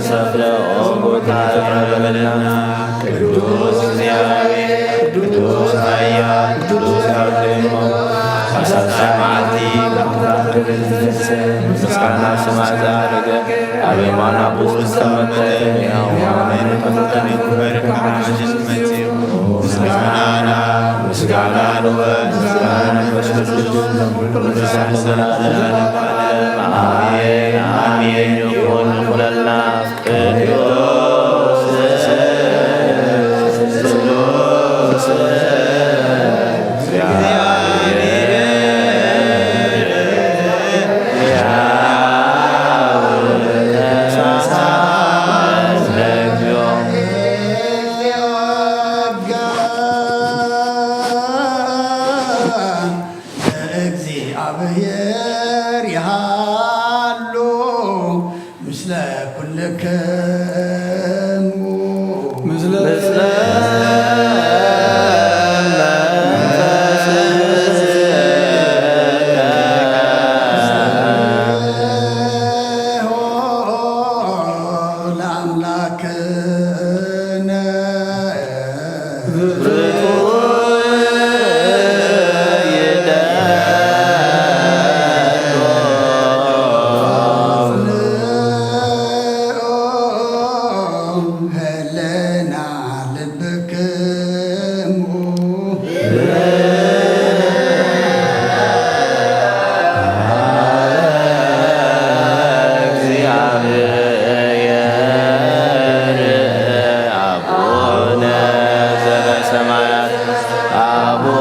ሰፍረ ኦ ጎይታ ይቕረ በለልና። ቅዱስ እግዚኣብሔር፣ ቅዱስ ኃያል፣ ቅዱስ ያድሞ ሳልሳይ መዓልቲ ካብ መቃብር ዝተነስአ ምስጋና ሰማይ ዘዓረገ ኣብ የማነ ኣቦ ዝተቐመጠ ሕያው ኣምላክ ተፈጸመ። ምስጋና፣ ምስጋና ንወልድ፣ ምስጋና ንመንፈስ ቅዱስ፣ ምስጋና ንዘለዓለመ ዓለም። ኣሜን፣ ኣሜን። ይኹን ይኹነልና። ቅዱስ ስሉስ እግዚአብሔር ይሃሉ ምስለ ኩልክሙ። ምስለ ለአምላክነ። ህልና ልብክሙ። እግዚአብሔር አቡነ ዘበሰማያት፣ አቡነ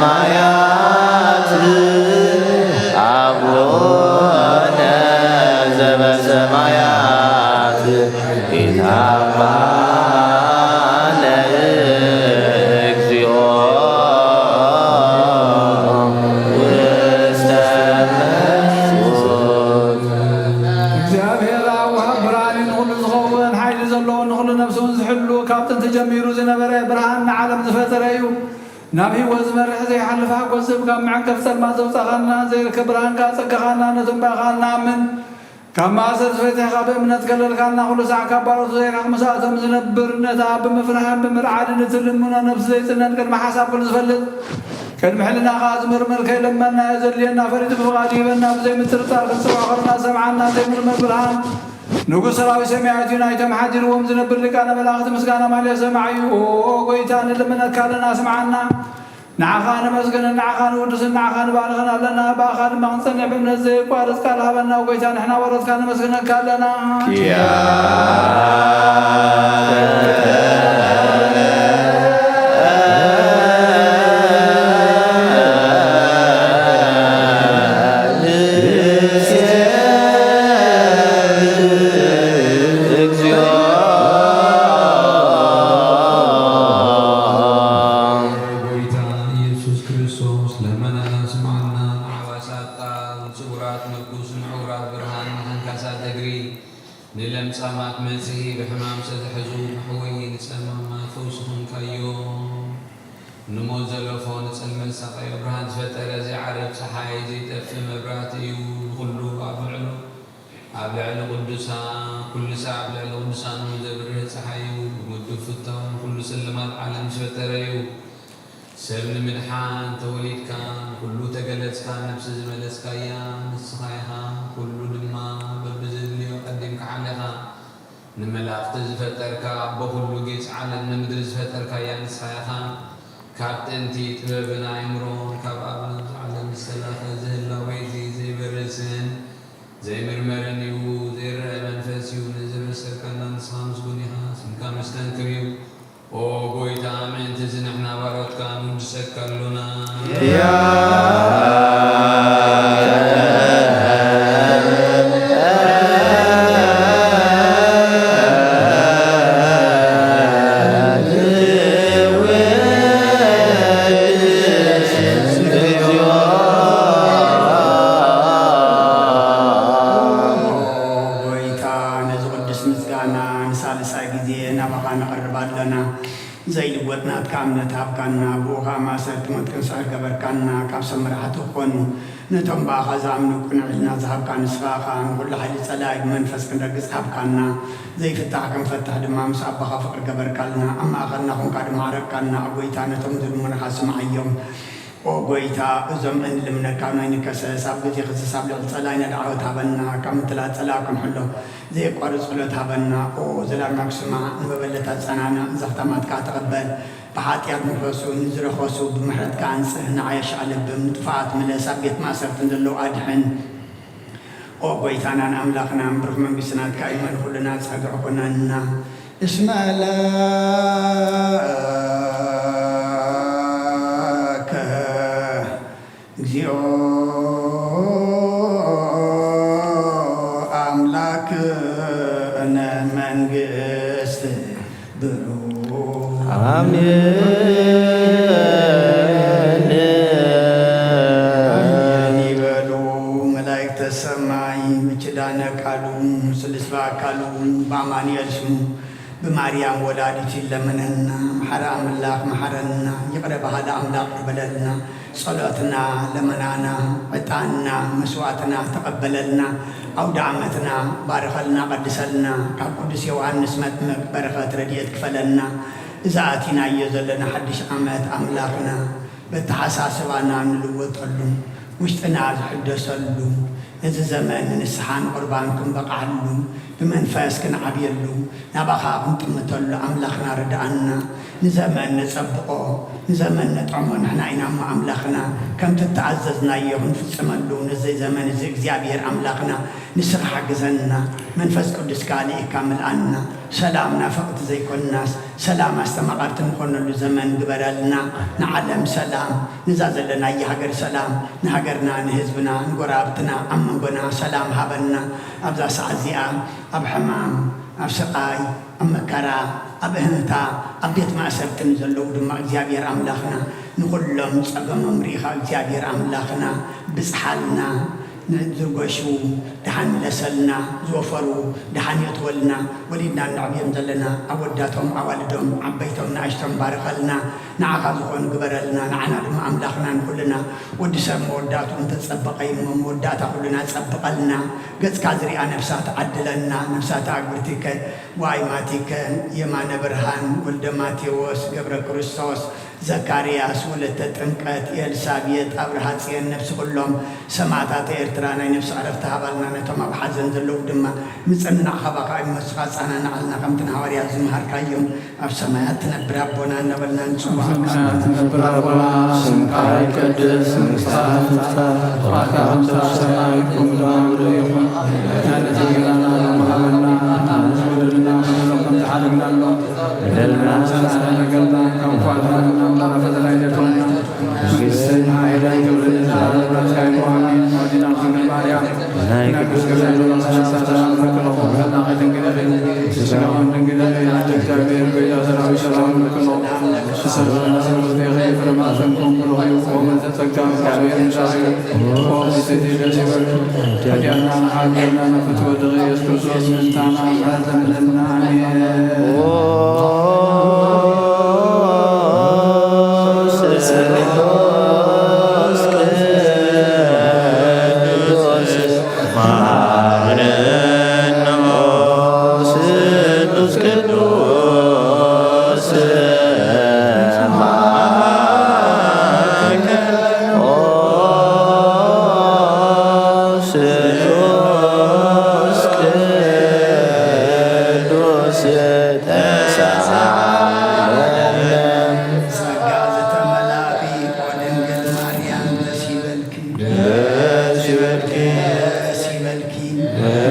ዘበሰማያት፣ አቡነ ዘበሰማያት፣ ኢታባነ እግዚኦ ውስተ መንሱት። እግዚኣብሔር ኣብ ወሃብ ብርሃን እዩ፣ ንኹሉ ዝኸውን ሓይሊ ዘለዎ፣ ንኹሉ ነፍሲ እውን ዝሕሉ፣ ካብ ጥንቲ ጀሚሩ ዝነበረ፣ ብርሃን ንዓለም ዝፈጠረ እዩ። ናብ ህይወት ዝመርሕ ዘይሓልፍ ሓጎስ ዝህብ፣ ካብ መዐንቀፊ ጸልማት ዘውጻኻና፣ ዘይርከብ ብርሃንካ ጸጋኻና፣ ነቶም ብኣኻ እንኣምን ካብ ማእሰርቲ ፈቲሕካ ብእምነት ከለልካና፣ ኩሉ ሳዕ ካብ ባሮቱ ዘይራቕ ምስኣቶም ዝነብር፣ ነታ ብምፍርሃን ብምርዓድን እትልምኖ ነፍሲ ዘይጽነን ቅድሚ ሓሳብ ኩሉ ዝፈልጥ፣ ቅድሚ ሕልናኻ ዝምርምር ከይለመንናዮ ዘድልየና ፈሊጡ ብፍቓዱ ይህበና። ብዘይ ምጥርጣር ክንጽውዖ ከለና ዝሰምዓና ዘይምርመር ብርሃን ንጉሥ ሰራዊት ሰማያት እዩ። ናይቶም ሓዲርዎም ዝነብር ሊቃነ መላእኽቲ ምስጋና ማህሌት ሰማዕ እዩ። ኦ ጎይታ ንልምነካ ኣለና፣ ስምዓና። ንዓኻ ነመስግንን ንዓኻ ንውድስን ንዓኻ ንባርኽን ኣለና። ብኣኻ ድማ ክንጸንዕ ብእምነት ዘየቋርጽ ቃል ሃበና። ጎይታ ንሕና ባሮትካ ነመስግነካ ኣለና። ኪያ እግዚኦ። ጎይታ ኢየሱስ ክርስቶስ ለመናና ስምዓና። ንዓባሳት ቃል፣ ንስውራት ምርኩስ፣ ንዕውራት ብርሃን፣ ንሓንካሳት እግሪ፣ ንለምጻማት መጽሔ፣ ብሕማም ዝተታሕዙ ኣሕወይ፣ ንጸማማት ፈውሲ ኾንካዮም። ንሞት ዘለፎ፣ ንጸልመት ሳቐዮ፣ ብርሃን ዝፈጠረ፣ ዘይዓርብ ጸሓይ፣ ዘይጠፍእ መብራህቲ እዩ። ንኹሉ ኣብ ልዕሉ ኣብ ልዕሊ ቅዱሳን፣ ኩሉ ሳዕ ኣብ ልዕሊ ቅዱሳኑ ዘብርህ ጸሓይ እዩ። ብምድቡ ፍታው ንኹሉ ስልማት ዓለም ዝፈጠረ እዩ። ሰብ ንምድሓን ተወሊድካ፣ ንኹሉ ተገለጽካ፣ ነፍሲ ዝመለስካያ ንስኻ ኢኻ። ኩሉ ድማ በብዘድልዮ ቀዲምካ ሓለኻ። ንመላእኽቲ ዝፈጠርካ፣ ኣቦ ኩሉ ጌጽ ዓለም ንምድሪ ዝፈጠርካያ ንስኻ ኢኻ። ካብ ጥንቲ ጥበብን ኣእምሮን ካብ ኣብ ናብዚ ዓለም ዝተላኸ፣ ዝህላወ እዚ ዘይበርስን ዘይምርመርን እዩ። ዘይረአ መንፈስ እዩ። ነዚ ዘበሰርካና ንስኻ ምስጉን ኢኻ። ስምካ መስተንክር እዩ። ኦ ጎይታ፣ ምእንቲ እዚ ንሕና ባሮትካ ንውድሰካ ኣሎና። ዘይልወጥ ናትካ እምነት ሃብካና፣ ብኡ ኸኣ ማእሰርቲ ሞት ክንስዕር ገበርካና። ካብ ሰብ መራሕቲ ክኾኑ ነቶም ብኣኻ ዝኣምኑ ቅኑዕ ኢልና ዝሃብካ ንስኻ ኸኣ ንኹሉ ሓይሊ ጸላኢ ብመንፈስ ክንረግጽ ሃብካና። ዘይፍታሕ ክንፈትሕ ድማ ምስ ኣቦኻ ፍቕሪ ገበርካልና። ኣብ ማእከልና ኹንካ ድማ ዓረቅካና። ኦ ጐይታ ነቶም ዝልምኑኻ ስምዓዮም። ኦ ጐይታ፣ እዞም እንልምነካ ናይ ንከሰስ ኣብ ግዜ ክስስ ኣብ ልዕሊ ጸላኢና ደዓወት ሃበና፣ ካብ ምትላል ጸላኢ ክንሕሎ ዘየቋርጽ ጸሎት ሃበና። ኦ ዘላለማዊ ስማዕ፣ ንመበለታት ጸናንዕ፣ ዘኽታማትካ ተቐበል። ብሓጢኣት ንኸሱ ንዝረኸሱ ብምሕረትካ ኣንጽህ፣ ንዓይ ኣሻቕልብም፣ ንጥፋኣት ምለስ፣ ኣብ ቤት ማእሰርትን ዘለዉ ኣድሕን። ኦ ጐይታናን ኣምላኽናን ብሩኽ መንግስቲ ናትካ እዩ፣ መን ኩልና ጸግዒ ኩነና። እስመ ለከ እግዚኦ ኣምላክነ መንግስት ብሩክ። ኣሜን። ኣሜን ይበሉ መላእክተ ሰማይ፣ ብኪዳነ ቃሉ ስሉስ በአካሉ በአማኑኤል ስሙ ብማርያም ወላዲቱ ይለመነና። መሓሪ ኣምላኽ መሓረና፣ ይቕረ በሃሊ ኣምላኽ ይቕረ በለልና። ጸሎትና፣ ለመናና፣ ዕጣንና፣ መስዋዕትና ተቐበለልና። ኣውደ ዓመትና ባርኸልና፣ ቀድሰልና። ካብ ቅዱስ ዮሃንስ መጥምቅ በረኸት ረድኤት ክፈለልና። እዚ ኣቲናዮ ዘለና ሓድሽ ዓመት ኣምላኽና በተሓሳስባና ንልወጠሉ፣ ውሽጥና ዝሕደሰሉ፣ ነዚ ዘመን ንንስሓን ቁርባን ክንበቕዓሉ፣ ብመንፈስ ክንዓብየሉ፣ ናባኻ ክንጥምተሉ ኣምላኽና ርድኣና። ንዘመን ነጸብቖ፣ ንዘመን ነጥዕሞ ንሕና ኢና እሞ ኣምላኽና፣ ከምቲ እተኣዘዝናዮ ክንፍጽመሉ ነዚ ዘመን እዚ እግዚኣብሔር ኣምላኽና ንስኻ ሓግዘና። መንፈስ ቅዱስካ ልኢካ ምልኣና። ሰላም ናፈቕቲ ዘይኮንናስ፣ ሰላም ኣስተማቐርቲ ንኾነሉ ዘመን ግበረልና። ንዓለም ሰላም፣ ነዛ ዘለናያ ሃገር ሰላም፣ ንሃገርና፣ ንህዝብና፣ ንጎረባብትና፣ ኣብ መንጎና ሰላም ሃበና። ኣብዛ ሰዓት እዚኣ ኣብ ሕማም፣ ኣብ ስቓይ፣ ኣብ መከራ፣ ኣብ እህንታ፣ ኣብ ቤት ማእሰርቲ ንዘለዉ ድማ እግዚኣብሔር ኣምላኽና ንኹሎም ጸገሞም ርኢኻ እግዚኣብሔር ኣምላኽና ብጽሓልና። ንዝርገሹ ደሓን ምለሰልና፣ ዝወፈሩ ደሓን የእትወልና፣ ወሊድና እነዕብዮም ዘለና ኣወዳቶም ኣዋልዶም ዓበይቶም ንኣሽቶም ባርኸልና፣ ንዓኻ ዝኾኑ ግበረልና፣ ንዓና ድማ ኣምላኽና ንኹልና። ወዲ ሰብ መወዳእትኡ እንተጸበቐ እዩ እሞ መወዳእታ ኩልና ጸብቐልና። ገጽካ ዝሪኣ ነፍሳት ዓድለና፣ ነፍሳት ኣግብርቲከ ዋይ ማቲከ፣ የማነ ብርሃን፣ ወልደ ማቴዎስ፣ ገብረ ክርስቶስ፣ ዘካርያስ፣ ወለተ ጥምቀት፣ ኤልሳቤጥ፣ ኣብርሃ ጽዮን፣ ነፍሲ ኩሎም ሰማእታተ ኤርትራ ናይ ነፍሲ ዕረፍቲ ሃባልና፣ ነቶም ኣብ ሓዘን ዘለዉ ድማ ንጽንናዕ ካባኻ እዩ፣ ንስኻ ኣጸናንዓልና፣ ከምቲ ንሃዋርያት ዝመሃርካዮም፣ ኣብ ሰማያት ትነብር ኣቦና እናበልና ንጽዋዕ። ኣብ ሰማያት ትነብር ኣቦና፣ ስምካ ይቀደስ፣ መንግስትኻ ትምጻእ፣ ፍቓድካ ከምቲ ኣብ ሰማይ ከምኡ ድማ ኣብ ምድሪ ይኹን። ዕለታዊ እንጀራና ሎሚ ሃበና፣ ንበደልና ንበደሎም ከምቲ ሓደግናሎም፣ በደልና ንስእን ኣይትሓደገና፣ ካብ ክፉእ ኣድሕነና እምበር፣ ፈተና ኣይተእትወና። መንግስትን ሓይልን ክብርን ንዘለኣለም ናትካ ይኹን፣ ኣሜን። ኣዴና ድንግል ማርያም፣ ናይ ቅዱስ ገብርኤል ሰላምታ ንረክቦ፣ ብሕልና ከይትንግደፊ፣ ስጋውን ድንግልን ኣንቲ እግዚኣብሔር፣ ጌታ ሰራዊት ሰላም ንረክቦ። ተሰብሐ ስብርቴኪ ፍሬ ማህፀንኩም ብሩክ እዩ። ኦ ምልዕተ ጸጋ፣ እግዚኣብሔር ምሳኪ፣ ኦ ብፅዕቲ ደስ ይበልኪ። ኃጢአትና መሓሪ ጌርና ንፍትወ ወድኺ ኢየሱስ ክርስቶስ ምእንታና ምሕረት ለምነልና። ኣሜን። ጸጋ ዝተመላእኪ ኦ ድንግል ማርያም ደስ ይበልኪ። ደስ ይበልኪ። ደስ ይበልኪ። ደስ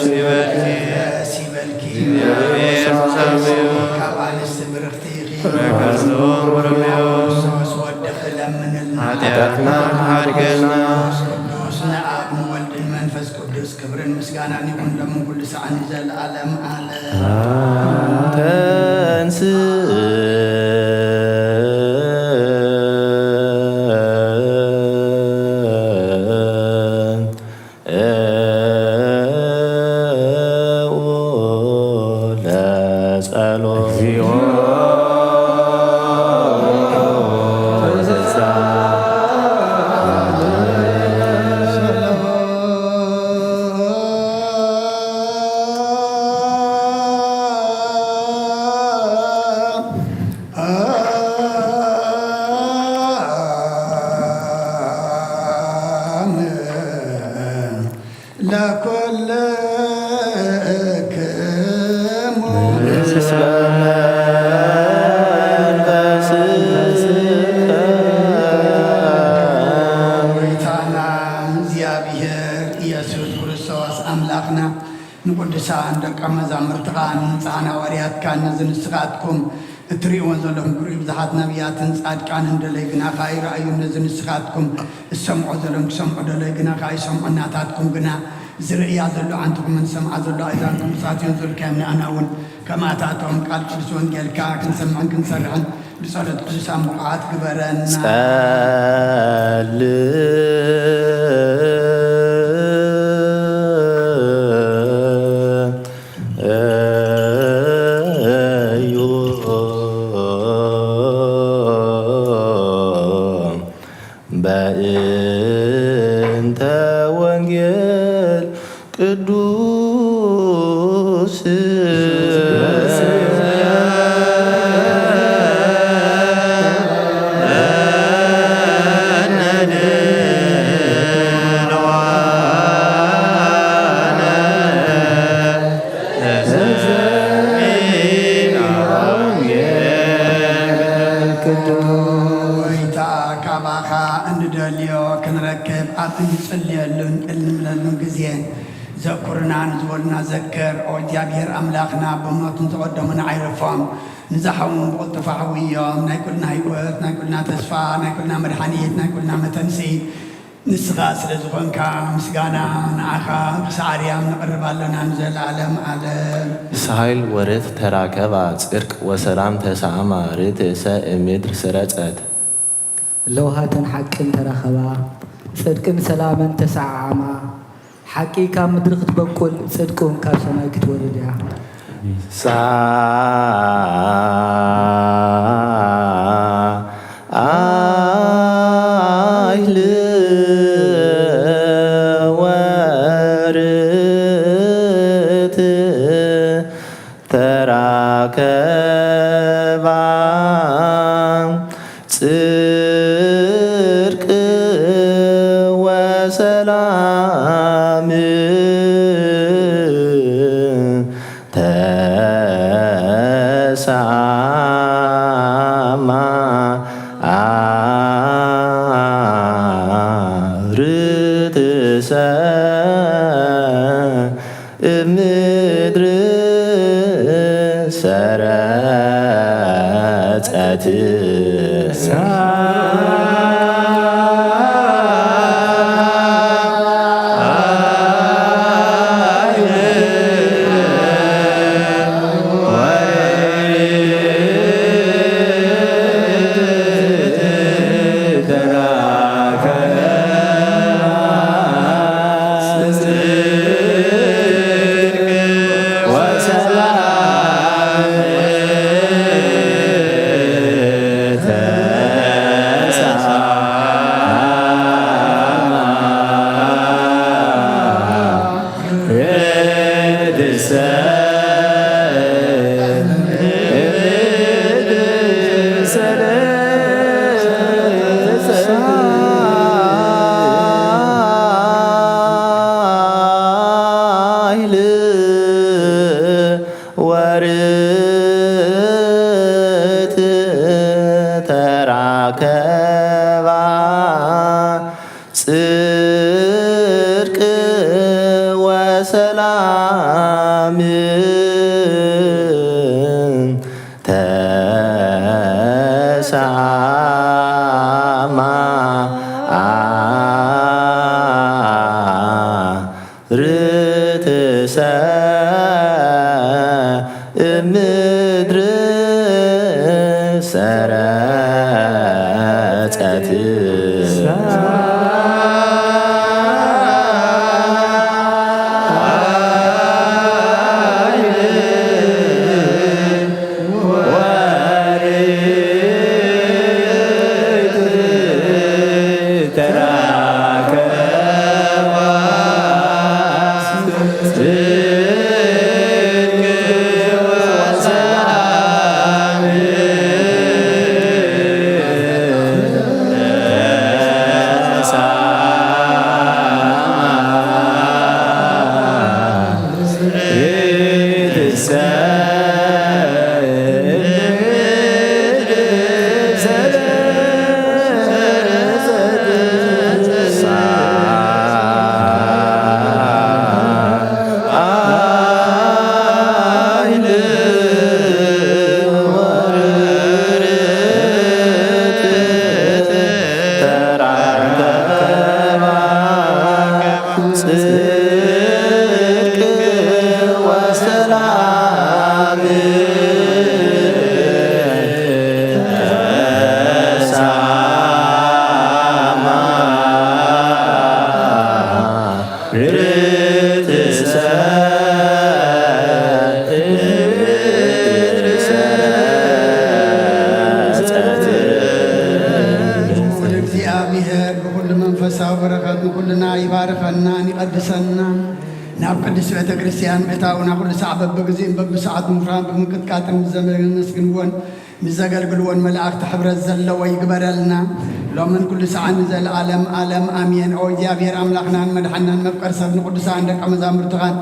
ይበልኪ። ደስ ይበልኪ። ደስ ይበልኪ። ካብ ኣንስቲ ብርኽቲ ኢኺ። ፍረ ከርሱ ብሩክ እዩ። ክርስቶስ ወድኺ ለምንልና። ኃጢአትና ሓድገልና። ቅዱስ ንኣብ ንወልድን መንፈስ ቅዱስ ክብርን ምስጋናን ይኹን ሎምን ኩሉ ሰዓን ንዘለዓለም ዓለም። ተንስ ለጸሎት። ለኩልክሙ ጎይታና እግዚኣብሔር ኢየሱስ ክርስቶስ ኣምላኽና ንቅዱሳን ደቀ መዛሙርትኻን ንንጹሃን ሃዋርያትካን ነዚ ንስኻትኩም እትርእይዎ ዘለኹም ክርእዩ ብዙሓት ነቢያትን ጻድቃንን ደለይ ግናኻ ይረኣዩ። ነዚ ንስኻትኩም እሰምዖ ዘለኹም ክሰምዑ ደለይ ግናኻ ይሰምዑ። ናታትኩም ግና ዝርእያ ዘሎ ኣዕንትኹምን ዝሰምዓ ዘሎ ኣእዛንኩም ብጻትዮም ዘልካዮም ንኣና እውን ከምኣታቶም ቃል ቅዱስ ወንጌልካ ክንሰምዕን ክንሰርሕን ብጸሎት ቅዱሳን ብቑዓት ግበረና። ጸል እዩ በእንተ ወንጌል ቅዱስ ጎይታ ካባኻ እንደልዮ ክንረክብ ኣብ እንጽልየሉን እንምለሉን ግዜ ዘኩርና ንዝበሉና ዘክር። ኦ እግዚኣብሔር ኣምላኽና ብሞት ንዝቐደሙና ኣይረፎም፣ ንዝሓውን ብቕልጡፍ ኣሕውዮም። ናይ ኩልና ህይወት፣ ናይ ኩልና ተስፋ፣ ናይ ኩልና መድሓኒት፣ ናይ ኩልና መተንሲ ንስኻ ስለ ዝኾንካ ምስጋና ንዓኻ ክሳዕ ኣርያም ነቕርብ ኣለና ንዘለኣለም ዓለም። ሳይል ወርት ተራከባ ጽድቅ ወሰላም ተሳማ ርትእሰ እምድር ስረጸት። ለውሃተን ሓቅን ተራኸባ፣ ጽድቅን ሰላምን ተሰዓዓማ። ሓቂ ካብ ምድሪ ክትበቁል፣ ጽድቂ እውን ካብ ሰማይ ክትወርድ እያ። ሳይል ወርት ተራከባ ጽድቅ ወሰላም ተሳማ ርትሰ እምድር ሰረጸት። ወርት ተራከባ ጽድቅ ወሰላም ተሳማ ርትሰ እምድር ሰረጸት። ንኩልና ይባርከናን ይቐድሰናን። ናብ ቅድስት ቤተ ክርስቲያን ምእታውና ኩሉ ሳዕ በብግዜን በብሰዓት ምፍራን ብምቅጥቃጥን ምስ ዘመስግንዎን ምስ ዘገልግልዎን መላእኽቲ ሕብረት ዘለዎ ይግበረልና። ሎምን ኩሉ ሰዓት ንዘለዓለም ዓለም ኣሜን። ኦ እግዚኣብሔር ኣምላኽናን መድሓናን መፍቀር ሰብ ንቅዱሳን ደቀ መዛሙርትኻን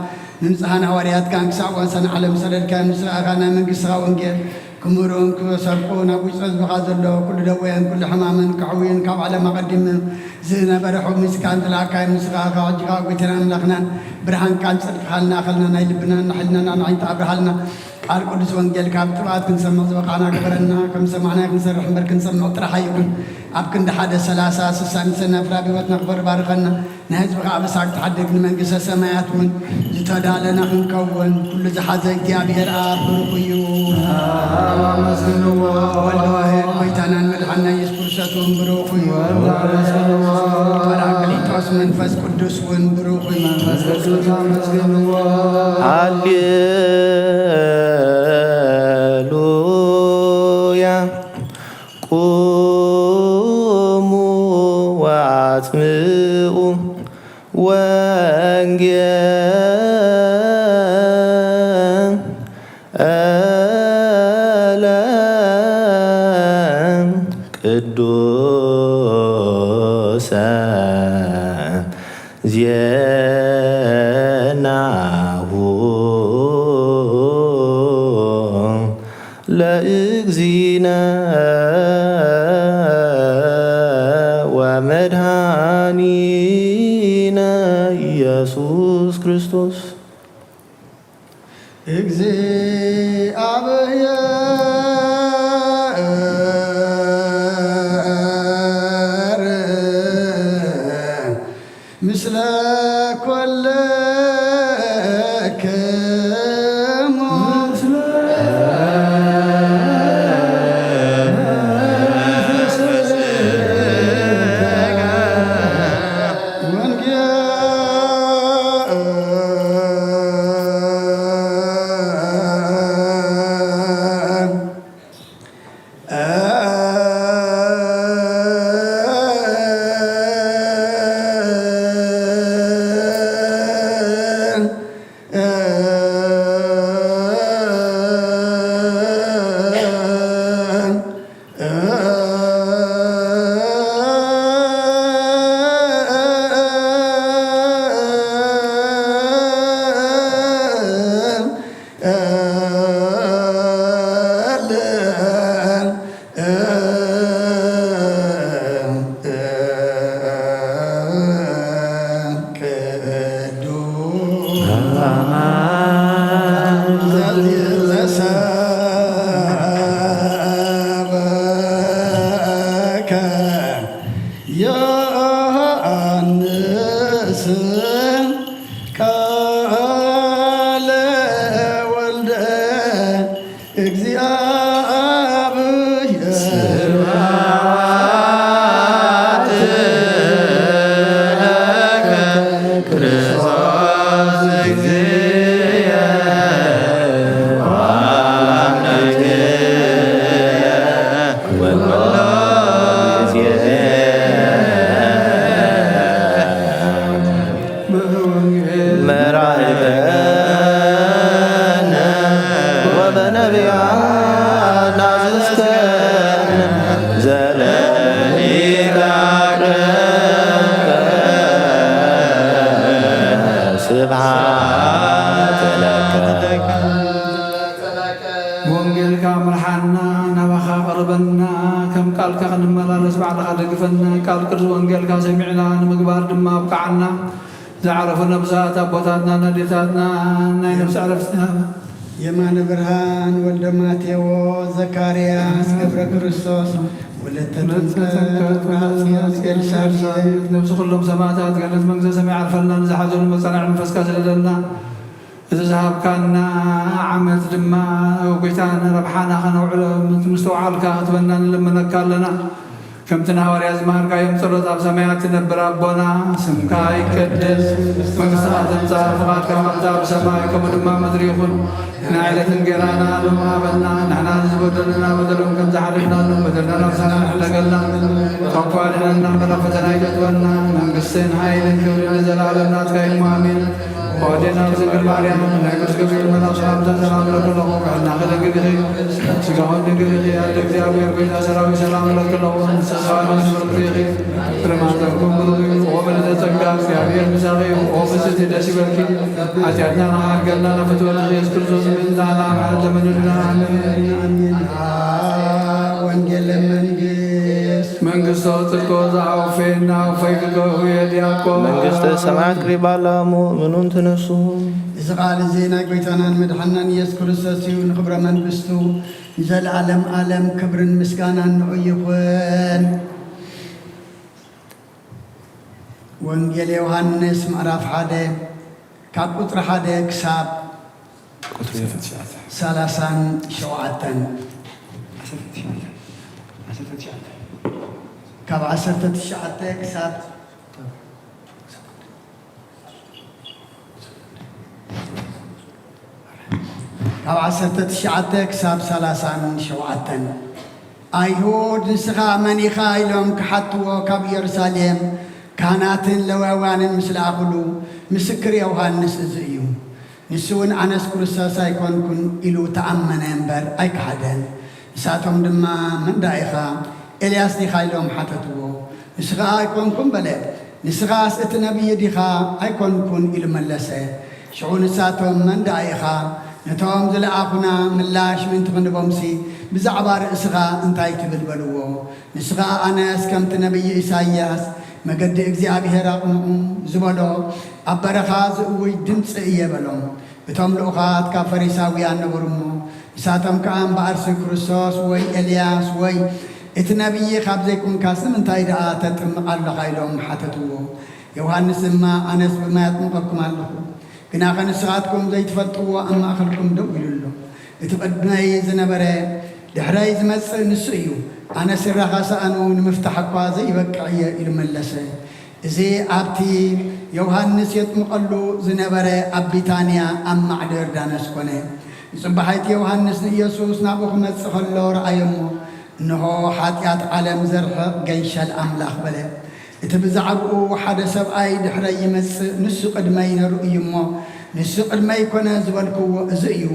ንንጹሃን ሃዋርያትካን ክሳብ ወሰን ዓለም ሰደድካዮም ንስኻ ኢኻ ናይ መንግስትኻ ወንጌል ክምህሩን ክሰብኩ ናብ ውሽጢ ህዝብኻ ዘሎ ኩሉ ደዌን ኩሉ ሕማምን ክሕውዩን ካብ ዓለም ኣቐዲሙ ዝነበረ ሕሙም ምስካን ዝለኣካዮም ንስኻ ኢኻ። ሕጂ ከዓ ጎይታና ኣምላኽናን ብርሃንካን ጽድቅኻን ንኣኸልና ናይ ልብናን ንሕልናን ኣዕይንት ኣብርሃልና። ቃል ቅዱስ ወንጌል ካብ ጥብኣት ክንሰምዕ ዝበቃዕና ግበረና። ከም ሰማዕና ክንሰርሕ እምበር ክንሰምዕ ጥራሕ ኣይኹን። ኣብ ክንዲ ሓደ ሰላሳ ስሳ ንሰናፍራ ብህይወትና ክበር ባርኸና። ንህዝብኻ ኣበሳ ክትሓድግ ንመንግስተ ሰማያት እውን ዝተዳለና ክንከውን ኩሉ ዝሓዘ እግዚኣብሔር ኣብ ብሩኽ እዩ። ኣመስግንዎ። ወልድ ዋሕድ ጎይታናን መድሓንና ኢየሱስ ክርስቶስ እውን ብሩኽ እዩ። ወልድ ኣመስግንዎ። ጳራቅሊጦስ መንፈስ ቅዱስ እውን ብሩኽ እዩ። መንፈስ ቅዱስ ኣመስግንዎ። ሃሌሉያ። ቁሙ ወአጽምዑ ወንጌለ ቅዱሰ ዜናሁ ለእግዚእነ ወመድኃኒነ ኢየሱስ ክርስቶስ። እግዚአብሔር ምስለ ኩልክሙ። ዮሐንስ ቃለ ወልደ እግዚአብሔር። ስብሐት ለከ ክርስቶስ እግዚእነ ወአምላክነ ወኩሎ ጊዜ። መራህበነ ወበነቢያት ናዝዝከነ ዘለሊላከ። ስብሐት ለከ። ብወንጌልካ ምርሓና፣ ናባኻ ቅርበና፣ ከም ቃልካ ክንመላለስ ባዕልኻ ደግፈና፣ ቃል ቅዱስ ወንጌልካ ሰሚዕና ንምግባር ድማ ኣብቅዓና። ዝዓረፉ ነብሳት ኣቦታትና፣ ኣዴታትና ናይ ነብሲ ዕረፍቲ የማነ ብርሃን፣ ወልደ ማቴዎስ፣ ዘካርያስ፣ ገብረ ክርስቶስ፣ ወለተ ጥምቀት፣ ወለተ ጥምቀት፣ ወለተ ጽዮን፣ ኤልሳቤጥ። ነብሲ ኩሎም ሰማዕታት ገነት መንግስተ ሰማይ ዓርፈልና፣ ንዝሓዘሉ መጸናዕቲ መንፈስካ ስደደልና። እዚ ዝሃብካና ዓመት ድማ ጎይታ ንረብሓና ከነውዕሎ ምስትውዓልካ ክትበና ንልምነካ ኣለና። ከምቲ ንሃዋርያ ዝመሃርካዮም ጸሎት፣ ኣብ ሰማያት ትነብር ኣቦና፣ ስምካ ይቀደስ፣ መንግስትኻ ትምጻእ፣ ፍቓድካ ከምታ ኣብ ሰማይ ከምኡ ድማ ምድሪ ይኹን። ናይ ዕለት እንጌራና ሎም ሃበና፣ ንሕና ንዝበደሉና በደሎም ከም ዝሓለፍናሎም በደልና ንሕና ንሕደገልና፣ ካብ ክፉእ ኣድሕነና፣ ካብ ፈተና ኣይተእትወና፣ መንግስትን ሓይልን ክብርን ንዘለኣለም ናትካ እዩ፣ ኣሜን። ኦዴና ድንግል ማርያም ናይ ቅዱስ ገብርኤል መልኣክ ሰላምታ ሰላም እለኪ ኣለኹ፣ ብሕልናኺ ድንግል ኢኺ፣ ስጋኺ ድንግል ኢኺ፣ ኣደ እግዚኣብሔር ጎይታ ሰራዊት ሰላም እለኪ ኣለኹ፣ ንስኺ ከኣ ንእሽቶ ብሩኽቲ ኢኺ፣ ፍሬ ማህፀንኪ እውን ብሩኽ እዩ። ኦ ምልዕተ ጸጋ እግዚኣብሔር ምሳኺ እዩ፣ ኦ ብፅዕቲ ደስ ይበልኪ፣ ሓጢኣትና ንኽሓድገልና ናብ ፍትወትኺ ኢየሱስ ክርስቶስ ምእንታና ምሕረት ለምንልና። ኣሜን። ወንጌል መንግስት መንግስቶ ጽድቆ ዘአውፌና ወፈይፍቆ ሁየ ዲያቆን መንግስተ ሰማያት ቅሪባ ኣላ እሞ ምኑን ትነሱ። እዚ ቃል እዚ ናይ ጎይታናን መድሓናን ኢየሱስ ክርስቶስ እዩ። ንኽብረ መንግስቱ ንዘለዓለም ዓለም ክብርን ምስጋናን ንዑ ይኹን። ወንጌል ዮሃንስ ምዕራፍ ሓደ ካብ ቁጽሪ ሓደ ክሳብ ቁጽሪ ሰላሳን ሸውዓተን። ዓሰርተ ትሽዓተ። ዓሰርተ ትሽዓተ። ካብ ዓሰርተ ትሽዓተ ክሳብ ካብ ዓሰርተ ትሽዓተ ክሳብ ሰላሳን ሸውዓተን። ኣይሁድ፣ "ንስኻ መን ኢኻ?" ኢሎም ክሓትዎ ካብ ኢየሩሳሌም ካህናትን ለዋውያንን ምስ ለኣኹሉ፣ "ምስክር ዮሃንስ እዚ እዩ። ንሱ እውን ኣነስ ክርስቶስ ኣይኮንኩን ኢሉ ተኣመነ እምበር ኣይከሓደን።" ንሳቶም ድማ፣ "መን ደኣ ኢኻ? ኤልያስ ዲኻ?" ኢሎም ሓተትዎ። ንሱ ኸኣ፣ "ኣይኮንኩን" በለ። "ንስኻስ እቲ ነቢይ ዲኻ? ኣይኮንኩን" ኢሉ መለሰ። ሽዑ ንሳቶም፣ "መን ደኣ ኢኻ? ነቶም ዝለኣኹና ምላሽ ምእንቲ ክንቦምሲ፣ ብዛዕባ ርእስኻ እንታይ ትብል?" በልዎ። ንሱ ኸኣ፣ "ኣነስ ከምቲ ነቢይ ኢሳይያስ፣ 'መገዲ እግዚኣብሔር ኣቕንዑ' ዝበሎ፣ ኣብ በረኻ ዝእውጅ ድምጺ እየ" በሎም። እቶም ልኡኻት ካብ ፈሪሳውያን ነበሩ እሞ፣ ንሳቶም ከኣ፣ "እምበኣርሲ ክርስቶስ ወይ ኤልያስ ወይ እቲ ነቢይ ካብ ዘይኮንካስ፣ ንምንታይ ደኣ ተጥምቕ ኣለኻ?" ኢሎም ሓተትዎ። ዮሃንስ ድማ፣ "ኣነስ ብማይ ኣጥምቐኩም ኣለኹ፣ ግናኸ ንስኻትኩም ዘይትፈልጥዎ ኣብ ማእከልኩም ደው ኢሉ ኣሎ። እቲ ቅድመይ ዝነበረ፣ ድሕረይ ዝመጽእ ንሱ እዩ። ኣነ ስራኻ ሰኣኑ ንምፍታሕ እኳ ዘይበቅዕ እየ" ኢሉ መለሰ። እዚ ኣብቲ ዮሃንስ የጥምቐሉ ዝነበረ ኣብ ቢታንያ ኣብ ማዕዶ ዮርዳኖስ ኮነ። ንጽባሒቲ ዮሃንስ ንኢየሱስ ናብኡ ክመጽእ ከሎ ረኣዮ እሞ፣ "እንሆ፣ ሓጢኣት ዓለም ዘርሕቕ ገንሸል ኣምላኽ" በለ። እቲ ብዛዕባኡ፣ "ሓደ ሰብኣይ ድሕረይ ይመጽእ፣ ንሱ ቅድመይ ነሩ እዩ እሞ፣ ንሱ ቅድመይ ኮነ ዝበልክዎ እዚ እዩ።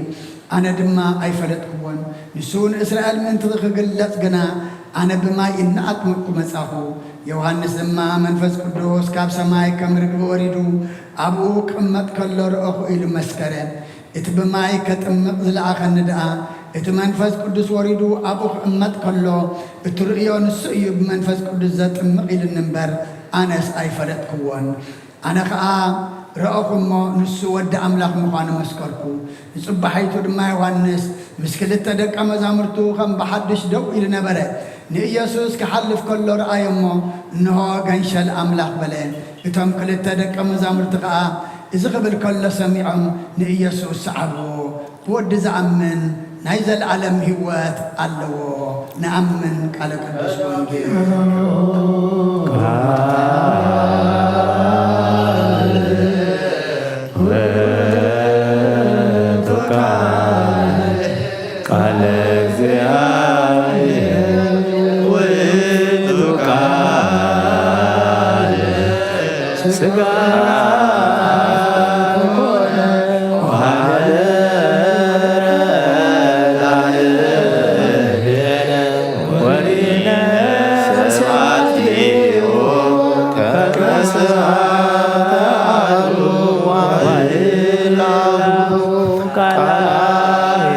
ኣነ ድማ ኣይፈለጥክዎን። ንሱ ንእስራኤል ምእንቲ ክግለጽ ግና፣ ኣነ ብማይ እናኣጥመቅኩ መጻኹ። ዮሃንስ ድማ መንፈስ ቅዱስ ካብ ሰማይ ከም ርግቢ ወሪዱ ኣብኡ ክቕመጥ ከሎ ረኣኹ" ኢሉ መስከረ። "እቲ ብማይ ከጥምቕ ዝለኣኸኒ ደኣ፣ እቲ መንፈስ ቅዱስ ወሪዱ ኣብኡ ክቕመጥ ከሎ እትርእዮ ንሱ እዩ ብመንፈስ ቅዱስ ዘጥምቕ" ኢሉኒ እምበር፣ ኣነስ ኣይፈለጥክዎን። ኣነ ኸኣ ረኣኹ እሞ፣ ንሱ ወዲ ኣምላኽ ምዃኑ መስከርኩ። ንጽባሒቱ ድማ ዮሃንስ ምስ ክልተ ደቀ መዛሙርቱ ከም ብሓድሽ ደው ኢሉ ነበረ። ንኢየሱስ ክሓልፍ ከሎ ረኣዮ እሞ፣ እንሆ፣ ገንሸል ኣምላኽ በለ። እቶም ክልተ ደቀ መዛሙርቲ ኸኣ እዚ ክብል ከሎ ሰሚዖም ንኢየሱስ ሰዓብዎ። ብወዲ ዝኣምን ናይ ዘለኣለም ህይወት ኣለዎ። ንኣምን። ቃለ ቅዱስ ወንጌል። ቃለ እግዚኣብሔር ውእቱ ቃል ሥጋ ኮነ ወሐደረ ላዕሌነ ወሪነ ሰባቲሁ ከመ ስብሐተ አብ ወወልድ ቃል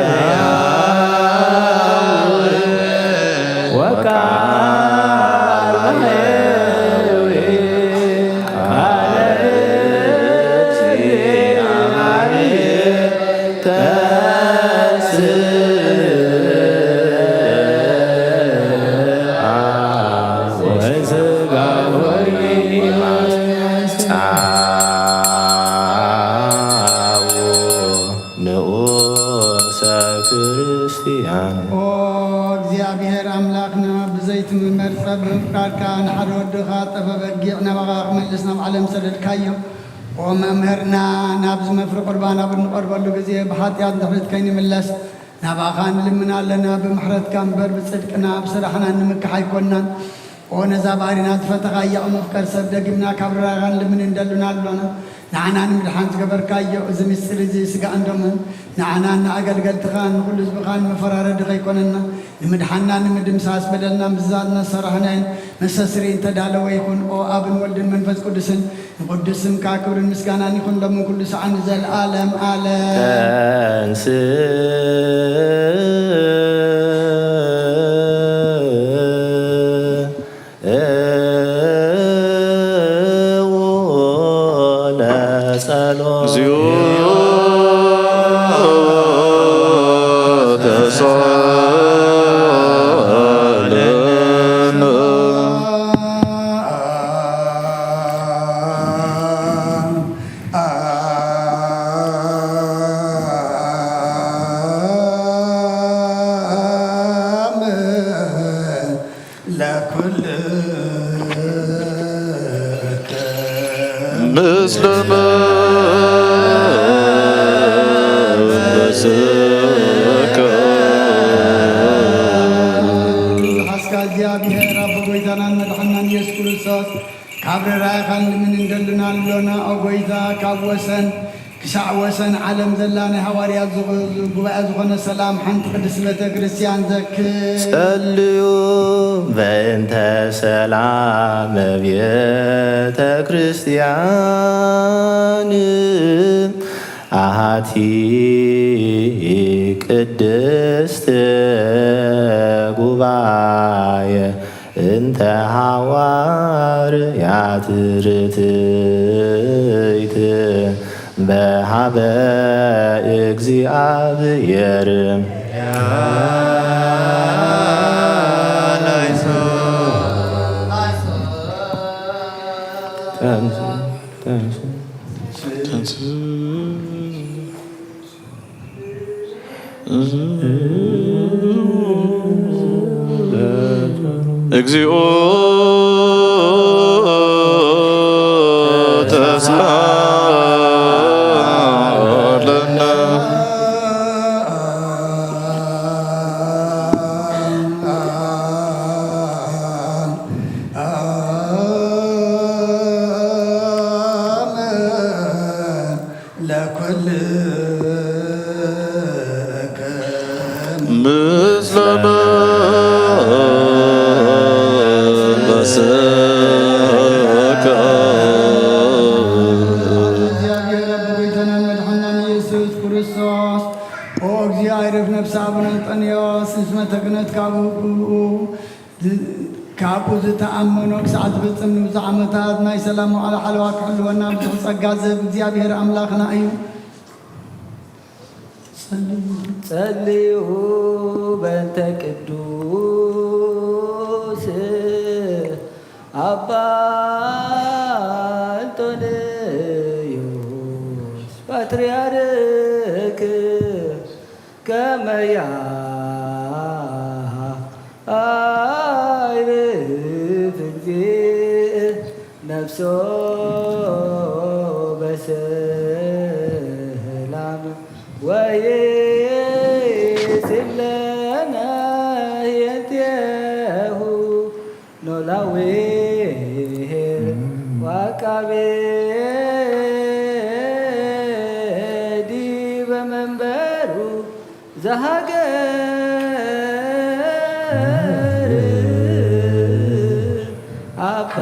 ሕያው ወቃል ሕያው ቃል ብምፍቃድካ ንሓደ ወድኻ ጠፈ በጊዕ ናባኻ ክመልስ ናብ ዓለም ሰደድካዮ። ኦ መምህርና፣ ናብዚ መፍሪ ቁርባን ኣብ እንቐርበሉ ግዜ ብሓጢኣት ድሕሪት ከይንምለስ ናባኻ ንልምን ኣለና። ብምሕረትካ እምበር ብጽድቅና ብስራሕና ንምካሕ ኣይኮንናን። ኦ ነዛ ባህሪና ዝፈተኻ እያ፣ ኦ መፍቀር ሰብ፣ ደጊምና ካብ ርራኻ ንልምን እንደሉና ኣሎና። ንዓና ንምድሓን ዝገበርካዮ እዚ ምስጢር እዚ ስጋእን ደሙን ንዓናን ንኣገልገልትኻን ንኹሉ ህዝብኻን መፈራረዲ ከይኮነና፣ ንምድሓንና ንምድምሳስ በደልና ምዝዛዝና ዝሰራሕናዮን መስተስርይ እንተዳለወ ይኹን። ኦ ኣብን ወልድን መንፈስ ቅዱስን ንቅዱስ ስምካ ክብርን ምስጋናን ይኹን ሎምን ኩሉ ሰዓን ንዘለኣለም ኣለም። ተንስ ለኩልከ ምስለ መንፈስከ። ዝሓስካ እግዚኣብሔር ኣቦ ጎይታናን መድሓናን ኢየሱስ ክርስቶስ ካብ ርራይኻን ልምን እንደልና ኣሎና። ኦ ጎይታ፣ ካብ ወሰን ክሳዕ ወሰን ዓለም ዘላ ናይ ሃዋርያት ዝኹ-፣ ጉባኤ ዝኾነ ሰላም ሓንቲ ቅድስቲ ቤተ ክርስቲያን ዘክር። ጸልዩ በእንተ ሰላም ቤተ ክርስቲያን ኣሃቲ ቅድስት ጉባኤ እንተ ሃዋርያት ርትይት በሃበ እግዚኣብሔር። እግዚኦ ተሳለነ። ለኩልከ ምስለ መንፈስከ። እግዚኣብሔር ኣብ ጎይታናን መድሓናን ኢየሱስ ክርስቶስ። ኦ እግዚኣብሔር፣ ነፍሲ ኣቡነ እንጠንዮስ ምስ መተግነት ካብኡ ካብኡ ዝተኣመኖ ክሳዕ ዝፍጽም ንብዙሕ ዓመታት ናይ ሰላም መዋዕለ ሓለዋ ክሕልወና ብዙሕ ጸጋ ዝህብ እግዚኣብሔር ኣምላኽና እዩ። ጸልዩ። ጸልዩ በእንተ ቅዱስ ኣባ እንጦንዮስ ፓትርያርክ ከመ ያዕርፍ እግዚእ ነፍሶ በሰላም ወይስለነ ህየንቴሁ ኖላዊ ዋቃቤ ዲበ መንበሩ ዘሃገር ኣባ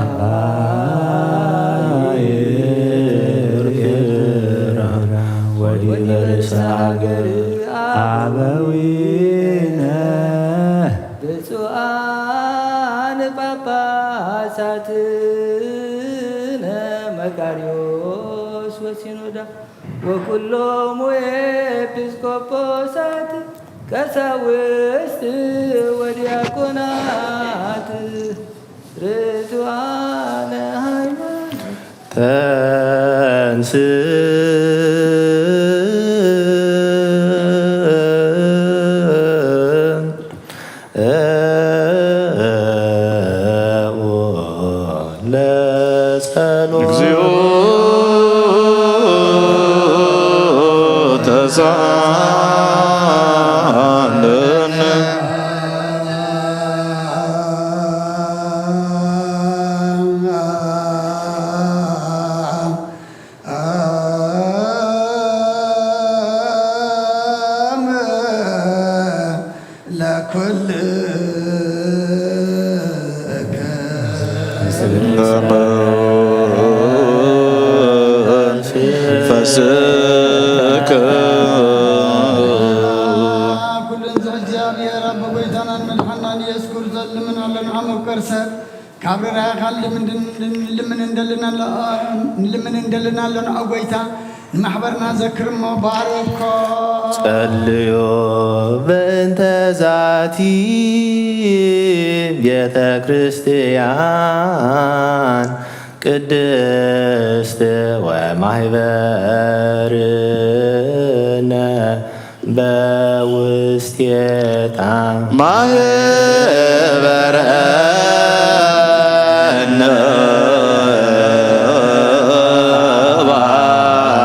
ኤርትራ ወዲበ ርእሰ ሃገር ኣበዊነ ብፁዓን ጳጳሳትነ መቃርዮስ ወሲኖዳ ወኩሎሙ ኤጲስቆጶሳት ቀሳውስት ወዲያቆናት ርቱዓነ ሃይማኖት። ተንስ ተሳለነ። ፈስከ ኩሉን ዝሕዚ እግዚኣብሔር ኣቦ ጎይታናን መድሓናን ኢየሱስ ክርስቶስ ልምን ኣለና። ኣሞ ከርሰ ካብ ርራይኻ ልምን እንደልና ኣሎ፣ ልምን እንደልና ኣሎ። ንኣብ ጎይታ ንማሕበርና ዘክር እሞ ባርኮ። ጸልዩ በእንተ ዛቲ ቤተ ክርስቲያን ቅድስት ወማሕበርነ በውስቴታ ማህበረነ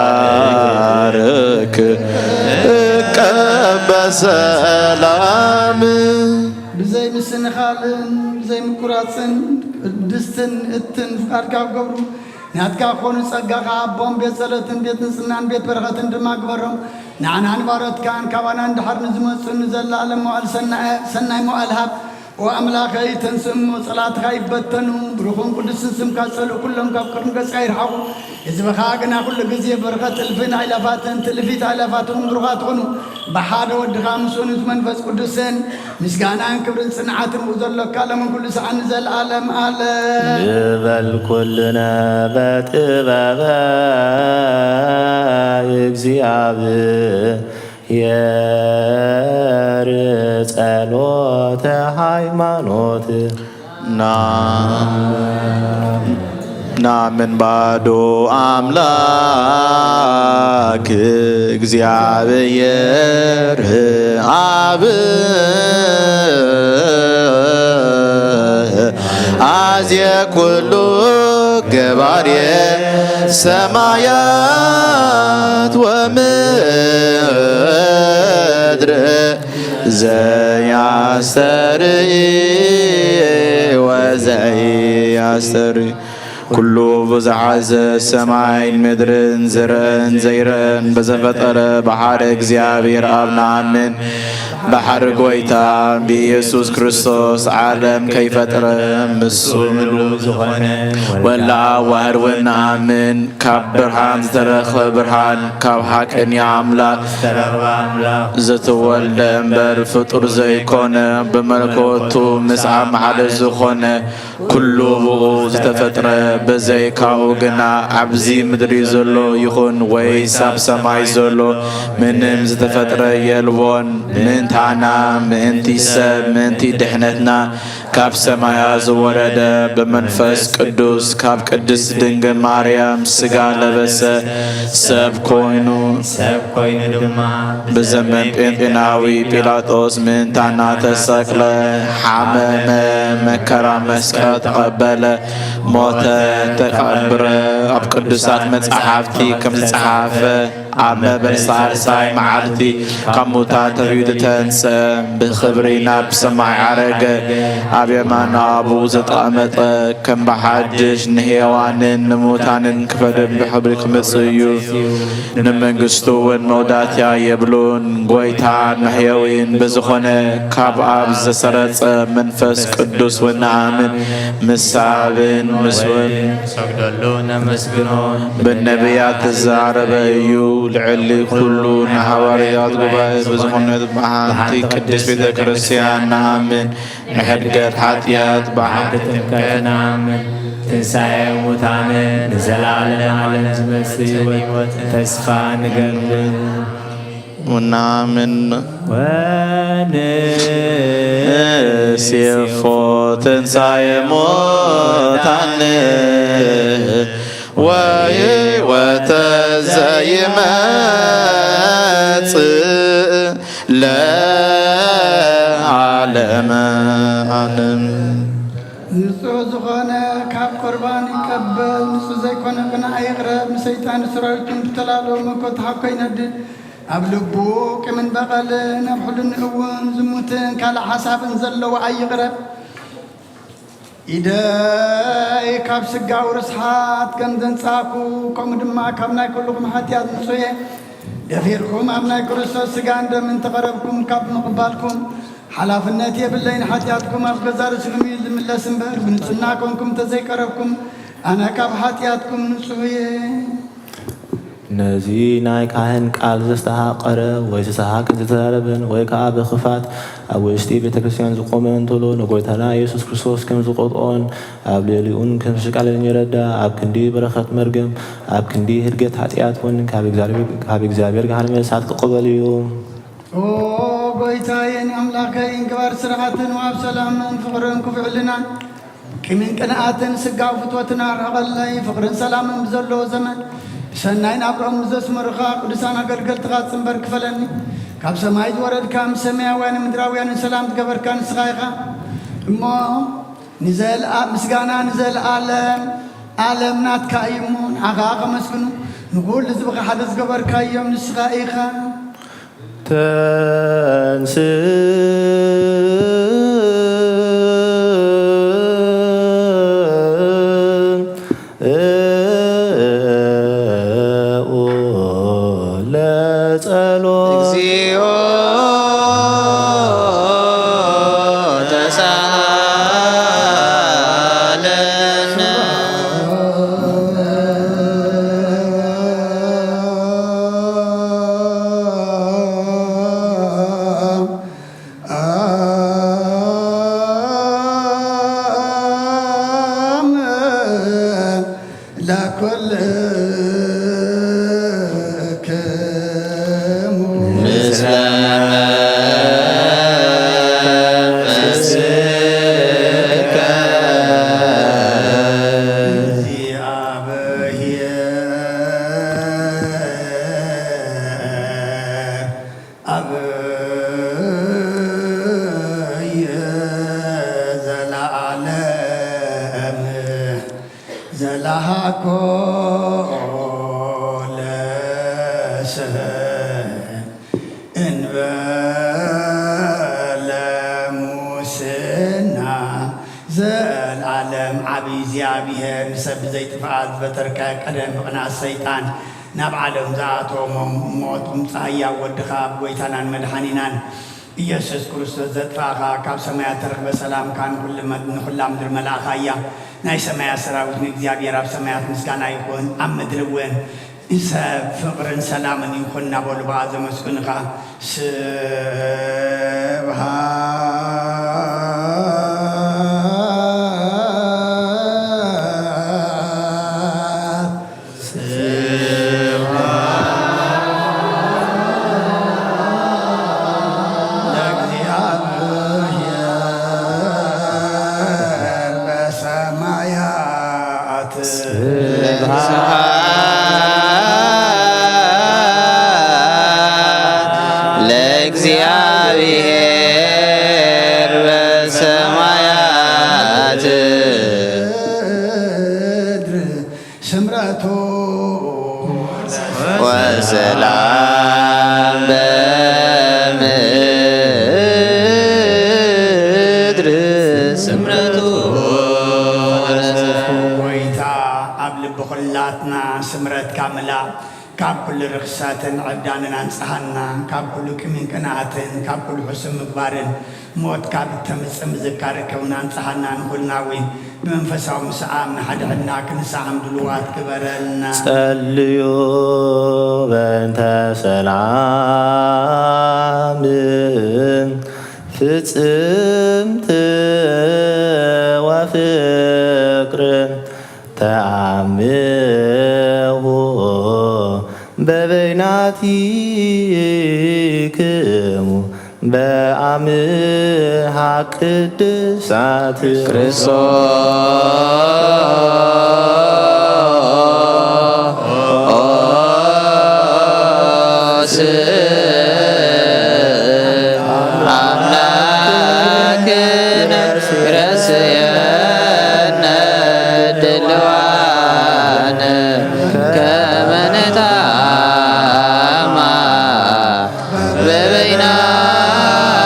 ባርክ እቀበ ሰላም። ብዘይ ምስንኻልን ብዘይ ምቁራፅን ቅድስትን እትን ፍቃድካ ክገብሩ ናትካ ክኾኑ ጸጋኻ ኣቦም ቤት ጸሎትን ቤት ንጽህናን ቤት በረኸትን ድማ ግበሮም። ንዓናን ባሮትካን ካባና ንድሓር ንዝመጹ ንዘለኣለም መዋእል ሰናይ መዋእል ሃብ። ኦ ኣምላኸይ፣ ተንስእ እሞ ጸላእትኻ ይበተኑ፣ ብሩኽን ቅዱስን ስምካ ጸልኡ፣ ኩሎም ካብ ቅድሚ ገጽካ ይርሓቑ። ህዝብኻ ግና ኩሉ ግዜ በረኸት እልፍን ኣእላፋትን ትእልፊት ኣእላፋትን ብሩኻት ትኹኑ። ብሓደ ወድኻ ምስ ውኑት መንፈስ ቅዱስን ምስጋናን ክብርን ጽንዓትን ብኡ ዘሎካ ሎምን ኩሉ ሰዓት ንዘለኣለም ኣለም። ንበል ኩልነ በጥበበ እግዚኣብሔር ጸሎተ ሃይማኖት። ና-፣ ናምን ባዶ ኣምላክ እግዚኣብሔር ኣብ ኣዝየ ኩሉ ገባርየ ሰማያት ወምድር ዘያስተርኢ ወዘያስተርኢ ኩሉ ብዝሓዘ ሰማይን ምድርን ዝረአን ዘይረአን በዘፈጠረ ብሓደ እግዚኣብሔር ኣብ ንኣምን። ብሓደ ጎይታ ብኢየሱስ ክርስቶስ ዓለም ከይፈጥረ ምስ ምሉ ዝኾነ ወላ ዋህድ እውን ንኣምን። ካብ ብርሃን ዝተረኽበ ብርሃን፣ ካብ ሓቀኛ ኣምላኽ ዝተረኽበ ኣምላኽ፣ ዝተወልደ እምበር ፍጡር ዘይኮነ፣ ብመለኮቱ ምስ ኣብ ሓደ ዝኾነ፣ ኩሉ ብኡ ዝተፈጥረ፣ በዘይካኡ ግና ኣብዚ ምድሪ ዘሎ ይኹን ወይስ ኣብ ሰማይ ዘሎ ምንም ዝተፈጥረ የልቦን። ምእንታና፣ ምእንቲ ሰብ፣ ምእንቲ ድሕነትና፣ ካብ ሰማያ ዝወረደ ብመንፈስ ቅዱስ ካብ ቅድስት ድንግል ማርያም ስጋ ለበሰ፣ ሰብ ኮይኑ፣ ሰብ ኮይኑ ድማ ብዘመን ጴንጤናዊ ጲላጦስ ምእንታና ተሰቅለ፣ ሓመመ፣ መከራ መስቀል ተቐበለ፣ ሞተ፣ ተቐብረ። ኣብ ቅዱሳት መጻሕፍቲ ከም ዝተጻሕፈ ኣብ መበል ሳልሳይ መዓልቲ ካብ ሙታን ተቢኡ ተንስአ፣ ብኽብሪ ናብ ሰማይ ዓረገ፣ ኣብ የማን ኣቡኡ ዝተቐመጠ፣ ከም ብሓድሽ ንሕያዋንን ንሙታንን ክፈርድ ብኽብሪ ክመጽእ እዩ። ንመንግስቱ እውን መውዳእታ የብሉን። ጎይታን መሕየዊን ብዝኾነ ካብ ኣብ ዝተሰረጸ መንፈስ ቅዱስ እውን ንኣምን። ምስ ኣብን ምስ ወልድ ሰግደሉ ነመስግኖ። ብነቢያት ተዛረበ እዩ። ልዕሊ ኩሉ ንሃዋርያት ጉባኤ ብዝኾነት ብሓንቲ ቅድስት ቤተ ክርስቲያን ንኣምን። ንሕድገት ሓጢኣት ብሓንቲ ጥምቀት ንኣምን። ትንሳኤ ሙታንን ንዘለዓለም ዓለም ዝመጽእ ህይወት ተስፋ ንገብር። ወናምን ወንሴፎ ትንሳኤ ሙታን ወሕይወተ ዘይመጽእ ለዓለመ ዓለም። ንጹሕ ዝኾነ ካብ ቁርባን ይቀበል፣ ንጹሕ ዘይኮነ ቅንኣ ይቕረብ፣ ንሰይጣን ሰራዊቱን ብተላሎ መኮት ሓኮ ይነድድ። ኣብ ልቡ ቂምን በቐልን ኣብ ሕልንኡ እውን ዝሙትን ካልእ ሓሳብን ዘለዎ ኣይቕረብ። ኢደይ ካብ ስጋዊ ርስሓት ከም ዘንጻእኩ፣ ከምኡ ድማ ካብ ናይ ኩልኹም ሓጢኣት ንጹህ እየ። ደፊርኩም ኣብ ናይ ክርስቶስ ስጋን ደምን ተቐረብኩም ካብ ምቕባልኩም ሓላፍነት የብለይን። ሓጢኣትኩም ኣብ ገዛ ርእስኹም እዩ ዝምለስ እምበር፣ ብንጹህና ኮንኩም እንተዘይቀረብኩም፣ ኣነ ካብ ሓጢኣትኩም ንጹህ እየ። ነዚ ናይ ካህን ቃል ዘስተሃቀረ ወይ ዘሰሃቅን ዝተዛረበን ወይ ከኣ ብኽፋት ኣብ ውሽጢ ቤተ ክርስቲያን ዝቆመ እንተሎ ንጎይታና ኢየሱስ ክርስቶስ ከም ዝቆጥኦን ኣብ ልዕሊኡን ከም ዝሽቃለልን ይረዳ። ኣብ ክንዲ በረኸት መርገም፣ ኣብ ክንዲ ህድገት ሓጢኣት እውን ካብ እግዚኣብሔር፣ ካብ እግዚኣብሔር ገሃነመ እሳት ክቕበል እዩ። ኦ ጎይታዬን ኣምላኸይን፣ ግባር ስርዓትን ወሃብ ሰላምን ፍቕርን ክፉእ ሕልናን ቂምን ቅንኣትን ስጋዊ ፍትወትን ኣርሕቐለይ። ፍቕርን ሰላምን ብዘለዎ ዘመን ብሰናይ ናብርኦም ብዘስመሩኻ ቅዱሳን ኣገልገልትኻ ጽንበር ክፈለኒ። ካብ ሰማይ ዝወረድካ፣ ምስ ሰማያውያንን ምድራውያንን ሰላም ዝገበርካ ንስኻ ኢኻ። እሞ ንዘልኣ-፣ ምስጋና ንዘለኣለም ኣለም ናትካ እዩ እሞ፣ ንዓኻ ከመስግኑ፣ ንኹሉ ህዝብኻ ሓደ ዝገበርካዮም ንስኻ ኢኻ። ተንስ ለጸሎት። እግዚኦ ተሳሃለነ። ለኩልክሙ ምስለ መንፈስከ። አብይ ዘለዓለም ዘለሃኮ ለሰብ እንበለ ሙስና። ዘለዓለም ዓብዪ እግዚኣብሔር፣ ንሰብ ብዘይጥፍኣት ዝበተርካዮ ቀደም ብቕንኣት ሰይጣን ናብ ዓለም ዝኣተወ ሞት ምጻእያ ወድኻ ብጎይታናን መድሓኒናን ኢየሱስ ክርስቶስ ዘጥፋእኻ፣ ካብ ሰማያት ተረኽበ ሰላምካ ንኹል-፣ ንኹላ ምድሪ መላእኻ እያ። ናይ ሰማያት ሰራዊት ንእግዚኣብሔር ኣብ ሰማያት ምስጋና ይኹን፣ ኣብ ምድሪ እውን ንሰብ ፍቕርን ሰላምን ይኹን እናበሉ ብኣ ዘመስግኑኻ። ስብሐት ስብሐት ለእግዚኣብሔር በሰማያት። ስብሐት ለእግዚኣብሔር በሰማያት። ስምረቱ ወሰላም በምድር። ስምረቱ። ጎይታ ኣብ ልቢ ኩላትና ስምረትካ ምላእ። ካብ ኩሉ ርኽሰትን ዕብዳንን ኣንጽሃና። ካብ ኩሉ ቂምን ቅንኣትን፣ ካብ ኩሉ ሕሱም ምግባርን ሞት ካብ እተምጽእ ምዝካር ከውን ኣንጽሃና። ንኹልና እውን ብመንፈሳዊ ምስኣም ንሓድሕድና ክንስኣም ድሉዋት ግበረልና። ጸልዩ በእንተ ሰላም ፍጽምት ወፍቅር ተአምሁ በበይናቲክሙ በአምሃ ቅድሳት። ክርስቶስ አምላክነ ረስየነ ድልዋነ ከመ ንትአማህ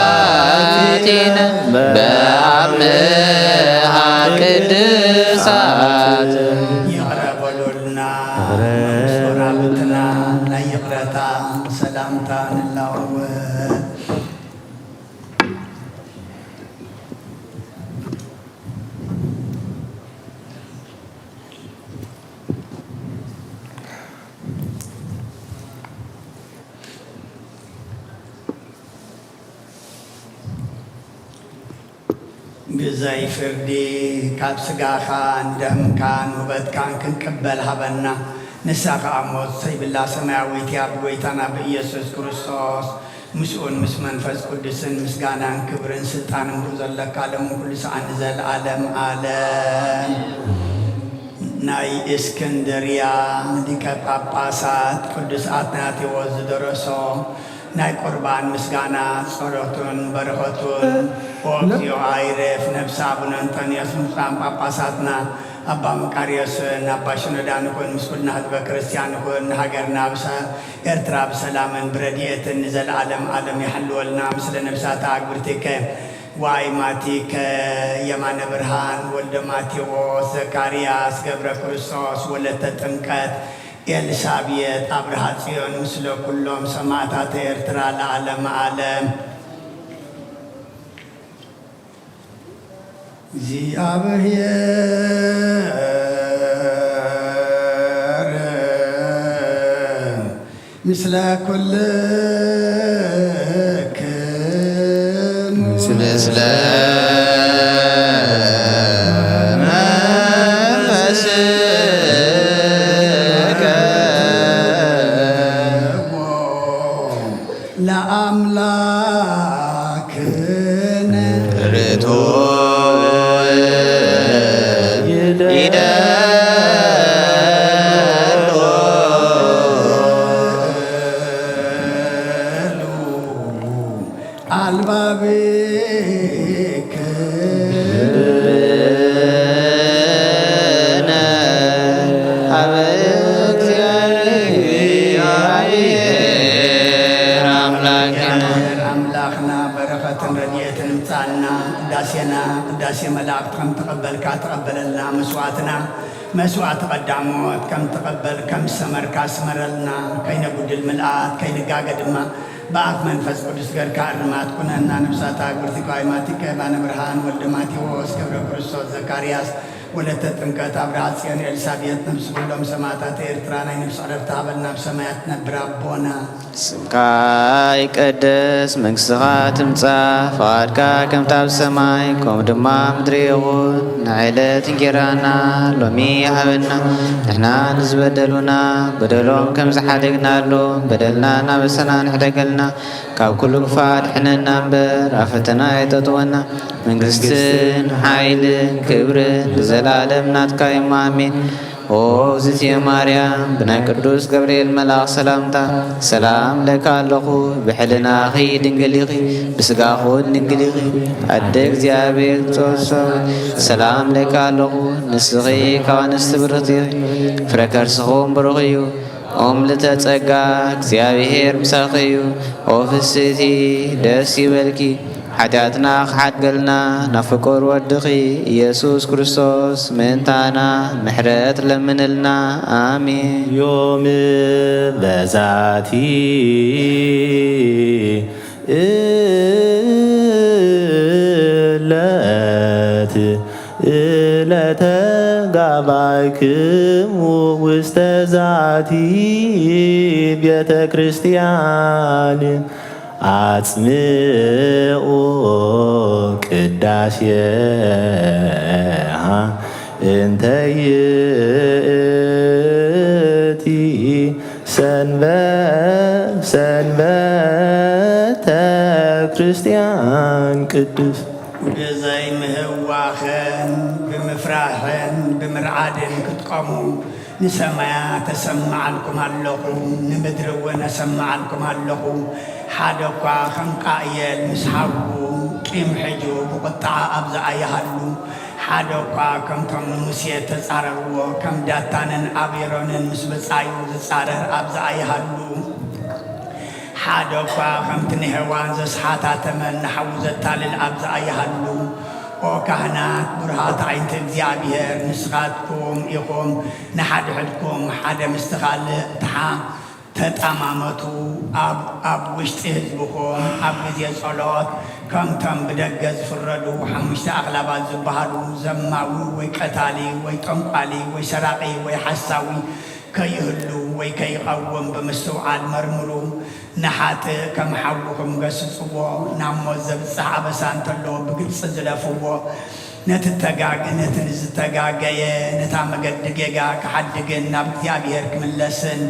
በበይናቲነ በአምሃ ቅድሳት። ይቕረ በሉልና። ይቕረ። ምስ ወራብትና ናይ ይቕረታ ሰላምታ ንላወወ። ግዛይ ፍርዲ ካብ ስጋኻን ደምካን ውበትካን ክንቅበል ሃበና። ንሳ ኸኣ ሞት ዘይብላ ሰማያዊት እያ። ብጎይታና ብኢየሱስ ክርስቶስ ምስኡን ምስ መንፈስ ቅዱስን ምስጋናን ክብርን ስልጣንን ብኡ ዘለካ ሎምን ኩሉ ሰዓን ንዘለዓለም ዓለም። ናይ እስክንድርያ ሊቀ ጳጳሳት ቅዱስ ኣትናቴዎስ ዝደረሶ ናይ ቁርባን ምስጋና ጸሎቱን በረኸቱን። ኦ እግዚኦ ኣይረፍ ነብሰ ኣቡነ እንጠንዮስ ንብፁዓን ጳጳሳትና ኣባ መቃርዮስን ኣባ ሽኖዳን ይኹን፣ ምስ ኩልና ህዝበ ክርስቲያን ይኹን፣ ንሃገርና ብሰ-፣ ኤርትራ ብሰላምን ብረድኤትን ንዘለዓለም ዓለም ይሓልወልና። ምስለ ነብሳታ ኣግብርቲከ ዋይ ማቲከ የማነ ብርሃን ወልደ ማቴዎስ ዘካርያስ ገብረ ክርስቶስ ወለተ ጥምቀት ኤልሳቤጥ ኣብርሃ ጽዮን ምስለ ኩሎም ሰማዕታተ ኤርትራ ለዓለመ ዓለም። እግዚኣብሔር ምስለ ኩልክሙ። ምስለ መንፈስከ። ለአምላክነ። ርቱዕ ይደሉ። አልባብከ። ልብነ አብ እግዚአብሔር አምላክነ። አምላኽና በረኸትን ረድኤትን ምጻልና። ቅዳሴና ቅዳሴ መላእክት ከም ተቐበልካ ተቐበለልና። መስዋዕትና መስዋዕቲ ቀዳሞት ከም ተቐበል ከም ዝሰመርካ ስመረልና። ከይነጉድል ምልኣት ከይንጋገ ድማ ብኣፍ መንፈስ ቅዱስ ገርካ እርማት ኩነና። ነብሳታ ግብርቲ ኳይ ማቲከ ባነ ብርሃን ወልደ ማቴዎስ ገብረ ክርስቶስ ዘካርያስ ወለተ ጥምቀት ኣብርሃ ጽዮን ኤልሳቤጥ ነብሲ ኩሎም ሰማዕታት ኤርትራ ናይ ነብሲ ዕረፍቲ ሃበልና። ኣብ ሰማያት ትነብር ኣቦና። ስምካ ይቀደስ፣ መንግስትኻ ትምጻእ፣ ፍቓድካ ከምታ ኣብ ሰማይ ከምኡ ድማ ምድሪ ይኹን። ንዕለት እንጌራና ሎሚ ሃበና፣ ንሕና ንዝበደሉና በደሎም ከም ዝሓደግናሎም በደልና እናበሰና ንሕደገልና፣ ካብ ኩሉ ክፋ ድሕነና እምበር፣ ኣብ ፈተና ኣይተእትወና። መንግስትን ሓይልን ክብርን ንዘለኣለም ናትካ እዮም። ኣሜን። ኦ እግዝእትየ ማርያም፣ ብናይ ቅዱስ ገብርኤል መልኣኽ ሰላምታ ሰላም እለካ ኣለኹ። ብሕልናኺ ድንግል ኢኺ፣ ብስጋኹ እውን ድንግል ኢኺ። ኣደ እግዚኣብሔር ጾሶ ሰላም እለካ ኣለኹ። ንስኺ ካብ ኣንስቲ ብርኽቲ ኢኺ፣ ፍረ ከርስኺ እውን ብሩኽ እዩ። ኦም ልተ ጸጋ እግዚኣብሔር ምሳኺ እዩ። ኦ ፍስቲ ደስ ይበልኪ፣ ሓጢኣትና ክሓድገልና ናብ ፍቁር ወድኺ ኢየሱስ ክርስቶስ ምእንታና ምሕረት ለምንልና። ኣሜን። ዮም በዛቲ እለት እለተ ጋባይክሙ ውስተ ዛቲ ቤተ ክርስቲያን አጽምኡ ቅዳሴሃ እንተ ይእቲ ሰንበ-፣ ሰንበተ ክርስቲያን ቅዱስ። ብዘይምህዋኽን ብምፍራሕን ብምርዓድን ክትቆሙ ንሰማያት እሰምዓልኩም ኣለኹ፣ ንምድሪ እውን እሰምዓልኩም ኣለኹ። ሓደ እኳ ከም ቃየል ምስ ሓዉ ቂም ሒዙ ብቁጥዓ ኣብ ዝኣየሃሉ፣ ሓደ እኳ ከምቶም ንሙሴ እተጻረርዎ፣ ከም ዳታንን ኣቤሮንን ምስ ብጻዩ ዝጻረር ኣብዚ ኣይሃሉ። ሓደ እኳ ከምቲ ንሄዋን ዘስሓታ ተመን ንሓዉ ዘታልል ኣብዚ ኣይሃሉ። ኦ ካህናት፣ ብሩሃት ኣዒንቲ እግዚኣብሔር፣ ንስኻትኩም ኢኹም ንሓድሕድኩም ሓደ ምስቲ ካልእ ተሓ-፣ ተጠማመቱ። ኣብ፣ ኣብ ውሽጢ ህዝብኹም ኣብ ግዜ ጸሎት ከምቶም ብደገ ዝፍረዱ ሓሙሽተ ኣኽላባት ዝበሃሉ ዘማዊ ወይ ቀታሊ ወይ ጠንቋሊ ወይ ሰራቒ ወይ ሓሳዊ ከይህሉ ወይ ከይቐውም ብምስትውዓል መርምሩ። ንሓጥእ ከም ሓውኹም ገስጽዎ፣ ናብ ሞት ዘብጽሕ ኣበሳ እንተሎ ብግልጺ ዝለፍዎ። ነቲ ተጋግ-፣ ነቲ ንዝተጋገየ፣ ነታ መገዲ ጌጋ ክሓድግን ናብ እግዚኣብሔር ክምለስን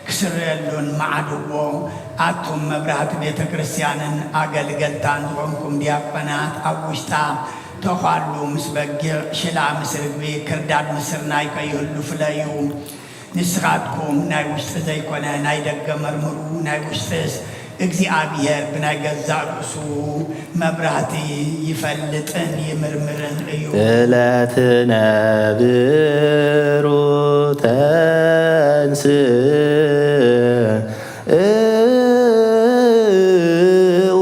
ክስረየሉን መዓድዎ። ኣቱም መብራህቲ ቤተ ክርስቲያንን ኣገልገልታን ዝኾንኩም ዲያቆናት፣ ኣብ ውሽጣ ተዃሉ ምስ በጊዕ፣ ሽላ ምስ ርግቢ፣ ክርዳድ ምስ ስርናይ ከይህሉ ፍለዩ። ንስኻትኩም ናይ ውሽጢ ዘይኮነ ናይ ደገ መርምሩ፣ ናይ ውሽጥስ እግዚኣብሔር ብናይ ገዛእ ርእሱ መብራህቲ ይፈልጥን ይምርምርን እዩ። እለ ትነብሩ ተንስኡ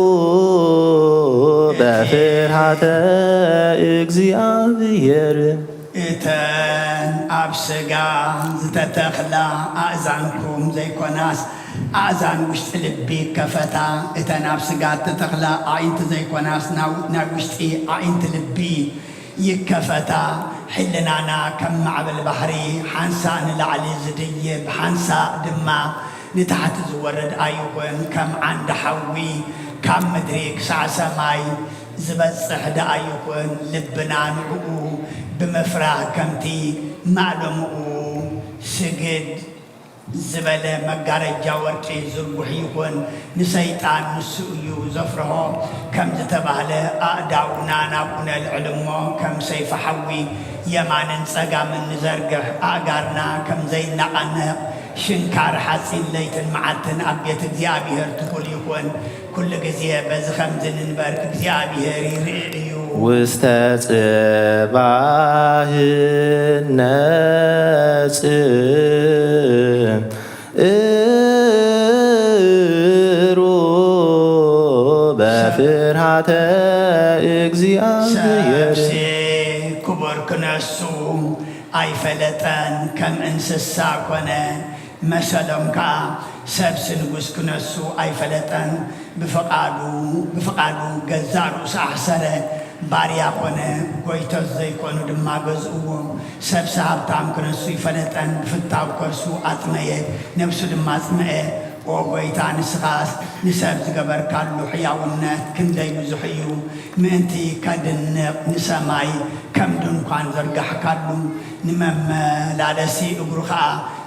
በፍርሃተ እግዚኣብሔር። እተን ኣብ ስጋ ዝተተኽላ ኣእዛንኩም ዘይኮናስ፣ ኣእዛን ውሽጢ ልቢ ይከፈታ። እተን ኣብ ስጋ እተተኽላ ኣዒንቲ ዘይኮናስ፣ ናው-፣ ናይ ውሽጢ ኣዒንቲ ልቢ ይከፈታ። ሕልናና ከም ማዕበል ባሕሪ፣ ሓንሳእ ንላዕሊ ዝድይብ፣ ሓንሳእ ድማ ንታሕቲ ዝወርድ ኣይኹን። ከም ዓንዲ ሓዊ ካብ ምድሪ ክሳዕ ሰማይ ዝበጽሕ ደኣ ይኹን፣ ልብና ንዕኡ ብምፍራህ ከምቲ ማእለምኡ ስግድ ዝበለ መጋረጃ ወርቂ ዝርጉሕ ይኹን። ንሰይጣን ንሱ እዩ ዘፍርሆ። ከም ዝተባህለ፣ ኣእዳውና ናብኡ ነልዕል እሞ፣ ከም ሰይፊ ሓዊ የማንን ጸጋምን ንዘርግሕ። ኣእጋርና ከም ዘይነቓነቕ ሽንካር ሓጺን ለይትን መዓልትን ኣብ ቤት እግዚኣብሔር ትኹል ይኹን። ኩሉ ግዜ በዚ ኸምዚ ንንበር እግዚኣብሔር ይርኢ እዩ። ውስተ ጽባህ ነጽ እሩ በፍርሃተ እግዚኣብሔር። ሰብሲ ክቡር ክነሱ ኣይፈለጠን፣ ከም እንስሳ ኮነ። መሰሎም ከኣ ሰብሲ ንጉስ ክነሱ ኣይፈለጠን። ብፍቓዱ፣ ብፍቓዱ ገዛእ ርእሱ ኣሕሰረ፣ ባርያ ኮነ፣ ጎይቶት ዘይኮኑ ድማ ገዝእዎ። ሰብሲ ሃብታም ክነሱ ይፈለጠን፣ ብፍታው ከርሱ ኣጽመየ፣ ነብሱ ድማ ኣጽምአ። ኦ ጎይታ፣ ንስኻስ ንሰብ ዝገበርካሉ ሕያውነት ክንደይ ብዙሕ እዩ። ምእንቲ ከድንቕ ንሰማይ ከም ድንኳን ዘርጋሕካሉ፣ ንመመላለሲ እግሩ ኸኣ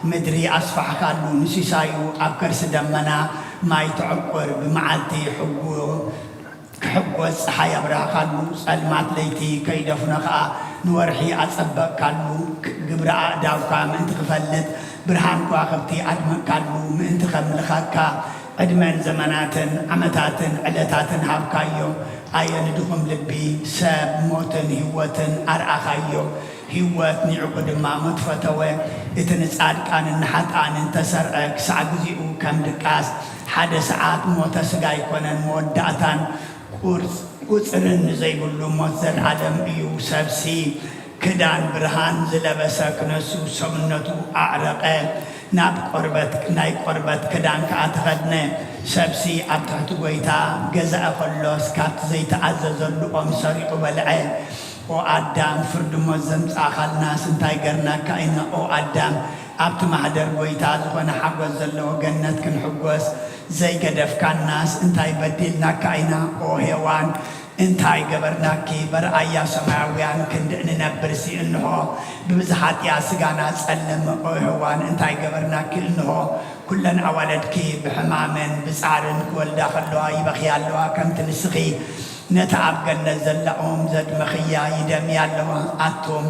ምድሪ ኣስፋሕካሉ። ንሲሳዩ ኣብ ከርሲ ደመና ማይ ተዕቁር፣ ብመዓልቲ ሕጉ-፣ ክሕጎስ ጸሓይ ኣብራህካሉ። ጸልማት ለይቲ ከይደፍኖ ኸኣ ንወርሒ ኣጸበቕካሉ። ክ-፣ ግብሪ ኣእዳውካ ምእንቲ ክፈልጥ ብርሃን ከዋኽብቲ ኣድመቕካሉ። ምእንቲ ከምልኸካ ዕድመን ዘመናትን ዓመታትን ዕለታትን ሃብካዮ። ኣየ ንድኹም ልቢ ሰብ ሞትን ህይወትን ኣርኣኻዮ። ህይወት ንዕኡ ድማ ሞት ፈተወ። እቲ ንጻድቃንን ንሓጥኣንን ተሰርዐ ክሳዕ ግዚኡ ከም ድቃስ ሓደ ሰዓት ሞተ ስጋ ኣይኮነን መወዳእታን ቁርጽ-፣ ቁጽርን ንዘይብሉ ሞት ዘልኣለም እዩ። ሰብሲ ክዳን ብርሃን ዝለበሰ ክነሱ ሰውነቱ ኣዕረቐ፣ ናብ ቆርበት፣ ናይ ቆርበት ክዳን ከኣ ተኸድነ። ሰብሲ ኣብ ትሕቲ ጎይታ ገዛኢ ከሎስ ካብቲ ዘይተኣዘዘሉ ኦም ሰሪቑ በልዐ። ኦ ኣዳም፣ ፍርዲ ሞት ዘምጻእካልናስ እንታይ ገርናካ ኢና? ኦ ኣዳም፣ ኣብቲ ማህደር ጎይታ ዝኾነ ሓጎስ ዘለዎ ገነት ክንሕጎስ ዘይገደፍካናስ እንታይ በዲልናካ ኢና? ኦ ሄዋን፣ እንታይ ገበርናኪ? በርኣያ ሰማያውያን ክንዲ እንነብርሲ እንሆ ብብዝሒ ኃጢኣት ሥጋና ጸለመ። ኦ ሄዋን፣ እንታይ ገበርናኪ? እንሆ ኩለን ኣዋለድኪ ብሕማምን ብጻዕርን ክወልዳ ከለዋ ይበኽያ ኣለዋ፣ ከምቲ ንስኺ ነቲ ኣብ ገነት ዘላ ኦም ዘድመኽያ ይደምያ ኣለዋ። ኣቱም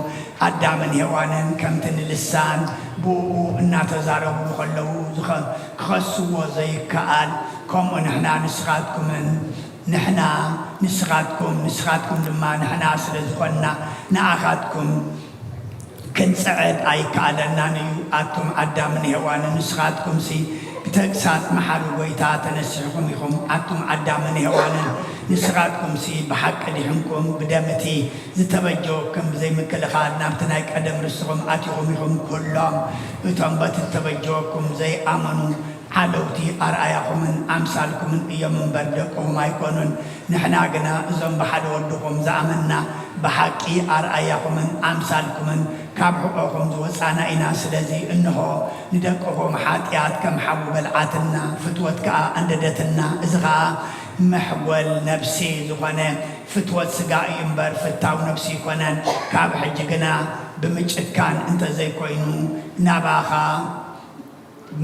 ኣዳምን ሄዋንን ከምቲ ንልሳን ብእኡ እናተዛረቡ ከለዉ ዝኸ-፣ ክኸስዎ ዘይከኣል፣ ከምኡ ንሕና ንስኻትኩምን ንሕና ንስኻትኩም፣ ንስኻትኩም ድማ ንሕና ስለ ዝኾንና ንኣኻትኩም ክንጽዕር ኣይከኣለናን እዩ። ኣቱም ኣዳምን ሄዋንን ንስኻትኩምሲ ብተግሳጽ መሓሪ ጐይታ ተነሲሕኩም ኢኹም። ኣቱም ኣዳምን ሄዋንን ንስኻትኩምሲ ብሓቂ ድሒንኩም ብደም እቲ ዝተበጀወኩም ብዘይ ምክልኻል ናብቲ ናይ ቀደም ርስኹም ኣቲኹም ኢኹም። ኩሎም እቶም በቲ እተበጀወኩም ዘይኣመኑ ዓለውቲ ኣርኣያኹምን ኣምሳልኩምን እዮም እምበር ደቅኹም ኣይኮኑን። ንሕና ግና እዞም ብሓደ ወድኹም ዝኣመንና ብሓቂ ኣርኣያኹምን ኣምሳልኩምን ካብ ሕቖኹም ዝወጻና ኢና። ስለዚ እንሆ ንደቅኹም ሓጢኣት ከም ሓዊ በልዓትና፣ ፍትወት ከኣ ኣንደደትና። እዚ ኸኣ መሕጎል ነፍሲ ዝኾነ ፍትወት ስጋ እዩ እምበር ፍታው ነፍሲ ኣይኮነን። ካብ ሕጂ ግና ብምጭካን እንተዘይኮይኑ ናባኻ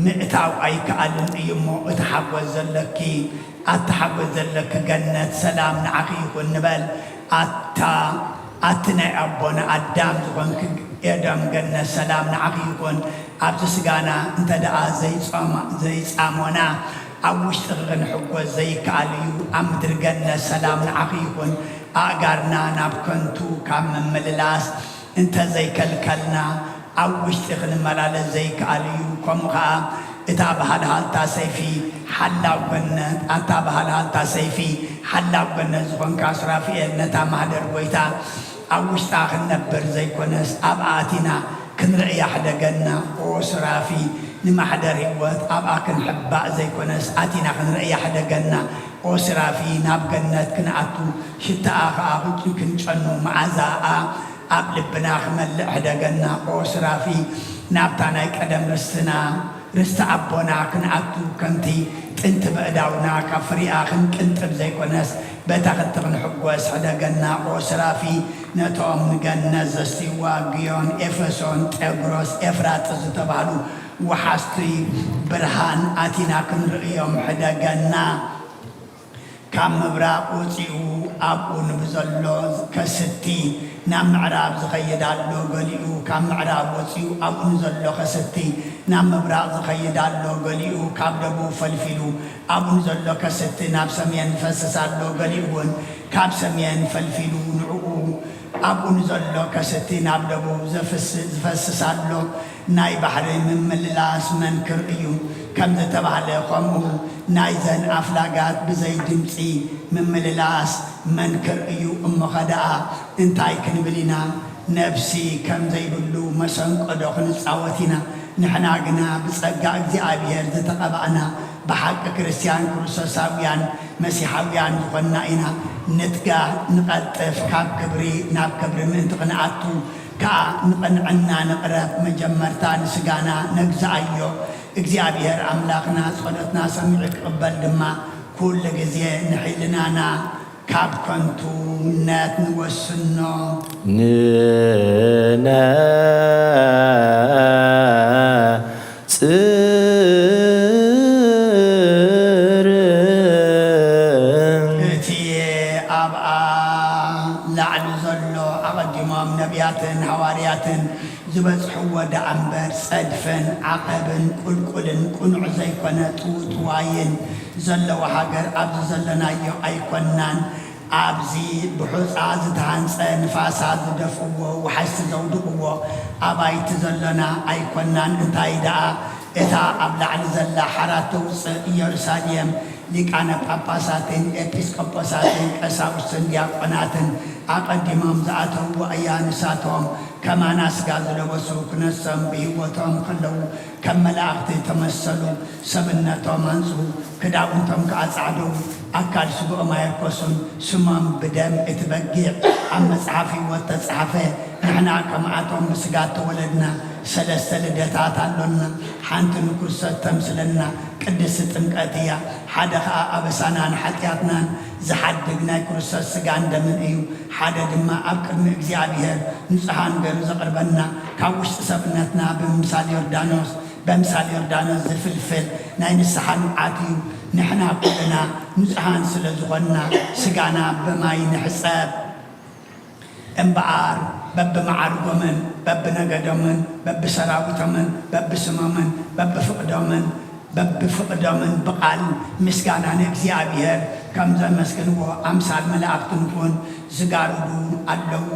ምእታው ኣይከኣልን እዩ እሞ፣ እቲ ሓጎስ ዘለኪ፣ ኣቲ ሓጎስ ዘለኪ ገነት፣ ሰላም ንዓኺ ይኹን ንበል። ኣታ፣ ኣቲ ናይ ኣቦና ኣዳም ዝኾንኪ ኤዶም፣ ገነት ሰላም ንዓኺ ይኹን። ኣብዚ ስጋና እንተ ደኣ ዘይጾማ-፣ ዘይጻሞና፣ ኣብ ውሽጥኺ ክንሕጎስ ዘይከኣል እዩ። ኣብ ምድሪ ገነት ሰላም ንዓኺ ይኹን። ኣእጋርና ናብ ከንቱ ካብ ምምልላስ እንተ ዘይከልከልና፣ ኣብ ውሽጢ ክንመላለስ ዘይከኣል እዩ። ከምኡ ኸኣ፣ እታ ብሃልሃልታ ሰይፊ ሓላው ገነት፣ ኣታ ብሃልሃልታ ሰይፊ ሓላው ገነት ዝኾንካ ሱራፊኤል፣ ነታ ማህደር ጐይታ ኣብ ውሽጣ ክንነብር ዘይኮነስ፣ ኣብኣ ኣቲና ክንርእያ ሕደገና። ኦ ሱራፊ፣ ንማሕደር ህይወት ኣብኣ ክንሕባእ ዘይኮነስ፣ ኣቲና ክንርእያ ሕደገና። ኦ ሱራፊ፣ ናብ ገነት ክንኣቱ፣ ሽታኣ ኸኣ ክንጨኑ፣ መዓዛኣ ኣብ ልብና ክመልእ ሕደገና። ኦ ሱራፊ፣ ናብታ ናይ ቀደም ርስትና፣ ርስቲ ኣቦና ክንኣቱ፣ ከምቲ ጥንቲ በእዳውና ካብ ፍሪኣ ክንቅንጥብ ዘይኮነስ፣ በታ ክልተ ክንሕጎስ ሕደገና። ኦ ሱራፊ፣ ነቶም ንገነት ዘስትይዋ ግዮን፣ ኤፌሶን፣ ጤግሮስ፣ ኤፍራጥስ ዝተባህሉ ወሓዝቲ ብርሃን ኣቲና ክንርእዮም ሕደገና። ካብ ምብራቕ ወጺኡ ኣብኡ ንብዘሎ ከስቲ፣ ናብ ምዕራብ ዝኸይድ ኣሎ ገሊኡ፣ ካብ ምዕራብ ወጺኡ ኣብኡ ንዘሎ ከስቲ፣ ናብ ምብራቕ ዝኸይድ ኣሎ ገሊኡ፣ ካብ ደቡብ ፈልፊሉ ኣብኡ ንዘሎ ከስቲ፣ ናብ ሰሜን ዝፈስስ ኣሎ ገሊኡ እውን ካብ ሰሜን ፈልፊሉ ንዕኡ ኣብኡ ንዘሎ ከስቲ፣ ናብ ደቡብ ዘፍስ-፣ ዝፈስስ ኣሎ። ናይ ባሕሪ ምምልላስ መንክር እዩ። ከም ዝተባህለ፣ ከምኡ ናይዘን ኣፍላጋት ብዘይ ድምጺ ምምልላስ መንክር እዩ። እሞኸ ደኣ እንታይ ክንብል ኢና? ነፍሲ ከም ዘይብሉ መሰንቆ ዶ ክንጻወት ኢና? ንሕና ግና ብጸጋ እግዚኣብሔር ዝተቐባእና፣ ብሓቂ ክርስትያን ክርስቶሳውያን መሲሓውያን ዝኾንና ኢና። ንትጋህ፣ ንቐልጥፍ፣ ካብ ክብሪ ናብ ክብሪ ምእንቲ ክንኣቱ ከኣ ንቕንዕና ንቕረብ። መጀመርታ ንስጋና ነግዝኣዮ። እግዚኣብሔር ኣምላኽና ጸሎትና ሰሚዑ ክቕበል ድማ፣ ኩሉ ግዜ ንሕልናና ካብ ከንቱነት ንወስኖ። ንነጽር። እቲ ኣብኣ ላዕሊ ዘሎ ኣቐዲሞም ነቢያትን ሃዋርያትን ዝበጽሕዎ ደኣ እምበር፣ ጸድፍን ዓቐብን ቁልቁልን ቅኑዕ ዘይኮነ ጥውጥዋይን ዘለዎ ሃገር ኣብዚ ዘለናዮ ኣይኮንናን። ኣብዚ ብሑጻ ዝተሃንጸ፣ ንፋሳት ዝደፍእዎ፣ ወሓዝቲ ዘውድቕዎ ኣባይቲ ዘሎና ኣይኮንናን። እንታይ ደኣ፣ እታ ኣብ ላዕሊ ዘላ ሓራ ተውጽእ ኢየሩሳሌም፣ ሊቃነ ጳጳሳትን ኤጲስቆጶሳትን ቀሳውስትን ዲያቆናትን ኣቐዲሞም ዝኣተውዋ እያ። ንሳቶም ከማና ስጋ ዝለበሱ ክነሶም ብህይወቶም ከለዉ ከም መላእኽቲ ተመሰሉ። ሰብነቶም ኣንጽሁ፣ ክዳውንቶም ከኣ ጻዕደዉ፣ ኣካል ስግኦም ኣየርከሱን። ስሞም ብደም እቲ በጊዕ ኣብ መጽሓፍ ህይወት ተጻሕፈ። ንሕና ከምኣቶም ብስጋ እተወለድና ሰለስተ ልደታት ኣሎና። ሓንቲ ንክርስቶስ ተምስለና ቅድስቲ ጥምቀት እያ። ሓደ ኸኣ ኣበሳናን ሓጢኣትናን ዝሓድግ ናይ ክርስቶስ ስጋን ደምን እዩ። ሓደ ድማ ኣብ ቅድሚ እግዚኣብሔር ንጹሓን ገይሩ ዘቕርበና፣ ካብ ውሽጢ ሰብነትና ብምምሳል ዮርዳኖስ፣ በምሳል ዮርዳኖስ ዝፍልፍል ናይ ንስሓ ንብዓት እዩ። ንሕና ኩልና ንጹሓን ስለ ዝኾንና፣ ስጋና ብማይ ንሕጸብ። እምበኣር፣ በብመዓርጎምን በብነገዶምን በብሰራዊቶምን በብስሞምን በብፍቕዶምን በብፍቕዶምን ብቓል ምስጋና ንእግዚኣብሔር ከም ዘመስግንዎ ኣምሳል መላእኽቲ ንኹን። ዝጋርዱ ኣለዉ፣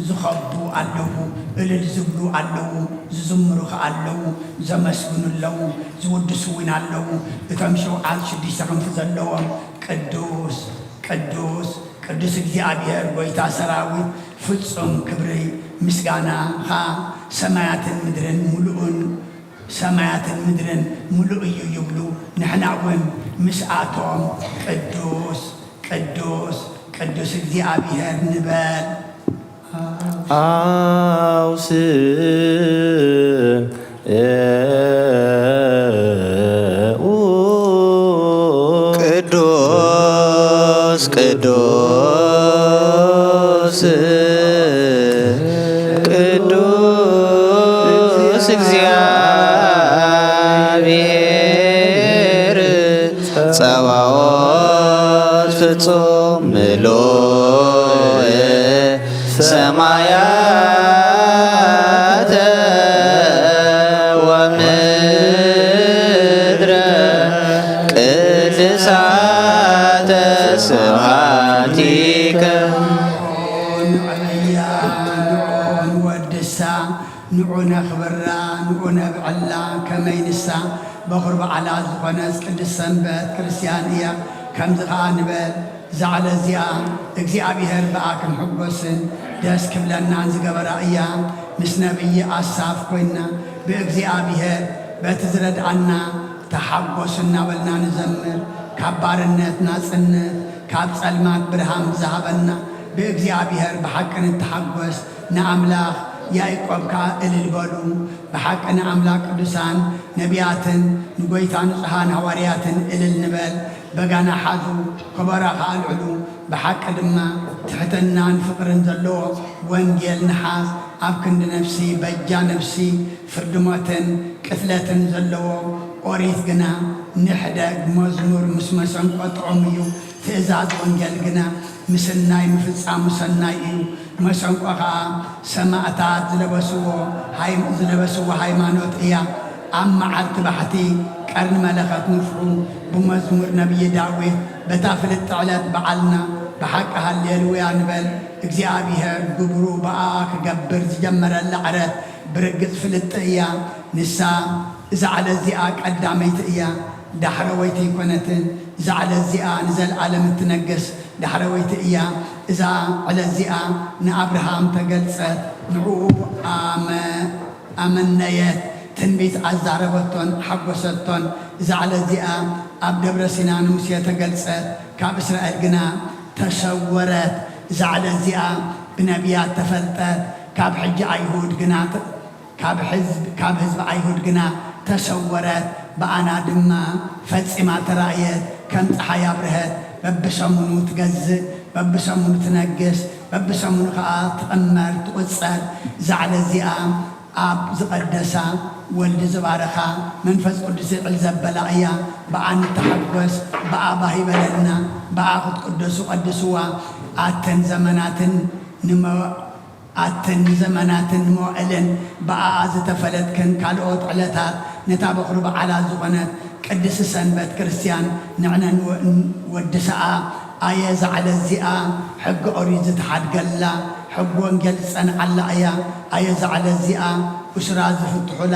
ዝኸቡ ኣለዉ፣ እልል ዝብሉ ኣለዉ፣ ዝዝምሩ ኸኣ ኣለዉ፣ ዘመስግኑ ኣለዉ፣ ዝውድሱ እውን ኣለዉ። እቶም ሸውዓት ሽዱሽተ ክንፊ ዘለዎም ቅዱስ፣ ቅዱስ፣ ቅዱስ እግዚኣብሔር ጐይታ ሰራዊት ፍጹም ክብሪ ምስጋናኻ ሰማያትን ምድርን ምሉኡን ሰማያትን ምድርን ምሉእ እዩ ይብሉ። ንሕና እውን ምስኣቶም ቅዱስ ቅዱስ ቅዱስ እግዚኣብሔር ንበል። ኣውስእ ቅዱስ ቅዱስ ቅዱስ እግዚኣብሔር ጸባኦት ፍጹም ምሉእ ሰማያተ ወምድረ ቅድሳተ ስብሐቲከ። ንዑ ንዕብያ፣ ንዑ ንወድሳ፣ ንዑ ነኽብራ፣ ንዑ ነብዕላ፣ ከመይ ንሳ በኹር በዓላ ዝኾነት ቅድስት ሰንበት ክርስትያን እያ። ከምዚ ኸኣ ንበል፣ እዛ ዕለት እዚኣ እግዚኣብሔር ብኣ ክንሕጎስን ደስ ክብለናን ዝገበራ እያ። ምስ ነቢይ ኣሳፍ ኮይንና ብእግዚኣብሔር በቲ ዝረድኣና ተሓጎሱ እናበልና ንዘምር። ካብ ባርነት ናጽነት፣ ካብ ጸልማት ብርሃን ዝሃበና ብእግዚኣብሔር ብሓቂ ንተሓጎስ። ንኣምላኽ ያዕቆብ ከኣ እልል በሉ። ብሓቂ ንኣምላኽ ቅዱሳን ነቢያትን ንጐይታ ንጹሓን ሃዋርያትን እልል ንበል። በጋና ሓዙ፣ ከበሮ ከኣ ኣልዕሉ። ብሓቂ ድማ ትሕትናን ፍቕርን ዘለዎ ወንጌል ንሓዝ። ኣብ ክንዲ ነፍሲ በጃ ነፍሲ ፍርዲ ሞትን ቅትለትን ዘለዎ ኦሪት ግና ንሕደግ መዝሙር ምስ መሰንቆ ጥዑም እዩ። ትእዛዝ ወንጌል ግና ምስናይ ምፍጻሙ ሰናይ እዩ። መሰንቆ ኸኣ ሰማእታት ዝለበስዎ ሃይ-፣ ዝለበስዎ ሃይማኖት እያ። ኣብ መዓልቲ ባሕቲ ቀርኒ መለኸት ንፍሑ። ብመዝሙር ነቢይ ዳዊት በታ ፍልጥቲ ዕለት በዓልና ብሓቂ ሃሌሉያ ንበል። እግዚኣብሔር ግብሩ ብኣኣ ክገብር ዝጀመረላ ዕለት ብርግጽ ፍልጥቲ እያ። ንሳ እዛ ዕለት እዚኣ ቀዳመይቲ እያ፣ ዳሕረወይቲ ኣይኮነትን። እዛ ዕለት እዚኣ ንዘለኣለም እትነግስ ዳሕረወይቲ እያ። እዛ ዕለት እዚኣ ንኣብርሃም ተገልጸት፣ ንዕኡ ኣመ-፣ ኣመነየት፣ ትንቢት ኣዛረበቶን ሓጎሰቶን። እዛ ዕለት እዚኣ ኣብ ደብረ ሲና ንሙሴ ተገልጸት፣ ካብ እስራኤል ግና ተሰወረት። እዛ ዕለት እዚኣ ብነቢያት ተፈልጠት፣ ካብ ሕጂ ኣይሁድ ግና ተ-፣ ካብ ሕዝብ-፣ ካብ ህዝቢ ኣይሁድ ግና ተሰወረት፣ ብኣና ድማ ፈጺማ ተራእየት፣ ከም ጸሓይ ኣብርሀት፣ በብሰሙኑ ትገዝእ፣ በብሰሙኑ ትነግስ፣ በብሰሙኑ ከኣ ትቕመር፣ ትቑጸር። እዛ ዕለት እዚኣ ኣብ ዝቐደሳ፣ ወልዲ ዝባረኻ፣ መንፈስ ቅዱስ ይዕል ዘበላ እያ። ብኣ ንተሓጎስ፣ ብኣ ባህ ይበለና፣ ብኣ ክትቅደሱ ቀድስዋ። ኣተን ዘመናትን ንመ-፣ ኣትን ንዘመናትን ንመዋዕልን ብኣኣ ዝተፈለጥክን ካልኦት ዕለታት፣ ነታ በኹሪ በዓላት ዝኾነት ቅድስቲ ሰንበት ክርስትያን ንዕነ ንወ-፣ ንወድስኣ። ኣየ እዛ ዕለት እዚኣ ሕጊ ኦሪት ዝተሓድገላ፣ ሕጊ ወንጌል ዝጸንዓላ እያ። ኣየ እዛ ዕለት እዚኣ እሱራት ዝፍትሑላ፣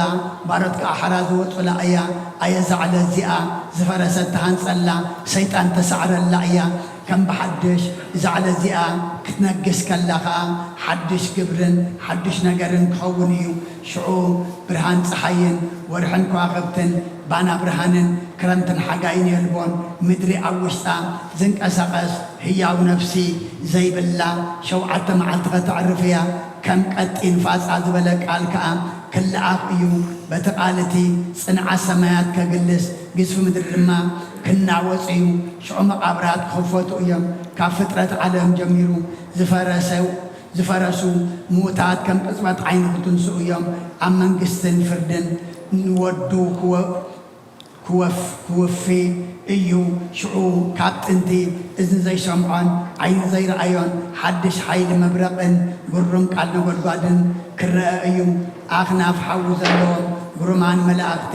ባሮት ከኣ ሓራ ዝወጹላ እያ። ኣየ እዛ ዕለት እዚኣ ዝፈረሰት ተሃንጸላ፣ ሰይጣን ተሳዕረላ እያ። ከም ብሓድሽ እዛ ዕለት እዚኣ ክትነግስ ከላ ኸኣ፣ ሓድሽ ግብርን ሓድሽ ነገርን ክኸውን እዩ። ሽዑ ብርሃን ጸሓይን ወርሕን ከዋኽብትን ባና ብርሃንን ክረምትን ሓጋይን የልቦን። ምድሪ ኣብ ውሽጣ ዝንቀሳቐስ ህያው ነፍሲ ዘይብላ ሸውዓተ መዓልቲ ከተዕርፍ እያ። ከም ቀጢን ፋጻ ዝበለ ቃል ከኣ ክለኣኽ እዩ። በቲ ቃል እቲ ጽንዓት ሰማያት ከግልስ፣ ግዝፊ ምድሪ ድማ ክናወጽ እዩ። ሽዑ መቓብራት ክኽፈቱ እዮም። ካብ ፍጥረት ዓለም ጀሚሩ ዝፈረሰ-፣ ዝፈረሱ ምዉታት ከም ቅጽበት ዓይኒ ክትንስኡ እዮም። ኣብ መንግስትን ፍርድን ንወዱ ክወ-፣ ክወፍ-፣ ክውፊ እዩ። ሽዑ ካብ ጥንቲ እዝኒ ዘይሰምዖን ዓይኒ ዘይረኣዮን ሓድሽ ሓይሊ መብረቕን ግሩም ቃል ነጎድጓድን ክረአ እዩ። ኣኽናፍ ሓዊ ዘለዎም ግሩማን መላእኽቲ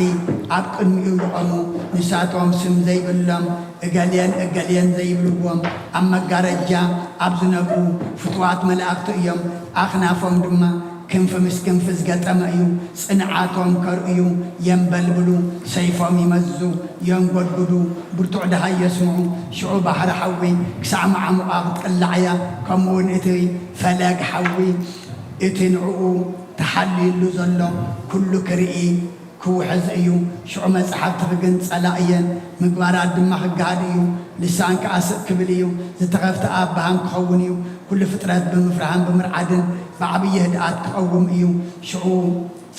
ኣብ ቅድሚኡ ይቖሙ። ንሳቶም ስም ዘይብሎም እገሌን እገሌን ዘይብልዎም ኣብ መጋረጃ ኣብ ዝነብሩ ፍቱዋት መላእኽቲ እዮም። ኣኽናፎም ድማ ክንፊ ምስ ክንፊ ዝገጠመ እዩ። ጽንዓቶም ከርእዩ የንበልብሉ፣ ሰይፎም ይመዙ፣ የንጎድጉዱ፣ ብርቱዕ ደሃይ የስምዑ። ሽዑ ባሕሪ ሓዊ ክሳዕ መዓሙቓ ክትቅላዕ እያ። ከምኡውን እቲ ፈለግ ሓዊ እቲ ንዕኡ ተሓልዩሉ ዘሎ ኩሉ ክርኢ ክውሕዝ እዩ። ሽዑ መጻሕፍቲ ክግንጸላ እየን፣ ምግባራት ድማ ክገሃድ እዩ። ልሳን ከኣ ስቕ ክብል እዩ። ዝተኸፍተ ኣፍ ብሃም ክኸውን እዩ። ኩሉ ፍጥረት ብምፍርሃን ብምርዓድን ብዓብዪ ህድኣት ክቐውም እዩ። ሽዑ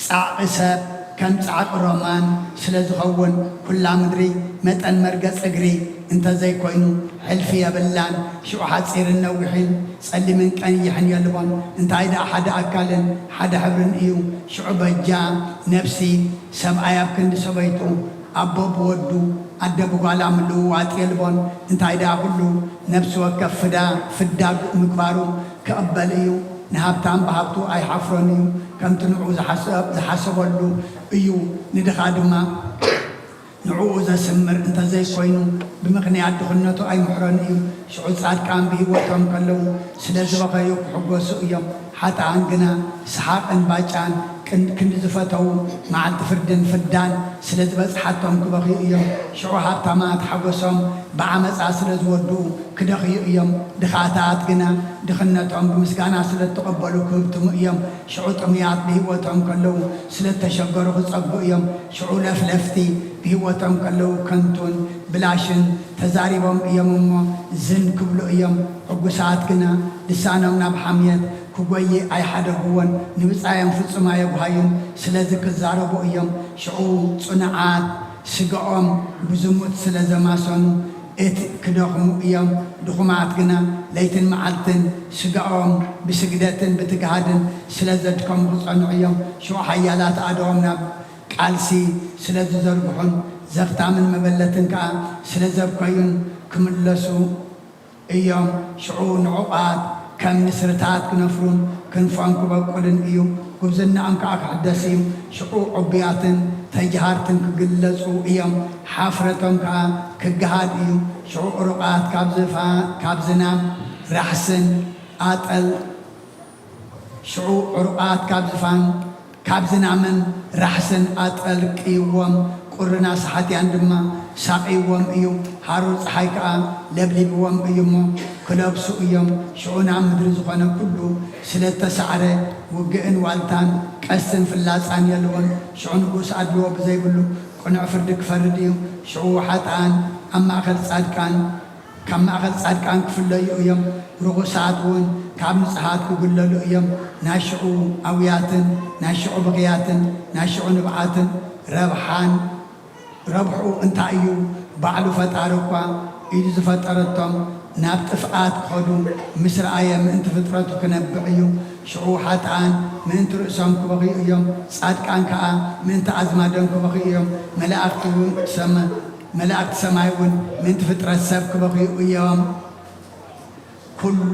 ጻዕቒ ሰብ ከም ጻዕቒ ሮማን ስለ ዝኸውን፣ ኩላ ምድሪ መጠን መርገጽ እግሪ እንተ ዘይኮይኑ ሕልፊ የብላን። ሽዑ ሓጺርን ነዊሕን ጸሊምን ቀይሕን የልቦን፣ እንታይ ደኣ ሓደ ኣካልን ሓደ ሕብርን እዩ። ሽዑ በጃ ነፍሲ ሰብኣይ ኣብ ክንዲ ሰበይቱ፣ ኣቦ ብወዱ፣ ኣደ ብጓላ ምልውዋጥ የልቦን። እንታይ ደኣ ኩሉ ነፍሲ ወከፍ ፍዳ ፍዳ ምግባሩ ክቕበል እዩ። ንሃብታም ብሃብቱ ኣይሓፍሮን እዩ፣ ከምቲ ንዑ ዝሓሰብ- ዝሓሰበሉ እዩ። ንድኻ ድማ ንዕኡ ዘስምር እንተዘይኮይኑ፣ ብምኽንያት ድኽነቱ ኣይምሕሮን እዩ። ሽዑ ጻድቃን ብህይወቶም ከለዉ ስለ ዝበኸዩ ክሕጎሱ እዮም። ሓጥኣን ግና ሰሓቕን ባጫን ቅን- ክንዲ ዝፈተዉ፣ መዓልቲ ፍርድን ፍዳን ስለ ዝበጽሓቶም ክበኽዩ እዮም። ሽዑ ሃብታማት ሓጎሶም ብዓመጻ ስለ ዝወድኡ ክደኽዩ እዮም። ድኻታት ግና ድኽነቶም ብምስጋና ስለ እተቐበሉ ክህብትሙ እዮም። ሽዑ ጥሙያት ብህይወቶም ከለዉ ስለ እተሸገሩ ክጸግቡ እዮም። ሽዑ ለፍለፍቲ ብህይወቶም ከለዉ ከንቱን ብላሽን ተዛሪቦም እዮም እሞ ዝን ክብሉ እዮም። ዕጉሳት ግና ልሳኖም ናብ ሓምየት ክጎይ ኣይሓደግዎን፣ ንብጻዮም ፍጹም ኣየጉሃዩን። ስለዚ ክዛረቡ እዮም። ሽዑ ጽኑዓት ስጋኦም ብዝሙት ስለ ዘማሰኑ እት ክደኽሙ እዮም። ድኹማት ግና ለይትን መዓልትን ስጋኦም ብስግደትን ብትግሃድን ስለ ዘድከሙ ክጸንዑ እዮም። ሽዑ ሓያላት ኣእዳዎም ናብ ቃልሲ ስለ ዝዘርግሑን ዘኽታምን መበለትን ከኣ ስለ ዘብከዩን ክምለሱ እዮም። ሽዑ ንዑቓት ከም ንስርታት ክነፍሩን ክንፎም ክበቁልን እዩ። ጉብዝናኦም ከኣ ክሕደስ እዩ። ሽዑ ዕቡያትን ተጅሃርትን ክግለጹ እዮም። ሓፍረቶም ከኣ ክገሃድ እዩ። ሽዑ ዕሩቓት ካብ ዝፋ- ካብ ዝናም ራሕስን ኣጠል ሽዑ ዕሩቓት ካብ ዝፋን ካብ ዝናምን ራሕስን ኣጠልቅይዎም፣ ቁርን ኣሳሓትያን ድማ ሳቕይዎም እዩ። ሃሩር ጸሓይ ከኣ ለብሊብዎም እዩ እሞ ክለብሱ እዮም። ሽዑ ናብ ምድሪ ዝኾነ ኩሉ ስለ እተሳዕረ፣ ውግእን ዋልታን ቀስትን ፍላጻን የልቦን። ሽዑ ንጉስ ኣድልዎ ብዘይብሉ ቅኑዕ ፍርዲ ክፈርድ እዩ። ሽዑ ሓጥኣን ኣብ ማእከል ጻድቃን ካብ ማእከል ጻድቃን ክፍለዩ እዮም። ርኹሳት እውን ካብ ንጹሃት ክጉለሉ እዮም። ናይ ሽዑ ኣውያትን ናይ ሽዑ ብኽያትን ናይ ሽዑ ንብዓትን ረብሓን ረብሕኡ እንታይ እዩ? ባዕሉ ፈጣሪ እኳ ኢዱ ዝፈጠረቶም ናብ ጥፍኣት ክኸዱ ምስ ረኣየ ምእንቲ ፍጥረቱ ክነብዕ እዩ። ሽዑ ሓጥኣን ምእንቲ ርእሶም ክበኽዩ እዮም። ጻድቃን ከኣ ምእንቲ ኣዝማዶም ክበኽዩ እዮም። መላእኽቲ እውን ሰመ መላእክቲ ሰማይ እውን ምእንቲ ፍጥረት ሰብ ክበኽዩ እዮም። ኩሉ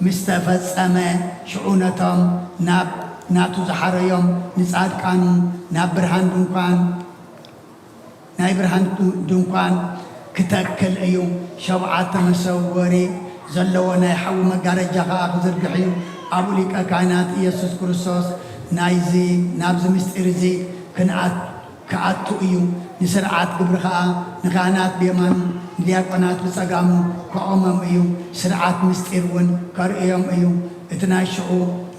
ምስ ተፈጸመ፣ ሽዑ ነቶም ናብ ናቱ ዝሓረዮም ንጻድቃኑ ናብ ብርሃን ድንኳን ናይ ብርሃን ድንኳን ክተክል እዩ። ሸብዓተ መሰወሪ ዘለዎ ናይ ሓዊ መጋረጃ ኸኣ ክዝርግሕ እዩ። ኣብኡ ሊቀ ካህናት ኢየሱስ ክርስቶስ ናይዚ ናብዚ ምስጢር እዚ ክንኣት ክኣቱ እዩ። ንስርዓት ግብሪ ኸኣ ንካህናት ብየማኑ ንዲያቆናት ብጸጋሙ ከቑሞም እዩ። ስርዓት ምስጢር እውን ከርእዮም እዩ። እቲ ናይ ሽዑ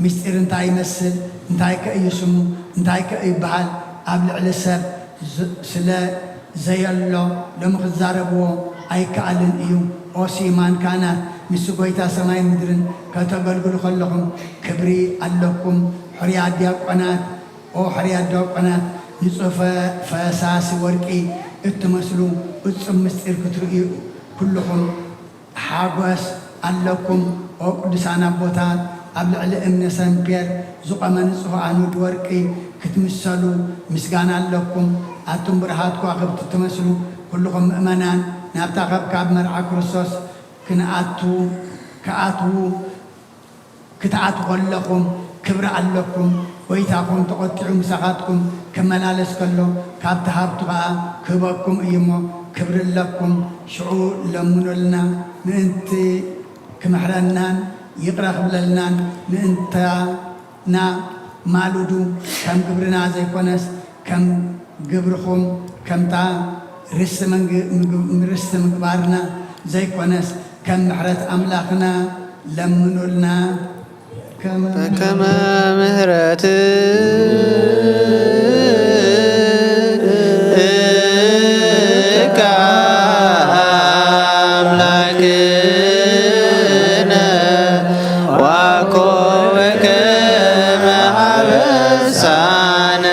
ምስጢር እንታይ ይመስል? እንታይ ከ እዩ ስሙ? እንታይ ከ ይበሃል? ኣብ ልዕሊ ሰብ ዝ- ስለ ዘየሎ ሎሚ ክዛረብዎ ኣይከኣልን እዩ። ኦ ስዩማን ካህናት፣ ምስ ጐይታ ሰማይን ምድርን ከተገልግሉ ከለኹም ክብሪ ኣለኩም። ሕሩያት ዲያቆናት፣ ኦ ሕሩያት ዲያቆናት፣ ንጹህ ፈ- ፈሳሲ ወርቂ እትመስሉ ፍጹም ምስጢር ክትርእዩ ኩልኹም ሓጎስ ኣለኩም። ኦ ቅዱሳን ኣቦታት፣ ኣብ ልዕሊ እምኒ ሰምፔር ዝቖመ ንጹህ ኣኑድ ወርቂ ክትምሰሉ ምስጋና ኣለኩም። ኣቱም ብሩሃት ከዋኽብቲ እትመስሉ ኩልኹም ምእመናን፣ ናብታ ከብካብ መርዓ ክርስቶስ ክንኣቱ ክኣትዉ ክትኣትዉ ከለኹም ክብሪ ኣለኩም። ጐይታኹም ተቖጢዑ ምሳኻትኩም ክመላለስ ከሎ፣ ካብቲ ሃብቱ ኸኣ ክህበኩም እዩ እሞ፣ ክብሪ ኣለኩም። ሽዑ ለምኑልና፣ ምእንቲ ክምሕረናን ይቕረ ክብለልናን፣ ምእንታና ማሉዱ፣ ከም ግብርና ዘይኮነስ፣ ከም ግብርኹም፣ ከምታ ርስቲ መንግ-፣ ምግብ-፣ ርስቲ ምግባርና ዘይኮነስ፣ ከም ምሕረት ኣምላኽና ለምኑልና። ከመ ከመ ምሕረትከ ኣምላክነ ዋኮ በከመ አበሳነ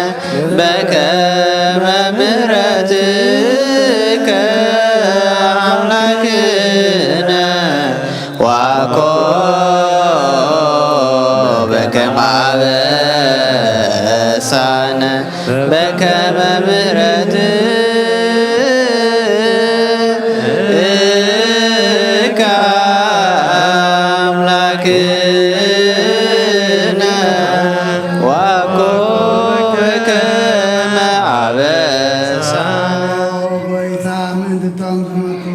በከመ ምሕረትከ አምላክነ ዋኮ በከመ አበሳነ በከመ ምሕረትከ አምላክነ ዋኮ በከመ አበሳነ። ጎይታ ምእንትቶም ዝመቱ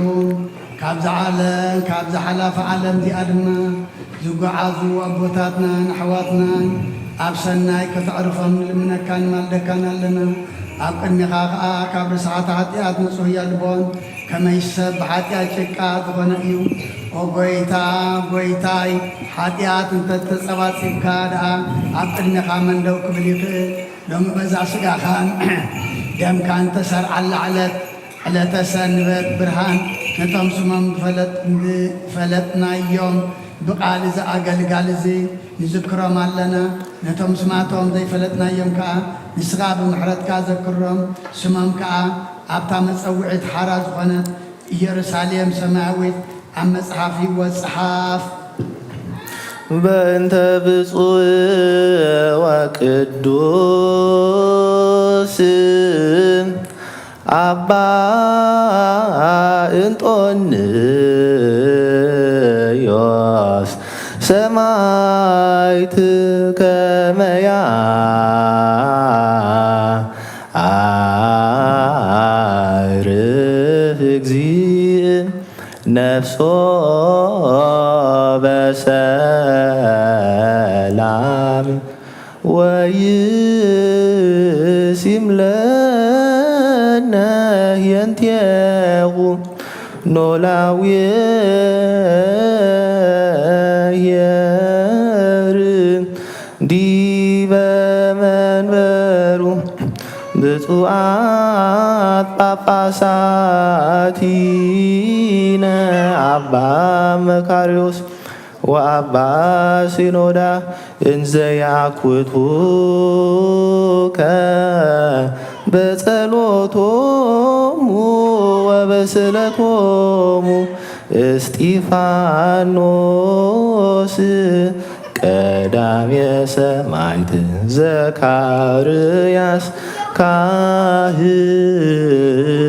ካብዛ ዓለም፣ ካብዛ ሓላፊ ዓለም እዚኣ ድማ ዝጓዓዙ ኣቦታትናን ኣሕዋትናን ኣብ ሰናይ ከተዕርፎም ንልምነካን ንማልደካን ኣለና። ኣብ ቅድሜኻ ኸኣ ካብ ርስሓት ሓጢኣት ንጹህ የልቦን፣ ከመይ ሰብ ብሓጢኣት ጭቃ ዝኾነ እዩ። ኦ ጎይታ፣ ጎይታይ፣ ሓጢኣት እንተተጸባጺብካ ደኣ ኣብ ቅድሜኻ መን ደው ክብል ይኽእል? ሎሚ በዛ ስጋኻን ደምካን ተሰርዓላ ዕለት ዕለተ ሰንበት ብርሃን ነቶም ስሞም ዝፈለጥ-፣ ዝፈለጥናዮም ብቓል እዚ ኣገልጋሊ እዚ ንዝክሮም ኣለና። ነቶም ስማቶም ዘይፈለጥናዮም ከኣ ንስኻ ብምሕረትካ ዘክሮም። ስሞም ከኣ ኣብታ መጸውዒት ሓራ ዝኾነት ኢየሩሳሌም ሰማያዊት ኣብ መጽሓፍ ህይወት ጸሓፍ። በእንተ ብፁዕ ወቅዱስ አባ እንጦንዮስ ሰማዕት ከመያ አዕርፍ እግዚእ ነፍሶ በሰላም ወይሲም ለነ ህየንቴሁ ኖላዊ ኄር ዲበ መንበሩ ብፁዓት ጳጳሳቲነ አባ መካርዮስ ወአባ ሲኖዳ እንዘ ያኩቱከ በጸሎቶሙ ወበስእለቶሙ እስጢፋኖስ ቀዳሜ ሰማዕት ዘካርያስ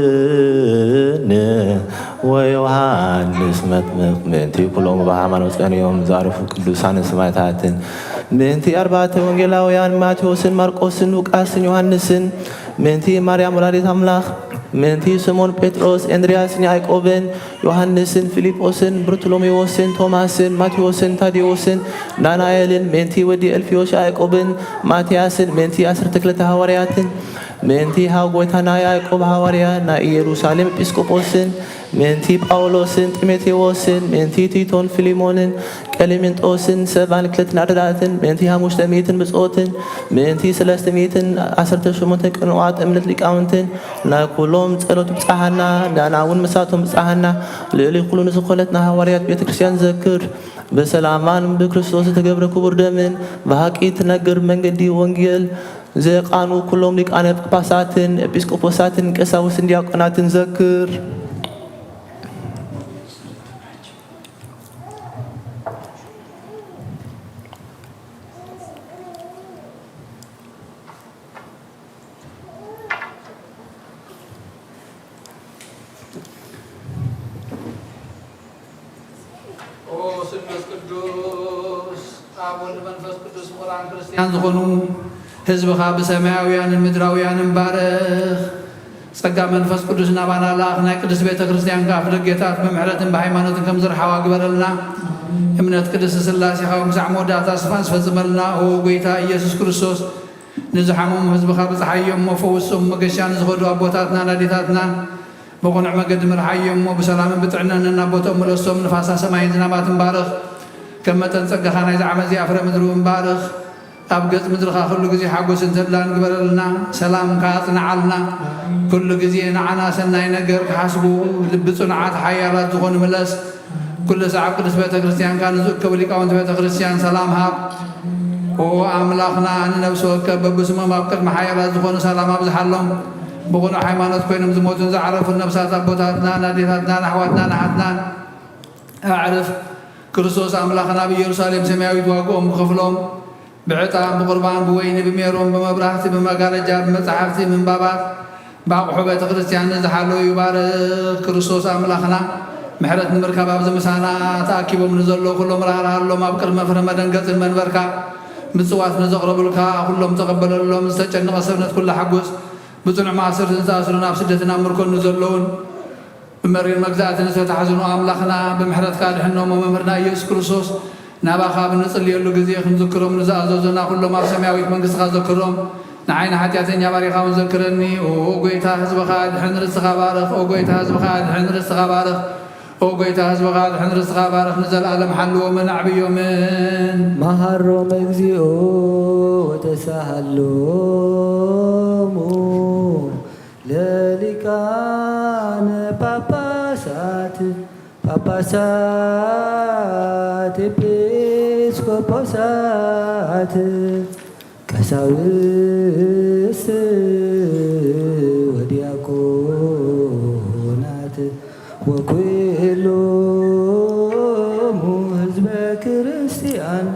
ካህን ወዮሃንስ መጥምቅ ምእንቲ ኩሎም በሃይማኖት ጸኒዮም ዘዕረፉ ቅዱሳን ሰማዕታትን ምእንቲ ኣርባዕተ ወንጌላውያን ማቴዎስን ማርቆስን ሉቃስን ዮሃንስን ምእንቲ ማርያም ወላዲት ኣምላኽ ምእንቲ ስምኦን ጴጥሮስ፣ ኤንድርያስን ያዕቆብን፣ ዮሃንስን ፊልጶስን፣ ብርትሎሜዎስን፣ ቶማስን፣ ማቴዎስን፣ ታዴዎስን፣ ናትናኤልን፣ ምእንቲ ወዲ ኣልፍዮስ ያዕቆብን ማትያስን፣ ምእንቲ ዓሰርተ ክልተ ሃዋርያትን፣ ምእንቲ ሃው ጎይታና ያዕቆብ ሃዋርያ፣ ናይ ኢየሩሳሌም ኤጲስቆጶስን፣ ምእንቲ ጳውሎስን ጢሞቴዎስን፣ ምእንቲ ቲቶን ፊልሞንን ቀሌምንጦስን ሰብኣን ክልተን ኣርድእትን፣ ምእንቲ ሓሙሽተ ሚእትን ብጾትን፣ ምእንቲ ሰለስተ ሚእትን ዓሰርተ ሸሞንተን ቅኑዓት እምነት ሊቃውንትን፣ ናይ ኩሎም ጸሎት ብጽሓና፣ ንኣና እውን ምሳቶም ብጽሓና፣ ልዕሊ ኩሉ ንዝኾነትና ሃዋርያት ቤተ ክርስቲያን ዘክር። ብሰላማን ብክርስቶስ ዝተገብረ ክቡር ደምን ብሓቂ ትነግር መንገዲ ወንጌል ዘየቃኑ ኩሎም ሊቃነ ጳጳሳትን ኤጲስቆጶሳትን ቀሳውስትን ዲያቆናትን ዘክር። ኦ ስሉስ ቅዱስ፣ ኣብ ወልድ መንፈስ ቅዱስ ፍቑራን ክርስቲያን ዝኾኑ ህዝብኻ ብሰማያውያንን ምድራውያንን ባርኽ። ጸጋ መንፈስ ቅዱስ ናባና ለኣኽ። ናይ ቅድስት ቤተ ክርስቲያንካ ኣፍደጌታት ብምሕረትን ብሃይማኖትን ከም ዝርሓዋ ግበረልና። እምነት ቅድስት ስላሴኻ ክሳዕ መወዳእታ ስፋን ስፈጽመልና። ኦ ጎይታ ኢየሱስ ክርስቶስ፣ ንዝሓመሙ ህዝብኻ ብጽሓዮም እሞ ፈውሶም። መገሻ ንዝኸዱ ኣቦታትናን ኣዴታትናን ብቕኑዕ መገዲ ምርሓዮም እሞ ብሰላምን ብጥዕናን ናብ ቦትኦም ምለሶም። ንፋሳ ሰማይን ዝናማትን ባርኽ። ከም መጠን ጸጋኻ ናይዚ ዓመት እዚኣ ፍረ ምድሪ እውን ባርኽ። ኣብ ገጽ ምድርኻ ኩሉ ግዜ ሓጎስን ተድላን ግበረልና። ሰላምካ ኣጽንዓልና። ኩሉ ግዜ ንዓና ሰናይ ነገር ክሓስቡ ልቢ ጽኑዓት ሓያላት ዝኾኑ ምለስ። ኩሉ ሰዓብ ቅድስት ቤተ ክርስቲያንካ ንዝእከቡ ሊቃውንቲ ቤተ ክርስቲያን ሰላም ሃብ። ኦ ኣምላኽና፣ ንነፍሲ ወከፍ በብስሞም ኣብ ቅድሚ ሓያላት ዝኾኑ ሰላም ኣብዝሓሎም። ብቕኑዕ ሃይማኖት ኮይኖም ዝሞቱን ዝዓረፉን ነፍሳት ኣቦታትናን ኣዴታትናን ኣሕዋትናን ኣሓትናን ኣዕርፍ። ክርስቶስ ኣምላኽና ኣብ ኢየሩሳሌም ሰማያዊት ዋግኦም ክኸፍሎም ብዕጣን ብቑርባን ብወይኒ ብሜሮን ብመብራህቲ ብመጋረጃ ብመጻሕፍቲ ምንባባት ብኣቑሑ ቤተ ክርስቲያን ንዝሓለዉ ይባርኽ። ክርስቶስ ኣምላኽና ምሕረት ንምርካብ ኣብዚ ምሳና ተኣኪቦም ንዘለዉ ኩሎም ራህራሃሎም። ኣብ ቅድሚ ፍረ መደንገጽን መንበርካ ምጽዋት ንዘቕረቡልካ ኩሎም ተቐበለሎም። ዝተጨነቐ ሰብነት ኩሉ ሓጉስ። ብጽኑዕ ማእሰርትን ዝተኣስሩን ኣብ ስደትን ኣብ ምርኮን ንዘለዉን ብመሪር መግዛእቲ ንዝተታሕዙ ንኣምላኽና ብምሕረትካ ኣድሕኖም። መምህርና ኢየሱስ ክርስቶስ ናባኻ ብንጽልየሉ ግዜ ክንዝክሮም ንዝኣዘዙና ኩሎም ኣብ ሰማያዊት መንግስትኻ ዘክሮም። ንዓይ ንሓጢኣተኛ ባሪኻ እውን ዘክረኒ። ኦ ጎይታ ህዝብኻ ኣድሕን ርስትኻ ባርኽ። ኦ ጎይታ ህዝብኻ ኣድሕን ርስትኻ ባርኽ። ኦ ጎይታ ህዝብኻ ኣድሕን ርስትኻ ባርኽ። ንዘለኣለም ሓልዎምን ኣዕብዮምን። መሃሮም እግዚኦ ወተሳሃሎሙ ለሊቃነ ጳጳሳት፣ ጳጳሳት፣ ኤጲስቆጶሳት፣ ቀሳውስት ወዲያቆናት ወኩሎሙ ህዝበ ክርስቲያን።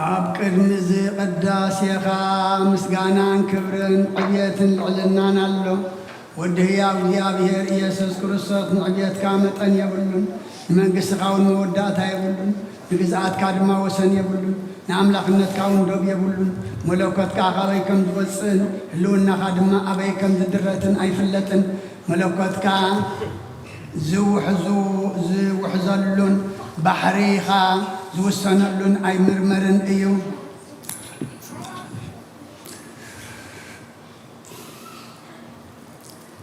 ኣብ ቅድሚ እዚ ቅዳሴኻ ምስጋናን ክብርን ዕብየትን ልዕልናን ኣሎ። ወዲ ህያው እግዚኣብሔር ኢየሱስ ክርስቶስ ንዕብየትካ መጠን የብሉን፣ ንመንግስትኻ እውን መወዳእታ የብሉን፣ ንግዝኣትካ ድማ ወሰን የብሉን፣ ንኣምላኽነትካ እውን ዶብ የብሉን። መለኮትካ ካበይ ከም ዝወጽእን ህልውናኻ ድማ ኣበይ ከም ዝድረትን ኣይፍለጥን። መለኮትካ ዝውሕዙ-፣ ዝውሕዘሉን ባሕሪኻ ዝውሰነሉን ኣይምርመርን እዩ።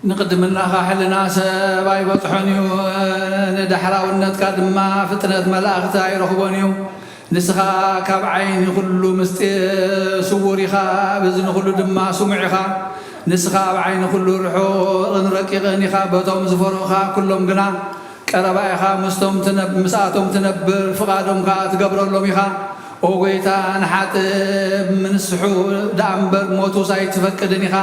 ንቕድምናኻ ሕልና ሰብ ኣይበጽሖን እዩ፣ ንዳሕራውነትካ ድማ ፍጥነት መላእኽቲ ኣይረኽቦን እዩ። ንስኻ ካብ ዓይኒ ኩሉ ምስጢር ስዉር ኢኻ፣ ብእዝኒ ኩሉ ድማ ስሙዕ ኢኻ። ንስኻ ኣብ ዓይኒ ኩሉ ርሑቕን ረቂቕን ኢኻ፣ በቶም ዝፈርሁኻ ኩሎም ግና ቀረባ ኢኻ፣ ምስቶም ትነብ-፣ ምስኣቶም ትነብር፣ ፍቓዶም ከኣ ትገብረሎም ኢኻ። ኦ ጐይታ፣ ንሓጥእ ምንስሑ ደኣ እምበር ሞቱስ ኣይትፈቅድን ኢኻ።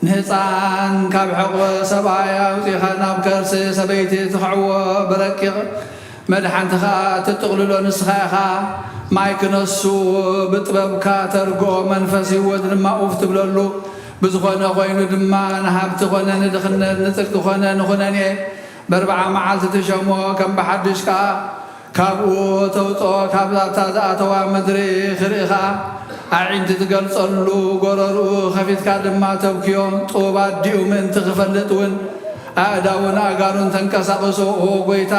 ንህጻን ካብ ሕቖ ሰብኣይ ኣውጺኻ ናብ ከርሲ ሰበይቲ ትኽዕዎ፣ ብረቂቕ መድሓንቲ ኸኣ ትጥቕልሎ ንስኻ ኢኻ። ማይ ክነሱ ብጥበብካ ተርግኦ፣ መንፈስ ህይወት ድማ ኡፍ ትብለሉ። ብዝኾነ ኾይኑ ድማ ንሃብቲ ኾነ ንድኽነት፣ ንጽድቂ ኾነ ንኹነኔ፣ በርብዓ መዓልቲ ትሸሞ፣ ከም ብሓድሽ ከኣ ካብኡ ተውጽኦ፣ ካብ ኣብታ ዝኣተዋ ምድሪ ክርኢ ከኣ ኣዒንቲ ትገልጸሉ፣ ጎረርኡ ከፊትካ ድማ ተብክዮ። ጡብ ኣዲኡ ምእንቲ ክፈልጥ እውን ኣእዳውን ኣእጋሩን ተንቀሳቕሶ። ኦ ጐይታ፣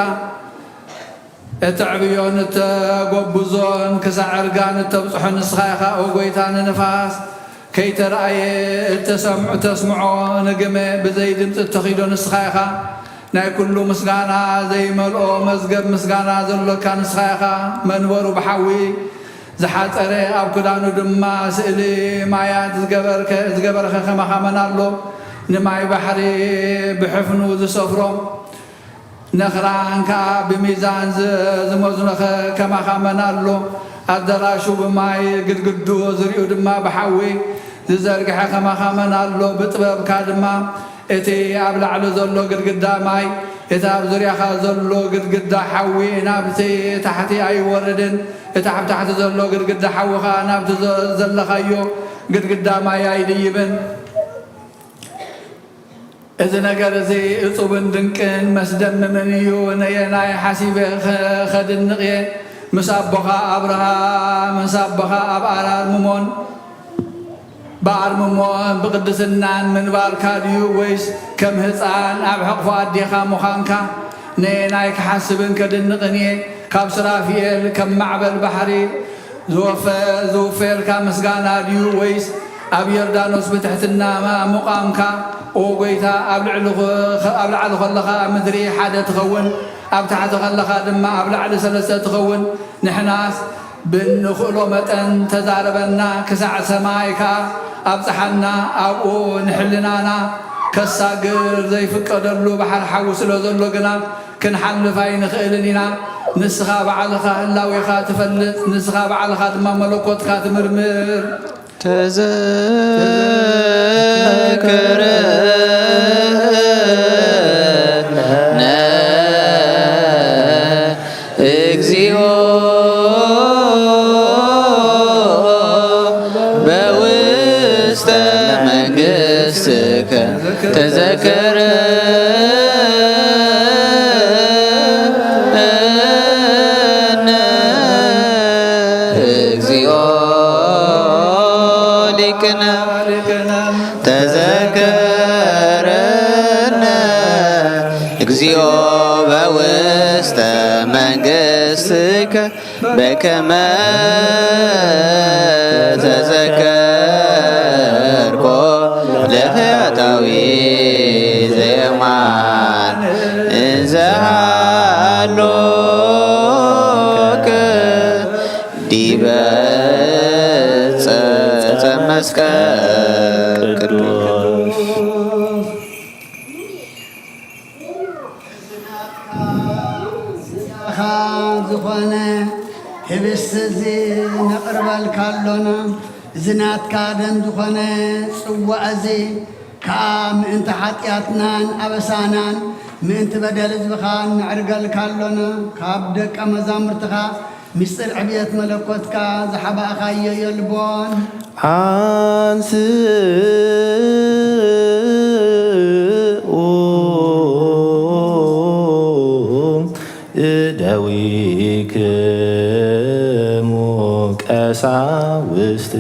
እተዕብዮን እተጎብዞን ክሳዕ እርጋን እተብጽሖ ንስኻ ኢኻ። ኦ ጐይታ፣ ንንፋስ ከይተራእየ እተሰምዖ፣ እተስምዖ፣ ንግመ ብዘይ ድምጺ እተኺዶ ንስኻ ኢኻ። ናይ ኩሉ ምስጋና ዘይመልኦ መዝገብ ምስጋና ዘሎካ ንስኻ ኢኻ። መንበሩ ብሓዊ ዝሓጸረ፣ ኣብ ክዳኑ ድማ ስእሊ ማያት ዝገበርከ-፣ ዝገበርኸ ከማኻ መን ኣሎ? ንማይ ባሕሪ ብሕፍኑ ዝሰፍሮ፣ ነኽራን ከኣ ብሚዛን ዝ-፣ ዝመዝኖኸ ከማኻ መን ኣሎ? ኣደራሹ ብማይ፣ ግድግድኡ ዝርኡ ድማ ብሓዊ ዝዘርግሐ ከማኻ መን ኣሎ? ብጥበብካ ድማ እቲ ኣብ ላዕሊ ዘሎ ግድግዳ ማይ፣ እቲ ኣብ ዙርያኻ ዘሎ ግድግዳ ሓዊ ናብቲ ታሕቲ ኣይወርድን፣ እቲ ኣብ ታሕቲ ዘሎ ግድግዳ ሓዊ ኸኣ ናብቲ ዘ-፣ ዘለኻዮ ግድግዳ ማይ ኣይድይብን። እዚ ነገር እዚ እጹብን ድንቅን መስደምምን እዩ። ነየናይ ሓሲበ ኸ-፣ ኸድንቕ እየ? ምስ ኣቦኻ ኣብርሃም፣ ምስ ኣቦኻ ኣብ ኣራርምሞን፣ ብኣርምሞን ብቕድስናን ምንባርካ ድዩ፣ ወይስ ከም ህጻን ኣብ ሕቕፎ ኣዴኻ ምዃንካ? ነየናይ ክሓስብን ከድንቕን እየ? ካብ ሱራፊኤል ከም ማዕበል ባሕሪ ዝወፈ-፣ ዝውፈየልካ ምስጋና ድዩ፣ ወይስ ኣብ ዮርዳኖስ ብትሕትና ምቓምካ? ኦ ጐይታ፣ ኣብ ልዕሊ ኹ-፣ ኣብ ላዕሊ ከለኻ ኣብ ምድሪ ሓደ ትኸውን፣ ኣብ ታሕቲ ከለኻ ድማ ኣብ ላዕሊ ሰለስተ ትኸውን። ንሕናስ ብንኽእሎ መጠን ተዛረበና፣ ክሳዕ ሰማይ ከኣ ኣብጽሓና። ኣብኡ ንሕልናና ከሳግር ዘይፍቀደሉ ባሕሪ ሓዊ ስለ ዘሎ ግና፣ ክንሓልፍ ኣይንኽእልን ኢና። ንስኻ ባዕልኻ ህላዌኻ ትፈልጥ፣ ንስኻ ባዕልኻ ድማ መለኮትካ ትምርምር። ተዘከረነ እግዚኦ በውስተ መንግሥትከ። ተዘከረነ እግዚኦ ሊቅነ። ተዘከረነ እግዚኦ በውስተ መንግሥትከ። በከመ ተዘከርኮ ለፈያታዊ ዘየማን እንዘ ሃሎከ ዲበ ጸጸ መስቀል ቅዱስ። ዝናትካ ዝኾነ ህብስቲ እዚ ነቕርበልካ ኣሎና። እዚ ናትካ ደም ዝኾነ ጽዋእ እዚ ከኣ ምእንቲ ሓጢኣትናን ኣበሳናን ምእንቲ በደል ህዝብኻን ነዕርገልካ ኣሎና። ካብ ደቀ መዛሙርትኻ ምስጢር ዕብየት መለኮትካ ዝሓባእኻዮ የልቦን። አንስኡ እደዊክሙ ቀሳውስት።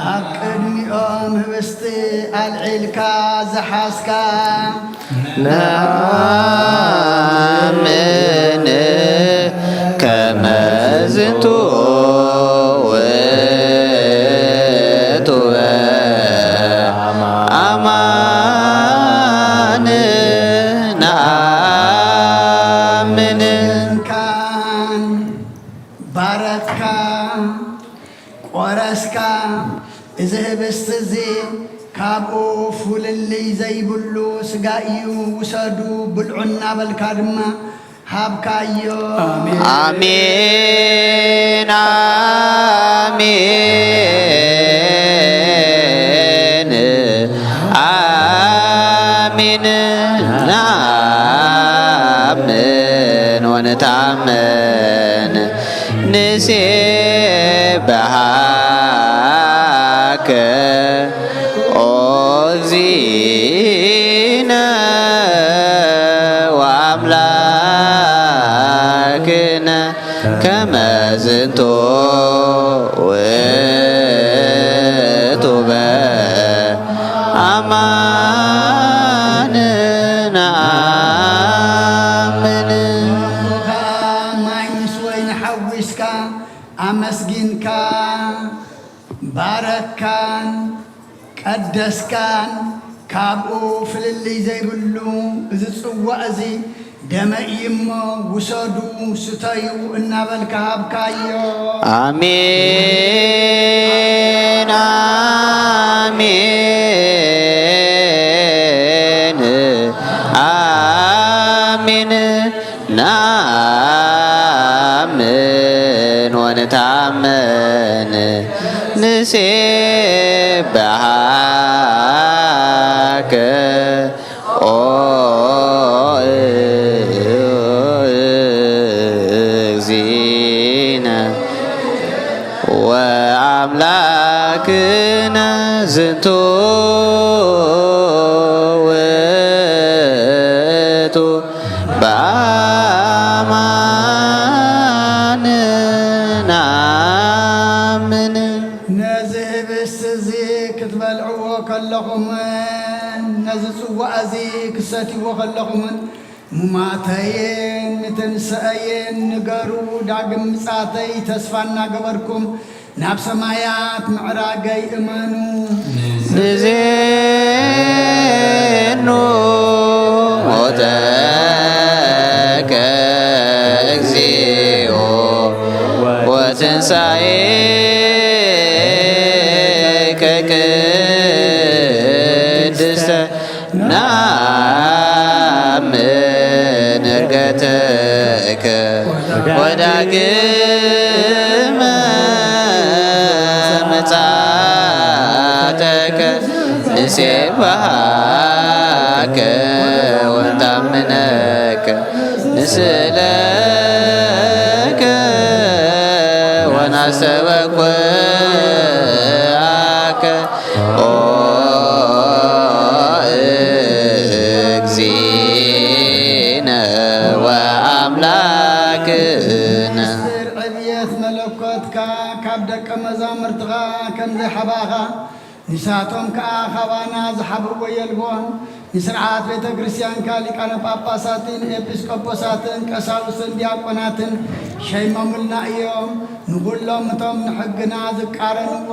ኣብ ቅድሚኦም ህብስቲ ኣልዒልካ ዝሓዝካ። ነአምን ከመ ዝንቱ ውእቱ አማን ነአምን። ካን ባረካ። ቆረስካ፣ እዚ ህብስቲ እዚ ካብኡ ፍልልይ ዘይብሉ ስጋ እዩ፣ ውሰዱ ብልዑ እናበልካ ድማ ሃብካዮ። ኣሜን። ኣሜን፣ ኣሜን፣ ኣሜን። ንኣምን ወንታምን ንሴብሐከ ኦ እግዚእነ ወአምላክነ ከመ ዝንቱ ውእቱ በአማን ነአምን። ከኣ ማይ ምስ ወይኒ ሓዊስካ ኣመስጊንካ፣ ባረካን ቀደስካን፣ ካብኡ ፍልልይ ዘይብሉ እዚ ጽዋእ እዚ ደመይ እዩ እሞ ውሰዱ፣ ስተዩ እናበልካ ሃብካዮ። ኣሜን፣ ኣሜን፣ ኣሜን። ንኣምን ወንታምን ንሴብሐከ ኦ እግዚእነ ወአምላክነ ዝንቱ ውእቱ በአማን ነአምን። ነዚ ህብስቲ እዚ ከለኹምን ነዚ ጽዋእ እዚ ክትሰትይዎ ከለኹምን፣ ሙማተይን ምትንስአይን ንገሩ፣ ዳግም ምጽኣተይ ተስፋ እናገበርኩም ናብ ሰማያት ምዕራገይ እመኑ። ንዜኑ ሞተከ እግዚኦ ወትንሳኤከ ቅድስተ ነአምን ዕርገተከ ወዳግመ ምጽአተከ ንሴብሐከ ወንታምነከ ንስእለከ ወናስተበኩዓከ ኦ እግዚእነ ወአምላክነ። ምስጢር ዕብየት መለኮትካ ካብ ደቀ መዛሙርትኻ ከም ዘይሓባኻ፣ ንሳቶም ከኣ ካባና ዝሓብእዎ የልቦን። ንስርዓት ቤተ ክርስቲያንካ፣ ሊቃነ ጳጳሳትን ኤጲስቆጶሳትን ቀሳውስትን ዲያቆናትን ሸይሞምልና እዮም። ንኹሎም እቶም ንሕግና ዝቃረንዎ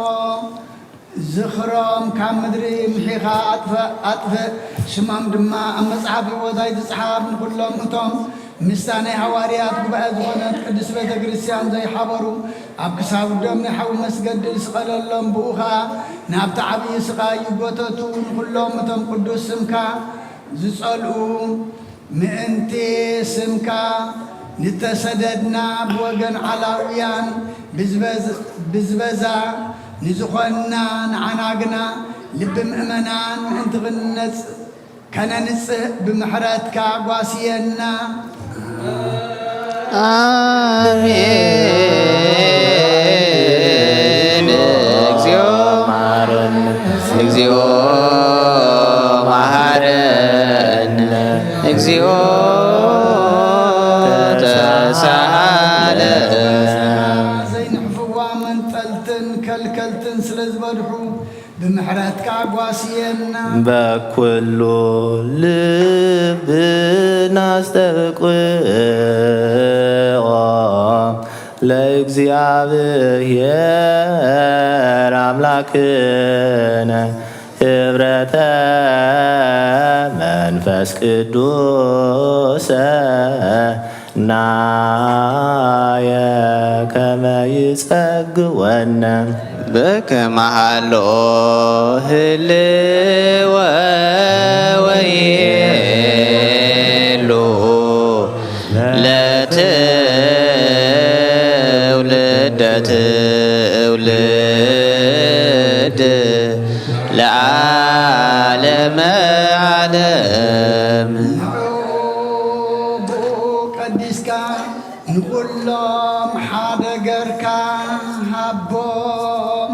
ዝኽሮም ካብ ምድሪ ምሒኻ ኣጥፍእ፣ ኣጥፍእ፣ ስሞም ድማ ኣብ መጽሓፍ ህይወት ኣይትጽሓፍ። ንኹሎም እቶም ምስታ ናይ ሃዋርያት ጉባኤ ዝኾነት ቅድስት ቤተ ክርስቲያን ዘይሓበሩ፣ ኣብ ክሳብ ደም ናይ ሓዊ መስገዲ ዝስቐለሎም፣ ብኡ ኸኣ ናብቲ ዓብዪ ስቓይ ይጎተቱ። ንኹሎም እቶም ቅዱስ ስምካ ዝጸልኡ፣ ምእንቲ ስምካ ንተሰደድና፣ ብወገን ዓላውያን ብዝበዝ-፣ ብዝበዛ ንዝኾንና፣ ንዓና ግና ልቢ ምእመናን ምእንቲ ክንነጽ-፣ ከነንጽህ ብምሕረትካ ጓስየና። አሜን። እግዚኦ መሐረነ፣ እግዚኦ መሐረነ፣ እግዚኦ ተሳሃለነ። ዘይንሕፍዋ መንጠልትን ከልከልትን ስለ ዝበድሑ፣ ብምሕረትካ ጓስየና። በኩሉ ልብና ኣስተብቅዖ ለእግዚኣብሔር ኣምላክነ ህብረተ መንፈስ ቅዱሰ ናየ ከመ ይጸግወነ። በከመ ሀሎ ህልወ ወይሉ ለትውልደ ትውልድ ለዓለመ ዓለም። ንዑ ብኡ ቀዲስካ ንኹሎም ሓደ ገርካ ሃቦም።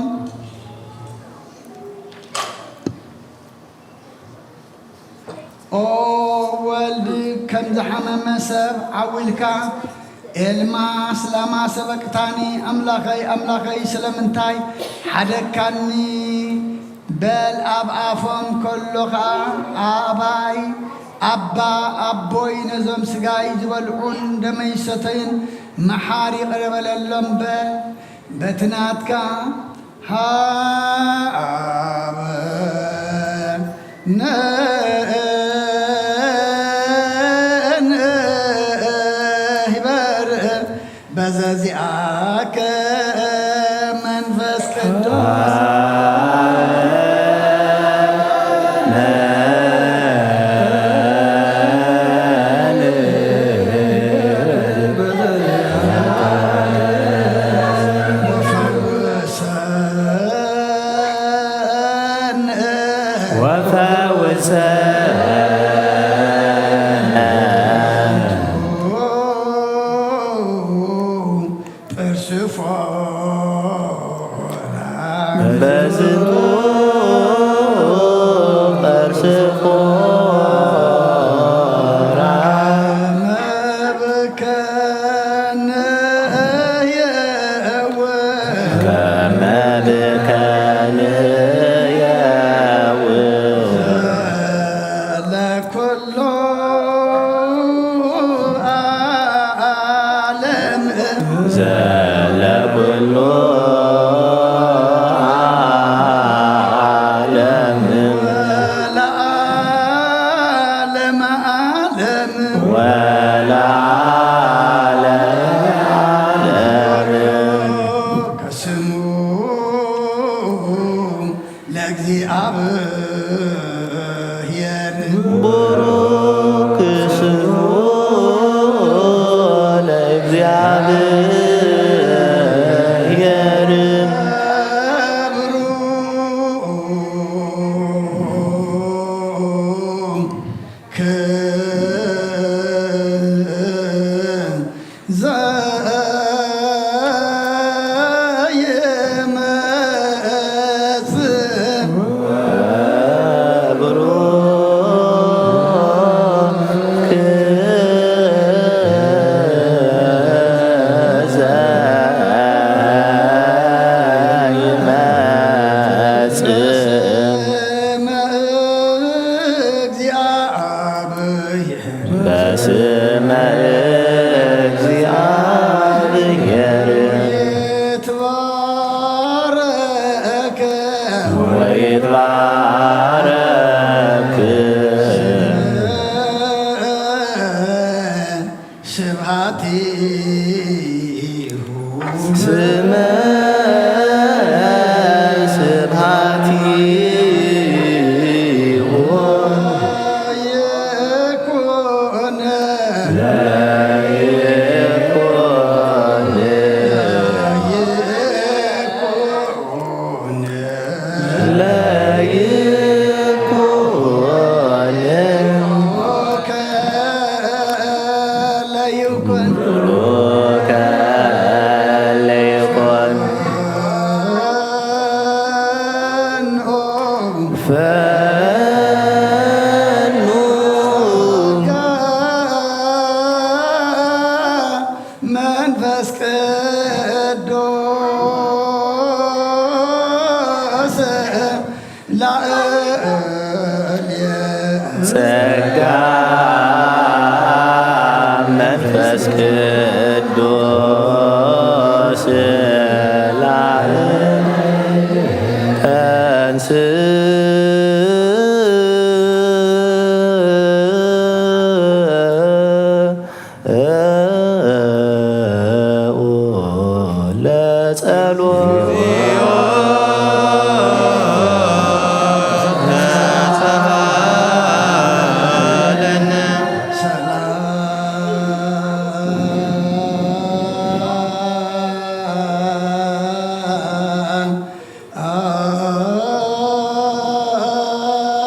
ኦ ወልድ፣ ከም ዝሓመመ ሰብ ዓው ኢልካ፣ ኤልማስ ላማ ሰበቅታኒ፣ ኣምላኸይ፣ ኣምላኸይ፣ ስለምንታይ ሓደግካኒ? በል። ኣብ ኣፎም ከሎ ኸኣ፣ ኣባይ፣ ኣባ፣ ኣቦይ፣ ነዞም ስጋይ ዝበልዑን ደመይ ዝሰተዩን መሓር ይቕረ በለሎም በል። በቲ ናትካ ሃብ ንህበር በዘዚኣከ መንፈስ ቅዱስ። ወፈውሰነ። ጥርስፎ ወለዓለመ ዓለም። ከስሙ ለእግዚኣብሔር። ቡሩክ ስሙ ለእግዚኣብሔር። ብሩክ በስመ እግዚአብሔር ይትባረክ ወይትባረክ ስብሐቲሁ። ስመ ስብሐቲሁ። ለይኩን። ለይኩን። ለይኩን። ለይኩን። ለይኩን። ፈኑ። መንፈስ ቅዱስ ላዕሌ። ጸጋ መንፈስ ቅዱስ ላዕሌ። ተንስ ለጸሎት።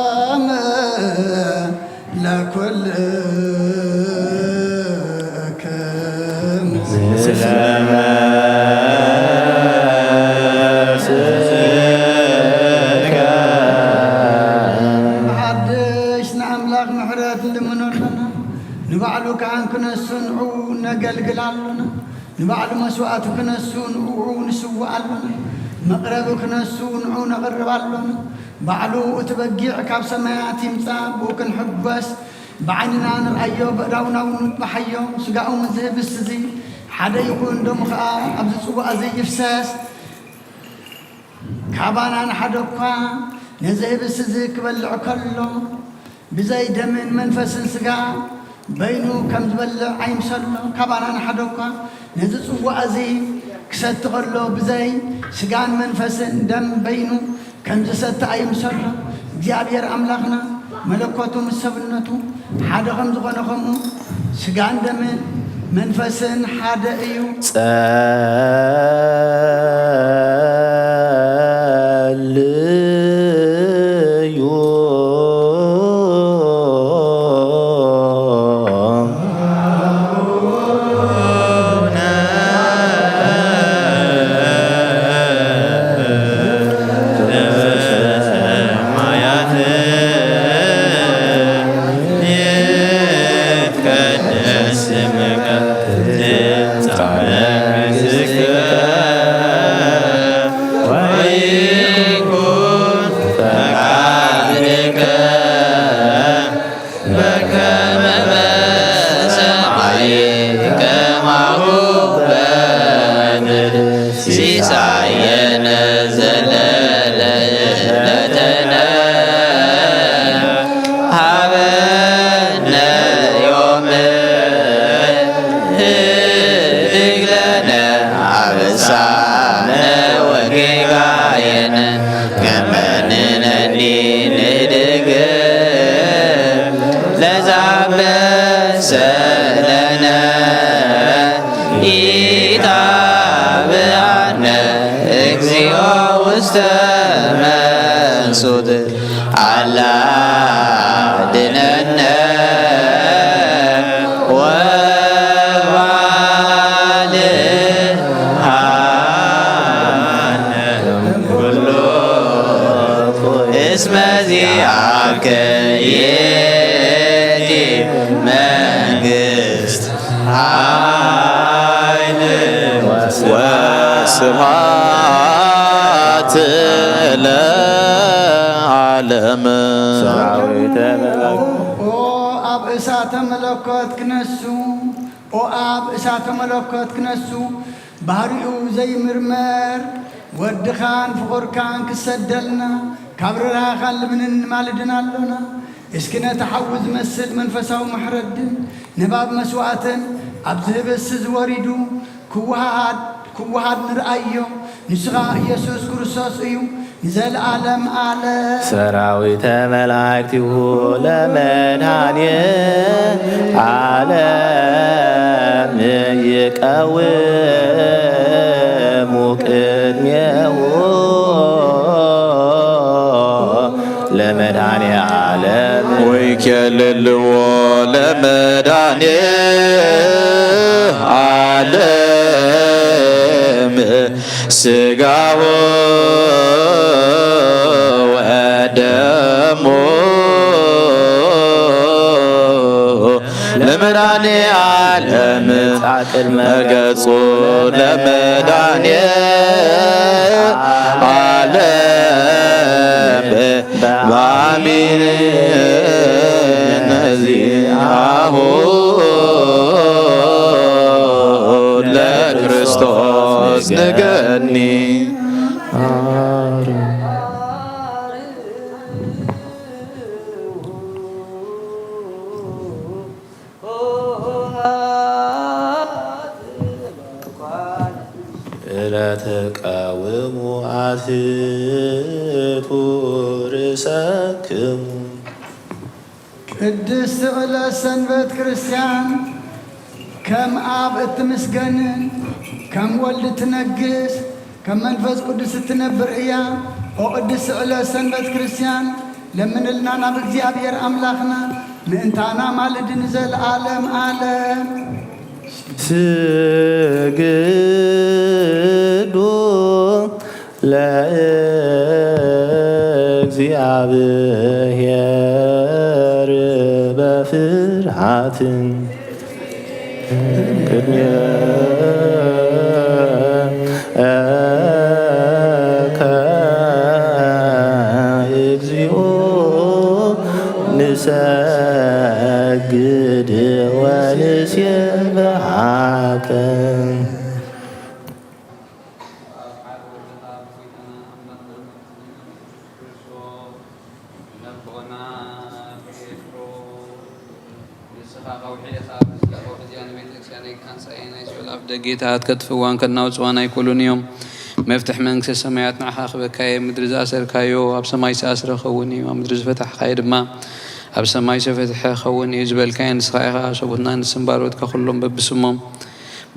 ሰላም ለኩልክም። ስለመ ስከ። ብሓድሽ ንኣምላኽ ምሕረት ንልምኖ ኣሎና። ንባዕሉ ካህን ክነሱ ንዕኡ ነገልግል ኣሎና። ንባዕሉ መስዋእቲ ክነሱ ንዕኡ ንስውእ ኣሎና። መቕረቢ ክነሱ ንዕኡ ነቕርብ ኣሎና። ባዕሉ እቲ በጊዕ ካብ ሰማያት ይምጻእ፣ ብኡ ክንሕጎስ፣ ብዓይንና ንርኣዮ፣ በእዳውና እውን ንጥባሓዮ። ስጋኡ ምስ ዝህብስ እዚ ሓደ ይኹን፣ ደሙ ኸኣ ኣብዚ ጽዋእ እዚ ይፍሰስ። ካባና ንሓደ እኳ ነዚ ህብስ እዚ ክበልዕ ከሎ፣ ብዘይ ደምን መንፈስን ስጋ በይኑ ከም ዝበልዕ ኣይምሰሎ። ካባና ንሓደ እኳ ነዚ ጽዋእ እዚ ክሰቲ ከሎ፣ ብዘይ ስጋን መንፈስን ደም በይኑ ከም ዝሰቲ ኣይምሰሎ። እግዚኣብሔር ኣምላኽና መለኮቱ ምስ ሰብነቱ ሓደ ከም ዝኾነ፣ ከምኡ ስጋን ደምን መንፈስን ሓደ እዩ። ጸልዩ። ሰማያት ይትቀደስ ስምከ ትምጻእ መንግሥትከ ወይኩን ፈቃድከ በከመ በሰማይ ከማሁ በምድር። ሲሳየነ ዘለለዕለትነ ሀበነ ዮም ሰለነ ኢታብአነ እግዚኦ ውስተ መንሱት ኣላ ድነነ ወባልሃነ ኩሉ እስመ ዚአከ ይእቲ መንግስት ኃይል ወስብሐት ለዓለም። ሰራዊተ መላእክት። ኦ ኣብ እሳተ መለኮት ክነሱ፣ ኦ ኣብ እሳተ መለኮት ክነሱ፣ ባህሪኡ ዘይምርመር ወድኻን ፍቑርካን ክሰደልና ካብ ርህራኸ ልምንን ማልድን ኣሎና። እስኪ ነቲ ሓዊ ዝመስል መንፈሳዊ ማሕረድን ንባብ መስዋእትን ኣብዚ ህብስቲ ዝወሪዱ ክወሃሃድ ክወሃድ ንርኣዮ። ንሱ ኸኣ ኢየሱስ ክርስቶስ እዩ። ንዘለዓለም ዓለም። ሰራዊተ መላእክቲሁ ለመድኃኔ ዓለም ይቀውሙ ቅድሜሁ ለመድኃኔ ዓለም። ወይኬልልዎ ለመድኃኔ ዓለም ሥጋሁ ወደሙ ለመድኃኔ ዓለም መጻ ቅድመ ገጹ ለመድኃኔ ዓለም በአሚን ነዚአሁ ለክርስቶስ ንገኒ። ለተቃውሙ አትቱ ርእሰክሙ። ቅድስት ዕለት ሰንበት ክርስቲያን ከም ኣብ እትምስገንን ከም ወልድ ትነግስ ከም መንፈስ ቅዱስ እትነብር እያ። ኦ ቅድስት ዕለት ሰንበት ክርስቲያን ለምንልና ናብ እግዚኣብሔር ኣምላኽና ምእንታና ማልድ ንዘለዓለም ዓለም። ስግዱ ለእግዚኣብሔር በፍርሃትን ቅድሜከ እግዚኦ ንሰግድ ወንሴብሐከ። ነቦና ጴጥሮስ፣ ንስኻ ከውሒ ኢኻ፣ ምስላ ከውሒ እዚኣ ንቤተ ክርስቲያነይ ክሃንጻ እየ። ናይ ሲኦል ኣፍ ደጌታት ከጥፍእዋን ከናውጽዋን ኣይክእሉን እዮም። መፍትሕ መንግስተ ሰማያት ንዓኻ ክበካ እየ። ምድሪ ዝኣሰርካዮ ኣብ ሰማይ ዝተኣስረ ክኸውን እዩ፣ ኣብ ምድሪ ዝፈታሕካዮ ድማ ኣብ ሰማይ ዝተፈትሐ ክኸውን እዩ ዝበልካዮ ንስኻ ኢኻ። ሰቡትና ንስም ባሮትካ ኩሎም በብስሞም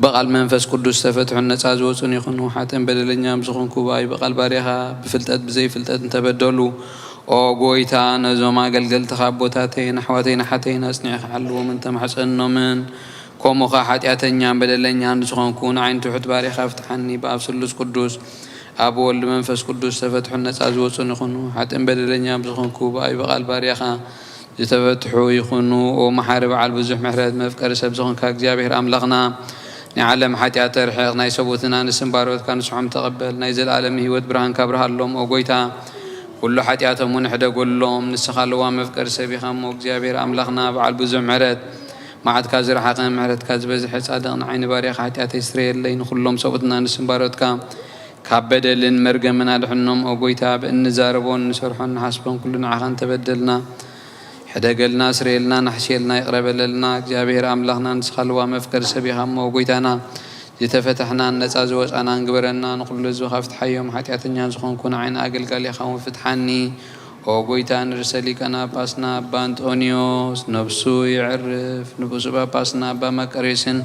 ብቓል መንፈስ ቅዱስ ዝተፈትሑን ነጻ ዝወጹን ይኹኑ። ሓጥእን በደለኛን ብዝኾንኩ ብኣይ ብቓል ባርያኻ ብፍልጠት ብዘይፍልጠት እንተበደሉ፣ ኦ ጎይታ፣ ነዞም ኣገልገልትኻ ኣቦታተይን ኣሕዋተይን ኣሓተይን ኣጽኒዕካ ሓልዎም እንተማሕጸንኖምን፣ ከምኡ ኸኣ ሓጢኣተኛን በደለኛን ብዝኾንኩ ንዓይ ንትሑት ባርያኻ ፍትሓኒ። ብኣብ ስሉስ ቅዱስ፣ ኣብ ወልድ መንፈስ ቅዱስ ዝተፈትሑን ነጻ ዝወጹን ይኹኑ። ሓጥእን በደለኛን ብዝኾንኩ ብኣይ ብቓል ባርያኻ ዝተፈትሑ ይኹኑ። ኦ መሓሪ በዓል ብዙሕ ምሕረት መፍቀሪ ሰብ ዝኾንካ እግዚኣብሔር ኣምላኽና፣ ናይ ዓለም ሓጢኣት ተርሕቕ፣ ናይ ሰብኡትና ንስም ባሮትካ ንስሖም ተቐበል፣ ናይ ዘለኣለም ህይወት ብርሃንካ ኣብርሃሎም። ኦ ጎይታ፣ ኩሉ ሓጢኣቶም እውን ሕደጎሎም። ንስኻ ለዋም መፍቀሪ ሰብ ኢኻ እሞ እግዚኣብሔር ኣምላኽና በዓል ብዙሕ ምሕረት፣ መዓትካ ዝረሓቐ ምሕረትካ ዝበዝሐ ጻድቕ ንዓይ ንባርያኻ ሓጢኣተይ ስረየለይ፣ ንኹሎም ሰብኡትና ንስም ባሮትካ ካብ በደልን መርገምን ኣድሕኖም። ኦ ጎይታ፣ ብእንዛረቦን እንሰርሖን ንሓስቦን ኩሉ ንዓኻ እንተበደልና፣ ሕደገልና፣ ስረየልና፣ ናሕስየልና፣ ይቕረ በለልና። እግዚኣብሔር ኣምላኽና ንስኻ ልዋ መፍቀሪ ሰብ ኢኻ እሞ፣ ኦ ጎይታና፣ ዝተፈታሕናን ነጻ ዝወጻናን ግበረና። ንኹሉ ህዝብኻ ፍትሓዮም፣ ሓጢኣተኛ ዝኾንኩ ንዓይ ንኣገልጋሊኻ እውን ፍትሓኒ። ኦ ጎይታ ንርእሰ ሊቃነ ጳጳስና ኣባ ኣንጦንዮስ ነፍሱ የዕርፍ፣ ንብፁዕ ጳጳስና ኣባ መቃርዮስን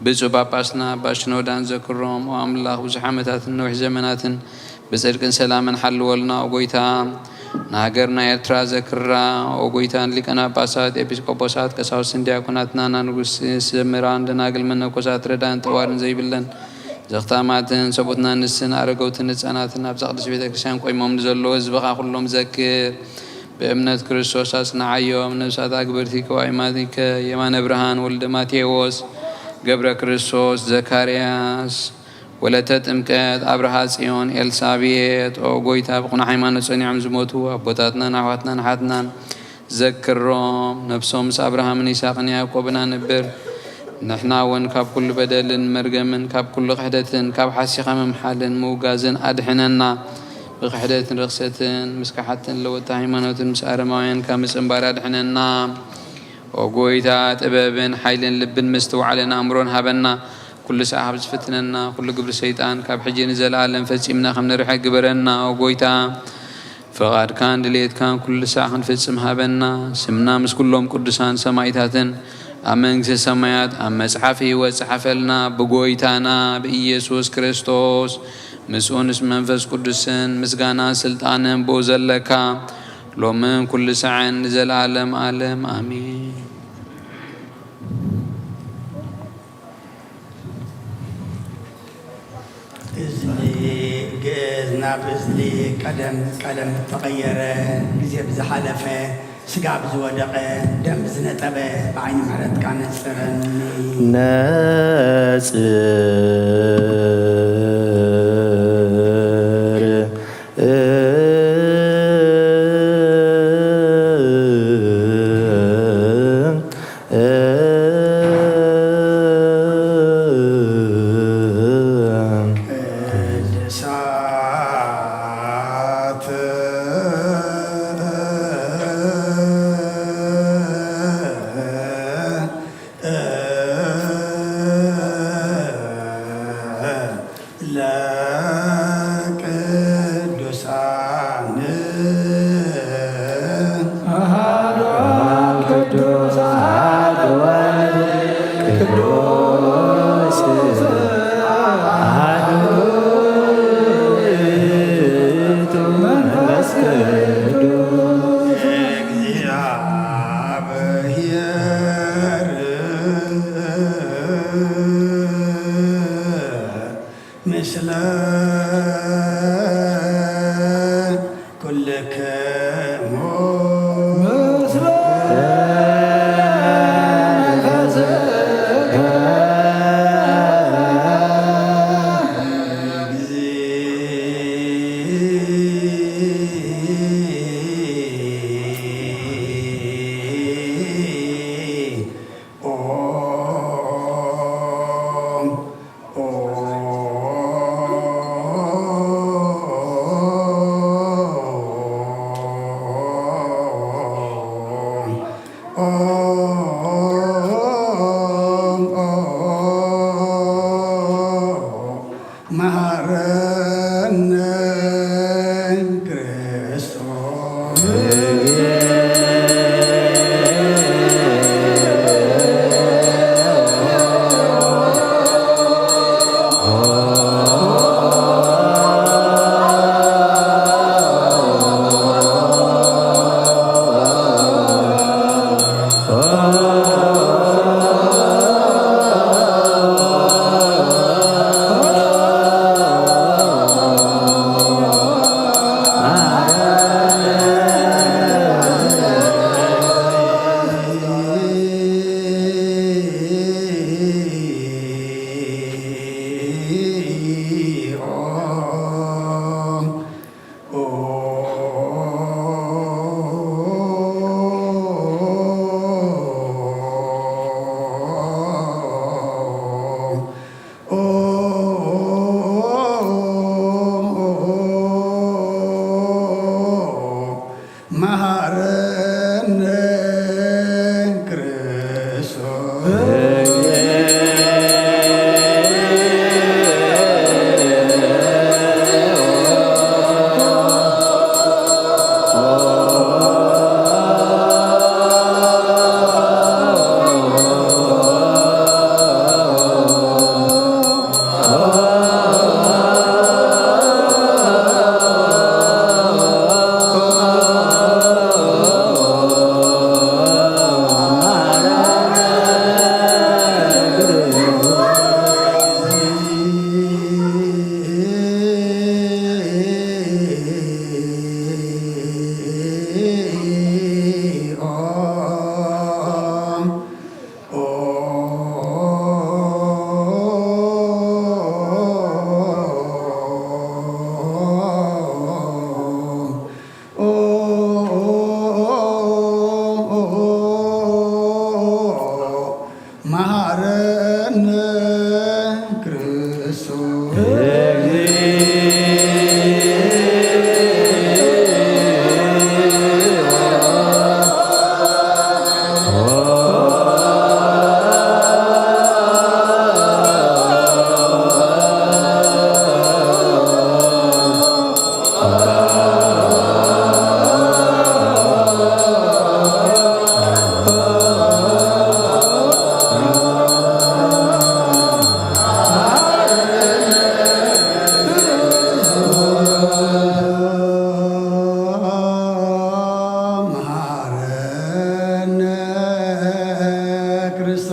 ብፁዕ ጳጳስና ኣባ ሽኖዳን ዘክሮም። ኦ ኣምላኽ ብዙሕ ዓመታትን ነዊሕ ዘመናትን ብጽድቅን ሰላምን ሓልወልና። ኦ ጎይታ ንሃገርና ኤርትራ ዘክራ። ኦ ጎይታ ንሊቃነ ጳጳሳት፣ ኤጲስቆጶሳት፣ ቀሳውስትን ዲያቆናትና፣ ንኣንጉስ ዘምራን ደናግል መነኮሳት፣ ረዳን ጠዋርን ዘይብለን ዘኽታማትን ሰቡትና ንስን ኣረገውትን ህጻናትን ኣብዛ ቅድስት ቤተ ክርስቲያን ቆይሞም ንዘለዉ ህዝብኻ ኩሎም ዘክር። ብእምነት ክርስቶስ ኣጽንዓዮም። ነብሳት ኣግብርቲ ከዋይማቲከ የማነ ብርሃን ወልደ ማቴዎስ ገብረ ክርስቶስ ዘካርያስ ወለተ ጥምቀት ኣብርሃ ጽዮን ኤልሳቤጥ። ኦ ጎይታ ብቕኑዕ ሃይማኖት ጸኒዖም ዝሞቱ ኣቦታትናን ኣሕዋትናን ኣሓትናን ዘክሮም። ነፍሶም ምስ ኣብርሃምን ይስሐቅን ያዕቆብን ኣንብር። ንሕና እውን ካብ ኩሉ በደልን መርገምን ካብ ኩሉ ክሕደትን ካብ ሓሲኻ ምምሓልን ምውጋዝን ኣድሕነና። ብክሕደትን ርኽሰትን ምስ ከሓድትን ለወጥቲ ሃይማኖትን ምስ ኣረማውያን ካብ ምጽንባር ኣድሕነና። ኦ ጎይታ ጥበብን ሓይልን ልብን ምስትውዓልን ኣእምሮን ሃበና። ኩሉ ሰዓብ ዝፍትነና ኩሉ ግብሪ ሰይጣን ካብ ሕጂ ንዘለኣለም ፈጺምና ከም ንርሕቅ ግበረና። ኦ ጎይታ ፍቓድካን ድሌትካን ኩሉ ሳዕ ክንፍጽም ሃበና። ስምና ምስ ኩሎም ቅዱሳን ሰማይታትን ኣብ መንግስቲ ሰማያት ኣብ መጽሓፍ ህይወት ጸሓፈልና። ብጎይታና ብኢየሱስ ክርስቶስ ምስኡንስ መንፈስ ቅዱስን ምስጋና ስልጣንን ብኡ ዘለካ ሎምን ኩሉ ሳዕን ንዘለኣለም ኣለም ኣሜን። እዝኒ ግእዝ ናብ እዝኒ ቀደም ቀለም ተቐየረ፣ ግዜ ብዝሓለፈ፣ ስጋ ብዝወደቐ፣ ደም ብዝነጠበ፣ ብዓይኒ ምሕረትካ ነጽረኒ። ነጽር ቅዱሳት ለቅዱሳን አሐዱ አብ ቅዱስ አሐዱ ወልድ ቅዱስ አሐዱ ውእቱ መንፈስ ቅዱስ። እግዚአብሔር ምስለ ኩልክሙ። ምስለ መንፈስከ። መሐረነ ክርስቶስ። መሐረነ ክርስቶስ።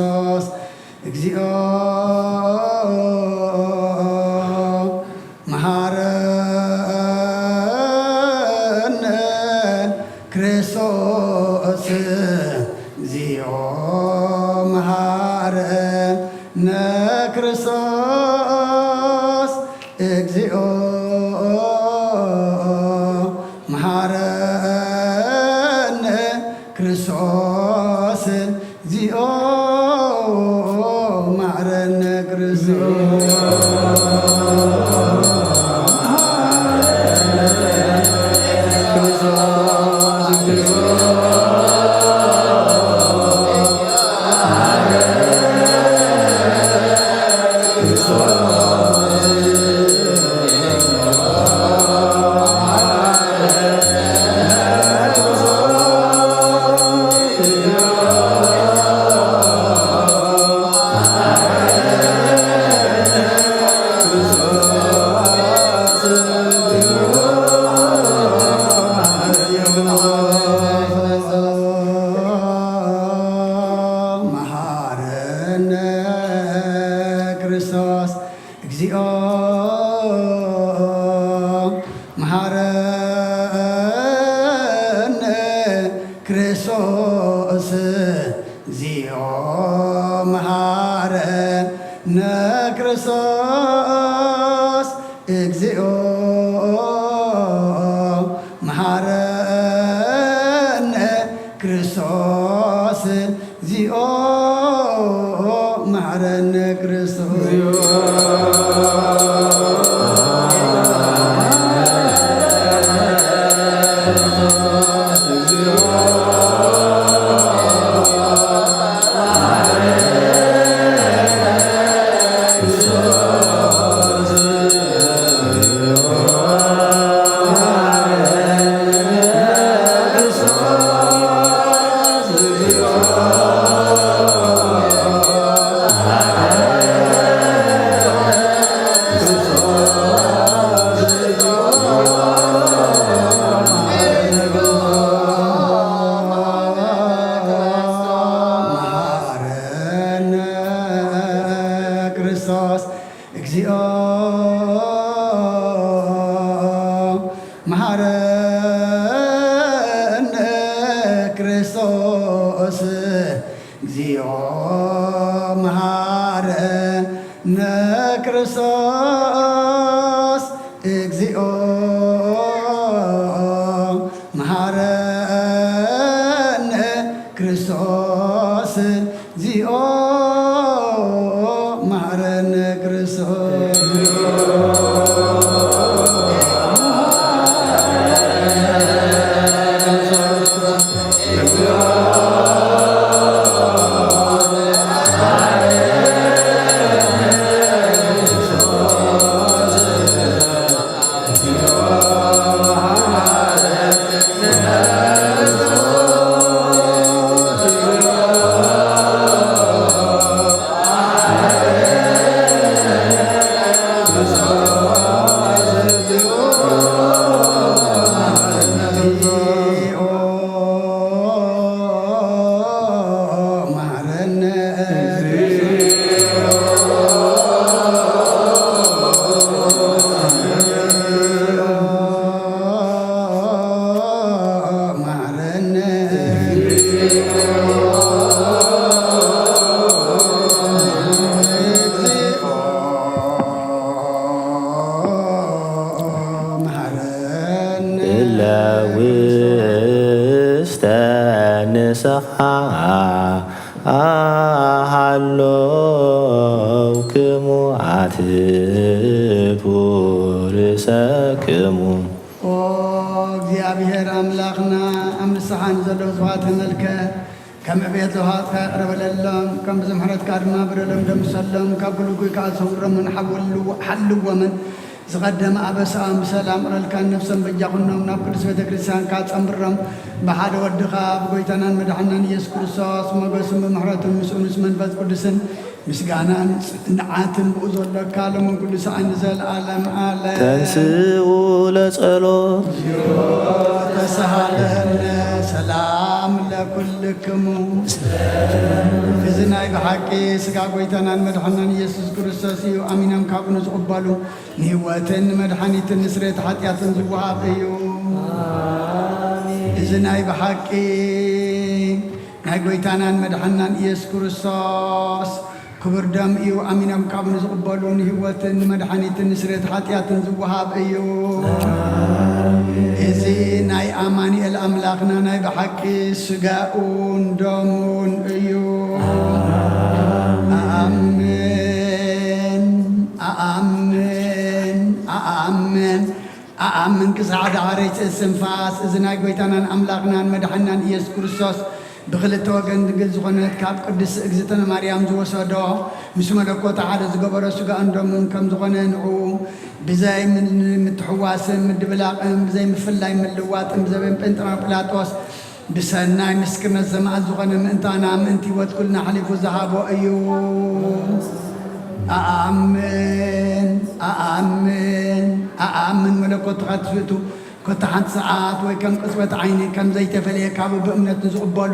ክርስቶስ እግዚኦ መሓረነ ክርስቶስ፣ እግዚኦ መሓረነ ክርስቶስ፣ እግዚኦ መሓረነ ክርስቶስ፣ እግዚኦ መሓረነ ክርስቶስ። መሓረነ ክርስቶስ፣ እግዚኦ መሓረነ ክርስቶስ፣ እግዚኦ መሓረነ ክርስቶስ፣ እግዚኦ መሓረነ ክርስቶስ፣ እግዚኦ መሓረነ ክርስቶስ። መሓረነ ክርስቶስ፣ እግዚኦ መሓረነ ክርስቶስ፣ እግዚኦ መሓረነ ክርስቶስ፣ እግዚኦ መሓረነ ክርስቶስ፣ እግዚኦ መሓረነ ክርስቶስ። እለ ውስተ ንስሓ ሃለውክሙ ኣትቡ ርእሰክሙ። ኦ እግዚኣብሔር ኣምላኽና፣ ኣብ ንስሓ ንዘለዉ ህዝብኻ ተመልከት። ከም ዕብየት ለውሃትካ ይቕረ በለሎም። ከም ብዙሕ ምሕረትካ ድማ በደሎም ደምሰሎም። ካብ ግልጉይ ከኣ ሰውሮምን ሓወሉ-፣ ሓልዎምን። ዝቐደመ ኣበሳኦም ብሰላም እረልካን ነፍሶም በጃ ኩኖም ናብ ቅዱስ ቤተ ክርስቲያንካ ጸንብሮም። ብሓደ ወድኻ ብጎይታናን መድሓናን ኢየሱስ ክርስቶስ ሞገስን ብምሕረቱን ምስኡ ምስ መንፈስ ቅዱስን ምስጋናን ጽንዓትን ብኡ ዘለካ ሎምን ኩሉ ሰዓን ንዘለዓለም ዓለም። ተንስኡ ለጸሎት። ተሰሃለነ ሰላም ለኩልክሙ። እዚ ናይ ብሓቂ ስጋ ጎይታናን መድሓናን ኢየሱስ ክርስቶስ እዩ። ኣሚኖም ካብኡ ንዝቕበሉ ንህይወትን ንመድሓኒትን ንስርየት ሓጢኣትን ዝወሃብ እዩ። እዚ ናይ ብሓቂ ናይ ጎይታናን መድሓናን ኢየሱስ ክርስቶስ ክቡር ደም እዩ። ኣሚኖም ካብ ንዝቕበሉ ንህይወትን ንመድሓኒትን ንስርየት ሓጢኣትን ዝወሃብ እዩ። እዚ ናይ ኣማኑኤል ኣምላኽና ናይ ብሓቂ ስጋኡን ደሙን እዩ። ኣኣምን፣ ኣኣምን፣ ኣኣምን፣ ኣኣምን ክሳዕ ዳዕረይቲ እስትንፋስ እዚ ናይ ጎይታናን ኣምላኽናን መድሓናን ኢየሱስ ክርስቶስ ብኽልተ ወገን ድንግል ዝኾነት ካብ ቅድስቲ እግዝእትነ ማርያም ዝወሰዶ ምስ መለኮት ሓደ ዝገበሮ ስጋኡን ደሙን ከም ዝኾነ ንዑ ብዘይ ምን-፣ ምትሕዋስን ምድብላቕን ብዘይ ምፍላይ ምልዋጥን ብዘበን ጴንጠና ጲላጦስ ብሰናይ ምስክርነት ዘማእዝ ዝኾነ ምእንታና ምእንቲ ህይወት ኩልና ኣሕሊፉ ዝሃቦ እዩ። ኣኣምን፣ ኣኣምን፣ ኣኣምን መለኮትኻ ትስእቱ ኮታ ሓንቲ ሰዓት ወይ ከም ቅጽበት ዓይኒ ከም ዘይተፈልየ ካብ ብእምነት ንዝቕበሉ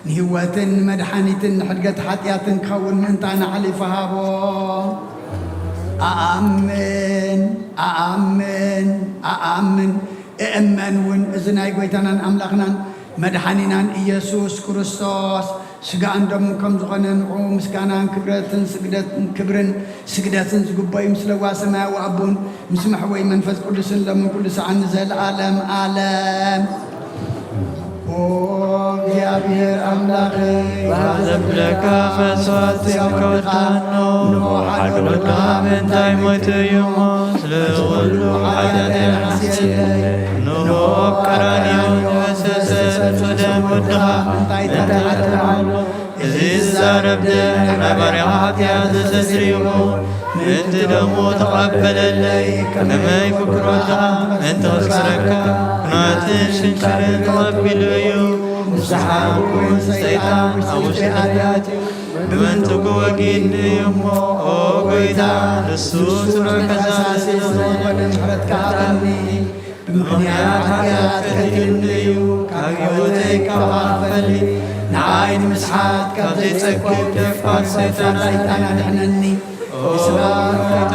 ንህይወትን ንመድሓኒትን ንሕድገት ሓጢኣትን ክኸውን ምእንታና ኣሕሊፉ ሃቦ። ኣኣምን፣ ኣኣምን፣ ኣኣምን፣ እእመን እውን እዚ ናይ ጎይታናን ኣምላኽናን መድሓኒናን ኢየሱስ ክርስቶስ ስጋን ደሙን ከም ዝኾነ ንዑ ምስጋናን ክብረትን ስግደትን ክብርን ስግደትን ዝግበዩ ምስ ለዋ ሰማያዊ ኣቦን ምስ መሕወይ መንፈስ ቅዱስን ሎምን ኩሉ ሰዓን ንዘለዓለም ዓለም። ኦ እግዚኣብሔር ኣምላኸይ፣ ባህ ዘብለካ መስዋዕቲ ከውድኻ፣ እንሆ ሓደ ወድኻ ምእንታይ ሞይቱ እዩ እሞ፣ ስለ ኩሉ ሓጢኣተይ ሓስየለይ። እንሆ ኣብ ቀራንዮ ዝፈሰሰ ንጹህ ደም ወድኻ ምእንታይ ተተሓተ ኣሎ። እዚ ዝዛረብ ደም ናይ ባርያኻ ሓጢኣት ዘስተስርይ እዩ። ምእንቲ ደሙ ተቐበለለይ፣ ከመይ ፍቅሮታ ምእንቲ ክስረካ፣ ኩናትን ሽንካርን ተቐቢሉ እዩ። ንስሓ እውን ሰይጣን ኣብ ውሽጢ ኣትዩ፣ ብምንትጉ ወጊድኒ እዩ እሞ፣ ኦ ጎይታ፣ ንሱ ስረ ከሳሲ ዝኾነ ምሕረትካ ሃበኒ። ብምኽንያት ሓጢኣት ቀቲሉኒ እዩ፣ ካብ ህይወተይ ካባኻ ክፈሊ፣ ንዓይ ንምስሓት ካብ ዘይጸግብ ደፋር ሰይጣን ኣድሕነኒ። ንስኻ ንጎይታ፣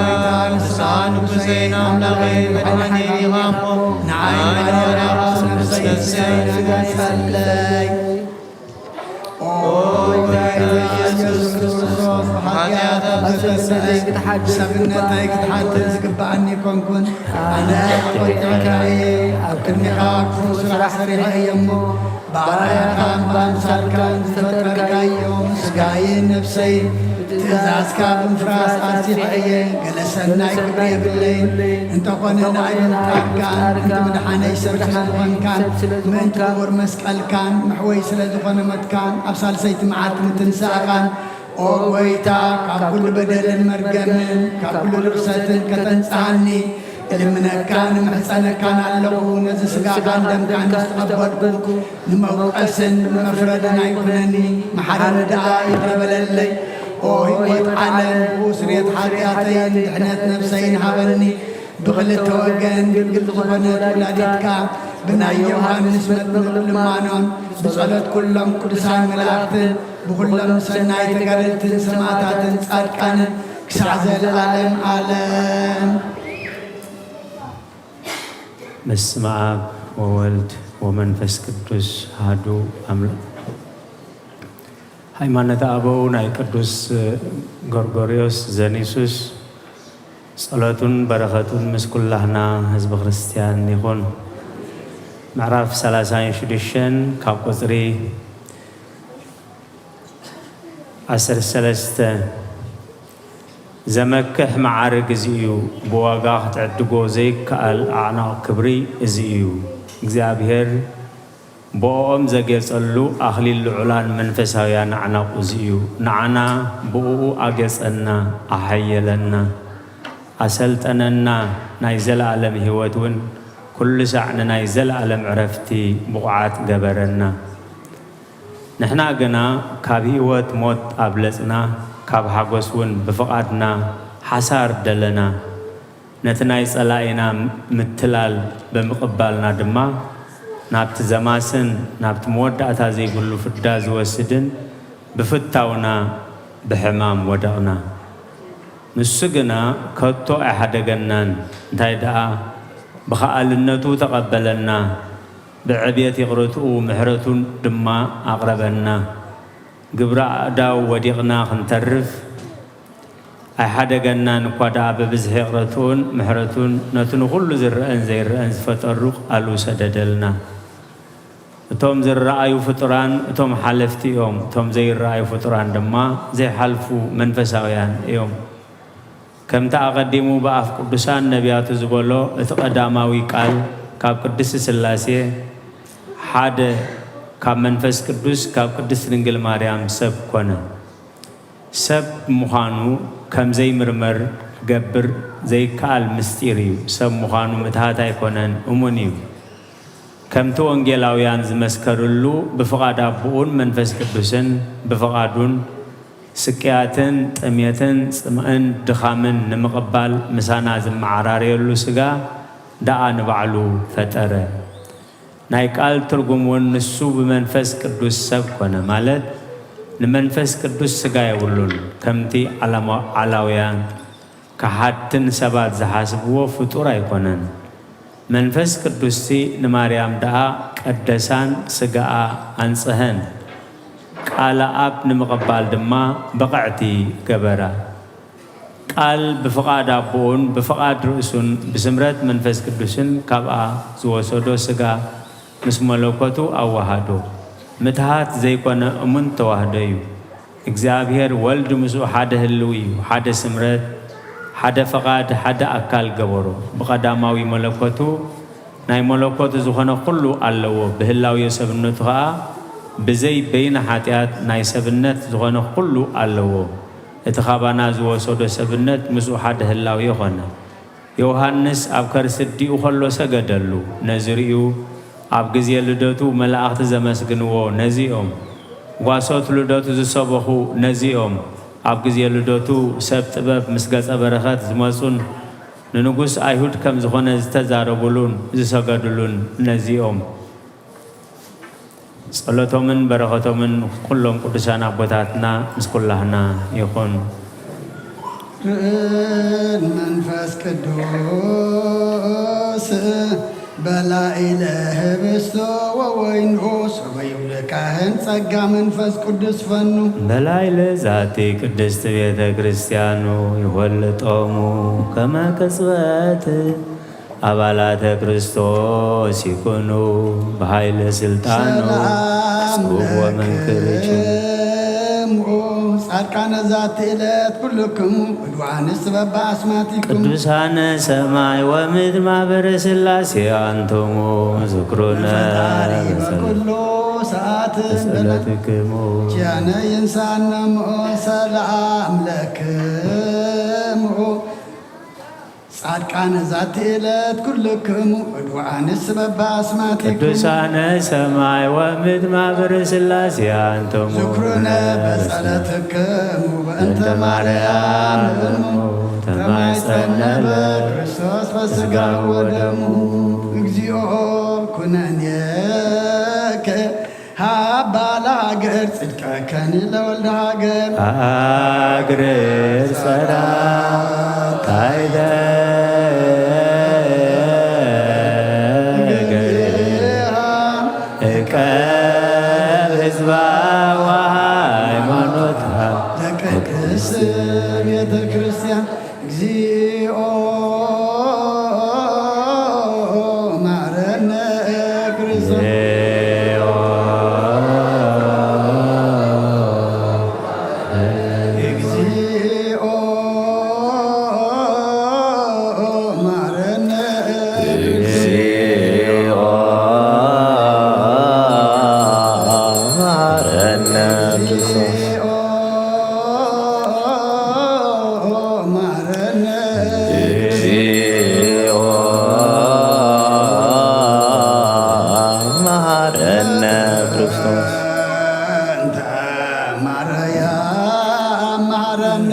ንስኻ ንጉሰይን ኣምላኸይ መድሓኒይ ኢኻ እሞ፣ ንዓይ ንባርያኻ ነብሰይን ስጋይን ኣጋልጸለይ። ኦ ጎይታ ኢየሱስ ክርስቶስ፣ ብሓጢኣት ኣብ ዝተሰዐ ሰብነተይ ክትሓድር ዝግብኣኒ ኣይኮንኩን። ኣነ ቆጢዕካ እየ፣ ኣብ ቅድሚኻ ክፉእ ስራሕ ሰሪሐ እየ እሞ፣ ባርያኻን ብኣምሳልካን ዝፈጠርካዮ ስጋይን ነብሰይን ትእዛዝካ ብምፍራስ ኣርሲሐ እየ። ገለ ሰናይ ግብሪ የብለይን፣ እንተኾነ ንዓይ ብምፍጣርካን ምእንቲ ምድሓነይ ሰብ ስለ ዝኾንካን ምእንቲ ክቡር መስቀልካን መሕወይ ስለ ዝኾነ ሞትካን ኣብ ሳልሰይቲ መዓልቲ ምትንሳእኻን፣ ኦ ጎይታ፣ ካብ ኩሉ በደልን መርገምን ካብ ኩሉ ርኽሰትን ከተንጽሃኒ እልምነካን እምሕጸነካን ኣለኹ። ነዚ ስጋኻን ደምካን ምስ ተቐበልኩ ንመውቀስን ንመፍረድን ኣይኩነኒ፣ መሓረኒ ደኣ ይቕረ በለለይ። ኦ ህይወት ዓለም፣ ብኡ ስርየት ሓጢኣተይን ድሕነት ነብሰይን ሃበኒ። ብኽልተ ወገን ድንግል ዝኾነት ወላዲትካ ብናይ ዮሃንስ መጥምቕ ልማኖን ብጸሎት ኩሎም ቅዱሳን መላእኽትን ብኹሎም ሰናይ ተጋደልትን ሰማዕታትን ጻድቃንን ክሳዕ ዘለዓለም ዓለም። በስመ አብ ወወልድ ወመንፈስ ቅዱስ አሐዱ አምላክ። ሃይማኖተ አበው ናይ ቅዱስ ጎርጎርዮስ ዘኒሱስ ጸሎቱን በረኸቱን ምስ ኩላህና ህዝበ ክርስቲያን ይኹን። ምዕራፍ ሰላሳን ሽዱሽተን ካብ ቁጽሪ ዓሰርተ ሰለስተ። ዘመክሕ መዓርግ እዚ እዩ፣ ብዋጋ ክትዕድጎ ዘይከኣል ኣዕናቕ ክብሪ እዚ እዩ። እግዚኣብሔር ብኦኦም ዘጌጸሉ ኣኽሊል ልዑላን መንፈሳውያን ኣዕናቑ እዚ እዩ። ንዓና ብእኡ ኣጌጸና፣ ኣሓየለና፣ ኣሰልጠነና፣ ናይ ዘለኣለም ህይወት እውን ኩሉ ሳዕ ንናይ ዘለኣለም ዕረፍቲ ብቑዓት ገበረና። ንሕና ግና ካብ ህይወት ሞት ኣብለጽና፣ ካብ ሓጎስ እውን ብፍቓድና ሓሳር ደለና። ነቲ ናይ ጸላኢና ምትላል ብምቕባልና ድማ፣ ናብቲ ዘማስን ናብቲ መወዳእታ ዘይብሉ ፍዳ ዝወስድን ብፍታውና ብሕማም ወደቕና። ንሱ ግና ከቶ ኣይሓደገናን፣ እንታይ ደኣ ብኸኣልነቱ ተቐበለና፣ ብዕብየት ይቕርትኡ ምሕረቱን ድማ ኣቕረበና። ግብረ ኣእዳው ወዲቕና ክንተርፍ ኣይሓደገናን፣ እኳ ደኣ ብብዝሒ ይቕረትኡን ምሕረቱን ነቲ ንኹሉ ዝረአን ዘይረአን ዝፈጠሩ ቃሉ ሰደደልና። እቶም ዝረኣዩ ፍጡራን እቶም ሓለፍቲ እዮም፣ እቶም ዘይረኣዩ ፍጡራን ድማ ዘይሓልፉ መንፈሳውያን እዮም። ከምቲ ኣቐዲሙ ብኣፍ ቅዱሳን ነቢያቱ ዝበሎ፣ እቲ ቀዳማዊ ቃል ካብ ቅድስቲ ሥላሴ ሓደ ካብ መንፈስ ቅዱስ ካብ ቅድስቲ ድንግል ማርያም ሰብ ኮነ። ሰብ ምዃኑ ከም ዘይምርመር ክገብር ዘይከኣል ምስጢር እዩ። ሰብ ምዃኑ ምትሃት ኣይኮነን፣ እሙን እዩ። ከምቲ ወንጌላውያን ዝመስከርሉ፣ ብፍቓድ ኣቦኡን መንፈስ ቅዱስን ብፍቓዱን ስቅያትን ጥሜትን ጽምእን ድኻምን ንምቕባል ምሳና ዝመዓራረየሉ ሥጋ ደኣ ንባዕሉ ፈጠረ። ናይ ቃል ትርጉም እውን ንሱ ብመንፈስ ቅዱስ ሰብ ኮነ፣ ማለት ንመንፈስ ቅዱስ ሥጋ የብሉን፣ ከምቲ ዓላማ-፣ ዓላውያን ከሓድትን ሰባት ዝሓስብዎ ፍጡር ኣይኮነን። መንፈስ ቅዱስሲ ንማርያም ደኣ ቀደሳን ሥጋኣ ኣንጽሀን፣ ቃለ ኣብ ንምቕባል ድማ ብቕዕቲ ገበራ። ቃል ብፍቓድ ኣቦኡን ብፍቓድ ርእሱን ብስምረት መንፈስ ቅዱስን ካብኣ ዝወሰዶ ሥጋ ምስ መለኮቱ ኣዋሃዶ። ምትሃት ዘይኮነ እሙን ተዋህዶ እዩ። እግዚኣብሔር ወልድ ምስኡ ሓደ ህልው እዩ፣ ሓደ ስምረት፣ ሓደ ፍቓድ፣ ሓደ ኣካል ገበሮ። ብቐዳማዊ መለኮቱ ናይ መለኮቱ ዝኾነ ኩሉ ኣለዎ፣ ብህላዌ ሰብነቱ ኸኣ ብዘይ በይነ ኃጢኣት ናይ ሰብነት ዝኾነ ኩሉ ኣለዎ። እቲ ካባና ዝወሰዶ ሰብነት ምስኡ ሓደ ህላዌ ኾነ። ዮሃንስ ኣብ ከርሲ ኣዲኡ ኸሎ ሰገደሉ፣ ነዚ ርእዩ ኣብ ግዜ ልደቱ መላእኽቲ ዘመስግንዎ ነዚኦም። ጓሶት ልደቱ ዝሰበኹ ነዚኦም። ኣብ ግዜ ልደቱ ሰብ ጥበብ ምስ ገጸ በረኸት ዝመጹን ንንጉስ ኣይሁድ ከም ዝኾነ ዝተዛረቡሉን ዝሰገዱሉን ነዚኦም። ጸሎቶምን በረኸቶምን ኩሎም ቅዱሳን ኣቦታትና ምስ ኩላህና ይኹን። ርእን መንፈስ ቅዱስ በላዕለ ህብስቶ ወወይኑ ሰበዩ ለካህን ጸጋ መንፈስ ቅዱስ ፈኑ። በላዕለ ዛቲ ቅድስት ቤተ ክርስቲያኑ ይወልጦሙ ከመ ቅጽበት ኣባላተ ክርስቶስ ይኩኑ ብኃይለ ሥልጣኑ ሰላም ጽቡብ ወመንክር እጹብ። ለክሙ ጻድቃነ ዛቲ ዕለት ኩልክሙ እድዋንስ በባ ኣስማቲክሙ። ቅዱሳነ ሰማይ ወምድር ማህበረ ሥላሴ አንትሙ ዝክሩነ ፈጣሪ በጸሎት በኩሉ ሰዓት በጸሎትክሙ። ኪያነ ይንሳነ እሞ ሰላም ለክሙ። ጻድቃነ ዛቲ ዕለት ኩልክሙ እድዋንስ በባ ኣስማቲክሙ። ቅዱሳነ ሰማይ ወምድር ማህበረ ሥላሴ አንትሙ ዝክሩነ በጸሎትክሙ በእንተ ማርያም እሙ ተማይጸነ በክርስቶስ በሥጋ ወደሙ። እግዚኦ ኩነኔከ ሃባ ለሃገር ጽድቀከኒ ለወልደ ሃገር። ሃገር ጸራ ታይደ እቀብ ህዝባ ወሃይማኖታ ለቅድስት ቤተ ክርስቲያን። እግዚኦ ማረነ ክርስቶስ። እግዚኦ ማረነ። እግዚኦ ማረነ። እግዚኦ ማረነ። በእንተ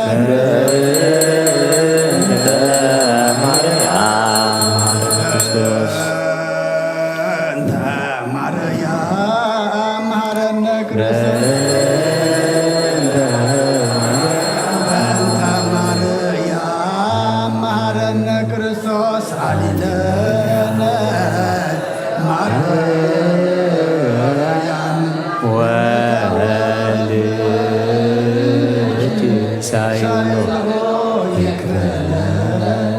ማርያም ክርስቶስ። በእንተ ማርያም መሐረነ ክርስቶስ። በእንተ ማርያም መሐረነ ክርስቶስ። አሊለነ ማርያም ወልድኪ ሳይሎ ይክፈለን።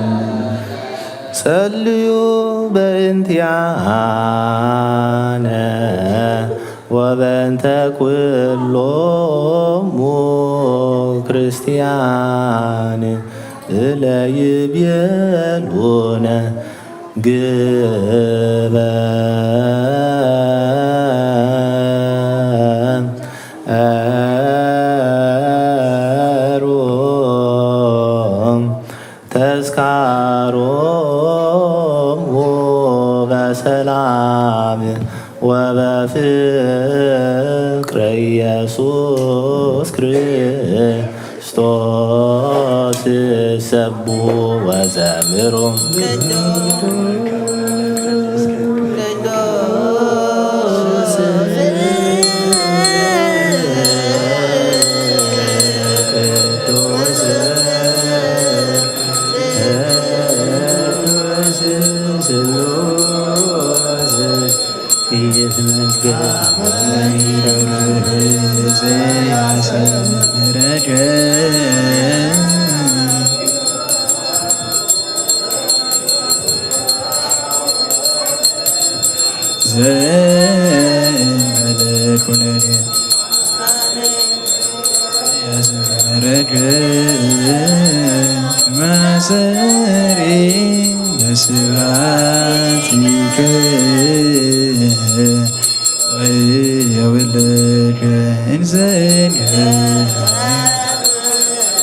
ጸልዩ በእንቲአነ ወበእንተ ኩሎሙ ክርስቲያን እለ ይቤሉነ ግበሩ ተስካሮሙ በሰላም ወበፍቅር ኢየሱስ ክርስቶስ ሰቡ ወዘምሩ።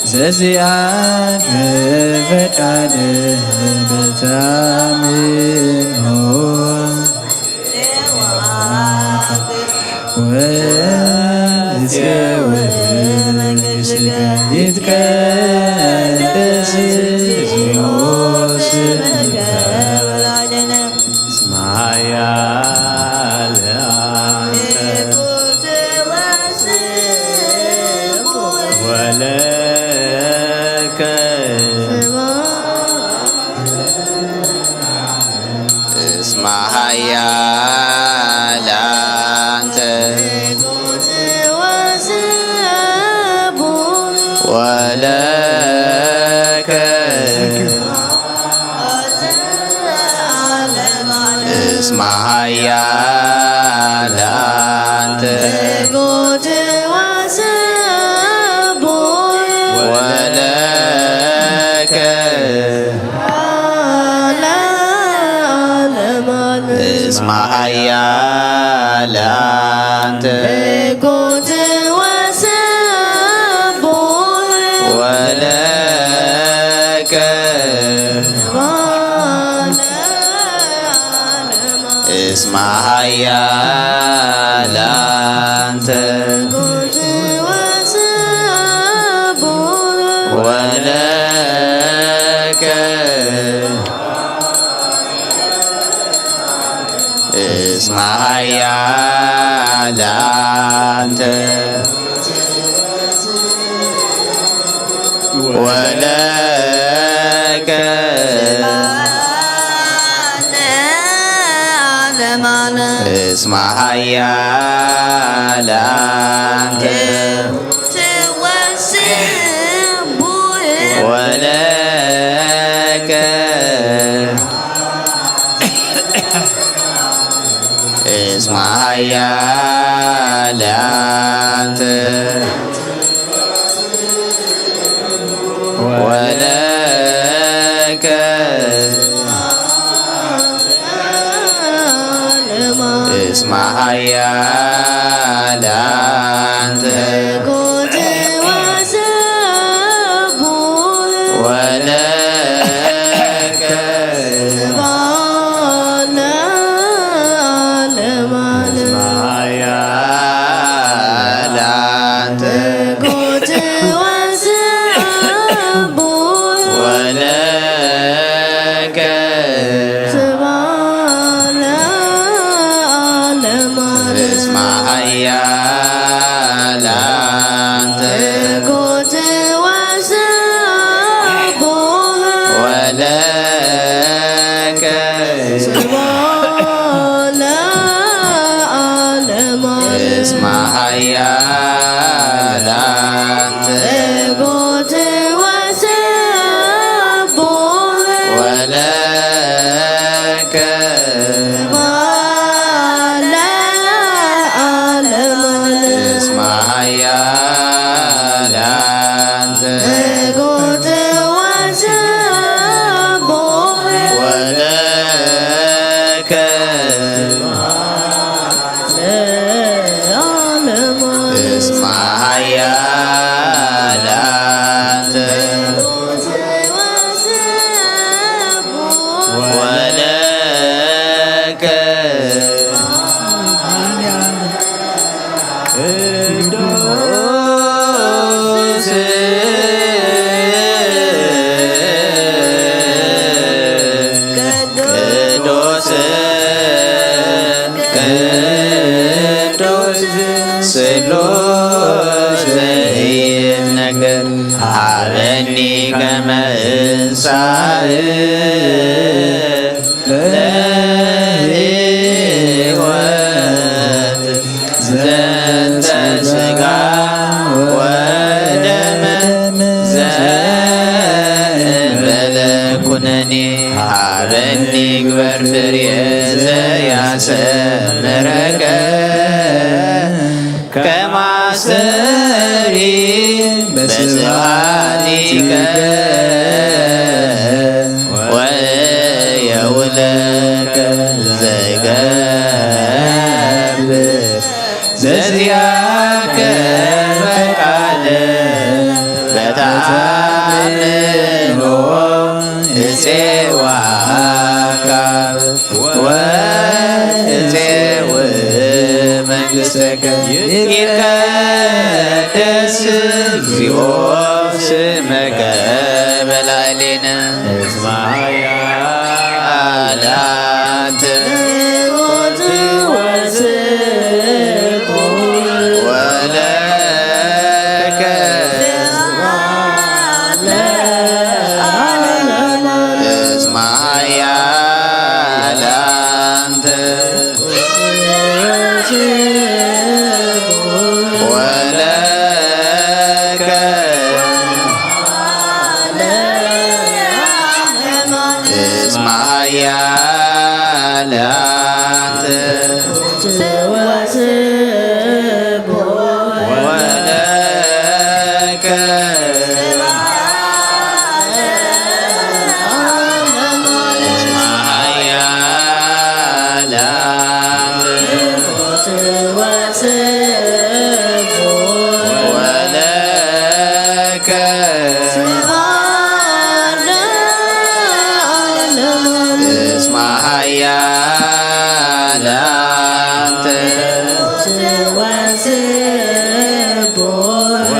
ዘዚአከ ፈቃድ በታምኖ ወእትየው መንግሥትከ ይትቀደስ እግዚኦ ስምከ። እስመ ኃያል አንተ ወለከ እስመ ኃያል አንተ ወለከ እስመ ኃያል አንተ ወለከ እስመ ኃያል አንተ ወለከ እስመ ኃያል አንተ ወለከ እስመ ኃያል አንተ ወለከ እስመ ኃያል አንተ ወለከ እስመ ኃያል አንተ ወለከ እስመ ኃያል አንተ ወለከ እስመ ኃያል አንተ ቁት ወስቡሕ ወለከ ባለ ዓለማት እስመ ኃያል አንተ። ቁት ወስቡሕ ወለከ እስመ ኃያል አንተ ወለከ ቅዱስ ቅዱስ ቅዱስ ስሉስ ዘይትነገር ሀበኒ ከመ እንሳእ ለሕይወት ዘንተ ስጋ ወደም ዘእንበለ ኩነኔ ሀበኒ ግበር ፍሬ ዘያሰምረከ ከማስተሪ በስብሐቲከ ወየውለከ ዘይገብር ዘዚአከ በቃለ በተአምኖ እጼዋ አካብ ወእጼው መንግሥተከ ይትቀደስ እግዚኦ ስመከ በላዕሌነ እስመ ኃያል አንተ ትወስድ ወለከ እስመ ኃያል አንተ ወለከ እስመ ኃያል አንተ ወለከ እስመ ኃያል አንተ ወለከ እስመ ኃያል አንተ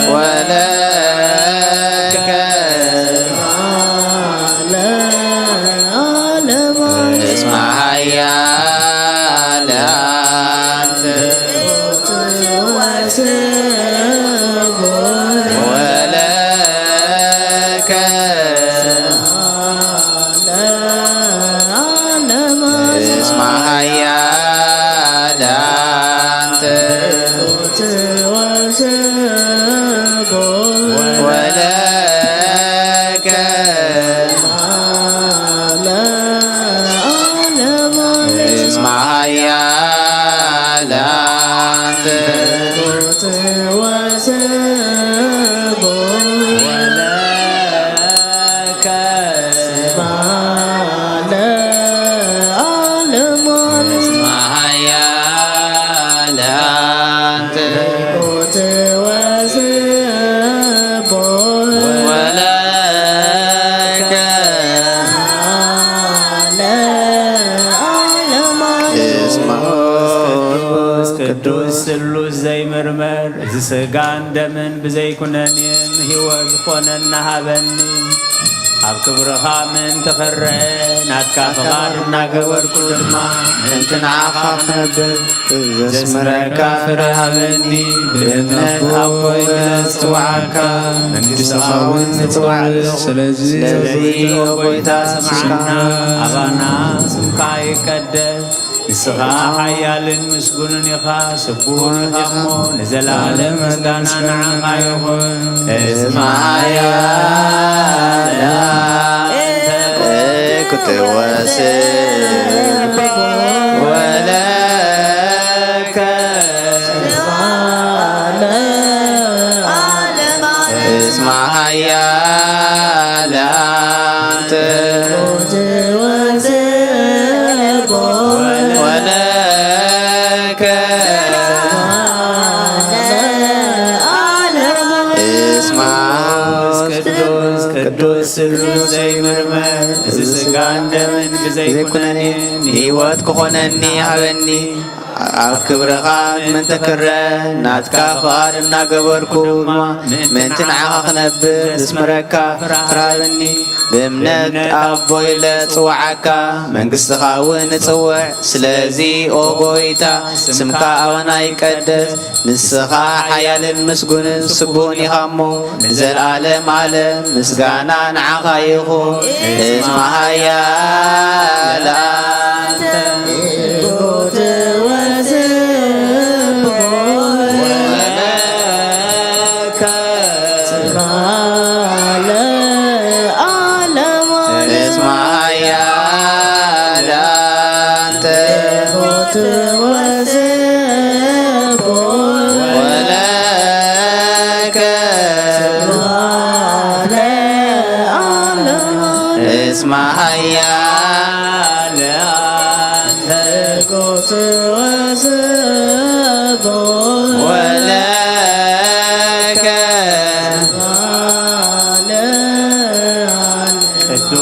ወለከ እስመ ኃያል አንተ ወለከ እስመ ኃያል አንተ ወለከ እስመ ኃያል አንተ ወለከ እስመ ኃያል አንተ ወለከ እስመ ቅዱስ ስሉስ ዘይምርመር እዚ ስጋን ደምን ብዘይኩነኔ ንህይወት ዝኾነና ሃበኒ። ኣብ ክብርኻ ምእንቲ ክረአ ናትካ ፍቓድ እናገበርኩ ድማ ምእንቲ ንዓኻ ክነብር ዘስምረካ ፍረ ሃበኒ። ብእምነት ኣቦይ ንጽውዓካ መንግስትኻ እውን ንጽዋዕ ኣለኹ። ስለዚ ስለዚ ኦ ጎይታ ስምዓና። ኣባና ስምካ ይቀደስ ንስኻ ሓያልን ምስጉንን ኢኻ፣ ስቡሕን ኢኻ እሞ ንዘለኣለም ምስጋና ንዓኻ ይኹን። እስመ ሓያል ክትወስድ ወለከ እስመ ሓያል ኣንተ ወለከ እስመ ቅዱስ ቅዱስ ስሉስ ዘይምርመር፣ እዚ ስጋን ደምን ብዘይኩነኔ ንህይወት ክኾነኒ ሃበኒ። ኣብ ክብርኻ ምእንቲ ክረ ናትካ ፍቓድ እናገበርኩ ድማ ምእንቲ ንዓኻ ክነብር ዘስምረካ ፍርሃብኒ። ብእምነት ኣቦ ኢለ ጽውዓካ፣ መንግስትኻ እውን እጽውዕ። ስለዚ ኦ ጎይታ፣ ስምካ ኣባና ይቀደስ። ንስኻ ሓያልን ምስጉንን ስቡህን ኢኻ እሞ፣ ንዘለኣለም ዓለም ምስጋና ንዓኻ ይኹን። እስመ ሓያል ኣንተ እስመ ሓያል ኣንተ ወለከ እስመ ሓያል ኣንተ ወለከ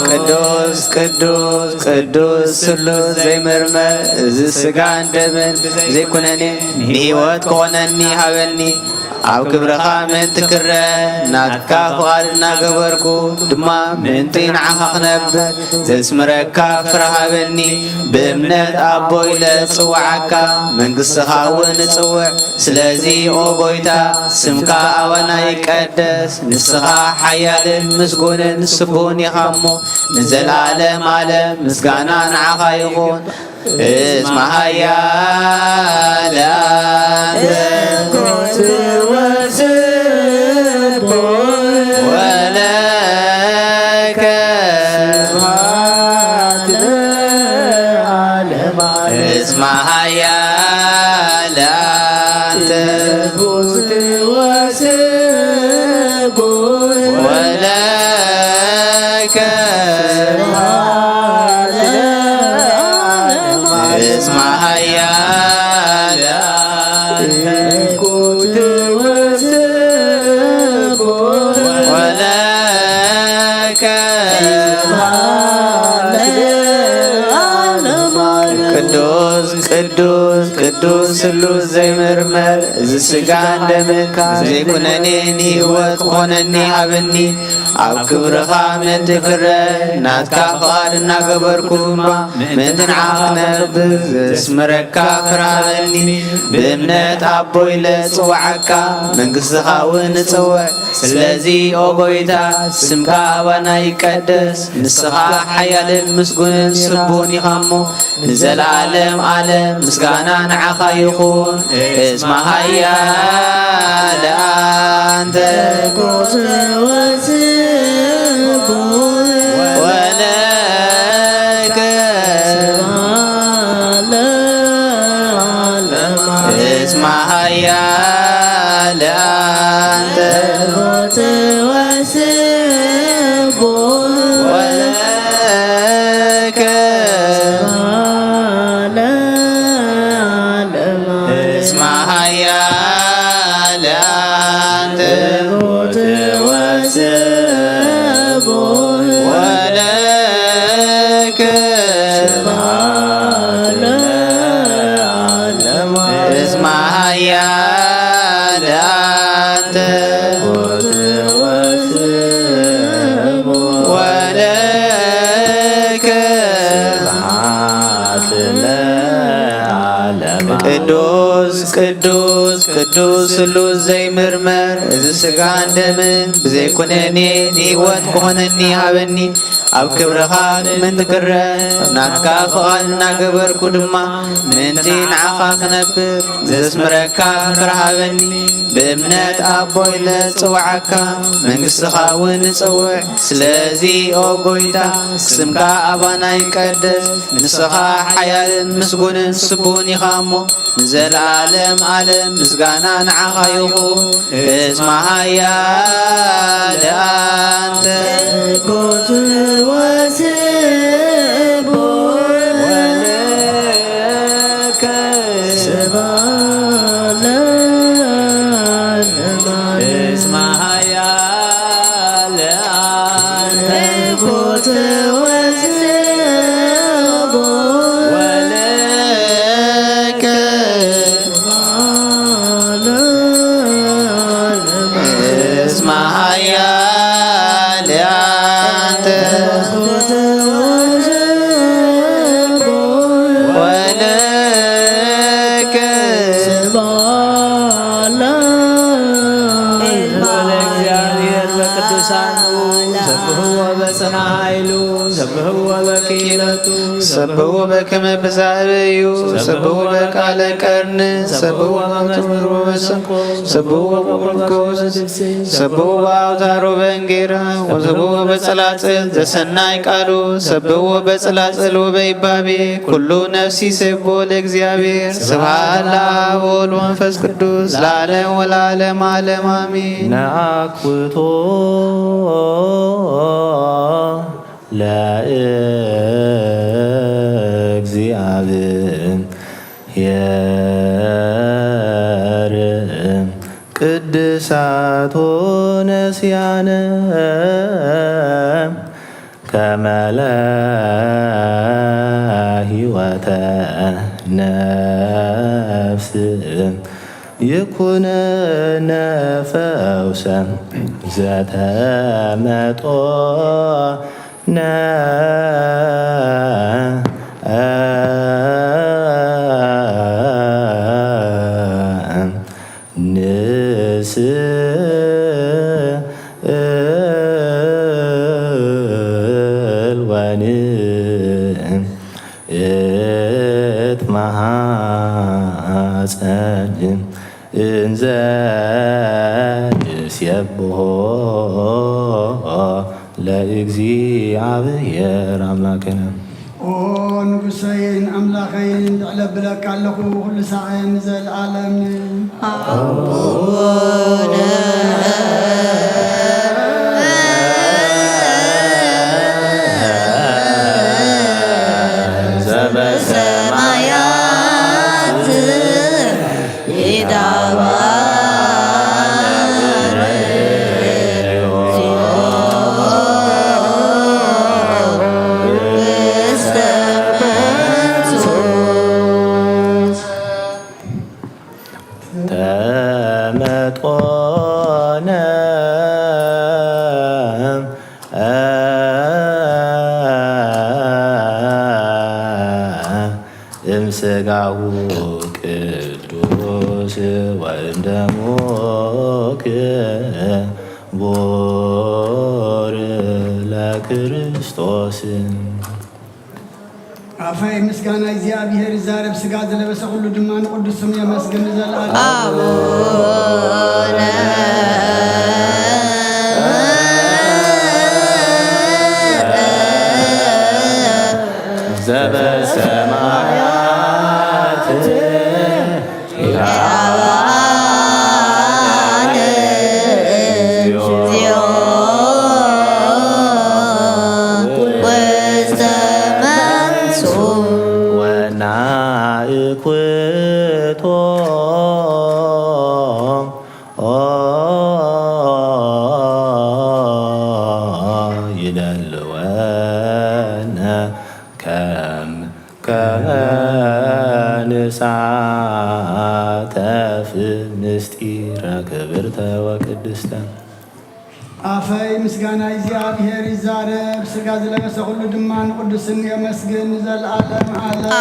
ቅዱስ ቅዱስ ቅዱስ ስሉስ ዘይምርመር፣ እዚ ስጋን ደምን ብዘይኩነኔ ንህይወት ክኾነኒ ሃበኒ። ኣብ ክብርኻ ምእንቲ ክረ ናትካ ፍቓድ እናገበርኩ ድማ ምእንቲ ንዓኻ ክነብር ዘስምረካ ፍረ ሃበኒ። ብእምነት ኣቦ ኢለ ጽውዓካ፣ መንግስትኻ እውን እጽውዕ። ስለዚ ኦ ጎይታ፣ ስምካ ኣባና ይቀደስ። ንስኻ ሓያልን ምስጉንን ስቡህን ኢኻ እሞ፣ ንዘለኣለም ዓለም ምስጋና ንዓኻ ይኹን። እስመ ሓያል ኣንተ ወለከ እስመ ሓያል ኣንተ ወለከ እስመ ሓያል ወለከ ቅዱስ ቅዱስ ቅዱስ ስሉስ ዘይምርመር፣ እዚ ስጋን ደምካ ዘይኩነኔ ንህይወት ክኾነኒ ሃበኒ። ኣብ ክብርኻ ምእንቲ ክረ ናትካ ፍቓድ እናገበርኩ ድማ ምእንቲ ንዓኻ ክነብር ዘስምረካ ፍረ ሃበኒ። ብእምነት ኣቦ ኢለ ጽውዓካ፣ መንግስትኻ እውን እጽውዕ። ስለዚ ኦ ጎይታ፣ ስምካ ኣባና ይቀደስ። ንስኻ ሓያልን ምስጉንን ስቡህን ኢኻ እሞ፣ ንዘለኣለም ዓለም ምስጋና ንዓኻ ይኹን። እስመ ሓያል ኣንተ ወለከ እስመ ሓያል ኣንተ ወለከ እስመ ሓያል ኣንተ ወለከ እስመ ሓያል ኣንተ ወለከ ቅዱስ ቅዱስ ቅዱስ ስሉስ ዘይምርመር፣ እዚ ስጋን ደምን ብዘይኩነኔ ንህይወት ክኾነኒ ሃበኒ። ኣብ ክብርኻ ምእንቲ ክረአ፣ ናትካ ፍቓድ እናገበርኩ ድማ፣ ምእንቲ ንዓኻ ክነብር፣ ዘስምረካ ክረሃበኒ፣ ብእምነት ኣቦ ኢለ ዝጽውዓካ፣ መንግስትኻ እውን እጽውዕ። ስለዚ ኦ ጎይታ፣ ስምካ ኣባና ይቀደስ፣ ንስኻ ሓያልን ምስጉንን ስቡን ኢኻ እሞ፣ ንዘለዓለም ዓለም ምስጋና ንዓኻ ይኹን። እስመ ኃያል አንተ። እስመ ኃያል አንተ። ወለከ እስመ ኃያል አንተ። ወለከ ለእግዚአብሔር በቅዱሳኑ ሰብሕዎ በጽንዓ ኃይሉ ሰብሕዎ በክኢለቱ ሰብሕዎ በከመ ብዛዕበ እዩ። ሰብሕዎ በቃለ ቀርን ሰብሕዎ በመዝሙር ወመሰንቆ ሰብሕዎ በመጎስ ሰብሕዎ በአውታሮ በእንጌራ ወሰብሕዎ በጸላጽል ዘሰናይ ቃሉ ሰብሕዎ በጸላጽል ወበይባቤ ኩሉ ነፍሲ ሰብሖ ለእግዚአብሔር። ስብሐት ለአብ ወወልድ ወመንፈስ ቅዱስ ለዓለም ወለዓለም ዓለም አሜን። ነአኩቶ ለእግዚአብሔር ቅድሳቶ ነስያነ ከመ ለህይወተ ነፍስ ይኩነነ ፈውሰ ዘተመጦነ ንስእል ወንእትማሐፀን እንዘ ንሴብሖ ለእግዚአብሔር አምላክነ። ኦ ንጉሰይን ኣምላኸይን፣ ልዕለ ብለካ ኣለኹ ኩሉ ሳዕ ንዘለዓለም። ኣቡነ ዘበሰማያት ይትባረክ ስምከ ተመጦነ እምስጋሁ ቅዱስ ወእምደሙ ክቡር ለክርስቶስ። ኣፈይ ምስጋና እግዚኣብሔር ይዛረብ፣ ስጋ ዝለበሰ ኩሉ ድማ ንቅዱስ ስሙ የመስግን ንዘለዓለም። ኣቡነ ዘበሰማያት ይትባረክ እግዚኦ ውስተ መንሱ ወናእኩቶ ይደልወነ ከም ከመ ንሳተፍ ምስጢረ ክብርተ ወቅድስተ። ኣፈይ ምስጋና እግዚኣብሔር ይዛረብ፣ ስጋ ዝለበሰ ኩሉ ድማ ንቅዱስ ስሙ የመስግን ንዘለዓለም ዓለም።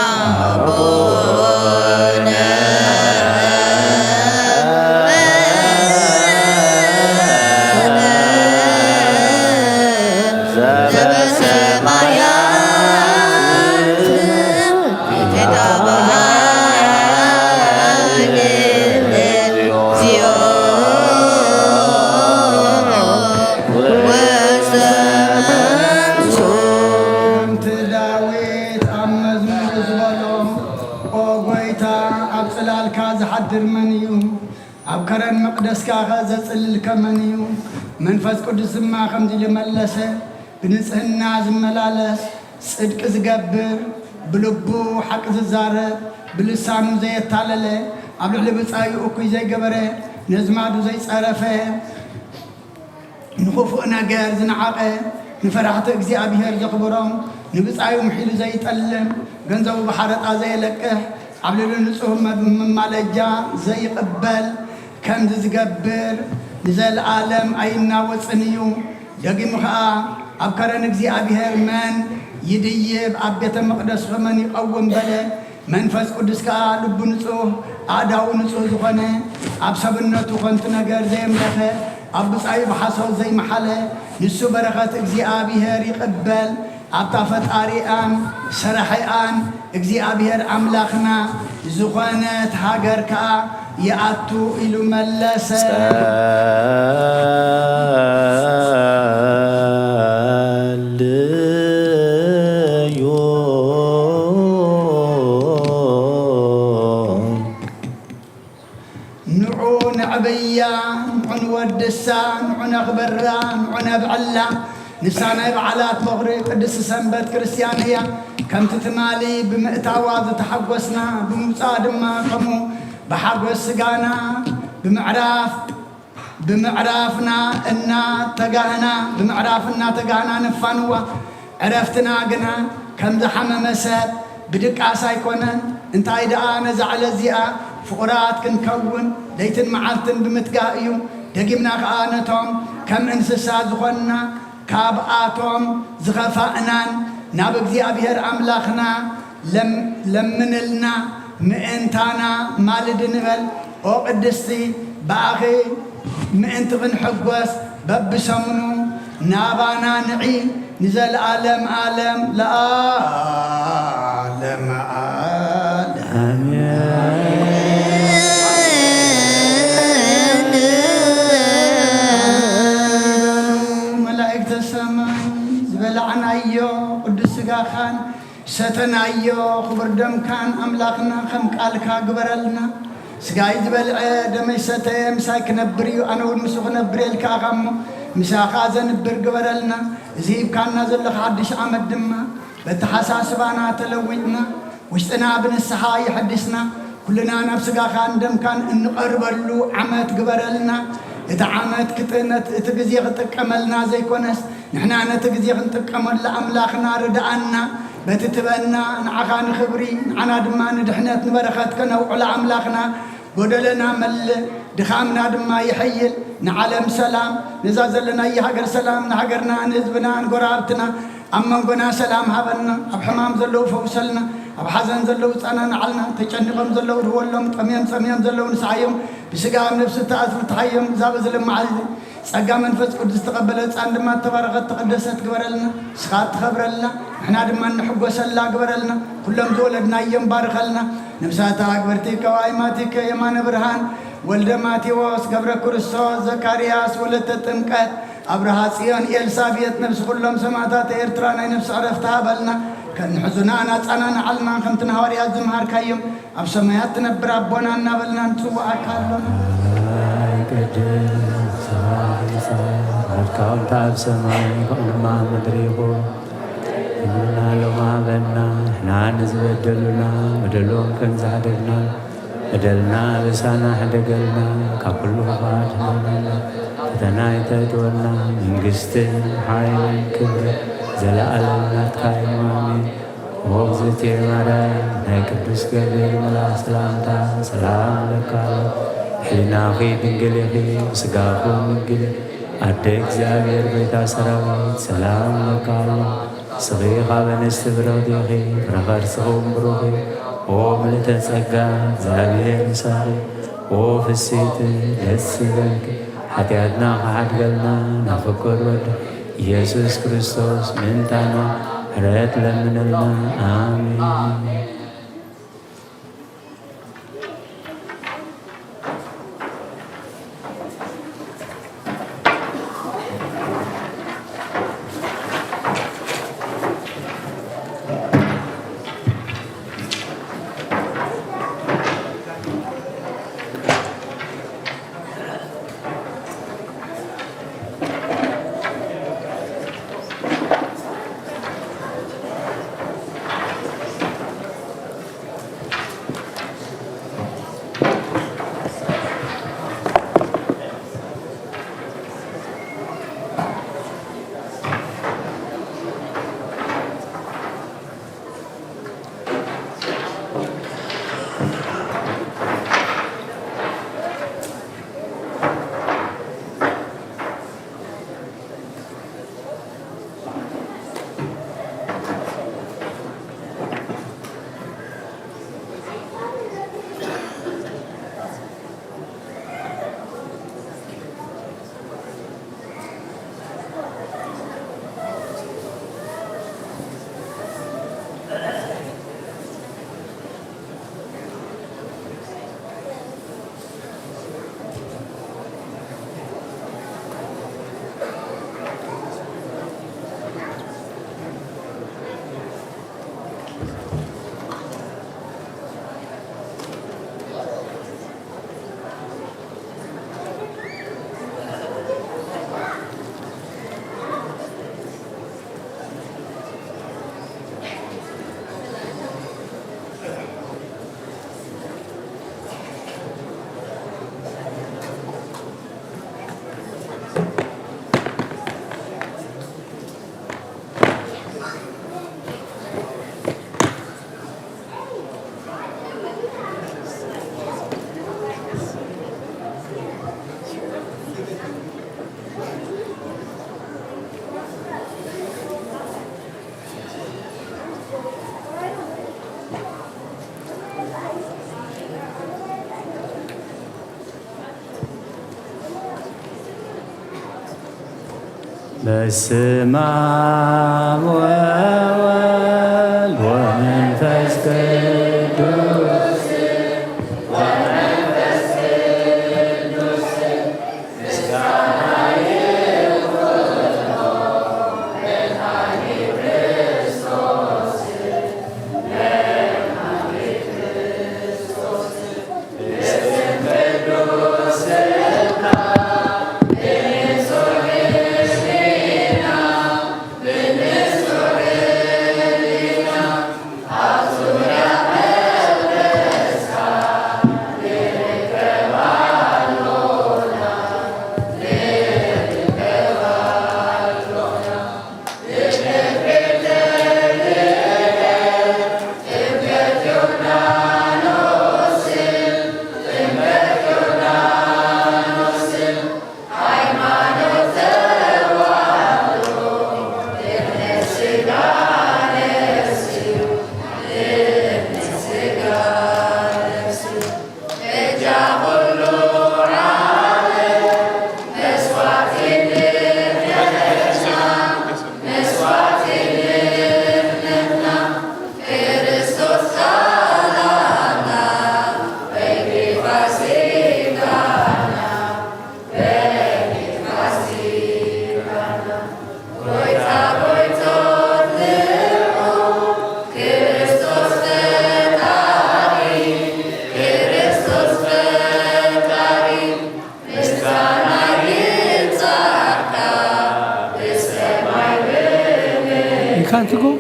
ኣቡነ ከረን መቕደስካኸ ዘጽልል ከመን እዩ? መንፈስ ቅዱስ ድማ ከምዚ ኢሉ መለሰ፣ ብንጽህና ዝመላለስ፣ ጽድቂ ዝገብር፣ ብልቡ ሓቂ ዝዛረብ፣ ብልሳኑ ዘየታለለ፣ ኣብ ልዕሊ ብጻዩ እኩይ ዘይገበረ፣ ነዝማዱ ዘይጸረፈ፣ ንኽፉእ ነገር ዝነዓቐ፣ ንፈራሕቲ እግዚኣብሔር ዘኽብሮም፣ ንብጻዩ ምሒሉ ዘይጠልም፣ ገንዘቡ ብሓረጣ ዘየለቅሕ፣ ኣብ ልዕሊ ንጹህ መ-፣ መማለጃ ዘይቕበል፣ ከምዚ ዝገብር ንዘለኣለም ኣይናወጽን እዩ። ደጊሙ ኸኣ፣ ኣብ ከረን እግዚኣብሔር መን ይድይብ፣ ኣብ ቤተ መቕደስኸ መን ይቐውም በለ። መንፈስ ቅዱስ ከኣ ልቡ ንጹህ፣ ኣእዳዉ ንጹህ ዝኾነ፣ ኣብ ሰብነቱ ኸንቱ ነገር ዘየምለኸ፣ ኣብ ብጻዩ ብሓሶት ዘይመሓለ፣ ንሱ በረኸት እግዚኣብሔር ይቕበል፣ ኣብታ ፈጣሪኣን ሰራሒኣን እግዚኣብሔር ኣምላኽና ዝኾነት ሃገር ከኣ ይኣቱ ኢሉ መለሰ። ጸልዩ። ንዑ ነዕብያ፣ ንዑ ንወድሳ፣ ንዑ ነኽብራ፣ ንዑ ነብዕላ። ንሳ ናይ በዓላት በኹሪ ቅድስቲ ሰንበት ክርስትያን እያ። ከምቲ ትማሊ ብምእታዋ ዝተሓጎስና፣ ብምውጻኣ ድማ ከምኡ ብሓጎስ ስጋና ብምዕራፍ፣ ብምዕራፍና እናተጋህና፣ ብምዕራፍ እናተጋህና ንፋንዋ። ዕረፍትና ግና ከም ዝሓመመ ሰብ ብድቃስ ኣይኮነን። እንታይ ደኣ ነዛ ዕለት እዚኣ ፍቑራት ክንከውን ለይትን መዓልትን ብምትጋህ እዩ። ደጊምና ከኣ ነቶም ከም እንስሳ ዝኾንና ካብኣቶም ዝኸፋእናን ናብ እግዚኣብሔር ኣምላኽና ለም-፣ ለምንልና ምእንታና ማልድ ንበል። ኦ ቅድስቲ፣ ብኣኺ ምእንቲ ክንሕጎስ በብሰሙኑ ናባና ንዒ ንዘለኣለም ኣለም ለኣለም ኣለም። ኣሜን። መላእክተ ሰማይ ዝበላዕናዮ ቅዱስ ስጋኻን ሰተናዮ ክቡር ደምካን ኣምላኽና ከም ቃልካ ግበረልና። ስጋይ ዝበልዐ ደመይ ሰተየ ምሳይ ክነብር እዩ፣ ኣነ እውን ምስኡ ክነብር እየ ኢልካ ኢኻ እሞ ምሳኻ ዘንብር ግበረልና። እዚ ሂብካና ዘለኻ ሓድሽ ዓመት ድማ በተሓሳስባና ተለዊጥና ውሽጥና ብንስሓ የሐድስና። ኩልና ናብ ስጋኻን ደምካን እንቐርበሉ ዓመት ግበረልና። እቲ ዓመት ክጥነት እቲ ግዜ ክጥቀመልና ዘይኮነስ ንሕና ነቲ ግዜ ክንጥቀመሉ ኣምላኽና ርድኣና። በቲ ትበና ንዓኻ ንኽብሪ ንዓና ድማ ንድሕነት ንበረኸት ከነውዕሎ ኣምላኽና ጎደለና መልእ፣ ድኻምና ድማ ይሐይል። ንዓለም ሰላም፣ ነዛ ዘለናያ ሃገር ሰላም፣ ንሃገርና፣ ንህዝብና፣ ንጎረባብትና፣ ኣብ መንጎና ሰላም ሃበና። ኣብ ሕማም ዘለዉ ፈውሰልና። ኣብ ሓዘን ዘለዉ ጸናንዓልና። ተጨኒቖም ዘለዉ ርህወሎም፣ ጠምዮም ጸምዮም ዘለዉ ንስዓዮም። ብስጋ ኣብ ነፍሲ እተኣስሩ ተሓዮም። ዛብ እዚ ልማዓት እዚ ጸጋ መንፈስ ቅዱስ ዝተቐበለ ህጻን ድማ እተባረኸት ተቐደሰት ግበረልና። ንስኻ እትኸብረላ ንሕና ድማ እንሕጎሰላ ግበረልና። ኩሎም ዝወለድናዮም ባርኸልና። ነብሳታ ኣግበርቲ ከዋይ ማቲከ የማነ ብርሃን ወልደ ማቴዎስ ገብረ ክርስቶስ ዘካርያስ ወለተ ጥምቀት ኣብርሃ ጽዮን ኤልሳቤጥ ነብሲ ኩሎም ሰማዕታት ኤርትራ ናይ ነብሲ ዕረፍቲ ሃበልና። ከንሕዙና ናጻና ንዓልና ከምቲ ንሃዋርያት ዝምሃርካዮም ኣብ ሰማያት ትነብር ኣቦና እናበልና ንጽውዓካ ኣሎና። ኣይ ቅድስ ስምካ ይትቀደስ፣ ፍቃድካ ኣብ ሰማይ ከምኡ ድማ ኣብ ምድሪ ይኹን። እንብልና ሎማ በና ንሕና ንዝበደሉና በደሎም ከም ዝሓደግና በደልና ኣበሳና ሕደገልና፣ ካብ ኩሉ ክፋት ሕደገልና፣ ፈተና ኣይተእትወና፣ መንግስትን ሓይልን ክብርን ዘለኣለም ናትካ እዩ። ኣሜን። ኦ እግዝእትየ ማርያም፣ ናይ ቅዱስ ገብርኤል መልኣኽ ሰላምታ ሰላም እብለካ ኣለኹ። ሕሊናኺ ድንግል ኢኺ፣ ስጋኹ ድንግል እዩ። ኣደ እግዚኣብሔር፣ ጎይታ ሰራዊት፣ ሰላም እብለካ ኣለኹ። ንስኺ ካብ ኣንስቲ ብርኽቲ ኢኺ፣ ፍረ ከርስኺ እውን ብሩኽ እዩ። ኦ ምልእተ ጸጋ፣ እግዚኣብሔር ምሳኺ፣ ኦ ፍስሕቲ ደስ ይበልኪ፣ ሓጢኣትና ክሓድገልና ናብ ፍቁር ወዲ ኢየሱስ ክርስቶስ ምእንታና ምሕረት ለምንልና። ኣሜን። በስመ አብ ወወልድ ወመንፈስ ቅዱስ። You can't go?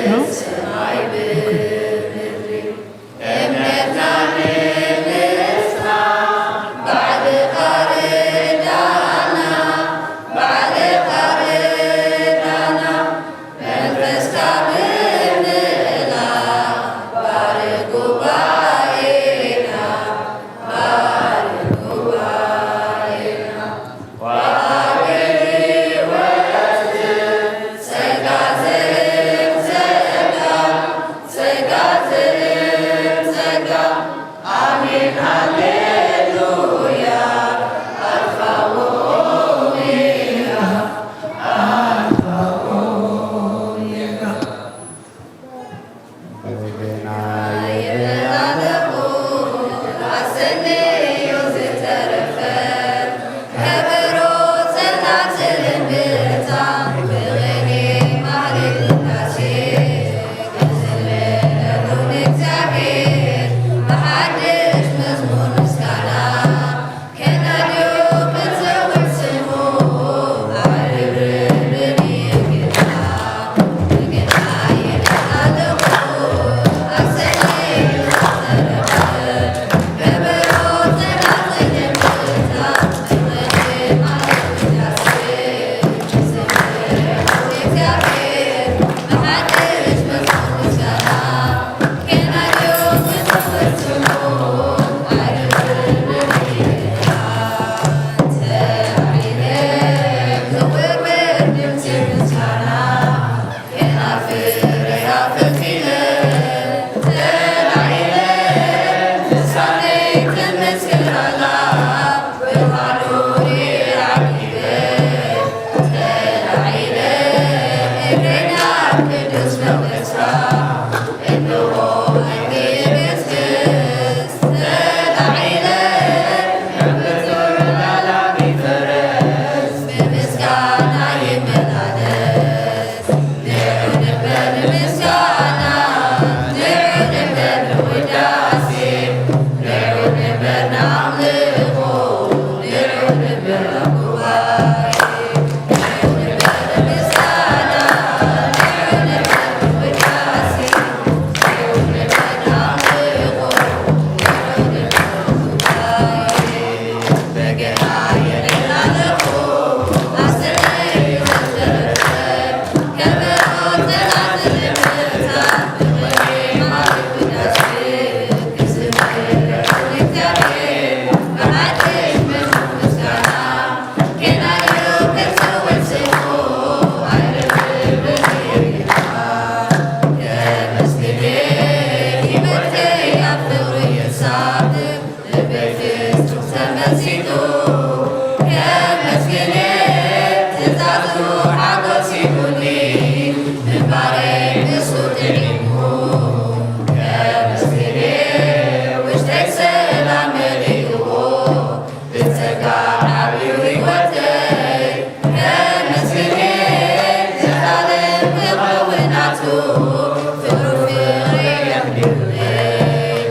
No? Okay. ሓጎስ ሂቡኒ ምንባረይ ንሱ ጥዒሙ፣ ከመስግን እየ ውሽጠይ ሰላም መሊእዎ፣ ብጸጋ ዓብዩ ህይወተይ ከመስግን እየ፣ ዘላለም ክኸውን ናቱ፣ ፍቕሩ ፍቕሪ የኽቢሩለይ።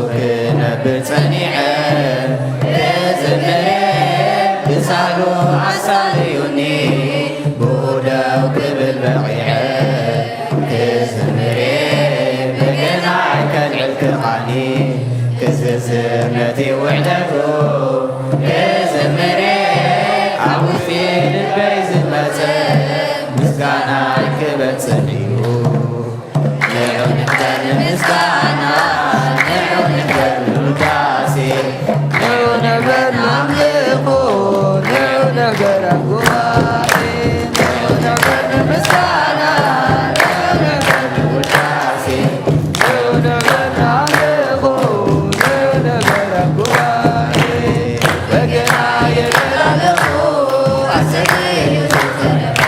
ክነብር ጸኒዐ ክዝምር፣ ብሳህሉ ኣሳልዩኒ፣ ብኡ ደው ክብል በቒዐ። ክዝምር፣ በገናይ ከልዕል ክቓኒ፣ ክዝዝር ነቲ ውዕለቱ። ክዝምር፣ ኣብ ውሽጢ ልበይ ዝመጸ፣ ምስጋናይ ክበጽሕ እዩ። ንዑ ንግበር ንምስጋና፣ ንዑ ንግበር ንውዳሴ፣ ንዑ ንግበር ንኣምልኾ፣ ንዑ ንግበር ኣብ ጉባኤ፣ ንዑ ንግበር ንምስጋና፣ ንዑ ንግበር ንውዳሴ፣ ንዑ ንግበር ንኣምልኾ፣ ንዑ ንግበር ኣብ ጉባኤ። በገና የበላልኹ ኣሰገዩ ዝተረፈ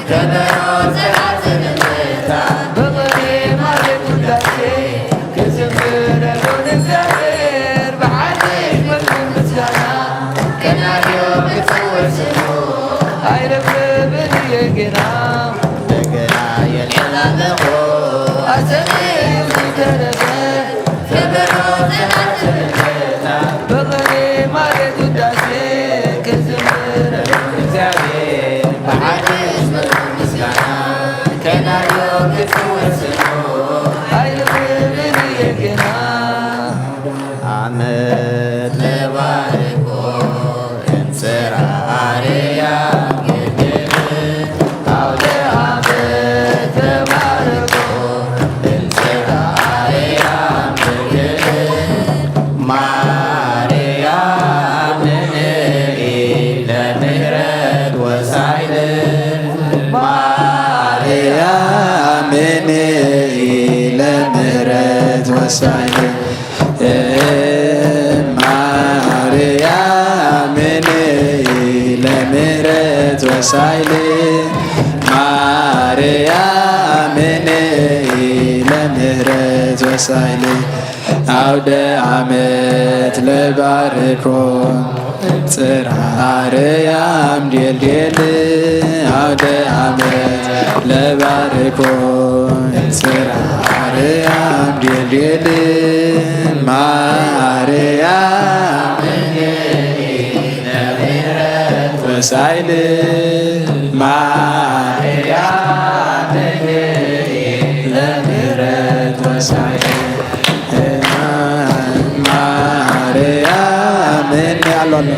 ከበሮ ጽናጽል እልልታ፣ ብቕኔ ማህሌት ውዳሴ፣ ክዝምረሉ ንእግዚኣብሔር፣ ብሓድሽ መዝሙር ምስጋና፣ ከናድዮ ክጽውዕ ስሙ፣ ኣይረፍርፍን እየ ጌና። በገና የልዕል ኣለኹ፣ ኣሰንዩ ዝተረፈ፣ ከበሮ ጽናጽል እልልታ፣ ብቕኔ ማህሌት ውዳሴ፣ ክዝምረሉ ንእግዚኣብሔር፣ ብሓድሽ መዝሙር ምስጋና፣ ከናድዮ ክጽውዕ ስሙ፣ ኣይረፍርፍን እየ ጌና። ዓመት ለባርኮ እንጽራ ኣርያም ግድል፣ ኣውደ ዓመት ለባርኮ እንጽራ ኣርያም ግድል፣ ማርያም ንኢ ለምህረት ወሳይል፣ ማርያም ንኢ ለምህረት ወሳይል። ማርያም ንኢ ለምህረት ወሳይል፣ ማርያም ንኢ ለምህረት ወሳይል። ኣውደ ዓመት ለባርኮ ጽርሐ ኣርያም ዴልዴል፣ ኣውደ ዓመት ለባርኮ ጽርሐ ኣርያም ዴልዴል፣ ማርያም ወሳይል፣ ማርያም ለምህረት ወሳይል። ማርያምን ኣሎ ኣሎ።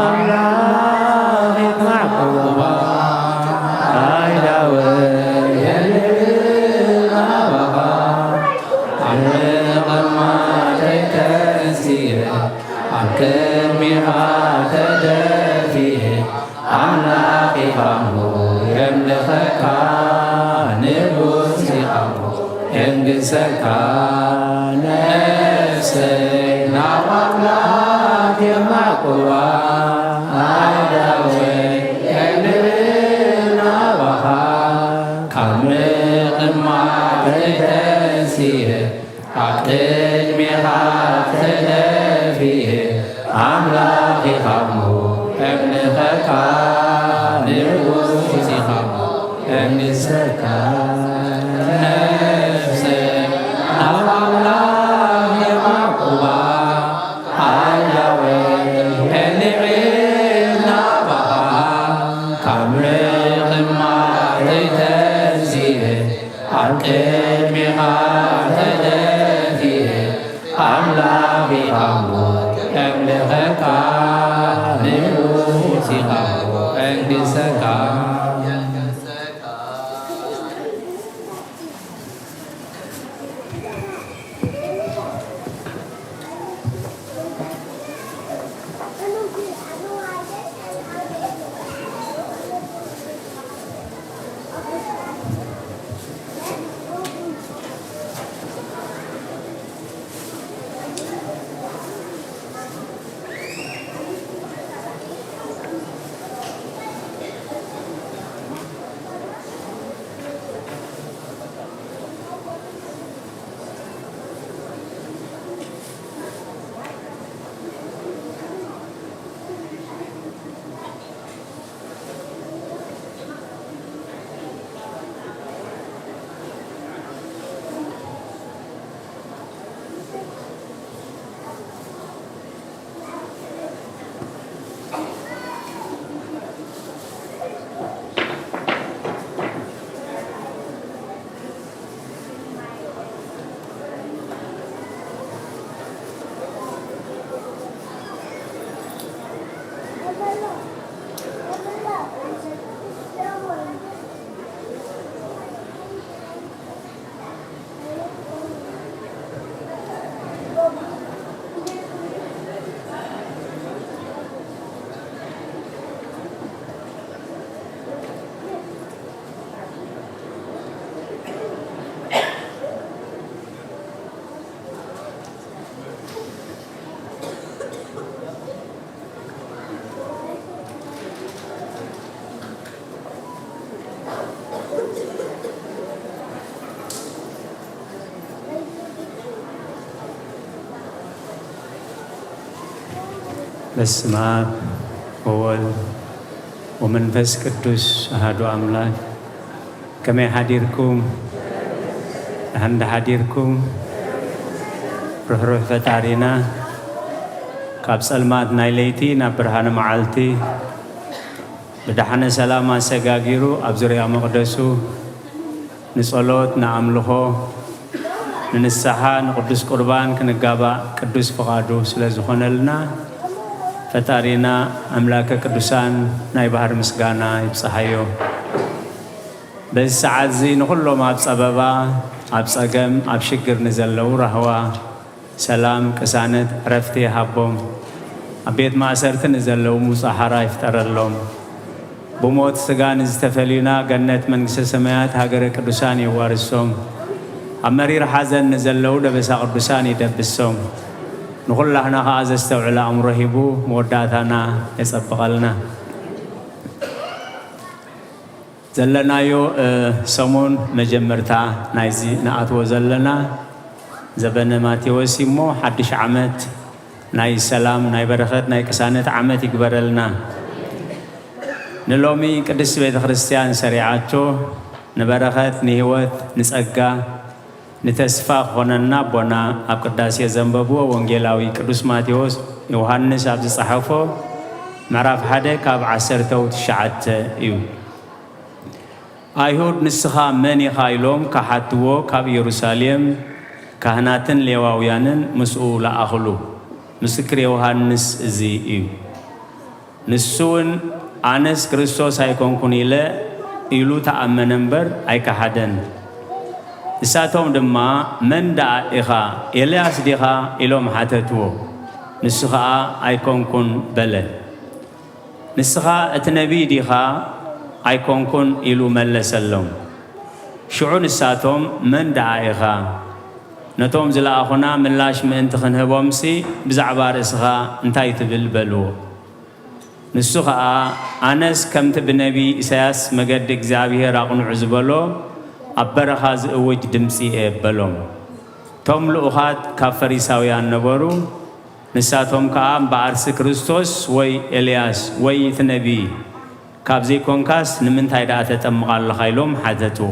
ኣምላኽ ይስማዕ ቁርባን ኣእዳወይ የልዕል ናባኻ። ኣብ ምቕማጠይ ተንሲኤ ኣብ ቅድሚኻ ተደፊኤ ኣምላኽ ኢኻ እሞ የምልኸካ፣ ንጉስ ኢኻ እሞ የንግሰካ። ነፍሰይ ናብ ኣምላኽ የማዕቁባ፣ ኣእዳወይ የልዕል ናባኻ። ካብ ምቕማጠይ ተንሲኤ ኣብ ቅድሜኻ ተደፊኤ ኣምላኽ ኢኻ እሞ የምልኸካ፣ ንጉስ ኢኻ እሞ የንግሰካ። ነፍሰይ ናብ ኣምላኽ የማዕቁባ፣ ኣእዳወይ የልዕል ናባኻ። ካብ ምቕማጠይ ተንሲኤ ኣብ ቅድሜኻ ተደፊኤ ኣምላኽ ኢኻ እሞ የምልኸካ፣ ንጉስ ኢኻ እሞ የንግሰካ። በስመ አብ ወወልድ ወመንፈስ ቅዱስ አሐዱ አምላክ። ከመይ ሓዲርኩም? ደሓን ዶ ሓዲርኩም? ርሕሩሕ ፈጣሪና ካብ ጸልማት ናይ ለይቲ ናብ ብርሃነ መዓልቲ ብደሓነ ሰላም ኣሰጋጊሩ ኣብ ዙርያ መቕደሱ ንጸሎት፣ ንኣምልኾ፣ ንንስሓ፣ ንቅዱስ ቁርባን ክንጋባእ ቅዱስ ፍቓዱ ስለ ዝኾነልና ፈጣሪና ኣምላከ ቅዱሳን ናይ ባህር ምስጋና ይብጽሓዮ። በዚ ሰዓት እዚ ንኹሎም ኣብ ጸበባ፣ ኣብ ጸገም፣ ኣብ ሽግር ንዘለዉ ራህዋ፣ ሰላም፣ ቅሳነት፣ ዕረፍቲ ይሃቦም። ኣብ ቤት ማእሰርቲ ንዘለዉ ሙጻ ሓራ ይፍጠረሎም። ብሞት ስጋ ንዝተፈልዩና ገነት መንግስተ ሰማያት ሃገረ ቅዱሳን የዋርሶም። ኣብ መሪር ሓዘን ንዘለዉ ደበሳ ቅዱሳን ይደብሶም። ንኹላህና ኸኣ ዘስተውዕል ኣእምሮ ሂቡ መወዳእታና የጸብቐልና። ዘለናዮ፣ እ፣ ሰሙን መጀመርታ ናይዚ ንኣትዎ ዘለና ዘበነ ማቴዎስ እሞ ሓድሽ ዓመት ናይ ሰላም፣ ናይ በረኸት፣ ናይ ቅሳነት ዓመት ይግበረልና። ንሎሚ ቅድስቲ ቤተ ክርስቲያን ሰሪዓቶ ንበረኸት፣ ንህይወት፣ ንጸጋ፣ ንተስፋ ክኾነና ኣቦና ኣብ ቅዳሴ ዘንበብዎ ወንጌላዊ ቅዱስ ማቴዎስ ዮሃንስ ኣብ ዝጸሓፎ ምዕራፍ ሓደ ካብ ዓሰርተው ትሽዓተ እዩ። ኣይሁድ ንስኻ መን ኢኻ ኢሎም ክሓትዎ ካብ ኢየሩሳሌም ካህናትን ሌዋውያንን ምስኡ ለኣኽሉ። ምስክር ዮሃንስ እዚ እዩ። ንሱ እውን ኣነስ ክርስቶስ ኣይኮንኩን ኢለ ኢሉ ተኣመነ እምበር ኣይከሓደን። ንሳቶም ድማ መን ደኣ ኢኻ? ኤልያስ ዲኻ? ኢሎም ሓተትዎ። ንሱ ኸኣ ኣይኮንኩን በለ። ንስኻ እቲ ነቢይ ዲኻ? ኣይኮንኩን ኢሉ መለሰሎም። ሽዑ ንሳቶም መን ደኣ ኢኻ? ነቶም ዝለኣኹና ምላሽ ምእንቲ ክንህቦምሲ ብዛዕባ ርእስኻ እንታይ ትብል? በልዎ። ንሱ ኸኣ ኣነስ ከምቲ ብነቢይ ኢሳያስ መገዲ እግዚኣብሔር ኣቕንዑ ዝበሎ ኣብ በረኻ ዝእውጅ ድምጺ እየ በሎም። እቶም ልኡኻት ካብ ፈሪሳውያን ነበሩ። ንሳቶም ከኣ እምበኣርሲ ክርስቶስ ወይ ኤልያስ ወይ እቲ ነቢይ ካብ ዘይኮንካስ ንምንታይ ደኣ ተጠምቕ ኣለኻ? ኢሎም ሓተትዎ።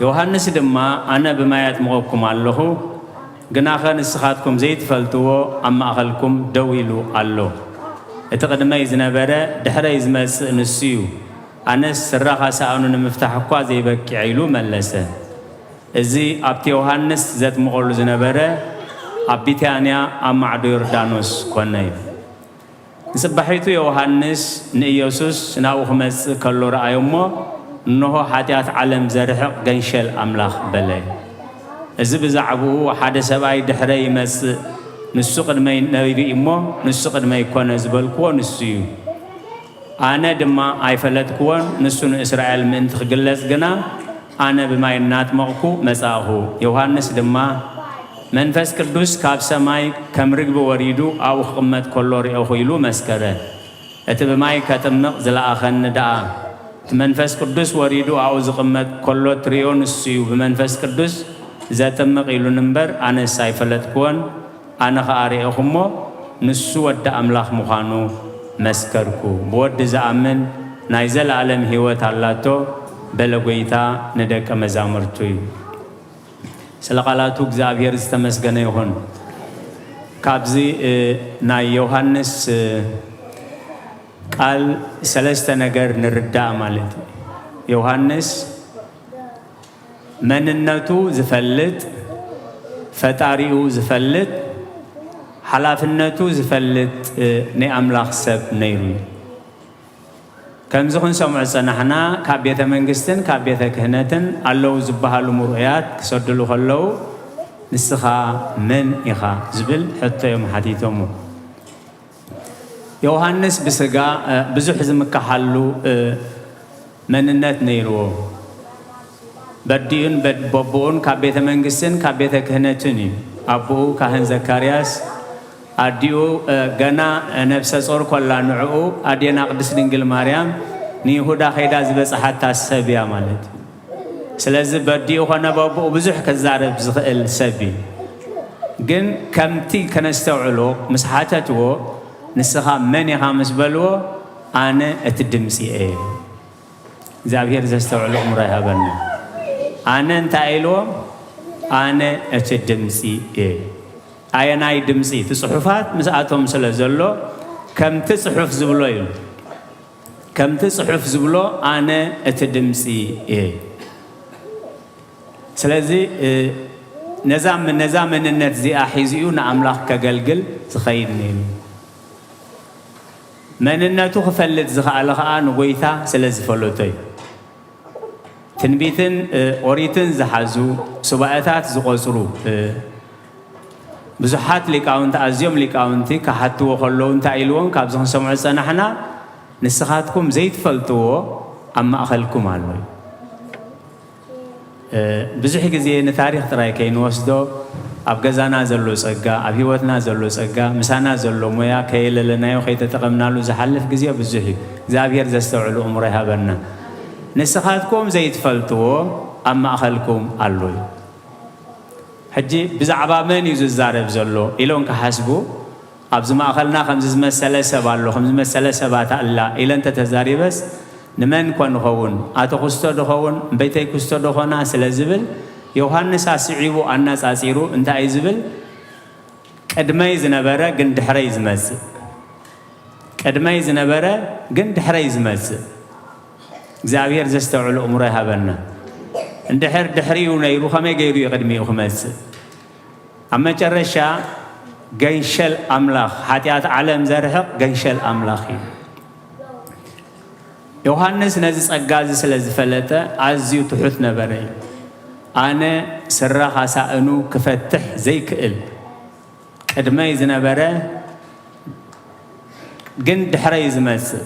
ዮሃንስ ድማ ኣነ ብማይ ኣጥምቐኩም ኣለኹ፣ ግናኸ ንስኻትኩም ዘይትፈልጥዎ ኣብ ማእኸልኩም ደው ኢሉ ኣሎ። እቲ ቅድመይ ዝነበረ ድሕረይ ዝመጽእ ንሱ እዩ። ኣነስ ስራኻ ሰኣኑ ንምፍታሕ እኳ ዘይበቂዐ ኢሉ መለሰ። እዚ ኣብቲ ዮሃንስ ዘጥምቐሉ ዝነበረ ኣብ ቢታንያ ኣብ ማዕዶ ዮርዳኖስ ኮነ እዩ። ንጽባሒቱ ዮሃንስ ንኢየሱስ ናብኡ ክመጽእ ከሎ ረኣዮ እሞ፣ እንሆ ሓጢኣት ዓለም ዘርሕቕ ገንሸል ኣምላኽ በለ። እዚ ብዛዕባኡ ሓደ ሰብኣይ ድሕረይ ይመጽእ፣ ንሱ ቅድመይ ነቢይ እሞ፣ ንሱ ቅድመይ ኮነ ዝበልክዎ ንሱ እዩ። ኣነ ድማ ኣይፈለጥክዎን፣ ንሱ ንእስራኤል ምእንቲ ክግለጽ ግና ኣነ ብማይ እናጥመቕኩ መጻእኹ። ዮሃንስ ድማ መንፈስ ቅዱስ ካብ ሰማይ ከም ርግቢ ወሪዱ ኣብኡ ክቕመጥ ከሎ ርኤኹ ኢሉ መስከረ። እቲ ብማይ ከጥምቕ ዝለኣኸኒ ደኣ እቲ መንፈስ ቅዱስ ወሪዱ ኣብኡ ዝቕመጥ ከሎ ትርእዮ ንሱ እዩ ብመንፈስ ቅዱስ ዘጥምቕ ኢሉኒ እምበር ኣነስ ኣይፈለጥክዎን። ኣነ ኸኣ ርኤኹ እሞ ንሱ ወዲ ኣምላኽ ምዃኑ መስከርኩ። ብወዲ ዝኣምን ናይ ዘለኣለም ህይወት ኣላቶ በለ ጐይታ ንደቀ መዛሙርቱ እዩ። ስለ ቃላቱ እግዚኣብሔር ዝተመስገነ ይኹን። ካብዚ እ፣ ናይ ዮሃንስ እ፣ ቃል ሰለስተ ነገር ንርዳእ ማለት እዩ። ዮሃንስ መንነቱ ዝፈልጥ፣ ፈጣሪኡ ዝፈልጥ፣ ሓላፍነቱ ዝፈልጥ እ፣ ናይ ኣምላኽ ሰብ ነይሩ እዩ። ከምዚ ክንሰምዖ ዝጸናሕና ካብ ቤተ መንግስትን ካብ ቤተ ክህነትን ኣለዉ ዝበሃሉ ምርኡያት ክሰድሉ ከለዉ ንስኻ መን ኢኻ ዝብል ሕቶ እዮም ሓቲቶሞ። ዮሃንስ ብስጋ እ፣ ብዙሕ ዝምከሓሉ እ፣ መንነት ነይርዎ። በዲኡን በድ- በቦኡን ካብ ቤተ መንግስትን ካብ ቤተ ክህነትን እዩ። ኣቦኡ ካህን ዘካርያስ፣ ኣዲኡ እ፣ ገና እ፣ ነብሰ ጾር ኮላ ንዕኡ ኣዴና ቅድስት ድንግል ማርያም ንይሁዳ ከይዳ ዝበጽሓታ ሰብ እያ ማለት እዩ። ስለዚ በዲኡ ኮነ በቦኡ ብዙሕ ክዛረብ ዝኽእል ሰብ እዩ። ግን ከምቲ ከነስተውዕሎ ምስ ሓተትዎ፣ ንስኻ መን ኢኻ ምስ በልዎ፣ ኣነ እቲ ድምፂ እየ። እግዚኣብሔር ዘስተውዕሎ እምሮ ይሃበና። ኣነ እንታይ ኢልዎም? ኣነ እቲ ድምፂ እየ። ኣየናይ ድምፂ? እቲ ፅሑፋት ምስኣቶም ስለ ዘሎ ከምቲ ፅሑፍ ዝብሎ እዩ። ከምቲ ጽሑፍ ዝብሎ ኣነ እቲ ድምጺ እየ። ስለዚ እ፣ ነዛ ነዛ መንነት እዚኣ ሒዙ እዩ ንኣምላኽ ከገልግል ዝኸይድ ነይሩ። መንነቱ ክፈልጥ ዝኸኣለ ኸኣ ንጎይታ ስለ ዝፈለጦ እዩ። ትንቢትን እ፣ ኦሪትን ዝሓዙ ሱባኤታት ዝቆጽሩ እ፣ ብዙሓት ሊቃውንቲ፣ ኣዝዮም ሊቃውንቲ ክሓትዎ ከለዉ እንታይ ኢልዎም? ካብዚ ክንሰምዖ ዝጸናሕና፣ ንስኻትኩም ዘይትፈልጥዎ ኣብ ማእኸልኩም ኣሎ እዩ። እ፣ ብዙሕ ግዜ ንታሪኽ ጥራይ ከይንወስዶ፣ ኣብ ገዛና ዘሎ ጸጋ፣ ኣብ ህይወትና ዘሎ ጸጋ፣ ምሳና ዘሎ ሞያ ከየለለናዮ ከይተጠቐምናሉ ዝሓልፍ ግዜ ብዙሕ እዩ። እግዚኣብሔር ዘስተውዕሉ እምሮ ይሃበና። ንስኻትኩም ዘይትፈልጥዎ ኣብ ማእኸልኩም ኣሎ እዩ። ሕጂ ብዛዕባ መን እዩ ዝዛረብ ዘሎ ኢሎም ክሓስቡ፣ ኣብዚ ማእኸልና ከምዚ ዝመሰለ ሰብ ኣሎ፣ ከምዚ ዝመሰለ ሰባት ኣላ ኢለ እንተተዛሪበስ፣ ንመን ኮ ንኸውን? ኣቶ ክስቶ ዶ ኸውን? እምበይተይ ክስቶ ዶ ኾና? ስለ ዝብል፣ ዮሃንስ ኣስዒቡ ኣነጻጺሩ እንታይ እዩ ዝብል? ቅድመይ ዝነበረ ግን ድሕረይ ዝመጽእ። ቅድመይ ዝነበረ ግን ድሕረይ ዝመጽእ። እግዚኣብሔር ዘስተውዕሉ እምሮ ይሃበና። እንድሕር ድሕሪኡ ነይሩ፣ ከመይ ገይሩ እዩ ቅድሚኡ ክመጽእ? ኣብ መጨረሻ ገንሸል ኣምላኽ፣ ሓጢኣት ዓለም ዘርሕቕ ገንሸል ኣምላኽ እዩ። ዮሃንስ ነዚ ጸጋ እዚ ስለ ዝፈለጠ ኣዝዩ ትሑት ነበረ እዩ። ኣነ ስረ ኻሳእኑ ክፈትሕ ዘይክእል፣ ቅድመይ ዝነበረ ግን ድሕረይ ዝመጽእ፣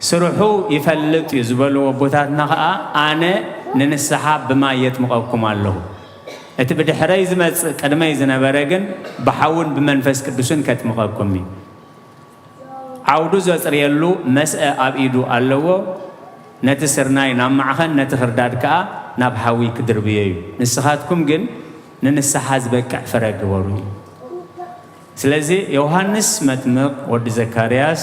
ስርሑ ይፈልጥ እዩ ዝበልዎ ኣቦታትና ኸኣ፣ ኣነ ንንስሓ ብማይ የጥምቐኩም ኣለኹ፣ እቲ ብድሕረይ ዝመጽእ ቅድመይ ዝነበረ ግን ብሓውን ብመንፈስ ቅዱስን ከጥምቐኩም እዩ። ዓውዱ ዘጽርየሉ መስአ ኣብ ኢዱ ኣለዎ። ነቲ ስርናይ ናብ ማዕኸን፣ ነቲ ክርዳድ ከኣ ናብ ሓዊ ክድርብዮ እዩ። ንስኻትኩም ግን ንንስሓ ዝበቅዕ ፍረ ግበሩ እዩ። ስለዚ ዮሃንስ መጥምቕ ወዲ ዘካርያስ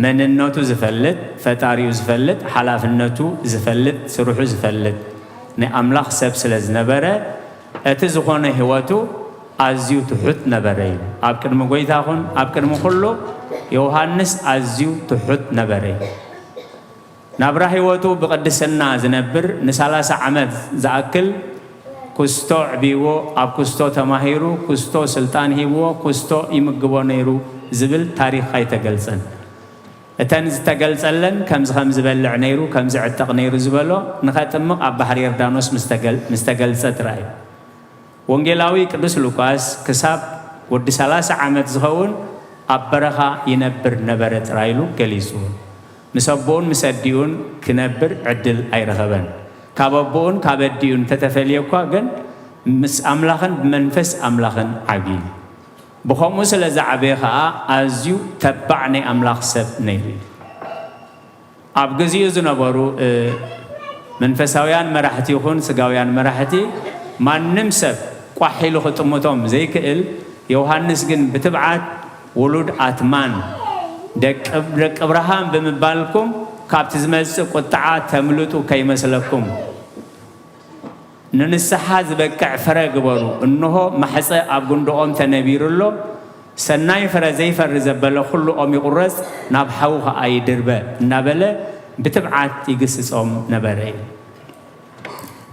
መንነቱ ዝፈልጥ፣ ፈጣሪኡ ዝፈልጥ፣ ሓላፍነቱ ዝፈልጥ፣ ስርሑ ዝፈልጥ ናይ ኣምላኽ ሰብ ስለ ዝነበረ፣ እቲ ዝኾነ ህይወቱ ኣዝዩ ትሑት ነበረ እዩ። ኣብ ቅድሚ ጐይታ ኹን ኣብ ቅድሚ ኩሉ ዮሃንስ ኣዝዩ ትሑት ነበረ እዩ። ናብራ ህይወቱ ብቕድስና ዝነብር ንሳላሳ ዓመት ዝኣክል ኩስቶ ኣዕብይዎ፣ ኣብ ኩስቶ ተማሂሩ፣ ኩስቶ ስልጣን ሂብዎ፣ ኩስቶ ይምግቦ ነይሩ ዝብል ታሪኽ ኣይተገልጸን። እተን ዝተገልጸለን ከምዚ ከም ዝበልዕ ነይሩ፣ ከም ዝዕጠቕ ነይሩ ዝበሎ ንኸጥምቕ ኣብ ባሕሪ ዮርዳኖስ ምስ ተገል-፣ ምስ ተገልጸ ጥራይ እዩ። ወንጌላዊ ቅዱስ ሉቃስ ክሳብ ወዲ ሰላሳ ዓመት ዝኸውን ኣብ በረኻ ይነብር ነበረ ጥራይ ኢሉ ገሊጹ። ምስ ኣቦኡን ምስ ኣዲኡን ክነብር ዕድል ኣይረኸበን። ካብ ኣቦኡን ካብ ኣዲኡን እንተተፈልየ እኳ ግን ምስ ኣምላኽን ብመንፈስ ኣምላኽን ዓብዩ። ብኸምኡ ስለ ዝዓበየ ኸኣ ኣዝዩ ተባዕ ናይ ኣምላኽ ሰብ ነይሩ እዩ። ኣብ ግዜኡ ዝነበሩ፣ እ፣ መንፈሳውያን መራሕቲ ይኹን ስጋውያን መራሕቲ ማንም ሰብ ቋሕ ኢሉ ክጥምቶም ዘይክእል፣ ዮሃንስ ግን ብትብዓት ውሉድ ኣትማን ደቂ፣ ደቂ እብርሃም ብምባልኩም ካብቲ ዝመጽእ ቁጥዓ ተምልጡ ከይመስለኩም። ንንስሓ ዝበቅዕ ፍረ ግበሩ። እንሆ ማሕጸ ኣብ ጉንድኦም ተነቢሩ ኣሎ። ሰናይ ፍረ ዘይፈሪ ዘበለ ኩሉ ኦም ይቑረጽ፣ ናብ ሓዊ ኸኣ ይድርበ እናበለ ብትብዓት ይግስጾም ነበረ እዩ።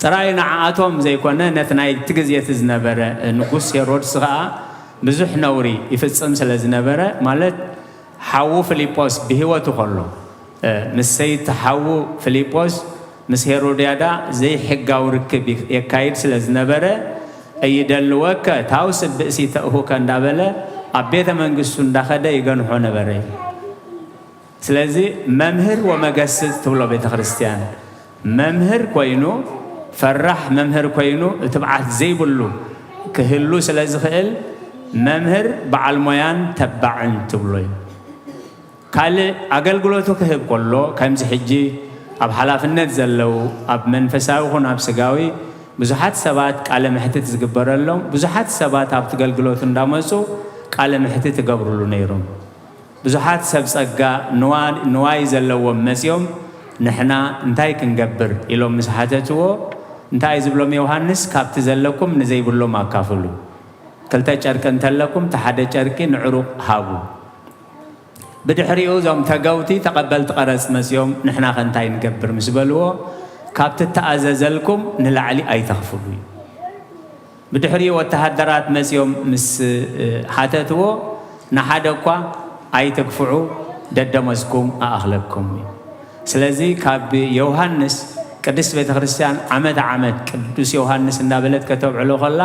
ጥራይ ንዓኣቶም ዘይኮነ ነቲ ናይቲ ግዜ እቲ ዝነበረ ንጉስ ሄሮድስ ኸኣ ብዙሕ ነውሪ ይፍጽም ስለ ዝነበረ፣ ማለት ሓዉ ፊልጶስ ብህይወቱ ከሎ፣ እ፣ ምስ ሰይቲ ሓዉ ፊልጶስ ምስ ሄሮድያዳ ዘይሕጋዊ ርክብ ይ-፣ የካይድ ስለ ዝነበረ፣ "እይደልወከ ታውስብ ብእሲ ተእሁከ" እንዳበለ ኣብ ቤተ መንግስቱ እንዳኸደ ይገንሖ ነበረ። ስለዚ መምህር ወመገስጽ ትብሎ ቤተ ክርስቲያን፣ መምህር ኮይኑ፣ ፈራሕ መምህር ኮይኑ፣ ትብዓት ዘይብሉ ክህሉ ስለ ዝኽእል፣ መምህር በዓል ሞያን ተባዕን ትብሎ እዩ። ካልእ ኣገልግሎቱ ክህብ ከሎ፣ ከምዚ ሕጂ ኣብ ሓላፍነት ዘለዉ፣ ኣብ መንፈሳዊ ይኹን ኣብ ስጋዊ፣ ብዙሓት ሰባት ቃለ መሕትት ዝግበረሎም፣ ብዙሓት ሰባት ኣብቲ ኣገልግሎቱ እንዳመጹ ቃለ መሕትት ይገብሩሉ ነይሮም። ብዙሓት ሰብ ጸጋ ንዋ-፣ ንዋይ ዘለዎም መጺኦም፣ "ንሕና እንታይ ክንገብር?" ኢሎም ምስ ሓተትዎ፣ እንታይ ዝብሎም ዮሃንስ? "ካብቲ ዘለኩም ንዘይብሎም ኣካፍሉ። ክልተ ጨርቂ እንተለኩም፣ እቲ ሓደ ጨርቂ ንዕሩቕ ሃቡ።" ብድሕሪኡ እዞም ተገውቲ ተቐበልቲ ቀረጽ መጺኦም፣ "ንሕናኸ እንታይ ንገብር?" ምስ በልዎ፣ "ካብቲ እተኣዘዘልኩም ንላዕሊ ኣይተኽፍሉ" እዩ። ብድሕሪኡ ወተሃደራት መጺኦም ምስ፣ እ፣ ሓተትዎ፣ "ንሓደ እኳ ኣይትግፍዑ፣ ደደሞዝኩም ኣኣኽለኩም" እዩ። ስለዚ ካብ ዮሃንስ ቅድስት ቤተ ክርስቲያን ዓመት ዓመት ቅዱስ ዮሃንስ እንዳበለት ከተብዕሎ ከላ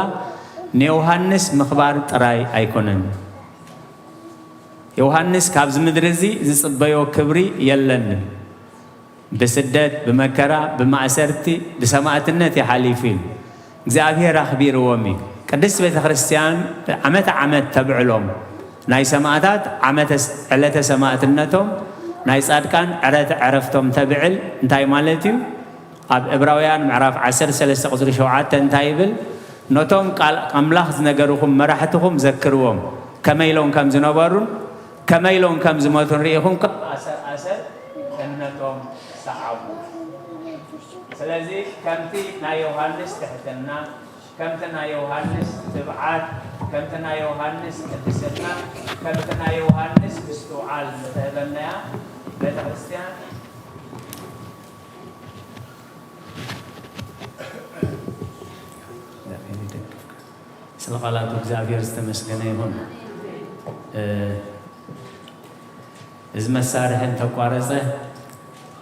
ንዮሃንስ ምኽባር ጥራይ ኣይኮነን። ዮሃንስ ካብዚ ምድሪ እዚ ዝጽበዮ ክብሪ የለንን። ብስደት፣ ብመከራ፣ ብማእሰርቲ፣ ብሰማእትነት እዩ ሓሊፉ እዩ። እግዚኣብሔር ኣኽቢርዎም እዩ። ቅድስት ቤተ ክርስቲያን ዓመት ዓመት ተብዕሎም ናይ ሰማእታት ዓመተ፣ ዕለተ ሰማእትነቶም፣ ናይ ጻድቃን ዕረተ ዕረፍቶም ተብዕል እንታይ ማለት እዩ? ኣብ ዕብራውያን ምዕራፍ ዓሰርተ ሰለስተ ቁጽሪ ሸውዓተ እንታይ ይብል? "ነቶም ቃል ኣምላኽ ዝነገርኹም መራሕትኹም ዘክርዎም፣ ከመይ ኢሎም ከም ዝነበሩን ከመይ ኢሎም ከም ዝሞቱን ርኢኹም ከኣ ኣሰር ኣሰር እምነቶም ሰዓቡ።" ስለዚ ከምቲ ናይ ዮሃንስ ትሕትና፣ ከምቲ ናይ ዮሃንስ ትብዓት፣ ከምቲ ናይ ዮሃንስ ቅድስና፣ ከምቲ ናይ ዮሃንስ ምስትውዓል ዝተህበናያ ቤተ ክርስቲያን ስለ ቃላቱ እግዚኣብሔር ዝተመስገነ ይኹን። እ፣ እዚ መሳርሒ እንተቋረጸ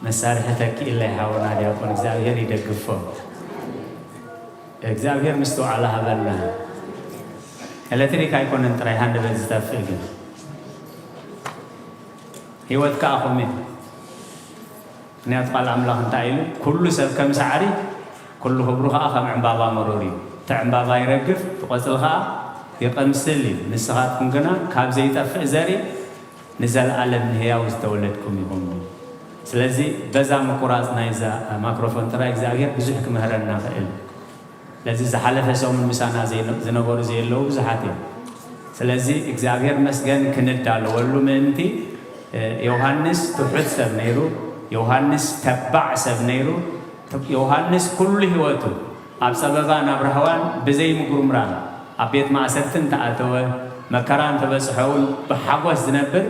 መሳርሒ ተኪእለይ ሓውና ዲያቆን እግዚኣብሔር ይደግፎ። እግዚኣብሔር ምስትውዓል ሃበልና። ኤሌክትሪክ ኣይኮነን ጥራይ ሃንደበት ዝጠፍእ ግን ህይወት ከኣ ከምኡ እዩ። ምክንያቱ ቃል ኣምላኽ እንታይ ኢሉ? ኩሉ ሰብ ከም ሳዕሪ፣ ኩሉ ክብሩ ከኣ ከም ዕምባባ መሮር እዩ። እቲ ዕምባባ ይረግፍ፣ እቲ ቆጽሊ ከኣ ይቐምስል እዩ። ንስኻትኩም ግና ካብ ዘይጠፍእ ዘርኢ ንዘለኣለም ንህያው ዝተወለድኩም ኢኹም። ስለዚ በዛ ምቁራጽ ናይዛ ማክሮፎን ጥራይ እግዚኣብሔር ብዙሕ ክምህረና ክእል። ስለዚ ዝሓለፈ ሰሙን ምሳና ዘይነ-፣ ዝነበሩ ዘየለዉ ብዙሓት እዮም። ስለዚ እግዚኣብሔር መስገን ክንዳለወሉ ምእንቲ፣ እ፣ ዮሃንስ ትሑት ሰብ ነይሩ፣ ዮሃንስ ተባዕ ሰብ ነይሩ። ት-፣ ዮሃንስ ኩሉ ህይወቱ ኣብ ጸበባ ናብ ራህዋን ብዘይ ምጉርምራም ኣብ ቤት ማእሰርቲ እንተኣተወ፣ መከራ እንተበጽሖ እውን ብሓጎስ ዝነብር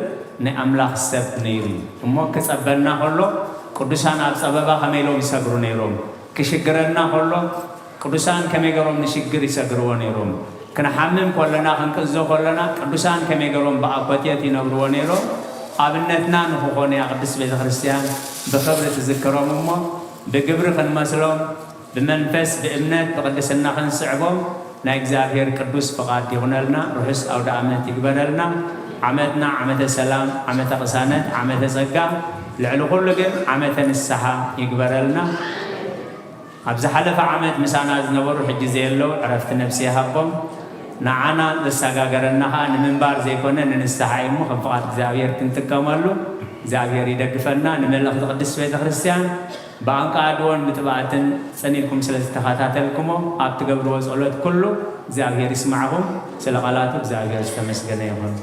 ናይ ኣምላኽ ሰብ ነይሩ እዩ። እሞ ክጸበና ከሎ ቅዱሳን ኣብ ጸበባ ከመይ ኢሎም ይሰግሩ ነይሮም? ክሽግረና ከሎ ቅዱሳን ከመይ ገሮም ንሽግር ይሰግርዎ ነይሮም? ክንሓምም ከለና፣ ክንቅዞ ከለና ቅዱሳን ከመይ ገሮም ብኣኮቴት ይነብርዎ ነይሮም? ኣብነትና ንክኾኑ እያ ቅድስት ቤተ ክርስቲያን ብኽብሪ ትዝክሮም እሞ ብግብሪ ክንመስሎም፣ ብመንፈስ ብእምነት ብቅድስና ክንስዕቦም ናይ እግዚኣብሔር ቅዱስ ፍቓድ ይኹነልና። ርሑስ ኣውደ ዓመት ይግበረልና። ዓመትና ዓመተ ሰላም፣ ዓመተ ቅሳነት፣ ዓመተ ጸጋ፣ ልዕሊ ኩሉ ግን ዓመተ ንስሓ ይግበረልና። ኣብ ዝሓለፈ ዓመት ምሳና ዝነበሩ ሕጂ ዘየለዉ ዕረፍቲ ነፍሲ ይሃቦም። ንዓና ዘሰጋገረና ኸኣ ንምንባር ዘይኮነ ንንስሓ እዩ እሞ ከም ፍቓድ እግዚኣብሔር ክንጥቀመሉ እግዚኣብሔር ይደግፈና። ንመልእኽቲ ቅድስት ቤተ ክርስቲያን ብኣንቃድዎን ምጥባእትን ጸኒልኩም ስለ ዝተኸታተልኩሞ ኣብ ትገብርዎ ጸሎት ኩሉ እግዚኣብሔር ይስማዕኹም። ስለ ቃላቱ እግዚኣብሔር ዝተመስገነ ይኹን።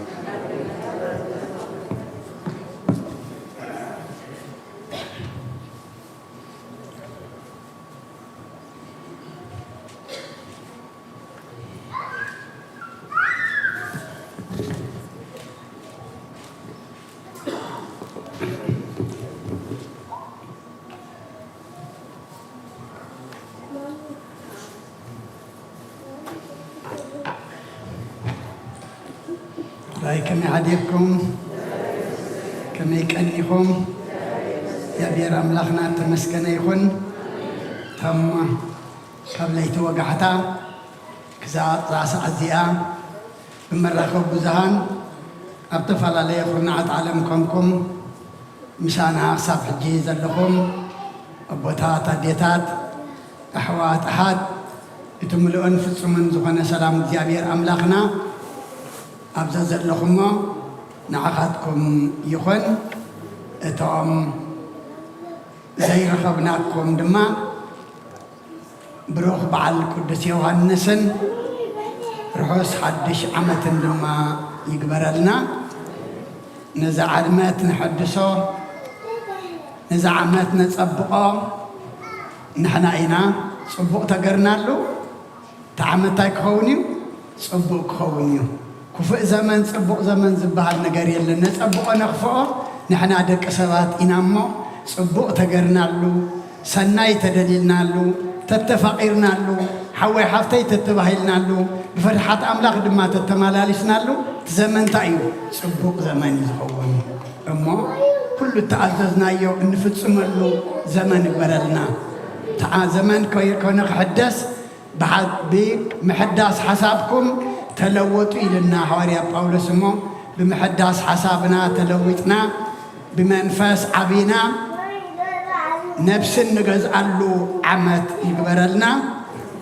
ራይ ከመይ ሓዲርኩም? ከመይ ቀኒኹም? እግዚኣብሔር ኣምላኽና ተመስገነ ይኹን። እቶም ካብ ለይቲ ወጋሕታ ክሳብ እዛ ሰዓት እዚኣ ብመራኸቢ ብዙሃን ኣብ ዝተፈላለየ ኩርናዓት ዓለም ኮንኩም ምሳና ክሳብ ሕጂ ዘለኹም ኣቦታት፣ ኣዴታት፣ ኣሕዋት፣ ኣሓት፣ እቲ ምሉእን ፍጹምን ዝኾነ ሰላም እግዚኣብሔር ኣምላኽና ኣብዛ ዘለኹሞ ንዓኻትኩም ይኹን። እቶም ዘይረኸብናኩም ድማ ብሩኽ በዓል ቅዱስ ዮሃንስን ርሑስ ሓድሽ ዓመትን ድማ ይግበረልና። ነዚ ዓመት ነሐድሶ፣ ነዚ ዓመት ነጸብቖ ንሕና ኢና። ጽቡቕ ተገርናሉ። እቲ ዓመት እንታይ ክኸውን እዩ? ጽቡቕ ክኸውን እዩ። ክፉእ ዘመን፣ ጽቡቕ ዘመን ዝበሃል ነገር የለን። ነጸብቖ ነኽፍኦ ንሕና ደቂ ሰባት ኢና እሞ፣ ጽቡቕ ተገርናሉ፣ ሰናይ ተደሊልናሉ፣ ተተፋቒርናሉ፣ ሓወይ ሓፍተይ ተተባሂልናሉ፣ ብፍርሓት ኣምላኽ ድማ ተተመላሊስናሉ፣ እቲ ዘመን እንታይ እዩ? ጽቡቕ ዘመን እዩ ዝኸውን። እሞ ኩሉ እተኣዘዝናዮ እንፍጽመሉ ዘመን ይግበረልና። ተዓ-፣ ዘመን ከይ-፣ ኮነ ክሕደስ ብሓ-፣ ብምሕዳስ ሓሳብኩም ተለወጡ ኢልና ሃዋርያ ጳውሎስ። እሞ ብምሕዳስ ሓሳብና ተለዊጥና ብመንፈስ ዓቢና ነብስን ንገዝኣሉ ዓመት ይግበረልና።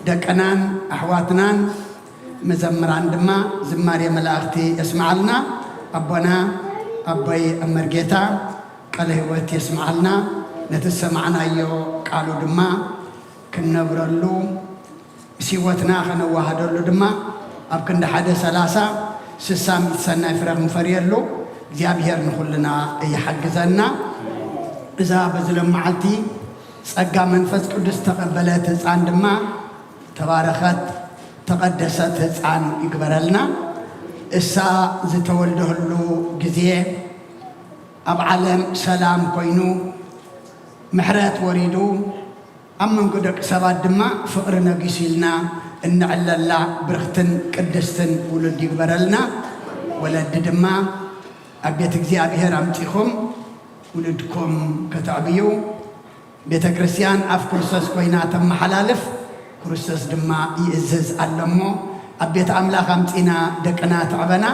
ደቅናን ኣሕዋትናን መዘምራን ድማ ዝማሬ መላእኽቲ የስምዓልና። ኣቦና ኣቦይ መርጌታ ቃለ ህይወት የስምዓልና። ነቲ ዝሰማዕናዮ ቃሉ ድማ ክንነብረሉ ምስ ህይወትና ከነዋህደሉ ድማ ኣብ ክንዲ ሓደ ሰላሳ ስሳ ሚእቲ ሰናይ ፍረ ክንፈርየሉ እግዚኣብሔር ንኹልና ይሓግዘና። እዛ በዚ ሎም መዓልቲ ጸጋ መንፈስ ቅዱስ ዝተቐበለት ህፃን ድማ ተባረኸት ተቐደሰት ህፃን ይግበረልና። እሳ ዝተወልደሉ ግዜ ኣብ ዓለም ሰላም ኮይኑ ምሕረት ወሪዱ ኣብ መንጎ ደቂ ሰባት ድማ ፍቕሪ ነጊሱ ኢልና እንዕለላ ብርኽትን ቅድስትን ውሉድ ይግበረልና። ወለዲ ድማ ኣብ ቤት እግዚኣብሔር ኣምጺኹም ውሉድኩም ከተዕብዩ፣ ቤተ ክርስቲያን ኣፍ ክርስቶስ ኮይና ተመሓላልፍ፣ ክርስቶስ ድማ ይእዝዝ ኣሎ እሞ፣ ኣብ ቤት ኣምላኽ ኣምጺና ደቅና ትዕበና፣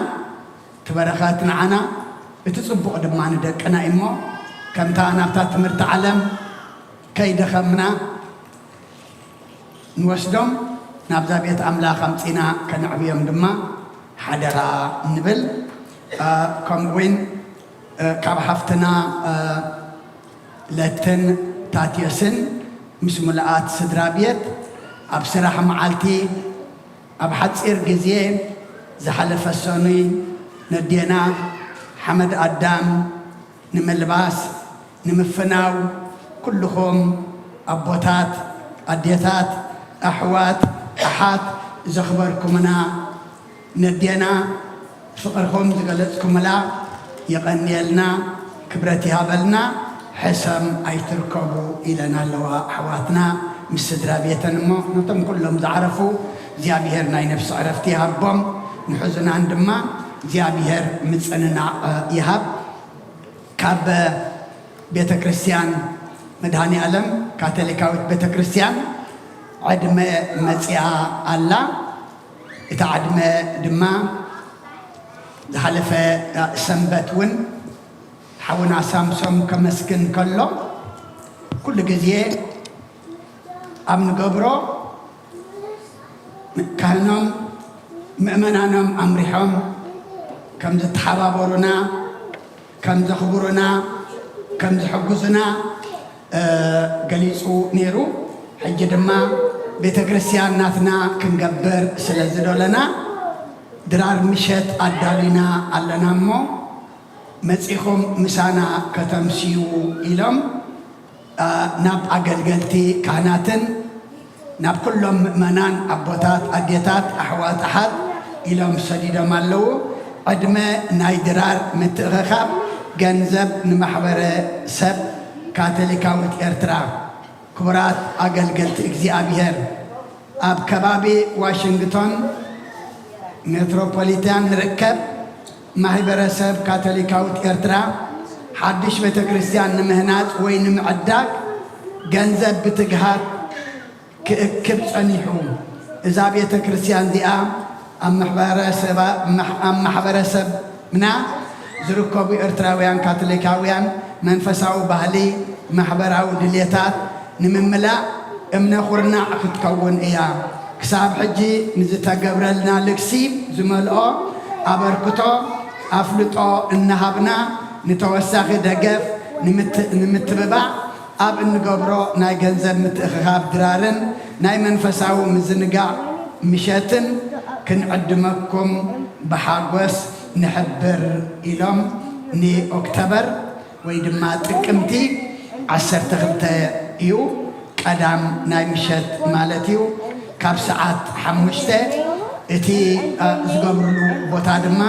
ትበረኸት ንዓና፣ እቲ ጽቡቕ ድማ ንደቅና እዩ እሞ፣ ከምታ ናብታ ትምህርቲ ዓለም ከይደኸምና ንወስዶም፣ ናብዛ ቤት ኣምላኽ ኣምጺና ከነዕብዮም ድማ ሓደራ ንብል። እ፣ ከምኡ እውን፣ እ፣ ካብ ሓፍትና፣ እ፣ ለትን ታትዮስን ምስ ምሉኣት ስድራ ቤት ኣብ ስራሕ መዓልቲ ኣብ ሓጺር ግዜ ዝሓለፈ ሰኑይ ነዴና ሓመድ ኣዳም ንምልባስ፣ ንምፍናው፣ ኩልኹም ኣቦታት፣ ኣዴታት፣ ኣሕዋት፣ ኣሓት ዘኽበርኩምና፣ ነዴና ፍቕርኹም ዝገለጽኩምላ የቐንየልና፣ ክብረት ይሃበልና። ሕሰም ኣይትርከቡ ኢለን ኣለዋ ኣሕዋትና ምስ ስድራ ቤተን። እሞ ነቶም ኩሎም ዝዓረፉ እግዚኣብሔር ናይ ነፍሲ ዕረፍቲ ይሃቦም፣ ንሕዙናን ድማ እግዚኣብሔር ምጽንናዕ ይሃብ። ካብ ቤተ ክርስቲያን መድኃኔ ዓለም ካቶሊካዊት ቤተ ክርስቲያን ዕድመ መጺኣ ኣላ። እታ ዕድመ ድማ ዝሓለፈ ሰንበት እውን ሓውና ሳምሶም ከመስግን ከሎ፣ ኩሉ ግዜ ኣብ ንገብሮ ካህኖም ምእመናኖም ኣምሪሖም ከም ዝተሓባበሩና፣ ከም ዘኽብሩና፣ ከም ዝሕግዙና፣ እ፣ ገሊጹ ነይሩ። ሕጂ ድማ ቤተ ክርስቲያን ናትና ክንገብር ስለ ዝደለና ድራር ምሸት ኣዳሊና ኣለና እሞ መጺኹም ምሳና ከተምስዩ ኢሎም፣ እ፣ ናብ ኣገልገልቲ ካህናትን ናብ ኩሎም ምእመናን ኣቦታት፣ ኣዴታት፣ ኣሕዋት፣ ኣሓት ኢሎም ሰዲዶም ኣለዉ። ዕድመ ናይ ድራር ምትእኽኻብ ገንዘብ ንማሕበረ ሰብ ካቶሊካዊት ኤርትራ። ክቡራት ኣገልገልቲ እግዚኣብሔር፣ ኣብ ከባቢ ዋሽንግቶን ሜትሮፖሊታን ንርከብ ማሕበረሰብ ካቶሊካዊት ኤርትራ ሓድሽ ቤተ ክርስቲያን ንምህናጽ ወይ ንምዕዳግ ገንዘብ ብትግሃት ክእክብ ጸኒሑ። እዛ ቤተ ክርስቲያን እዚኣ ኣብ ማሕበረሰባ-፣ ማሕ-፣ ኣብ ማሕበረሰብና ዝርከቡ ኤርትራውያን ካቶሊካውያን መንፈሳዊ ባህሊ፣ ማሕበራዊ ድልየታት ንምምላእ እምነ ኩርናዕ ክትከውን እያ። ክሳብ ሕጂ ንዝተገብረልና ልግሲ ዝመልኦ ኣበርክቶ ኣፍልጦ እናሃብና ንተወሳኺ ደገፍ ንምት-፣ ንምትብባዕ ኣብ እንገብሮ ናይ ገንዘብ ምትእኽኻብ ድራርን ናይ መንፈሳዊ ምዝንጋዕ ምሸትን ክንዕድመኩም ብሓጎስ ንሕብር ኢሎም። ንኦክቶበር ወይ ድማ ጥቅምቲ ዓሰርተ ክልተ እዩ፣ ቀዳም ናይ ምሸት ማለት እዩ። ካብ ሰዓት ሓሙሽተ እቲ፣ እ፣ ዝገብርሉ ቦታ ድማ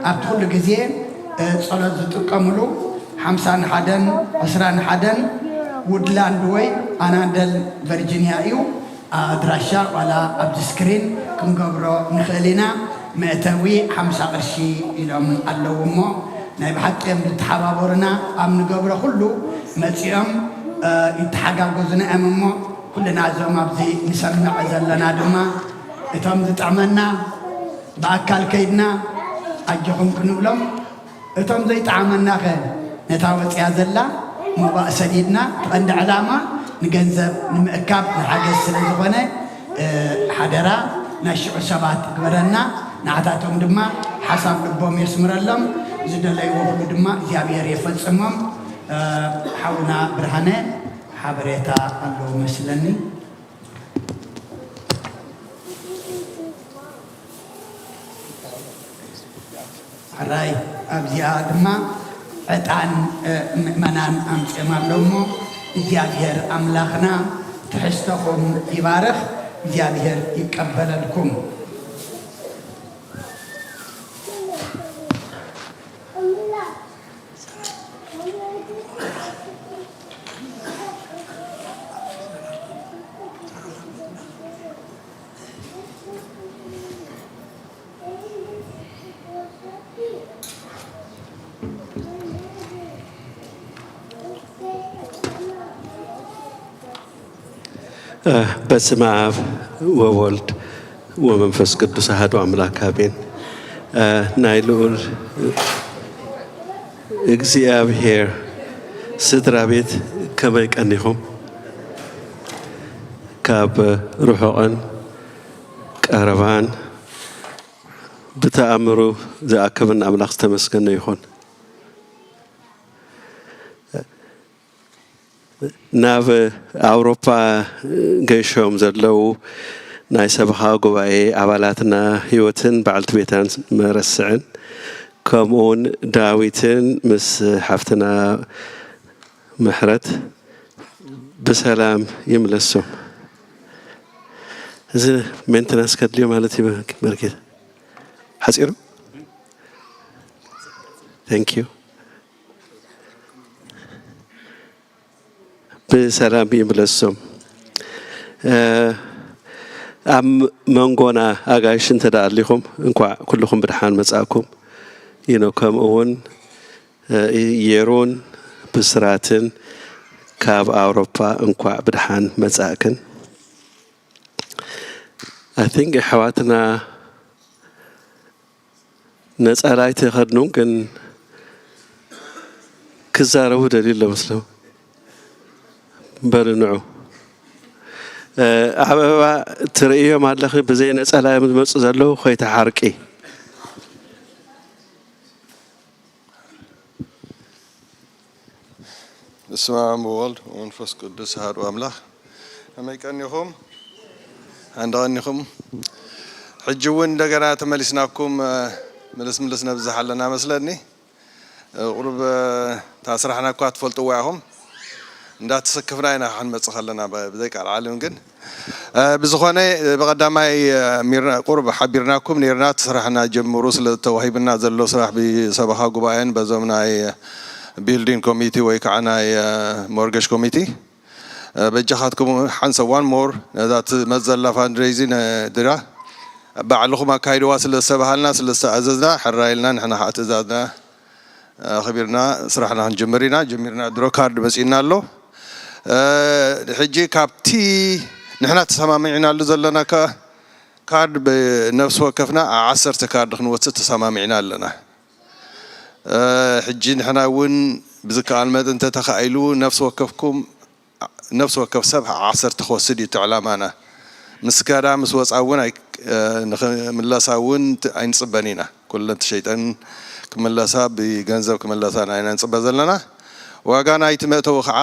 ኣብቲ ኩሉ ግዜ፣ እ፣ ጸሎት ዝጥቀምሉ ሓምሳን ሓደን ዕስራን ሓደን ውድላንድ ወይ ኣናንደል ቨርጂኒያ እዩ። ኣድራሻ ዋላ ኣብዚ ስክሪን ክንገብሮ ንኽእል ኢና። መእተዊ ሓምሳ ቅርሺ ኢሎም ኣለዉ እሞ ናይ ብሓቂ እዮም ዝተሓባበሩና። ኣብ ንገብሮ ኩሉ መጺኦም፣ እ፣ ይተሓጋገዙና እዮም እሞ ኩልና እዞም ኣብዚ ንሰምዕ ዘለና ድማ እቶም ዝጥዕመና ብኣካል ከይድና ኣጆኹም ክንብሎም፣ እቶም ዘይጠዓመናኸ ነታ ወፂኣ ዘላ ሞባእ ሰዲድና፣ እቲ ቀንዲ ዕላማ ንገንዘብ ንምእካብ ንሓገዝ ስለ ዝኾነ፣ እ፣ ሓደራ ናይ ሽዑ ሰባት ግበረና። ንዓታቶም ድማ ሓሳብ ልቦም የስምረሎም፣ ዝደለይዎ ኩሉ ድማ እግዚኣብሔር የፈጽሞም። እ፣ ሓውና ብርሃነ ሓበሬታ ኣለዎ መስለኒ። ሕራይ ኣብዚኣ ድማ ዕጣን፣ እ፣ ምእመናን ኣምፅኦም ኣለዉ እሞ እግዚኣብሔር ኣምላኽና ትሕዝቶኹም ይባርኽ፣ እግዚኣብሔር ይቀበለልኩም። በስመ አብ ወወልድ ወመንፈስ ቅዱስ አሐዱ አምላክ አሜን። ናይ ልዑል እግዚኣብሔር ስድራ ቤት ከመይ ቀኒኹም? ካብ ርሑቕን ቀረባን ብተኣምሩ ዝኣከበና ኣምላኽ ዝተመስገነ ይኹን። ናብ ኣውሮፓ ገይሾም ዘለዉ ናይ ሰበኻ ጉባኤ ኣባላትና ህይወትን በዓልቲ ቤታን መረስዕን፣ ከምኡውን ዳዊትን ምስ ሓፍትና ምሕረት ብሰላም ይምለሶም። እዚ ሜንተናንስ ከድልዮ ማለት እዩ። መርጌታ ሓፂሩ። Thank you። ብሰላም ይምለሶም። ኣብ መንጎና ኣጋይሽ እንተ ደኣ ኣሊኹም እንኳዕ ኩልኹም ብድሓን መጻእኩም። ይኖ ከምኡ እውን የሩን ብስራትን ካብ ኣውሮፓ እንኳዕ ብድሓን መጻእክን። I think ኣሕዋትና ነጸላ ኣይተኸድኑን፣ ግን ክዛረቡ ደልዩ ኣሎ መስሎ። በሉ ንዑ። ኣበባ ትርእዮም ኣለኺ፣ ብዘይ ነጸላ እዮም ዝመጹ ዘለዉ። ኮይታ ሓርቂ። በስመ አብ ወወልድ ወመንፈስ ቅዱስ አሐዱ አምላክ። ከመይ ቀኒኹም? እንደቐኒኹም። ሕጂ እውን እንደገና ተመሊስናኩም ምልስ ምልስ ነብዝሕ ኣለና መስለኒ። ቁሩብ እታ ስራሕና እኳ ትፈልጥዋ ኢኹም። እንዳተሰከፍና ኢና ክንመፅእ ከለና ብዘይ ቃል ዓለም ግን ብዝኾነ ብቐዳማይ ቁሩብ ሓቢርናኩም ነርና። እቲ ስራሕና ጀምሩ ስለ ተዋሂብና ዘሎ ስራሕ ብሰበኻ ጉባኤን በዞም ናይ ቢልዲንግ ኮሚቲ ወይ ከዓ ናይ ሞርገጅ ኮሚቲ በጃኻትኩም ሓንሰብ ዋን ሞር ነዛ ትመፅ ዘላ ፋንድሬዚን ድራ ባዕልኹም ኣካይድዋ ስለ ዝተባሃልና ስለ ዝተኣዘዝና ሕራይ ኢልና ንሕና ከዓ ትእዛዝና ኣኽቢርና ስራሕና ክንጅምር ኢና። ጀሚርና ድሮ ካርድ መፂእና ኣሎ። ሕጂ ካብቲ ንሕና ተሰማሚዕናሉ ዘለና ካርድ ብነፍሲ ወከፍና ዓሰርተ ካርድ ክንወስድ ተሰማሚዕና ኣለና። ሕጂ ንሕና እውን ብዝከኣል መጠን እንተተኻኢሉ ነፍሲ ወከፍኩም ነፍሲ ወከፍ ሰብ ዓሰርተ ክወስድ እዩ እቲ ዕላማና። ምስ ከዳ ምስ ወፃ እውን ንክምለሳ እውን ኣይንፅበን ኢና። ኩለን ተሸይጠን ክምለሳ ብገንዘብ ክምለሳ ኢና ንፅበ ዘለና። ዋጋ ናይቲ መእተዊ ከዓ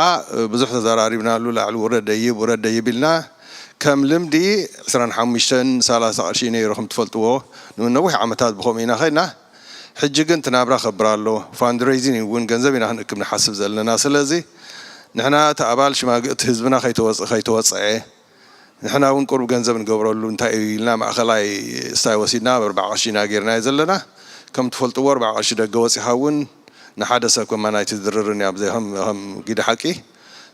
ብዙሕ ተዘራሪብናሉ። ላዕሊ ውረድ ደይብ ውረድ ደይብ ኢልና ከም ልምዲ ዕስራን ሓሙሽተን ሰላሳ ቅርሺ ነይሩ ከም ትፈልጥዎ ንነዊሕ ዓመታት ብከምኡ ኢና ከይድና። ሕጂ ግን እቲ ናብራ ከብር ኣሎ። ፋንድሬዚንግ እውን ገንዘብ ኢና ክንእክብ ንሓስብ ዘለና። ስለዚ ንሕና እቲ ኣባል ሽማግእቲ ህዝብና ከይተወፀ ንሕና እውን ቁሩብ ገንዘብ ንገብረሉ እንታይ እዩ ኢልና ማእኸላይ ስታይ ወሲድና ኣብ ኣርባዓ ቅርሺ ኢና ጌርናዮ ዘለና። ከም ትፈልጥዎ ኣርባዓ ቅርሺ ደገ ወፂኻ እውን ንሓደ ሰብ ከማና ኣይትድርርን እያ ብዘይ ከም ጊደ ሓቂ።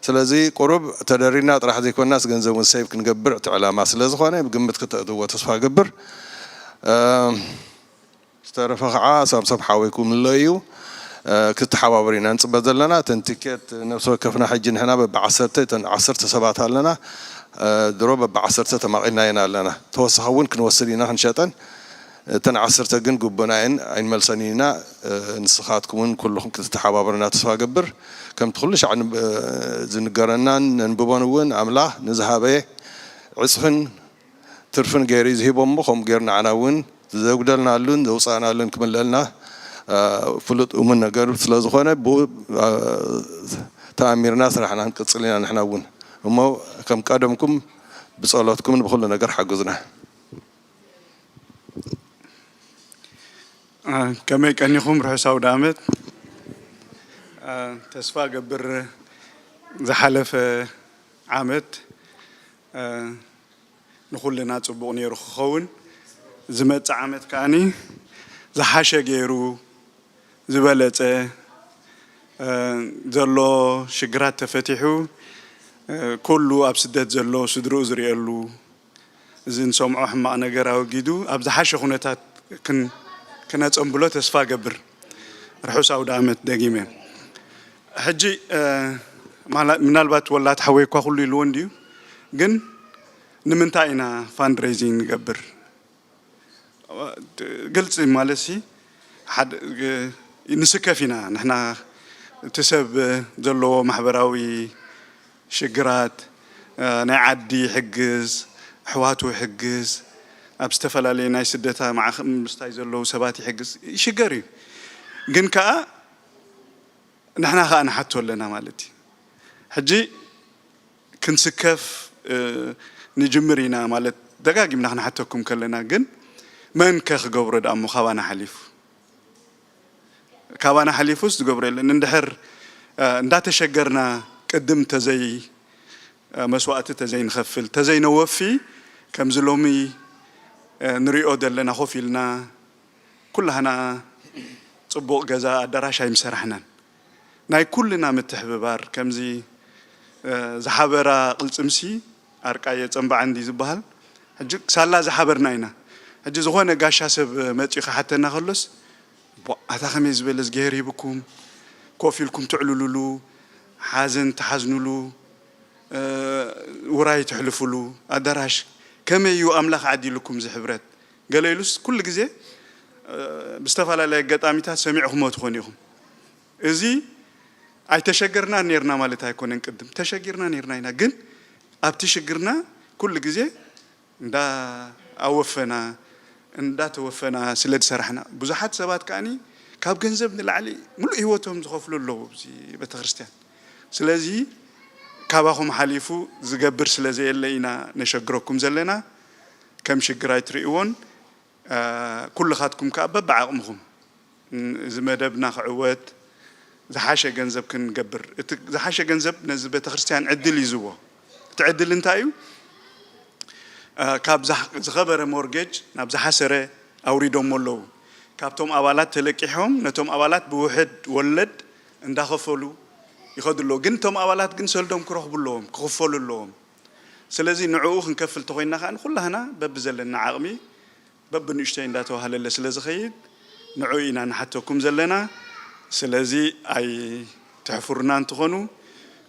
ስለዚ ቁሩብ ተደሪድና ጥራሕ ዘይኮናስ ገንዘብ እውን ሴቭ ክንገብር እቲ ዕላማ ስለ ዝኾነ ብግምት ክተእትዎ ተስፋ ገብር። ዝተረፈ ከዓ ሳምሶም ሓወይ ክምለእ እዩ። ክትሓባበሩ ኢና ንፅበ ዘለና። እተን ቲኬት ነብሲ ወከፍና ሕጂ ንሕና በቢ ዓሰርተ እተን ዓሰርተ ሰባት ኣለና። ድሮ በቢ ዓሰርተ ተማቒልናየን ኣለና። ተወሳኺ እውን ክንወስድ ኢና ክንሸጠን። እተን ዓሰርተ ግን ግቡእና እየን ኣይንመልሰን ኢና። ንስኻትኩም እውን ኩልኹም ክትተሓባበሩና ተስፋ ገብር። ከምቲ ኩሉ ሻዕ ዝንገረናን ነንብቦን እውን ኣምላኽ ንዝሃበ ዕፅፍን ትርፍን ገይሩ እዩ ዝሂቦ እሞ ከምኡ ገይሩ ንዓና እውን ዘጉደልናሉን ዘውፃእናሉን ክምለኣልና ፍሉጥ እሙን ነገር ስለዝኾነ ብኡ ተኣሚርና ስራሕና ክንቅፅል ኢና ንሕና እውን እሞ ከም ቀደምኩም ብፀሎትኩምን ብኩሉ ነገር ሓግዙና። ከመይ ቀኒኹም? ርሑስ ኣውደ ኣመት። ተስፋ ገብር ዝሓለፈ ዓመት ንኹልና ፅቡቕ ነይሩ ክኸውን ዝመፅእ ዓመት ከዓኒ ዝሓሸ ገይሩ ዝበለፀ ዘሎ ሽግራት ተፈቲሑ ኩሉ ኣብ ስደት ዘሎ ስድርኡ ዝርእየሉ እዚ እንሰምዖ ሕማቕ ነገር ኣወጊዱ ኣብ ዝሓሸ ኩነታት ክነፀንብሎ ተስፋ ገብር። ርሑስ ኣውደ ኣመት ደጊመ። ሕጂ ምናልባት ወላ እቲ ሓወይ እኳ ኩሉ ኢልዎ እንድዩ ግን ንምንታይ ኢና ፋንድሬዚንግ ንገብር? ግልፂ ማለት ሲ ሓደ ንስከፍ ኢና ንሕና፣ እቲ ሰብ ዘለዎ ማሕበራዊ ሽግራት፣ ናይ ዓዲ ይሕግዝ፣ ኣሕዋቱ ይሕግዝ፣ ኣብ ዝተፈላለየ ናይ ስደታ ማዕኸ ምስታይ ዘለዉ ሰባት ይሕግዝ፣ ይሽገር እዩ። ግን ከዓ ንሕና ከዓ ንሓቶ ኣለና ማለት እዩ። ሕጂ ክንስከፍ ንጅምር ኢና ማለት ደጋጊምና ክንሓተኩም ከለና፣ ግን መን ከ ክገብሮ ደኣ እሞ ካባና ሓሊፉ? ካባና ሓሊፉስ ዝገብሮ የለን። እንድሕር እንዳተሸገርና ቅድም ተዘይ መስዋእቲ ተዘይንኸፍል ተዘይነወፊ፣ ከምዚ ሎሚ ንሪኦ ዘለና ኮፍ ኢልና ኩላህና ጽቡቕ ገዛ ኣዳራሽ ኣይምሰራሕናን። ናይ ኩልና ምትሕብባር ከምዚ ዝሓበራ ቅልጽምሲ ኣርቃየ ጸምባዓ እንዲ ዝበሃል። ሕጂ ሳላ ዝሓበርና ኢና። ሕጂ ዝኾነ ጋሻ ሰብ መጺኡ ክሓተና ከሎስ፣ ኣታ ከመይ ዝበለ እግዚኣብሔር ሂብኩም፣ ኮፍ ኢልኩም ትዕልሉሉ፣ ሓዘን ትሓዝኑሉ፣ ውራይ ትሕልፉሉ ኣዳራሽ ከመይ እዩ ኣምላኽ ዓዲልኩም እዚ ሕብረት? ገለ ኢሉስ ኩሉ ግዜ ብዝተፈላለየ ኣጋጣሚታት ሰሚዕኹሞ ትኾኑ ኢኹም። እዚ ኣይተሸገርና ኔርና ማለት ኣይኮነን። ቅድም ተሸጊርና ኔርና ኢና፣ ግን ኣብቲ ሽግርና ኩሉ ግዜ እንዳ ኣወፈና እንዳተወፈና ስለ ዝሰራሕና፣ ብዙሓት ሰባት ከኣኒ ካብ ገንዘብ ንላዕሊ ሙሉእ ህይወቶም ዝኸፍሉ ኣለዉ ኣብዚ ቤተክርስትያን። ስለዚ ካባኹም ሓሊፉ ዝገብር ስለ ዘየለ ኢና ነሸግረኩም ዘለና። ከም ሽግር ኣይትርእይዎን። ኩልኻትኩም ከኣ በብዓቕምኹም እዚ መደብና ክዕወት ዝሓሸ ገንዘብ ክንገብር፣ እቲ ዝሓሸ ገንዘብ ነዚ ቤተክርስትያን ዕድል እዩ ዝህቦ። እቲ ዕድል እንታይ እዩ? ካብ ዝኸበረ ሞርጌጅ ናብ ዝሓሰረ ኣውሪዶሞ ኣለዉ። ካብቶም ኣባላት ተለቂሖም ነቶም ኣባላት ብውሕድ ወለድ እንዳኸፈሉ ይኸዱ ኣለዉ። ግን እቶም ኣባላት ግን ሰልዶም ክረኽቡ ኣለዎም፣ ክኽፈሉ ኣለዎም። ስለዚ ንዕኡ ክንከፍል ተኾይንና ከኣ ንኩላህና በብዘለና ዓቕሚ በብንእሽተይ እንዳተዋህለለ ስለ ዝኸይድ ንዕኡ ኢና ንሓተኩም ዘለና። ስለዚ ኣይትሕፍሩና እንትኾኑ፣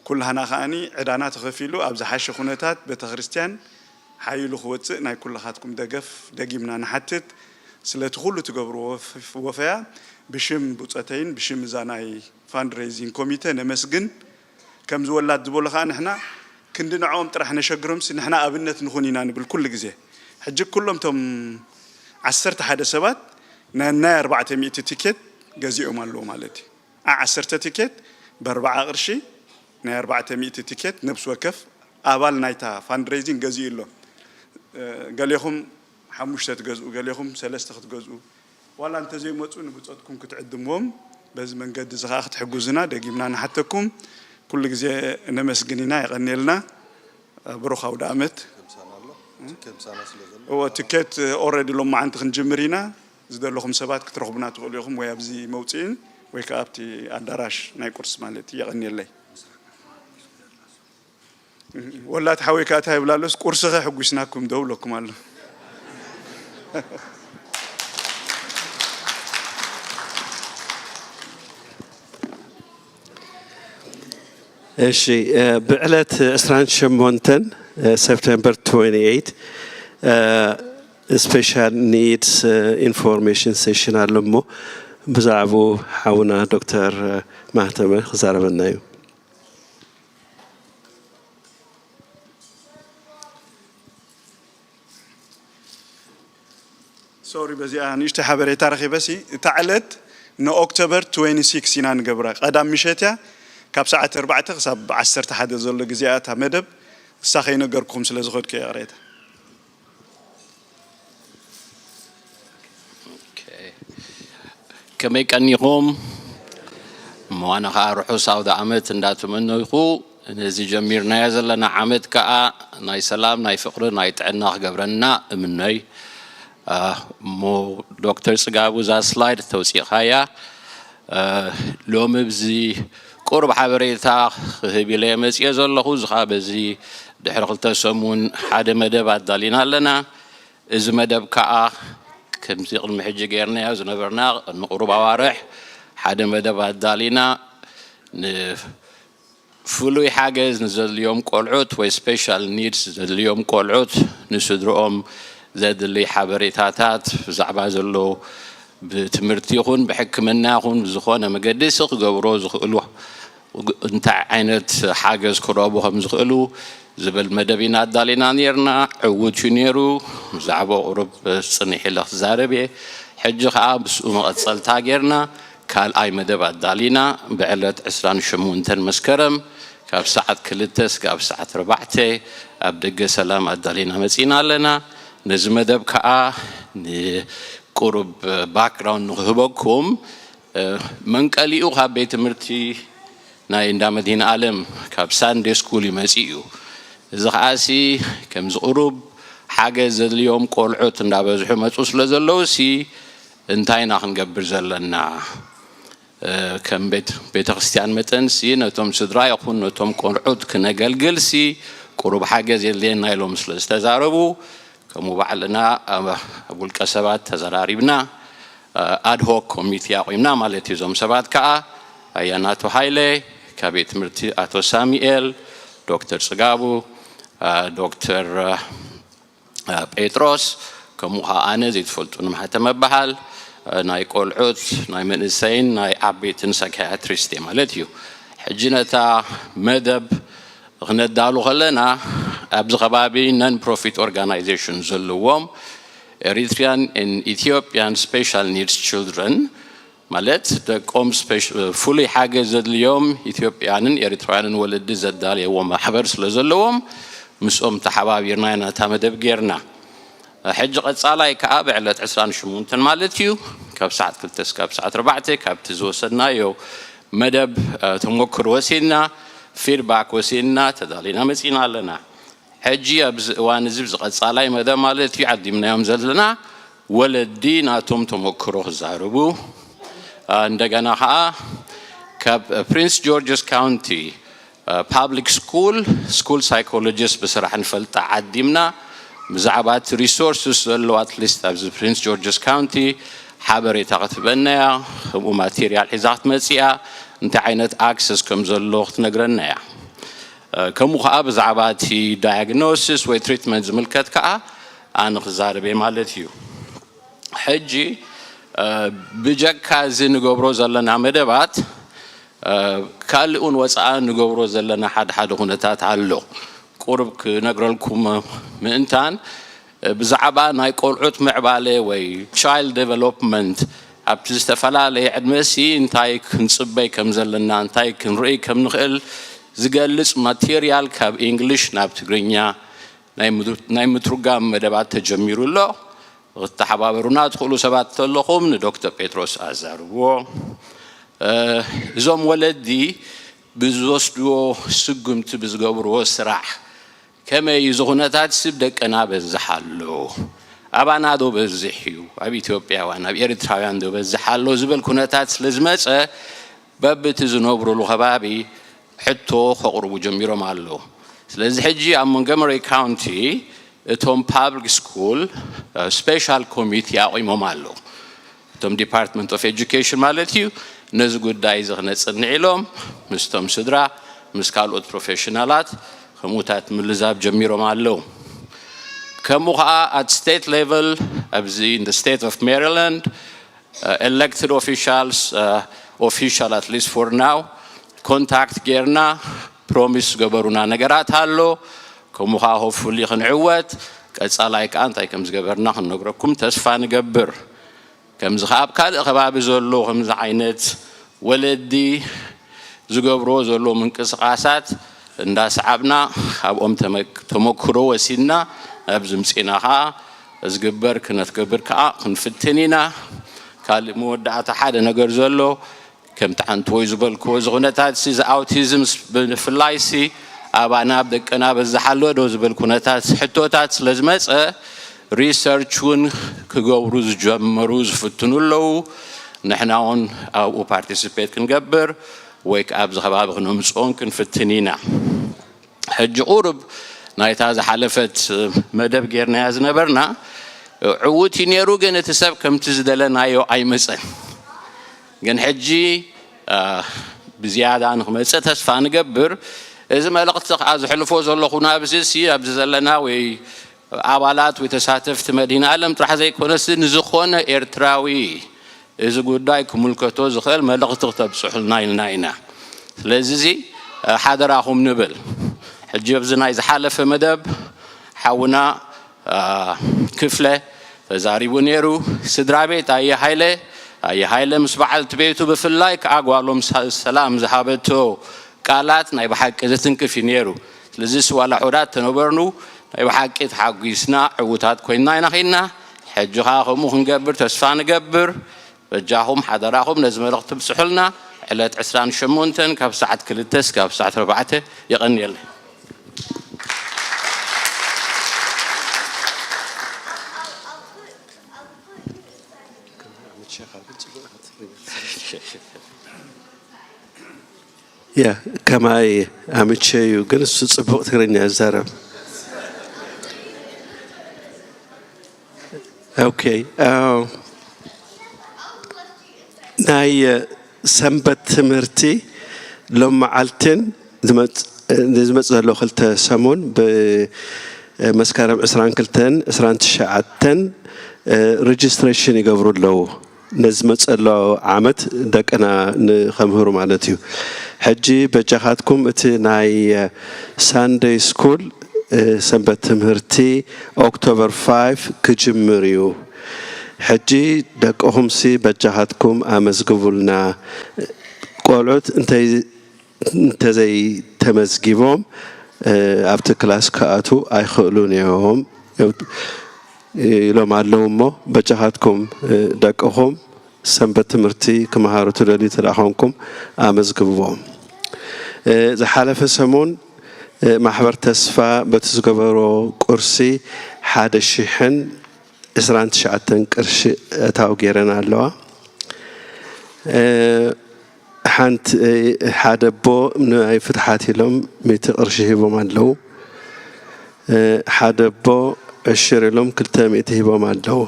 ኩላህና ከኣኒ ዕዳና ተኸፊሉ ኣብ ዝሓሸ ኩነታት ቤተክርስትያን ሓይሉ ክወፅእ ናይ ኩላኻትኩም ደገፍ ደጊምና ንሓትት። ስለቲ ኩሉ ትገብርዎ ወፍ-፣ ወፈያ ብሽም ብፆተይን ብሽም እዛ ናይ ፋንድሬዚንግ ኮሚተ ነመስግን። ከምዚ ወላድ ዝበሉ ከዓ ንሕና ክንዲ ንዕኦም ጥራሕ ነሸግሮምሲ ንሕና ኣብነት ንኹን ኢና ንብል ኩሉ ግዜ። ሕጂ ኩሎም እቶም ዓሰርተ ሓደ ሰባት ናይ፣ ናይ ኣርባዕተ ሚእቲ ቲኬት ገዚኦም ኣለዉ ማለት እዩ። ዓ-፣ ዓሰርተ ቲኬት ብኣርብዓ ቅርሺ ናይ ኣርባዕተ ሚእቲ ቲኬት ነብሲ ወከፍ ኣባል ናይታ ፋንድሬዚንግ ገዚኡ ኣሎ። እ፣ ገሌኹም ሓሙሽተ ትገዝኡ፣ ገሌኹም ሰለስተ ክትገዝኡ፣ ዋላ እንተዘይመፁ ንብፆትኩም ክትዕድምዎም፣ በዚ መንገዲ እዚ ከዓ ክትሕግዙና ደጊምና ንሓተኩም። ኩሉ ግዜ ነመስግን ኢና፣ የቐንየልና። ብሩኽ ኣውደ ዓመት። እዎ፣ ትኬት ኦልሬዲ ሎማዓንቲ ክንጅምር ኢና። ዝደለኹም ሰባት ክትረኽቡና ትኽእሉ ኢኹም፣ ወይ ኣብዚ መውፅኢን ወይ ከዓ ኣብቲ ኣዳራሽ ናይ ቁርሲ ማለት እዩ። የቐንየለይ። ወላ እቲ ሓወይ ከኣ እንታይ ይብል ኣሎስ፣ ቁርስኸ ሕጒስናኩም ዶ ብለኩም ኣሎ። እሺ፣ እ፣ ብዕለት ዕስራን ሸሞንተን፣ እ፣ ሰፕተምበር ትወንቲ ኤይት፣ እ፣ ስፔሻል ኒድስ፣ እ፣ ኢንፎርሜሽን ሴሽን ኣሎ እሞ ብዛዕባኡ ሓውና ዶክተር ማህተመ ክዛረበና እዩ። ሶሪ፣ በዚኣ ንእሽተይ ሓበሬታ ረኺበሲ፣ እታ ዕለት ንኦክቶበር ትወንቲ ሲክስ ኢና ንገብራ። ቀዳም ምሸት እያ፣ ካብ ሰዓት ኣርባዕተ ክሳብ ዓሰርተ ሓደ ዘሎ ግዜ እያ እታ መደብ። እሳ ከይነገርኩኹም ስለ ዝኸድኩ እየ፣ ይቕሬታ። ኦኬ። ከመይ ቀኒኹም? እሞ ኣነ ኸኣ ርሑስ ኣውደ ዓመት እንዳተመነይኩ፣ ነዚ ጀሚርናዮ ዘለና ዓመት ከኣ ናይ ሰላም፣ ናይ ፍቕሪ፣ ናይ ጥዕና ክገብረና እምነይ። አ፣ እሞ ዶክተር ጽጋቡ፣ እዛ ስላይድ ተውጺእኻያ። አ፣ ሎሚ ብዚ ቁሩብ ሓበሬታ ክህብ ኢለ መጽየ ዘለኹ። እዚ ኸኣ በዚ ድሕሪ ክልተ ሰሙን ሓደ መደብ ኣዳሊና ኣለና። እዚ መደብ ከኣ ከምዚ ቅድሚ ሕጂ ጌርናዮ ዝነበርና፣ ቅድሚ ቁሩብ ኣዋርሕ ሓደ መደብ ኣዳሊና፣ ን-፣ ፍሉይ ሓገዝ ንዘድልዮም ቆልዑት ወይ special needs ዘድልዮም ቆልዑት ንስድርኦም ዘድሊ ሓበሬታታት ብዛዕባ ዘሎ ብትምህርቲ ይኹን ብሕክምና ይኹን ብዝኾነ መገዲ ክገብሮ ዝኽእሉ እንታይ ዓይነት ሓገዝ ክረኽቡ ከም ዝኽእሉ ዝብል መደብ ኢና ኣዳሊና ነርና። ዕዉት እዩ ነይሩ። ብዛዕባ ቁሩብ ጽንሕ ኢለ ክዛረብ እየ። ሕጂ ከዓ ምስኡ መቐጸልታ ጌርና ካልኣይ መደብ ኣዳሊና። ብዕለት ዕስራን ሸሞንተን መስከረም ካብ ሰዓት ክልተ እስካብ ሰዓት ኣርባዕተ ኣብ ደገ ሰላም ኣዳሊና መጺና ኣለና። ነዚ መደብ ከዓ ንቁሩብ ባክግራውንድ ንክህበኩም፣ መንቀሊኡ ካብ ቤት ትምህርቲ ናይ እንዳ መድህን ኣለም ካብ ሳንዴ ስኩል ይመጽእ እዩ። እዚ ከዓሲ ከምዚ ቁሩብ ሓገዝ ዘድልዮም ቆልዑት እንዳበዝሑ መፁ ስለ ዘለዉ ሲ እንታይ ኢና ክንገብር ዘለና? ከም ቤተ ክርስቲያን መጠን ሲ ነቶም ስድራ ይኹን ነቶም ቆልዑት ክነገልግል ሲ ቁሩብ ሓገዝ የድልየና ኢሎም ስለ ዝተዛረቡ ከምኡ ባዕልና ኣብ ውልቀ ሰባት ተዘራሪብና ኣድሆክ ኮሚቴ ኣቑምና ማለት እዩ። እዞም ሰባት ከዓ ኣያናቱ ሃይለ ካብ ቤት ትምህርቲ ኣቶ ሳሙኤል፣ ዶክተር ፅጋቡ፣ ዶክተር ጴጥሮስ ከምኡ ከዓ ኣነ ዘይትፈልጡ ንማሕተም ኣበሃል ናይ ቆልዑት ናይ መንእሰይን ናይ ዓበይትን ሳይካያትሪስት ማለት እዩ። ሕጂ ነታ መደብ ክነዳሉ ከለና ኣብዚ ከባቢ non profit organization ዘለዎም Eritrean and Ethiopian special needs children ማለት ደቆም ፍሉይ ሓገዝ ዘድልዮም ኢትዮጵያንን ኤርትራውያንን ወለዲ ዘዳለየዎ ማሕበር ስለ ዘለዎም ምስኦም ተሓባቢርና ኢና ነታ መደብ ጌርና። ሕጂ ቀጻላይ ከዓ ብዕለት ዕስራን ሸሞንተን ማለት እዩ ካብ ሰዓት ክልተ እስካብ ሰዓት ኣርባዕተ ካብቲ ዝወሰድናዮ መደብ ተሞክሮ ወሲድና ፊድባክ ወሲድና ተዳሊና መጺና ኣለና። ሕጂ ኣብዚ እዋን እዚ ብዚ ቀጻላይ መደብ ማለት እዩ ዓዲምናዮም ዘለና ወለዲ ናቶም ተሞክሮ ክዛረቡ እንደገና ከዓ ካብ ፕሪንስ ጆርጅስ ካውንቲ ፓብሊክ ስኩል ስኩል ሳይኮሎጂስት ብስራሕ ንፈልጣ ዓዲምና ብዛዕባ እቲ ሪሶርስስ ዘሎ ኣትሊስት ኣብዚ ፕሪንስ ጆርጅስ ካውንቲ ሓበሬታ ክትበናያ ከምኡ ማቴሪያል ሒዛ ክትመፅያ እንታይ ዓይነት ኣክሰስ ከም ዘሎ ክትነግረናያ ከምኡ ከዓ ብዛዕባ እቲ ዳያግኖሲስ ወይ ትሪትመንት ዝምልከት ከዓ ኣነ ክዛረብ እየ ማለት እዩ። ሕጂ ብጀካ እዚ ንገብሮ ዘለና መደባት ካልእ እውን ወፃኢ ንገብሮ ዘለና ሓደ ሓደ ኩነታት ኣሎ። ቁሩብ ክነግረልኩም ምእንታን ብዛዕባ ናይ ቆልዑት ምዕባለ ወይ ቻይልድ ዴቨሎፕመንት ኣብቲ ዝተፈላለየ ዕድመ ሲ እንታይ ክንፅበይ ከም ዘለና እንታይ ክንርኢ ከም ንኽእል ዝገልፅ ማቴርያል ካብ ኢንግሊሽ ናብ ትግርኛ ናይ ምትርጓም መደባት ተጀሚሩ ኣሎ። ክትተሓባበሩና ትኽእሉ ሰባት ተለኹም ንዶክተር ጴጥሮስ ኣዛርብዎ። እዞም ወለዲ ብዝወስድዎ ስጉምቲ ብዝገብርዎ ስራሕ ከመይ እዩ ዝኹነታት ስብ ደቅና በዝሕ ኣሎ? ኣባና ዶ በዝሕ እዩ? ኣብ ኢትዮጵያውያን ኣብ ኤርትራውያን ዶ በዝሕ ኣሎ ዝብል ኩነታት ስለ ዝመፀ በብቲ ዝነብሩሉ ከባቢ ሕቶ ከቕርቡ ጀሚሮም ኣለዉ። ስለዚ ሕጂ ኣብ ሞንጎመሪ ካውንቲ እቶም ፓብሊክ ስኩል ስፔሻል ኮሚቴ ኣቑሞም ኣለዉ። እቶም ዲፓርትመንት ኦፍ ኤጁኬሽን ማለት እዩ። ነዚ ጉዳይ እዚ ክነፅንዕ ኢሎም ምስቶም ስድራ ምስ ካልኦት ፕሮፌሽናላት ከምኡታት ምልዛብ ጀሚሮም ኣለዉ። ከምኡ ከዓ ኣት ስቴት ሌቨል ኣብዚ ስቴት ኦፍ ሜሪላንድ elected officials official at least for now ኮንታክት ጌርና ፕሮሚስ ዝገበሩና ነገራት ኣሎ። ከምኡ ከዓ ሆፉሊ ክንዕወት ቀፃላይ ከዓ እንታይ ከም ዝገበርና ክንነግረኩም ተስፋ ንገብር። ከምዚ ከዓ ኣብ ካልእ ከባቢ ዘሎ ከምዚ ዓይነት ወለዲ ዝገብርዎ ዘለዉ ምንቅስቃሳት እንዳሰዓብና ካብኦም ተመክሮ ወሲድና ኣብዚ ምፅና ከዓ ዝግበር ክነትገብር ከዓ ክንፍትን ኢና። ካልእ መወዳእታ ሓደ ነገር ዘሎ ከምቲ ሓንቲ ወይ ዝበልክዎ እዚ ኩነታት እዚ ኣውቲዝም ብፍላይ ሲ ኣባና ኣብ ደቅና በዝሓ ኣሎ ዶ ዝብል ኩነታት ሕቶታት ስለ ዝመፀ ሪሰርች እውን ክገብሩ ዝጀመሩ ዝፍትኑ ኣለዉ። ንሕና እውን ኣብኡ ፓርቲስፔት ክንገብር ወይ ከዓ ኣብዚ ከባቢ ክነምፅኦን ክንፍትን ኢና። ሕጂ ቁሩብ ናይታ ዝሓለፈት መደብ ጌርናያ ዝነበርና ዕዉት እዩ ነይሩ፣ ግን እቲ ሰብ ከምቲ ዝደለናዮ ኣይመፀን። ግን ሕጂ ብዝያዳ ንክመፅእ ተስፋ ንገብር። እዚ መልእኽቲ ከዓ ዝሕልፎ ዘለኹ ናብዚ ሲ ኣብዚ ዘለና ወይ ኣባላት ወይ ተሳተፍቲ መድህን ኣለም ጥራሕ ዘይኮነስ ንዝኾነ ኤርትራዊ እዚ ጉዳይ ክምልከቶ ዝኽእል መልእኽቲ ክተብፅሑልና ኢልና ኢና። ስለዚ እዚ ሓደራኹም ንብል። ሕጂ ኣብዚ ናይ ዝሓለፈ መደብ ሓውና ክፍለ ተዛሪቡ ነይሩ። ስድራ ቤት ኣየ ሃይለ ኣየ ሃይለ ምስ በዓልቲ ቤቱ ብፍላይ ከዓ ጓሎም ሰላም ዝሃበቶ ቃላት ናይ ብሓቂ ዝትንክፍ እዩ ነይሩ። ስለዚስ ዋላ ሑዳት ተነበርኑ ናይ ብሓቂ ተሓጒስና ዕዉታት ኮይንና ኢና ኸይንና። ሕጂ ኸዓ ከምኡ ክንገብር ተስፋ ንገብር። በጃኹም ሓደራኹም ነዚ መልእኽቲ ትብጽሑልና። ዕለት ዕስራን ሸሞንተን ካብ ሰዓት ክልተ እስካብ ሰዓት ኣርባዕተ። የቐንየለይ። ያ ከማይ ኣምቸ እዩ ግን እሱ ጽቡቕ ትግርኛ ይዛረብ። ኦኬ ናይ ሰንበት ትምህርቲ ሎም መዓልትን ንዝመፅ ዘሎ ክልተ ሰሙን ብመስከረም ዕስራን ክልተን ዕስራን ትሽዓተን ሬጅስትሬሽን ይገብሩ ኣለዉ። ነዚ መጸሎ ዓመት ደቅና ንኸምህሩ ማለት እዩ። ሕጂ በጃኻትኩም እቲ ናይ ሳንደይ ስኩል ሰንበት ትምህርቲ ኦክቶበር ፋይቭ ክጅምር እዩ። ሕጂ ደቅኹምሲ በጃኻትኩም ኣመዝግቡልና። ቆልዑት እንተይ እንተዘይተመዝጊቦም ኣብቲ ክላስ ክኣትዉ ኣይኽእሉን እዮም ኢሎም ኣለዉ እሞ በጃኻትኩም ደቅኹም ሰንበት ትምህርቲ ክመሃሩ ትደልዩ ተደኣ ኾንኩም ኣመዝግብዎም። ዝሓለፈ ሰሙን ማሕበር ተስፋ በቲ ዝገበሮ ቁርሲ ሓደ ሽሕን ዕስራን ትሽዓተን ቅርሺ እታው ገይረን ኣለዋ። ሓንቲ ሓደ ኣቦ ናይ ፍትሓት ኢሎም ሚእቲ ቅርሺ ሂቦም ኣለዉ። ሓደ ኣቦ ዕሽር ኢሎም ክልተ ሚእቲ ሂቦም ኣለዉ።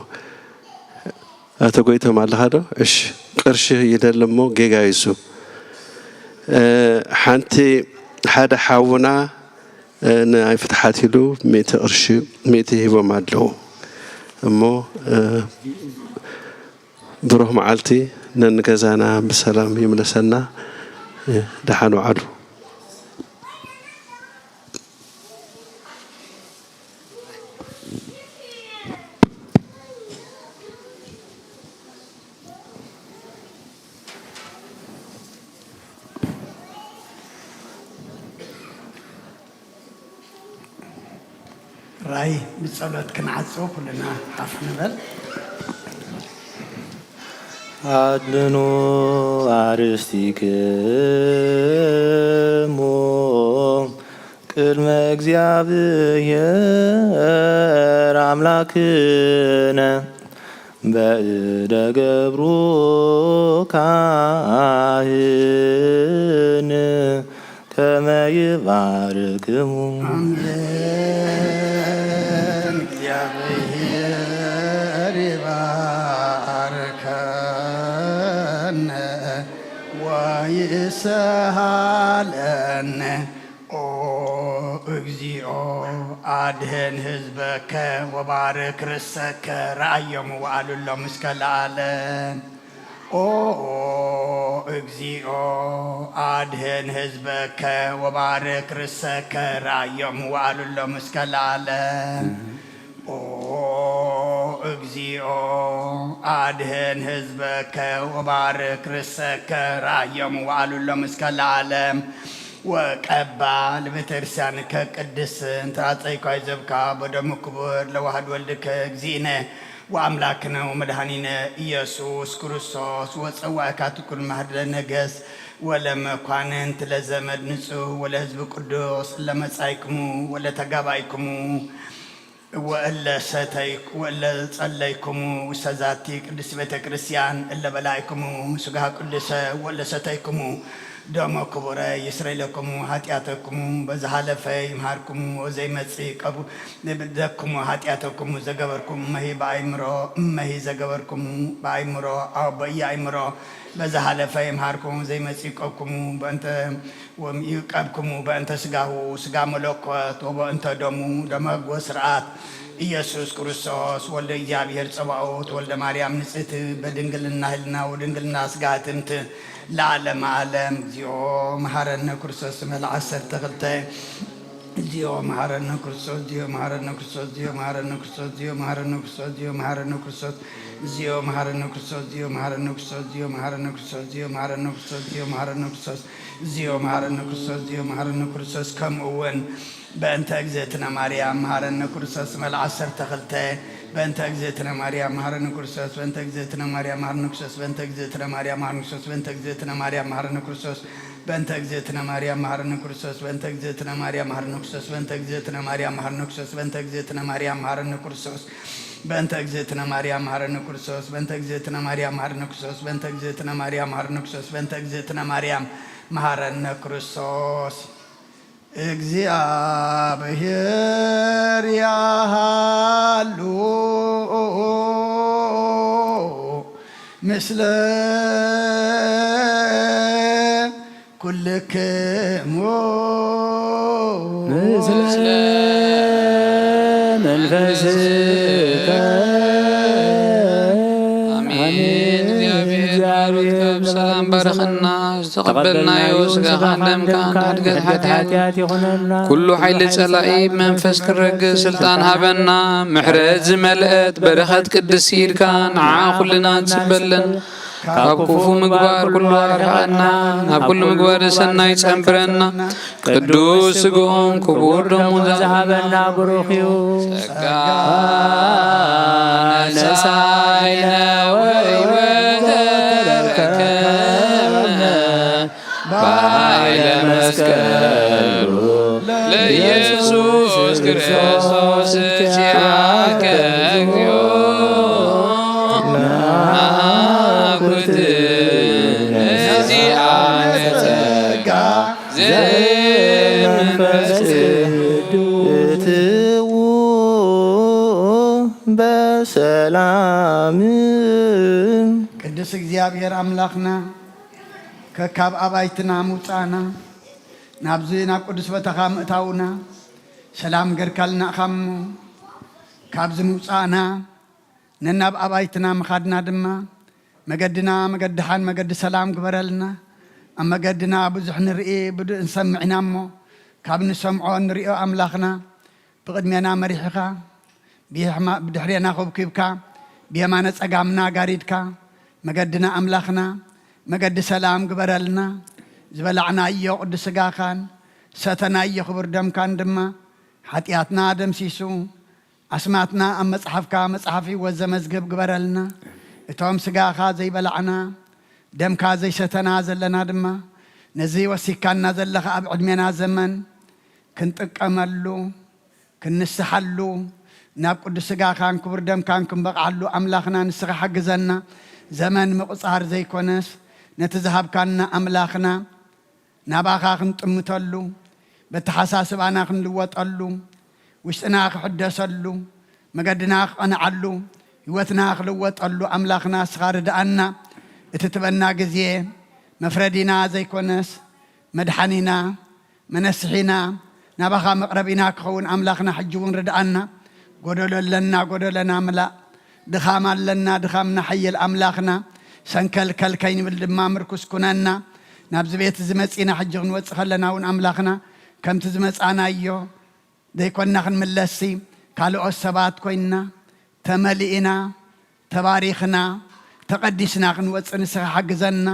ኣቶ ጎይቶም ኣለኻ ዶ? እሺ ቅርሺ ይደሊ እሞ ጌጋ ይሱ ሓንቲ ሓደ ሓውና ናይ ፍትሓት ኢሉ ሚእቲ ቅርሺ ሚእቲ ሂቦም ኣለዉ እሞ ብሩህ መዓልቲ ነንገዛና ብሰላም ይምለሰና። ደሓን ውዓሉ። ራይ ብጸሎት ክንዓጾ ኩልና ሓፍ ንበል። ኣድኑ ኣርእስቲክሙ ቅድመ እግዚኣብሔር ኣምላክነ በእደ ገብሩ ካህን ከመ ይባርክሙ። ኣሜን። እግዚኣብሔር ይባርከነ ወይስሃለነ። ኦ እግዚኦ ኣድህን ህዝበከ ወባርክ ርሰከ ረኣዮም ወኣሉሎም እስከ ለዓለም። ኦ እግዚኦ ኣድህን ህዝበከ ወባርክ ርሰከ ረኣዮም ወኣሉሎም እስከ ለዓለም። ኦ እግዚኦ ኣድህን ህዝበከ ወባርክ ርሰከ ረኣዮም ወኣሉሎም እስከ ለዓለም። ወቀባ ለቤተክርስቲያንከ ቅድስት እንተ ኣጸይኳይ ዘብካ በደሙ ክቡር ለዋህድ ወልድከ እግዚእነ ወአምላክነ ወመድኃኒነ ኢየሱስ ክርስቶስ ወጸዋዕካቱ ኩሉ ማህደረ ነገስ ወለመኳንንት ለዘመድ ንጹህ ወለህዝብ ቅዱስ እለመጻይክሙ ወለተጋባይክሙ ወእለ ጸለይኩሙ ውስተ ዛቲ ቅድስት ቤተ ክርስቲያን እለ በላዕኩሙ ስጋሃ ቅዱሰ ወእለ ሰተይኩሙ ደሞ ክቡረ ይስረይ ለክሙ ኃጢአተክሙ በዝሃለፈ ይምሃርክሙ ወዘይመጽእ ቀቡ ደክሙ ኃጢአተክሙ ዘገበርኩም እመሂ በአይምሮ እመሂ ዘገበርክሙ በአይምሮ አው በየአይምሮ በዝሃለፈ ይምሃርክሙ ዘይመጽእ ቀብክሙ በእንተ ወም ይቀብክሙ በእንተ ስጋሁ ስጋ መለኮት ወበእንተ ደሙ ደመ ህግ ወስርዓት ኢየሱስ ክርስቶስ ወልደ እግዚኣብሔር ጸባኦት ወልደ ማርያም ንጽሕት በድንግልና ህልና ወድንግልና ስጋ ትምት ለዓለመ ዓለም። እግዚኦ መሐረነ ክርስቶስ። ስመል ዓሰርተ ክልተ። እግዚኦ መሐረነ ክርስቶስ። እግዚኦ መሐረነ ክርስቶስ። እግዚኦ መሐረነ ክርስቶስ። እግዚኦ መሐረነ ክርስቶስ። እግዚኦ መሐረነ ክርስቶስ። እግዚኦ መሐረነ ክርስቶስ። እግዚኦ መሐረነ ክርስቶስ። እግዚኦ መሐረነ ክርስቶስ። እግዚኦ መሐረነ ክርስቶስ። እግዚኦ መሐረነ ክርስቶስ። እግዚኦ መሐረነ ክርስቶስ። ከምኡ እውን በእንተ እግዝእትነ ማርያም መሐረነ ክርስቶስ። ስመል ዓሰርተ ክልተ። በእንተ እግዝእትነ ማርያም መሐረነ ክርስቶስ። በእንተ እግዝእትነ ማርያም መሐረነ ክርስቶስ። በእንተ እግዝእትነ ማርያም መሐረነ ክርስቶስ። በእንተ እግዝእትነ ማርያም መሐረነ ክርስቶስ። በእንተ እግዝእትነ ማርያም መሐረነ ክርስቶስ። በእንተ እግዝእትነ ማርያም መሐረነ ክርስቶስ። በእንተ እግዝእትነ ማርያም መሐረነ ክርስቶስ። በእንተ እግዝእትነ ማርያም መሐረነ ክርስቶስ። በእንተ እግዝእትነ ማርያም መሐረነ ክርስቶስ። በእንተ እግዝእትነ ማርያም መሐረነ ክርስቶስ። በእንተ እግዝእትነ ማርያም መሐረነ ክርስቶስ። በእንተ እግዝእትነ ማርያም መሐረነ ክርስቶስ። እግዚኣብሔር ያሃሉ ምስለ ኩልክሙ። ምስለ መንፈስከ። አሜን። አሜን። እግዚኣብሔር ባርክ፣ ሰላም ባርኽና። ዝተቐበልናዮ ስጋኻን ደምካን ንሕድገት ሓጢኣት ይኹነልና። ኩሉ ሓይሊ ጸላኢ ብመንፈስ ክረግእ ስልጣን ሃበና። ምሕረት ዝመልአት በረኸት ቅድስቲ ኢድካ ንዓ ኩልና ትስበለን። ካብ ክፉ ምግባር ኩሉ ኣርሕቐና። ናብ ኩሉ ምግባር ሰናይ ጸንብረና። ቅዱስ ስግኡን ክቡር ደሙን ዝሃበና ብሩኽ እዩ። ጸጋ ነሳይነ ወሕይወት ተረከብነ። በኃይለ መስቀሉ ለኢየሱስ ክርስቶስ ኪያከ እግዚኦ ናኩት ነዚኣ ጸጋ ዘይመንፈስ ቅዱስ። እትዉ በሰላም። ቅዱስ እግዚኣብሔር ኣምላኽና፣ ከካብ ኣባይትና ምውጻእና፣ ናብዚ ናብ ቅዱስ ቦታኻ ምእታውና፣ ሰላም ገርካልና እኻ እሞ፣ ካብዚ ምውጻእና፣ ነናብ ኣባይትና ምኻድና ድማ፣ መገድና መገዲ ሓን መገዲ ሰላም ግበረልና። ኣብ መገድና ብዙሕ ንርኢ፣ ብዙሕ ንሰምዕ ኢና እሞ፣ ካብ ንሰምዖ ንሪኦ ኣምላኽና፣ ብቕድሜና መሪሕኻ፣ ብየሕማ-፣ ብድሕሬና ኹብኪብካ፣ ብየማነ ጸጋምና ጋሪድካ፣ መገድና ኣምላኽና፣ መገዲ ሰላም ግበረልና። ዝበላዕናዮ ቅዱስ ስጋኻን፣ ሰተናዮ ክቡር ደምካን ድማ፣ ሓጢኣትና ደምሲሱ፣ ኣስማትና ኣብ መጽሓፍካ መጽሓፍ ህይወት ዘመዝግብ ግበረልና። እቶም ስጋኻ ዘይበላዕና፣ ደምካ ዘይሰተና ዘለና ድማ፣ ነዚ ወሲካና ዘለኻ ኣብ ዕድሜና ዘመን ክንጥቀመሉ፣ ክንስሓሉ፣ ናብ ቅዱስ ስጋኻን ክቡር ደምካን ክንበቕዓሉ ኣምላኽና ንስኻ ሓግዘና። ዘመን ምቑጻር ዘይኮነስ፣ ነቲ ዝሃብካና ኣምላኽና ናባኻ ክንጥምተሉ፣ በተሓሳስባና ክንልወጠሉ፣ ውሽጥና ክሕደሰሉ፣ መገድና ክቐንዓሉ፣ ህይወትና ክልወጠሉ ኣምላኽና ንስኻ ርድኣና። እቲ ትበና ግዜ መፍረዲና ዘይኮነስ መድሓኒና፣ መነስሒና፣ ናባኻ መቕረቢና ክኸውን ኣምላኽና ሕጂ እውን ርድኣና። ጎደሎ ኣለና፣ ጎደለና ምላእ። ድኻም ኣለና፣ ድኻምና ሓይል ኣምላኽና። ሰንከልከል ከይንብል ድማ ምርኩስ ኩነና። ናብዚ ቤት እዚ መጺና ሕጂ ክንወጽእ ከለና እውን ኣምላኽና ከምቲ ዝመጻናዮ ዘይኮንና ክንምለስሲ ካልኦት ሰባት ኮይንና ተመሊእና፣ ተባሪኽና፣ ተቐዲስና ክንወጽእ ንስኻ ሓግዘና።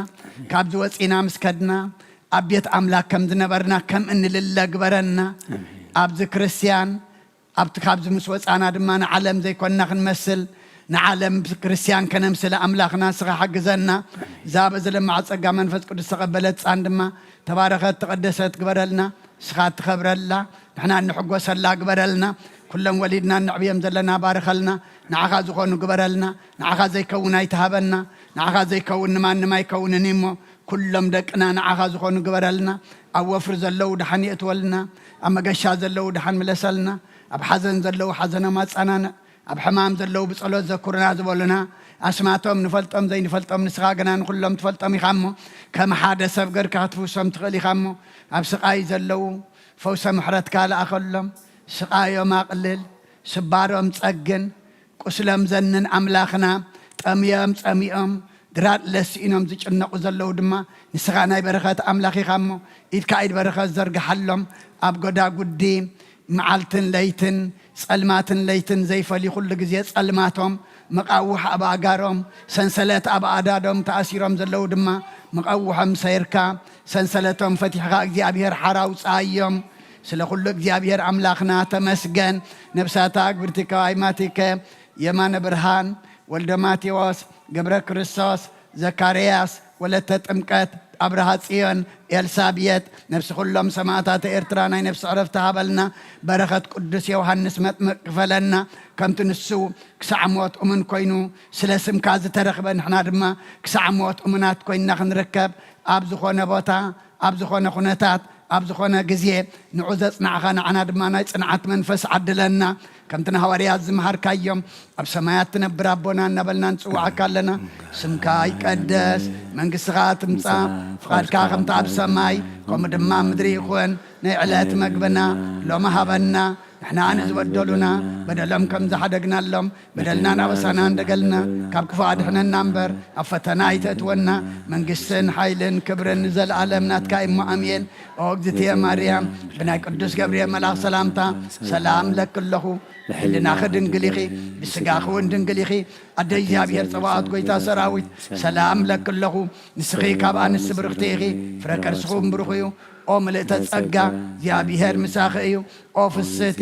ካብዚ ወጺና ምስ ከድና ኣብ ቤት ኣምላኽ ከም ዝነበርና ከም እንልለ ግበረና። ኣብዚ ክርስትያን ኣብቲ ካብዚ ምስ ወጻና ድማ ንዓለም ዘይኮንና ክንመስል፣ ንዓለም ክርስትያን ከነምስል ኣምላኽና ንስኻ ሓግዘና። እዛ በዚ ለማዕ ጸጋ መንፈስ ቅዱስ ተቐበለት ህጻን ድማ ተባረኸት ተቐደሰት ግበረልና። ንስኻ እትኸብረላ ንሕና እንሕጎሰላ ግበረልና። ኩሎም ወሊድና እነዕብዮም ዘለና ባርኸልና። ንዓኻ ዝኾኑ ግበረልና። ንዓኻ ዘይከውን ኣይትሃበና። ንዓኻ ዘይከውን ንማንም ኣይከውንን እዩ እሞ ኩሎም ደቅና ንዓኻ ዝኾኑ ግበረልና። ኣብ ወፍሪ ዘለዉ ደሓን የእትወልና። ኣብ መገሻ ዘለዉ ደሓን ምለሰልና። ኣብ ሓዘን ዘለዉ ሓዘኖም ኣጸናንዕ። ኣብ ሕማም ዘለዉ ብጸሎት ዘኩርና ዝበሉና ኣስማቶም ንፈልጦም ዘይንፈልጦም ንስኻ ግና ንኹሎም ትፈልጦም ኢኻ እሞ፣ ከም ሓደ ሰብ ገርካ ክትፍውሶም ትኽእል ኢኻ እሞ፣ ኣብ ስቓይ ዘለዉ ፈውሰ ምሕረትካ ለኣኸሎም። ስቓዮም ኣቕልል፣ ስባሮም ጸግን፣ ቁስሎም ዘንን ኣምላኽና። ጠምዮም ጸሚኦም ድራር ለስኢኖም ዝጭነቑ ዘለዉ ድማ ንስኻ ናይ በረኸት ኣምላኽ ኢኻ እሞ፣ ኢድካ ኢድ በረኸት ዘርግሓሎም። ኣብ ጎዳጉዲ መዓልትን ለይትን፣ ጸልማትን ለይትን ዘይፈልዩ ኩሉ ግዜ ጸልማቶም፣ መቓውሕ ኣብ ኣእጋሮም፣ ሰንሰለት ኣብ ኣእዳዶም ተኣሲሮም ዘለዉ ድማ መቐውሖም ሰይርካ፣ ሰንሰለቶም ፈቲሕኻ እግዚኣብሔር ሓራ ኣውጽኣዮም። ስለ ኩሉ እግዚኣብሔር ኣምላኽና ተመስገን። ነብሳታ ግብርቲ ከዋይ ማቲከ፣ የማነ ብርሃን፣ ወልደ ማቴዎስ፣ ገብረ ክርስቶስ፣ ዘካርያስ፣ ወለተ ጥምቀት፣ ኣብርሃ ጽዮን፣ ኤልሳብየት፣ ነፍሲ ኩሎም ሰማእታተ ኤርትራ ናይ ነፍሲ ዕረፍቲ ሃበልና። በረኸት ቅዱስ ዮሃንስ መጥምቅ ክፈለና። ከምቲ ንሱ ክሳዕ ሞት እሙን ኮይኑ ስለ ስምካ ዝተረኽበ፣ ንሕና ድማ ክሳዕ ሞት እሙናት ኮይንና ክንርከብ፣ ኣብ ዝኾነ ቦታ፣ ኣብ ዝኾነ ኩነታት፣ ኣብ ዝኾነ ግዜ ንዑ ዘጽናዕኻ ንዓና ድማ ናይ ጽንዓት መንፈስ ዓድለና። ከምቲ ንሃዋርያት ዝመሃርካዮም፣ ኣብ ሰማያት ትነብር ኣቦና እናበልና ንጽውዓካ ኣለና። ስምካ ይቀደስ፣ መንግስትኻ ትምጻእ፣ ፍቓድካ ከምቲ ኣብ ሰማይ ከምኡ ድማ ኣብ ምድሪ ይኹን። ናይ ዕለት መግብና ሎሚ ሃበና። ንሕና ንዝበደሉና በደሎም ከም ዝሓደግናሎም በደልናን ኣበሳናን ደገልና፣ ካብ ክፉእ ኣድሕነና እምበር፣ ኣብ ፈተና ኣይተእትወና። መንግስትን ሓይልን ክብርን ንዘለኣለም ናትካ እሞ፣ ኣሜን። ኦ እግዝእትየ ማርያም፣ ብናይ ቅዱስ ገብርኤል መልኣኽ ሰላምታ ሰላም ለኪ ኣለኹ። ብሕልናኺ ድንግል ኢኺ፣ ብስጋኺ እውን ድንግል ኢኺ። ኣደ እግዚኣብሔር ጸባኦት፣ ጎይታ ሰራዊት፣ ሰላም ለኪ ኣለኹ። ንስኺ ካብ ኣንስቲ ብርኽቲ ኢኺ፣ ፍረ ከርስኺ እውን ብሩኽ እዩ። ኦ ምልእተ ጸጋ፣ እግዚኣብሔር ምሳኺ እዩ። ኦ ፍስህቲ፣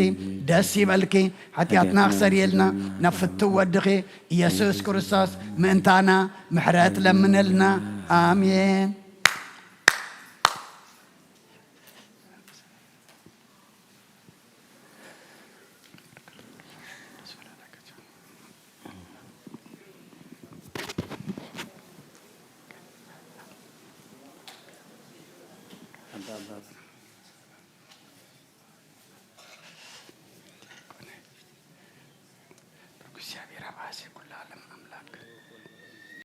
ደስ ይበልኪ፣ ሓጢኣትና ክሰርየልና ናብ ፍትው ወድኺ ኢየሱስ ክርስቶስ ምእንታና ምሕረት ለምነልና። ኣሜን።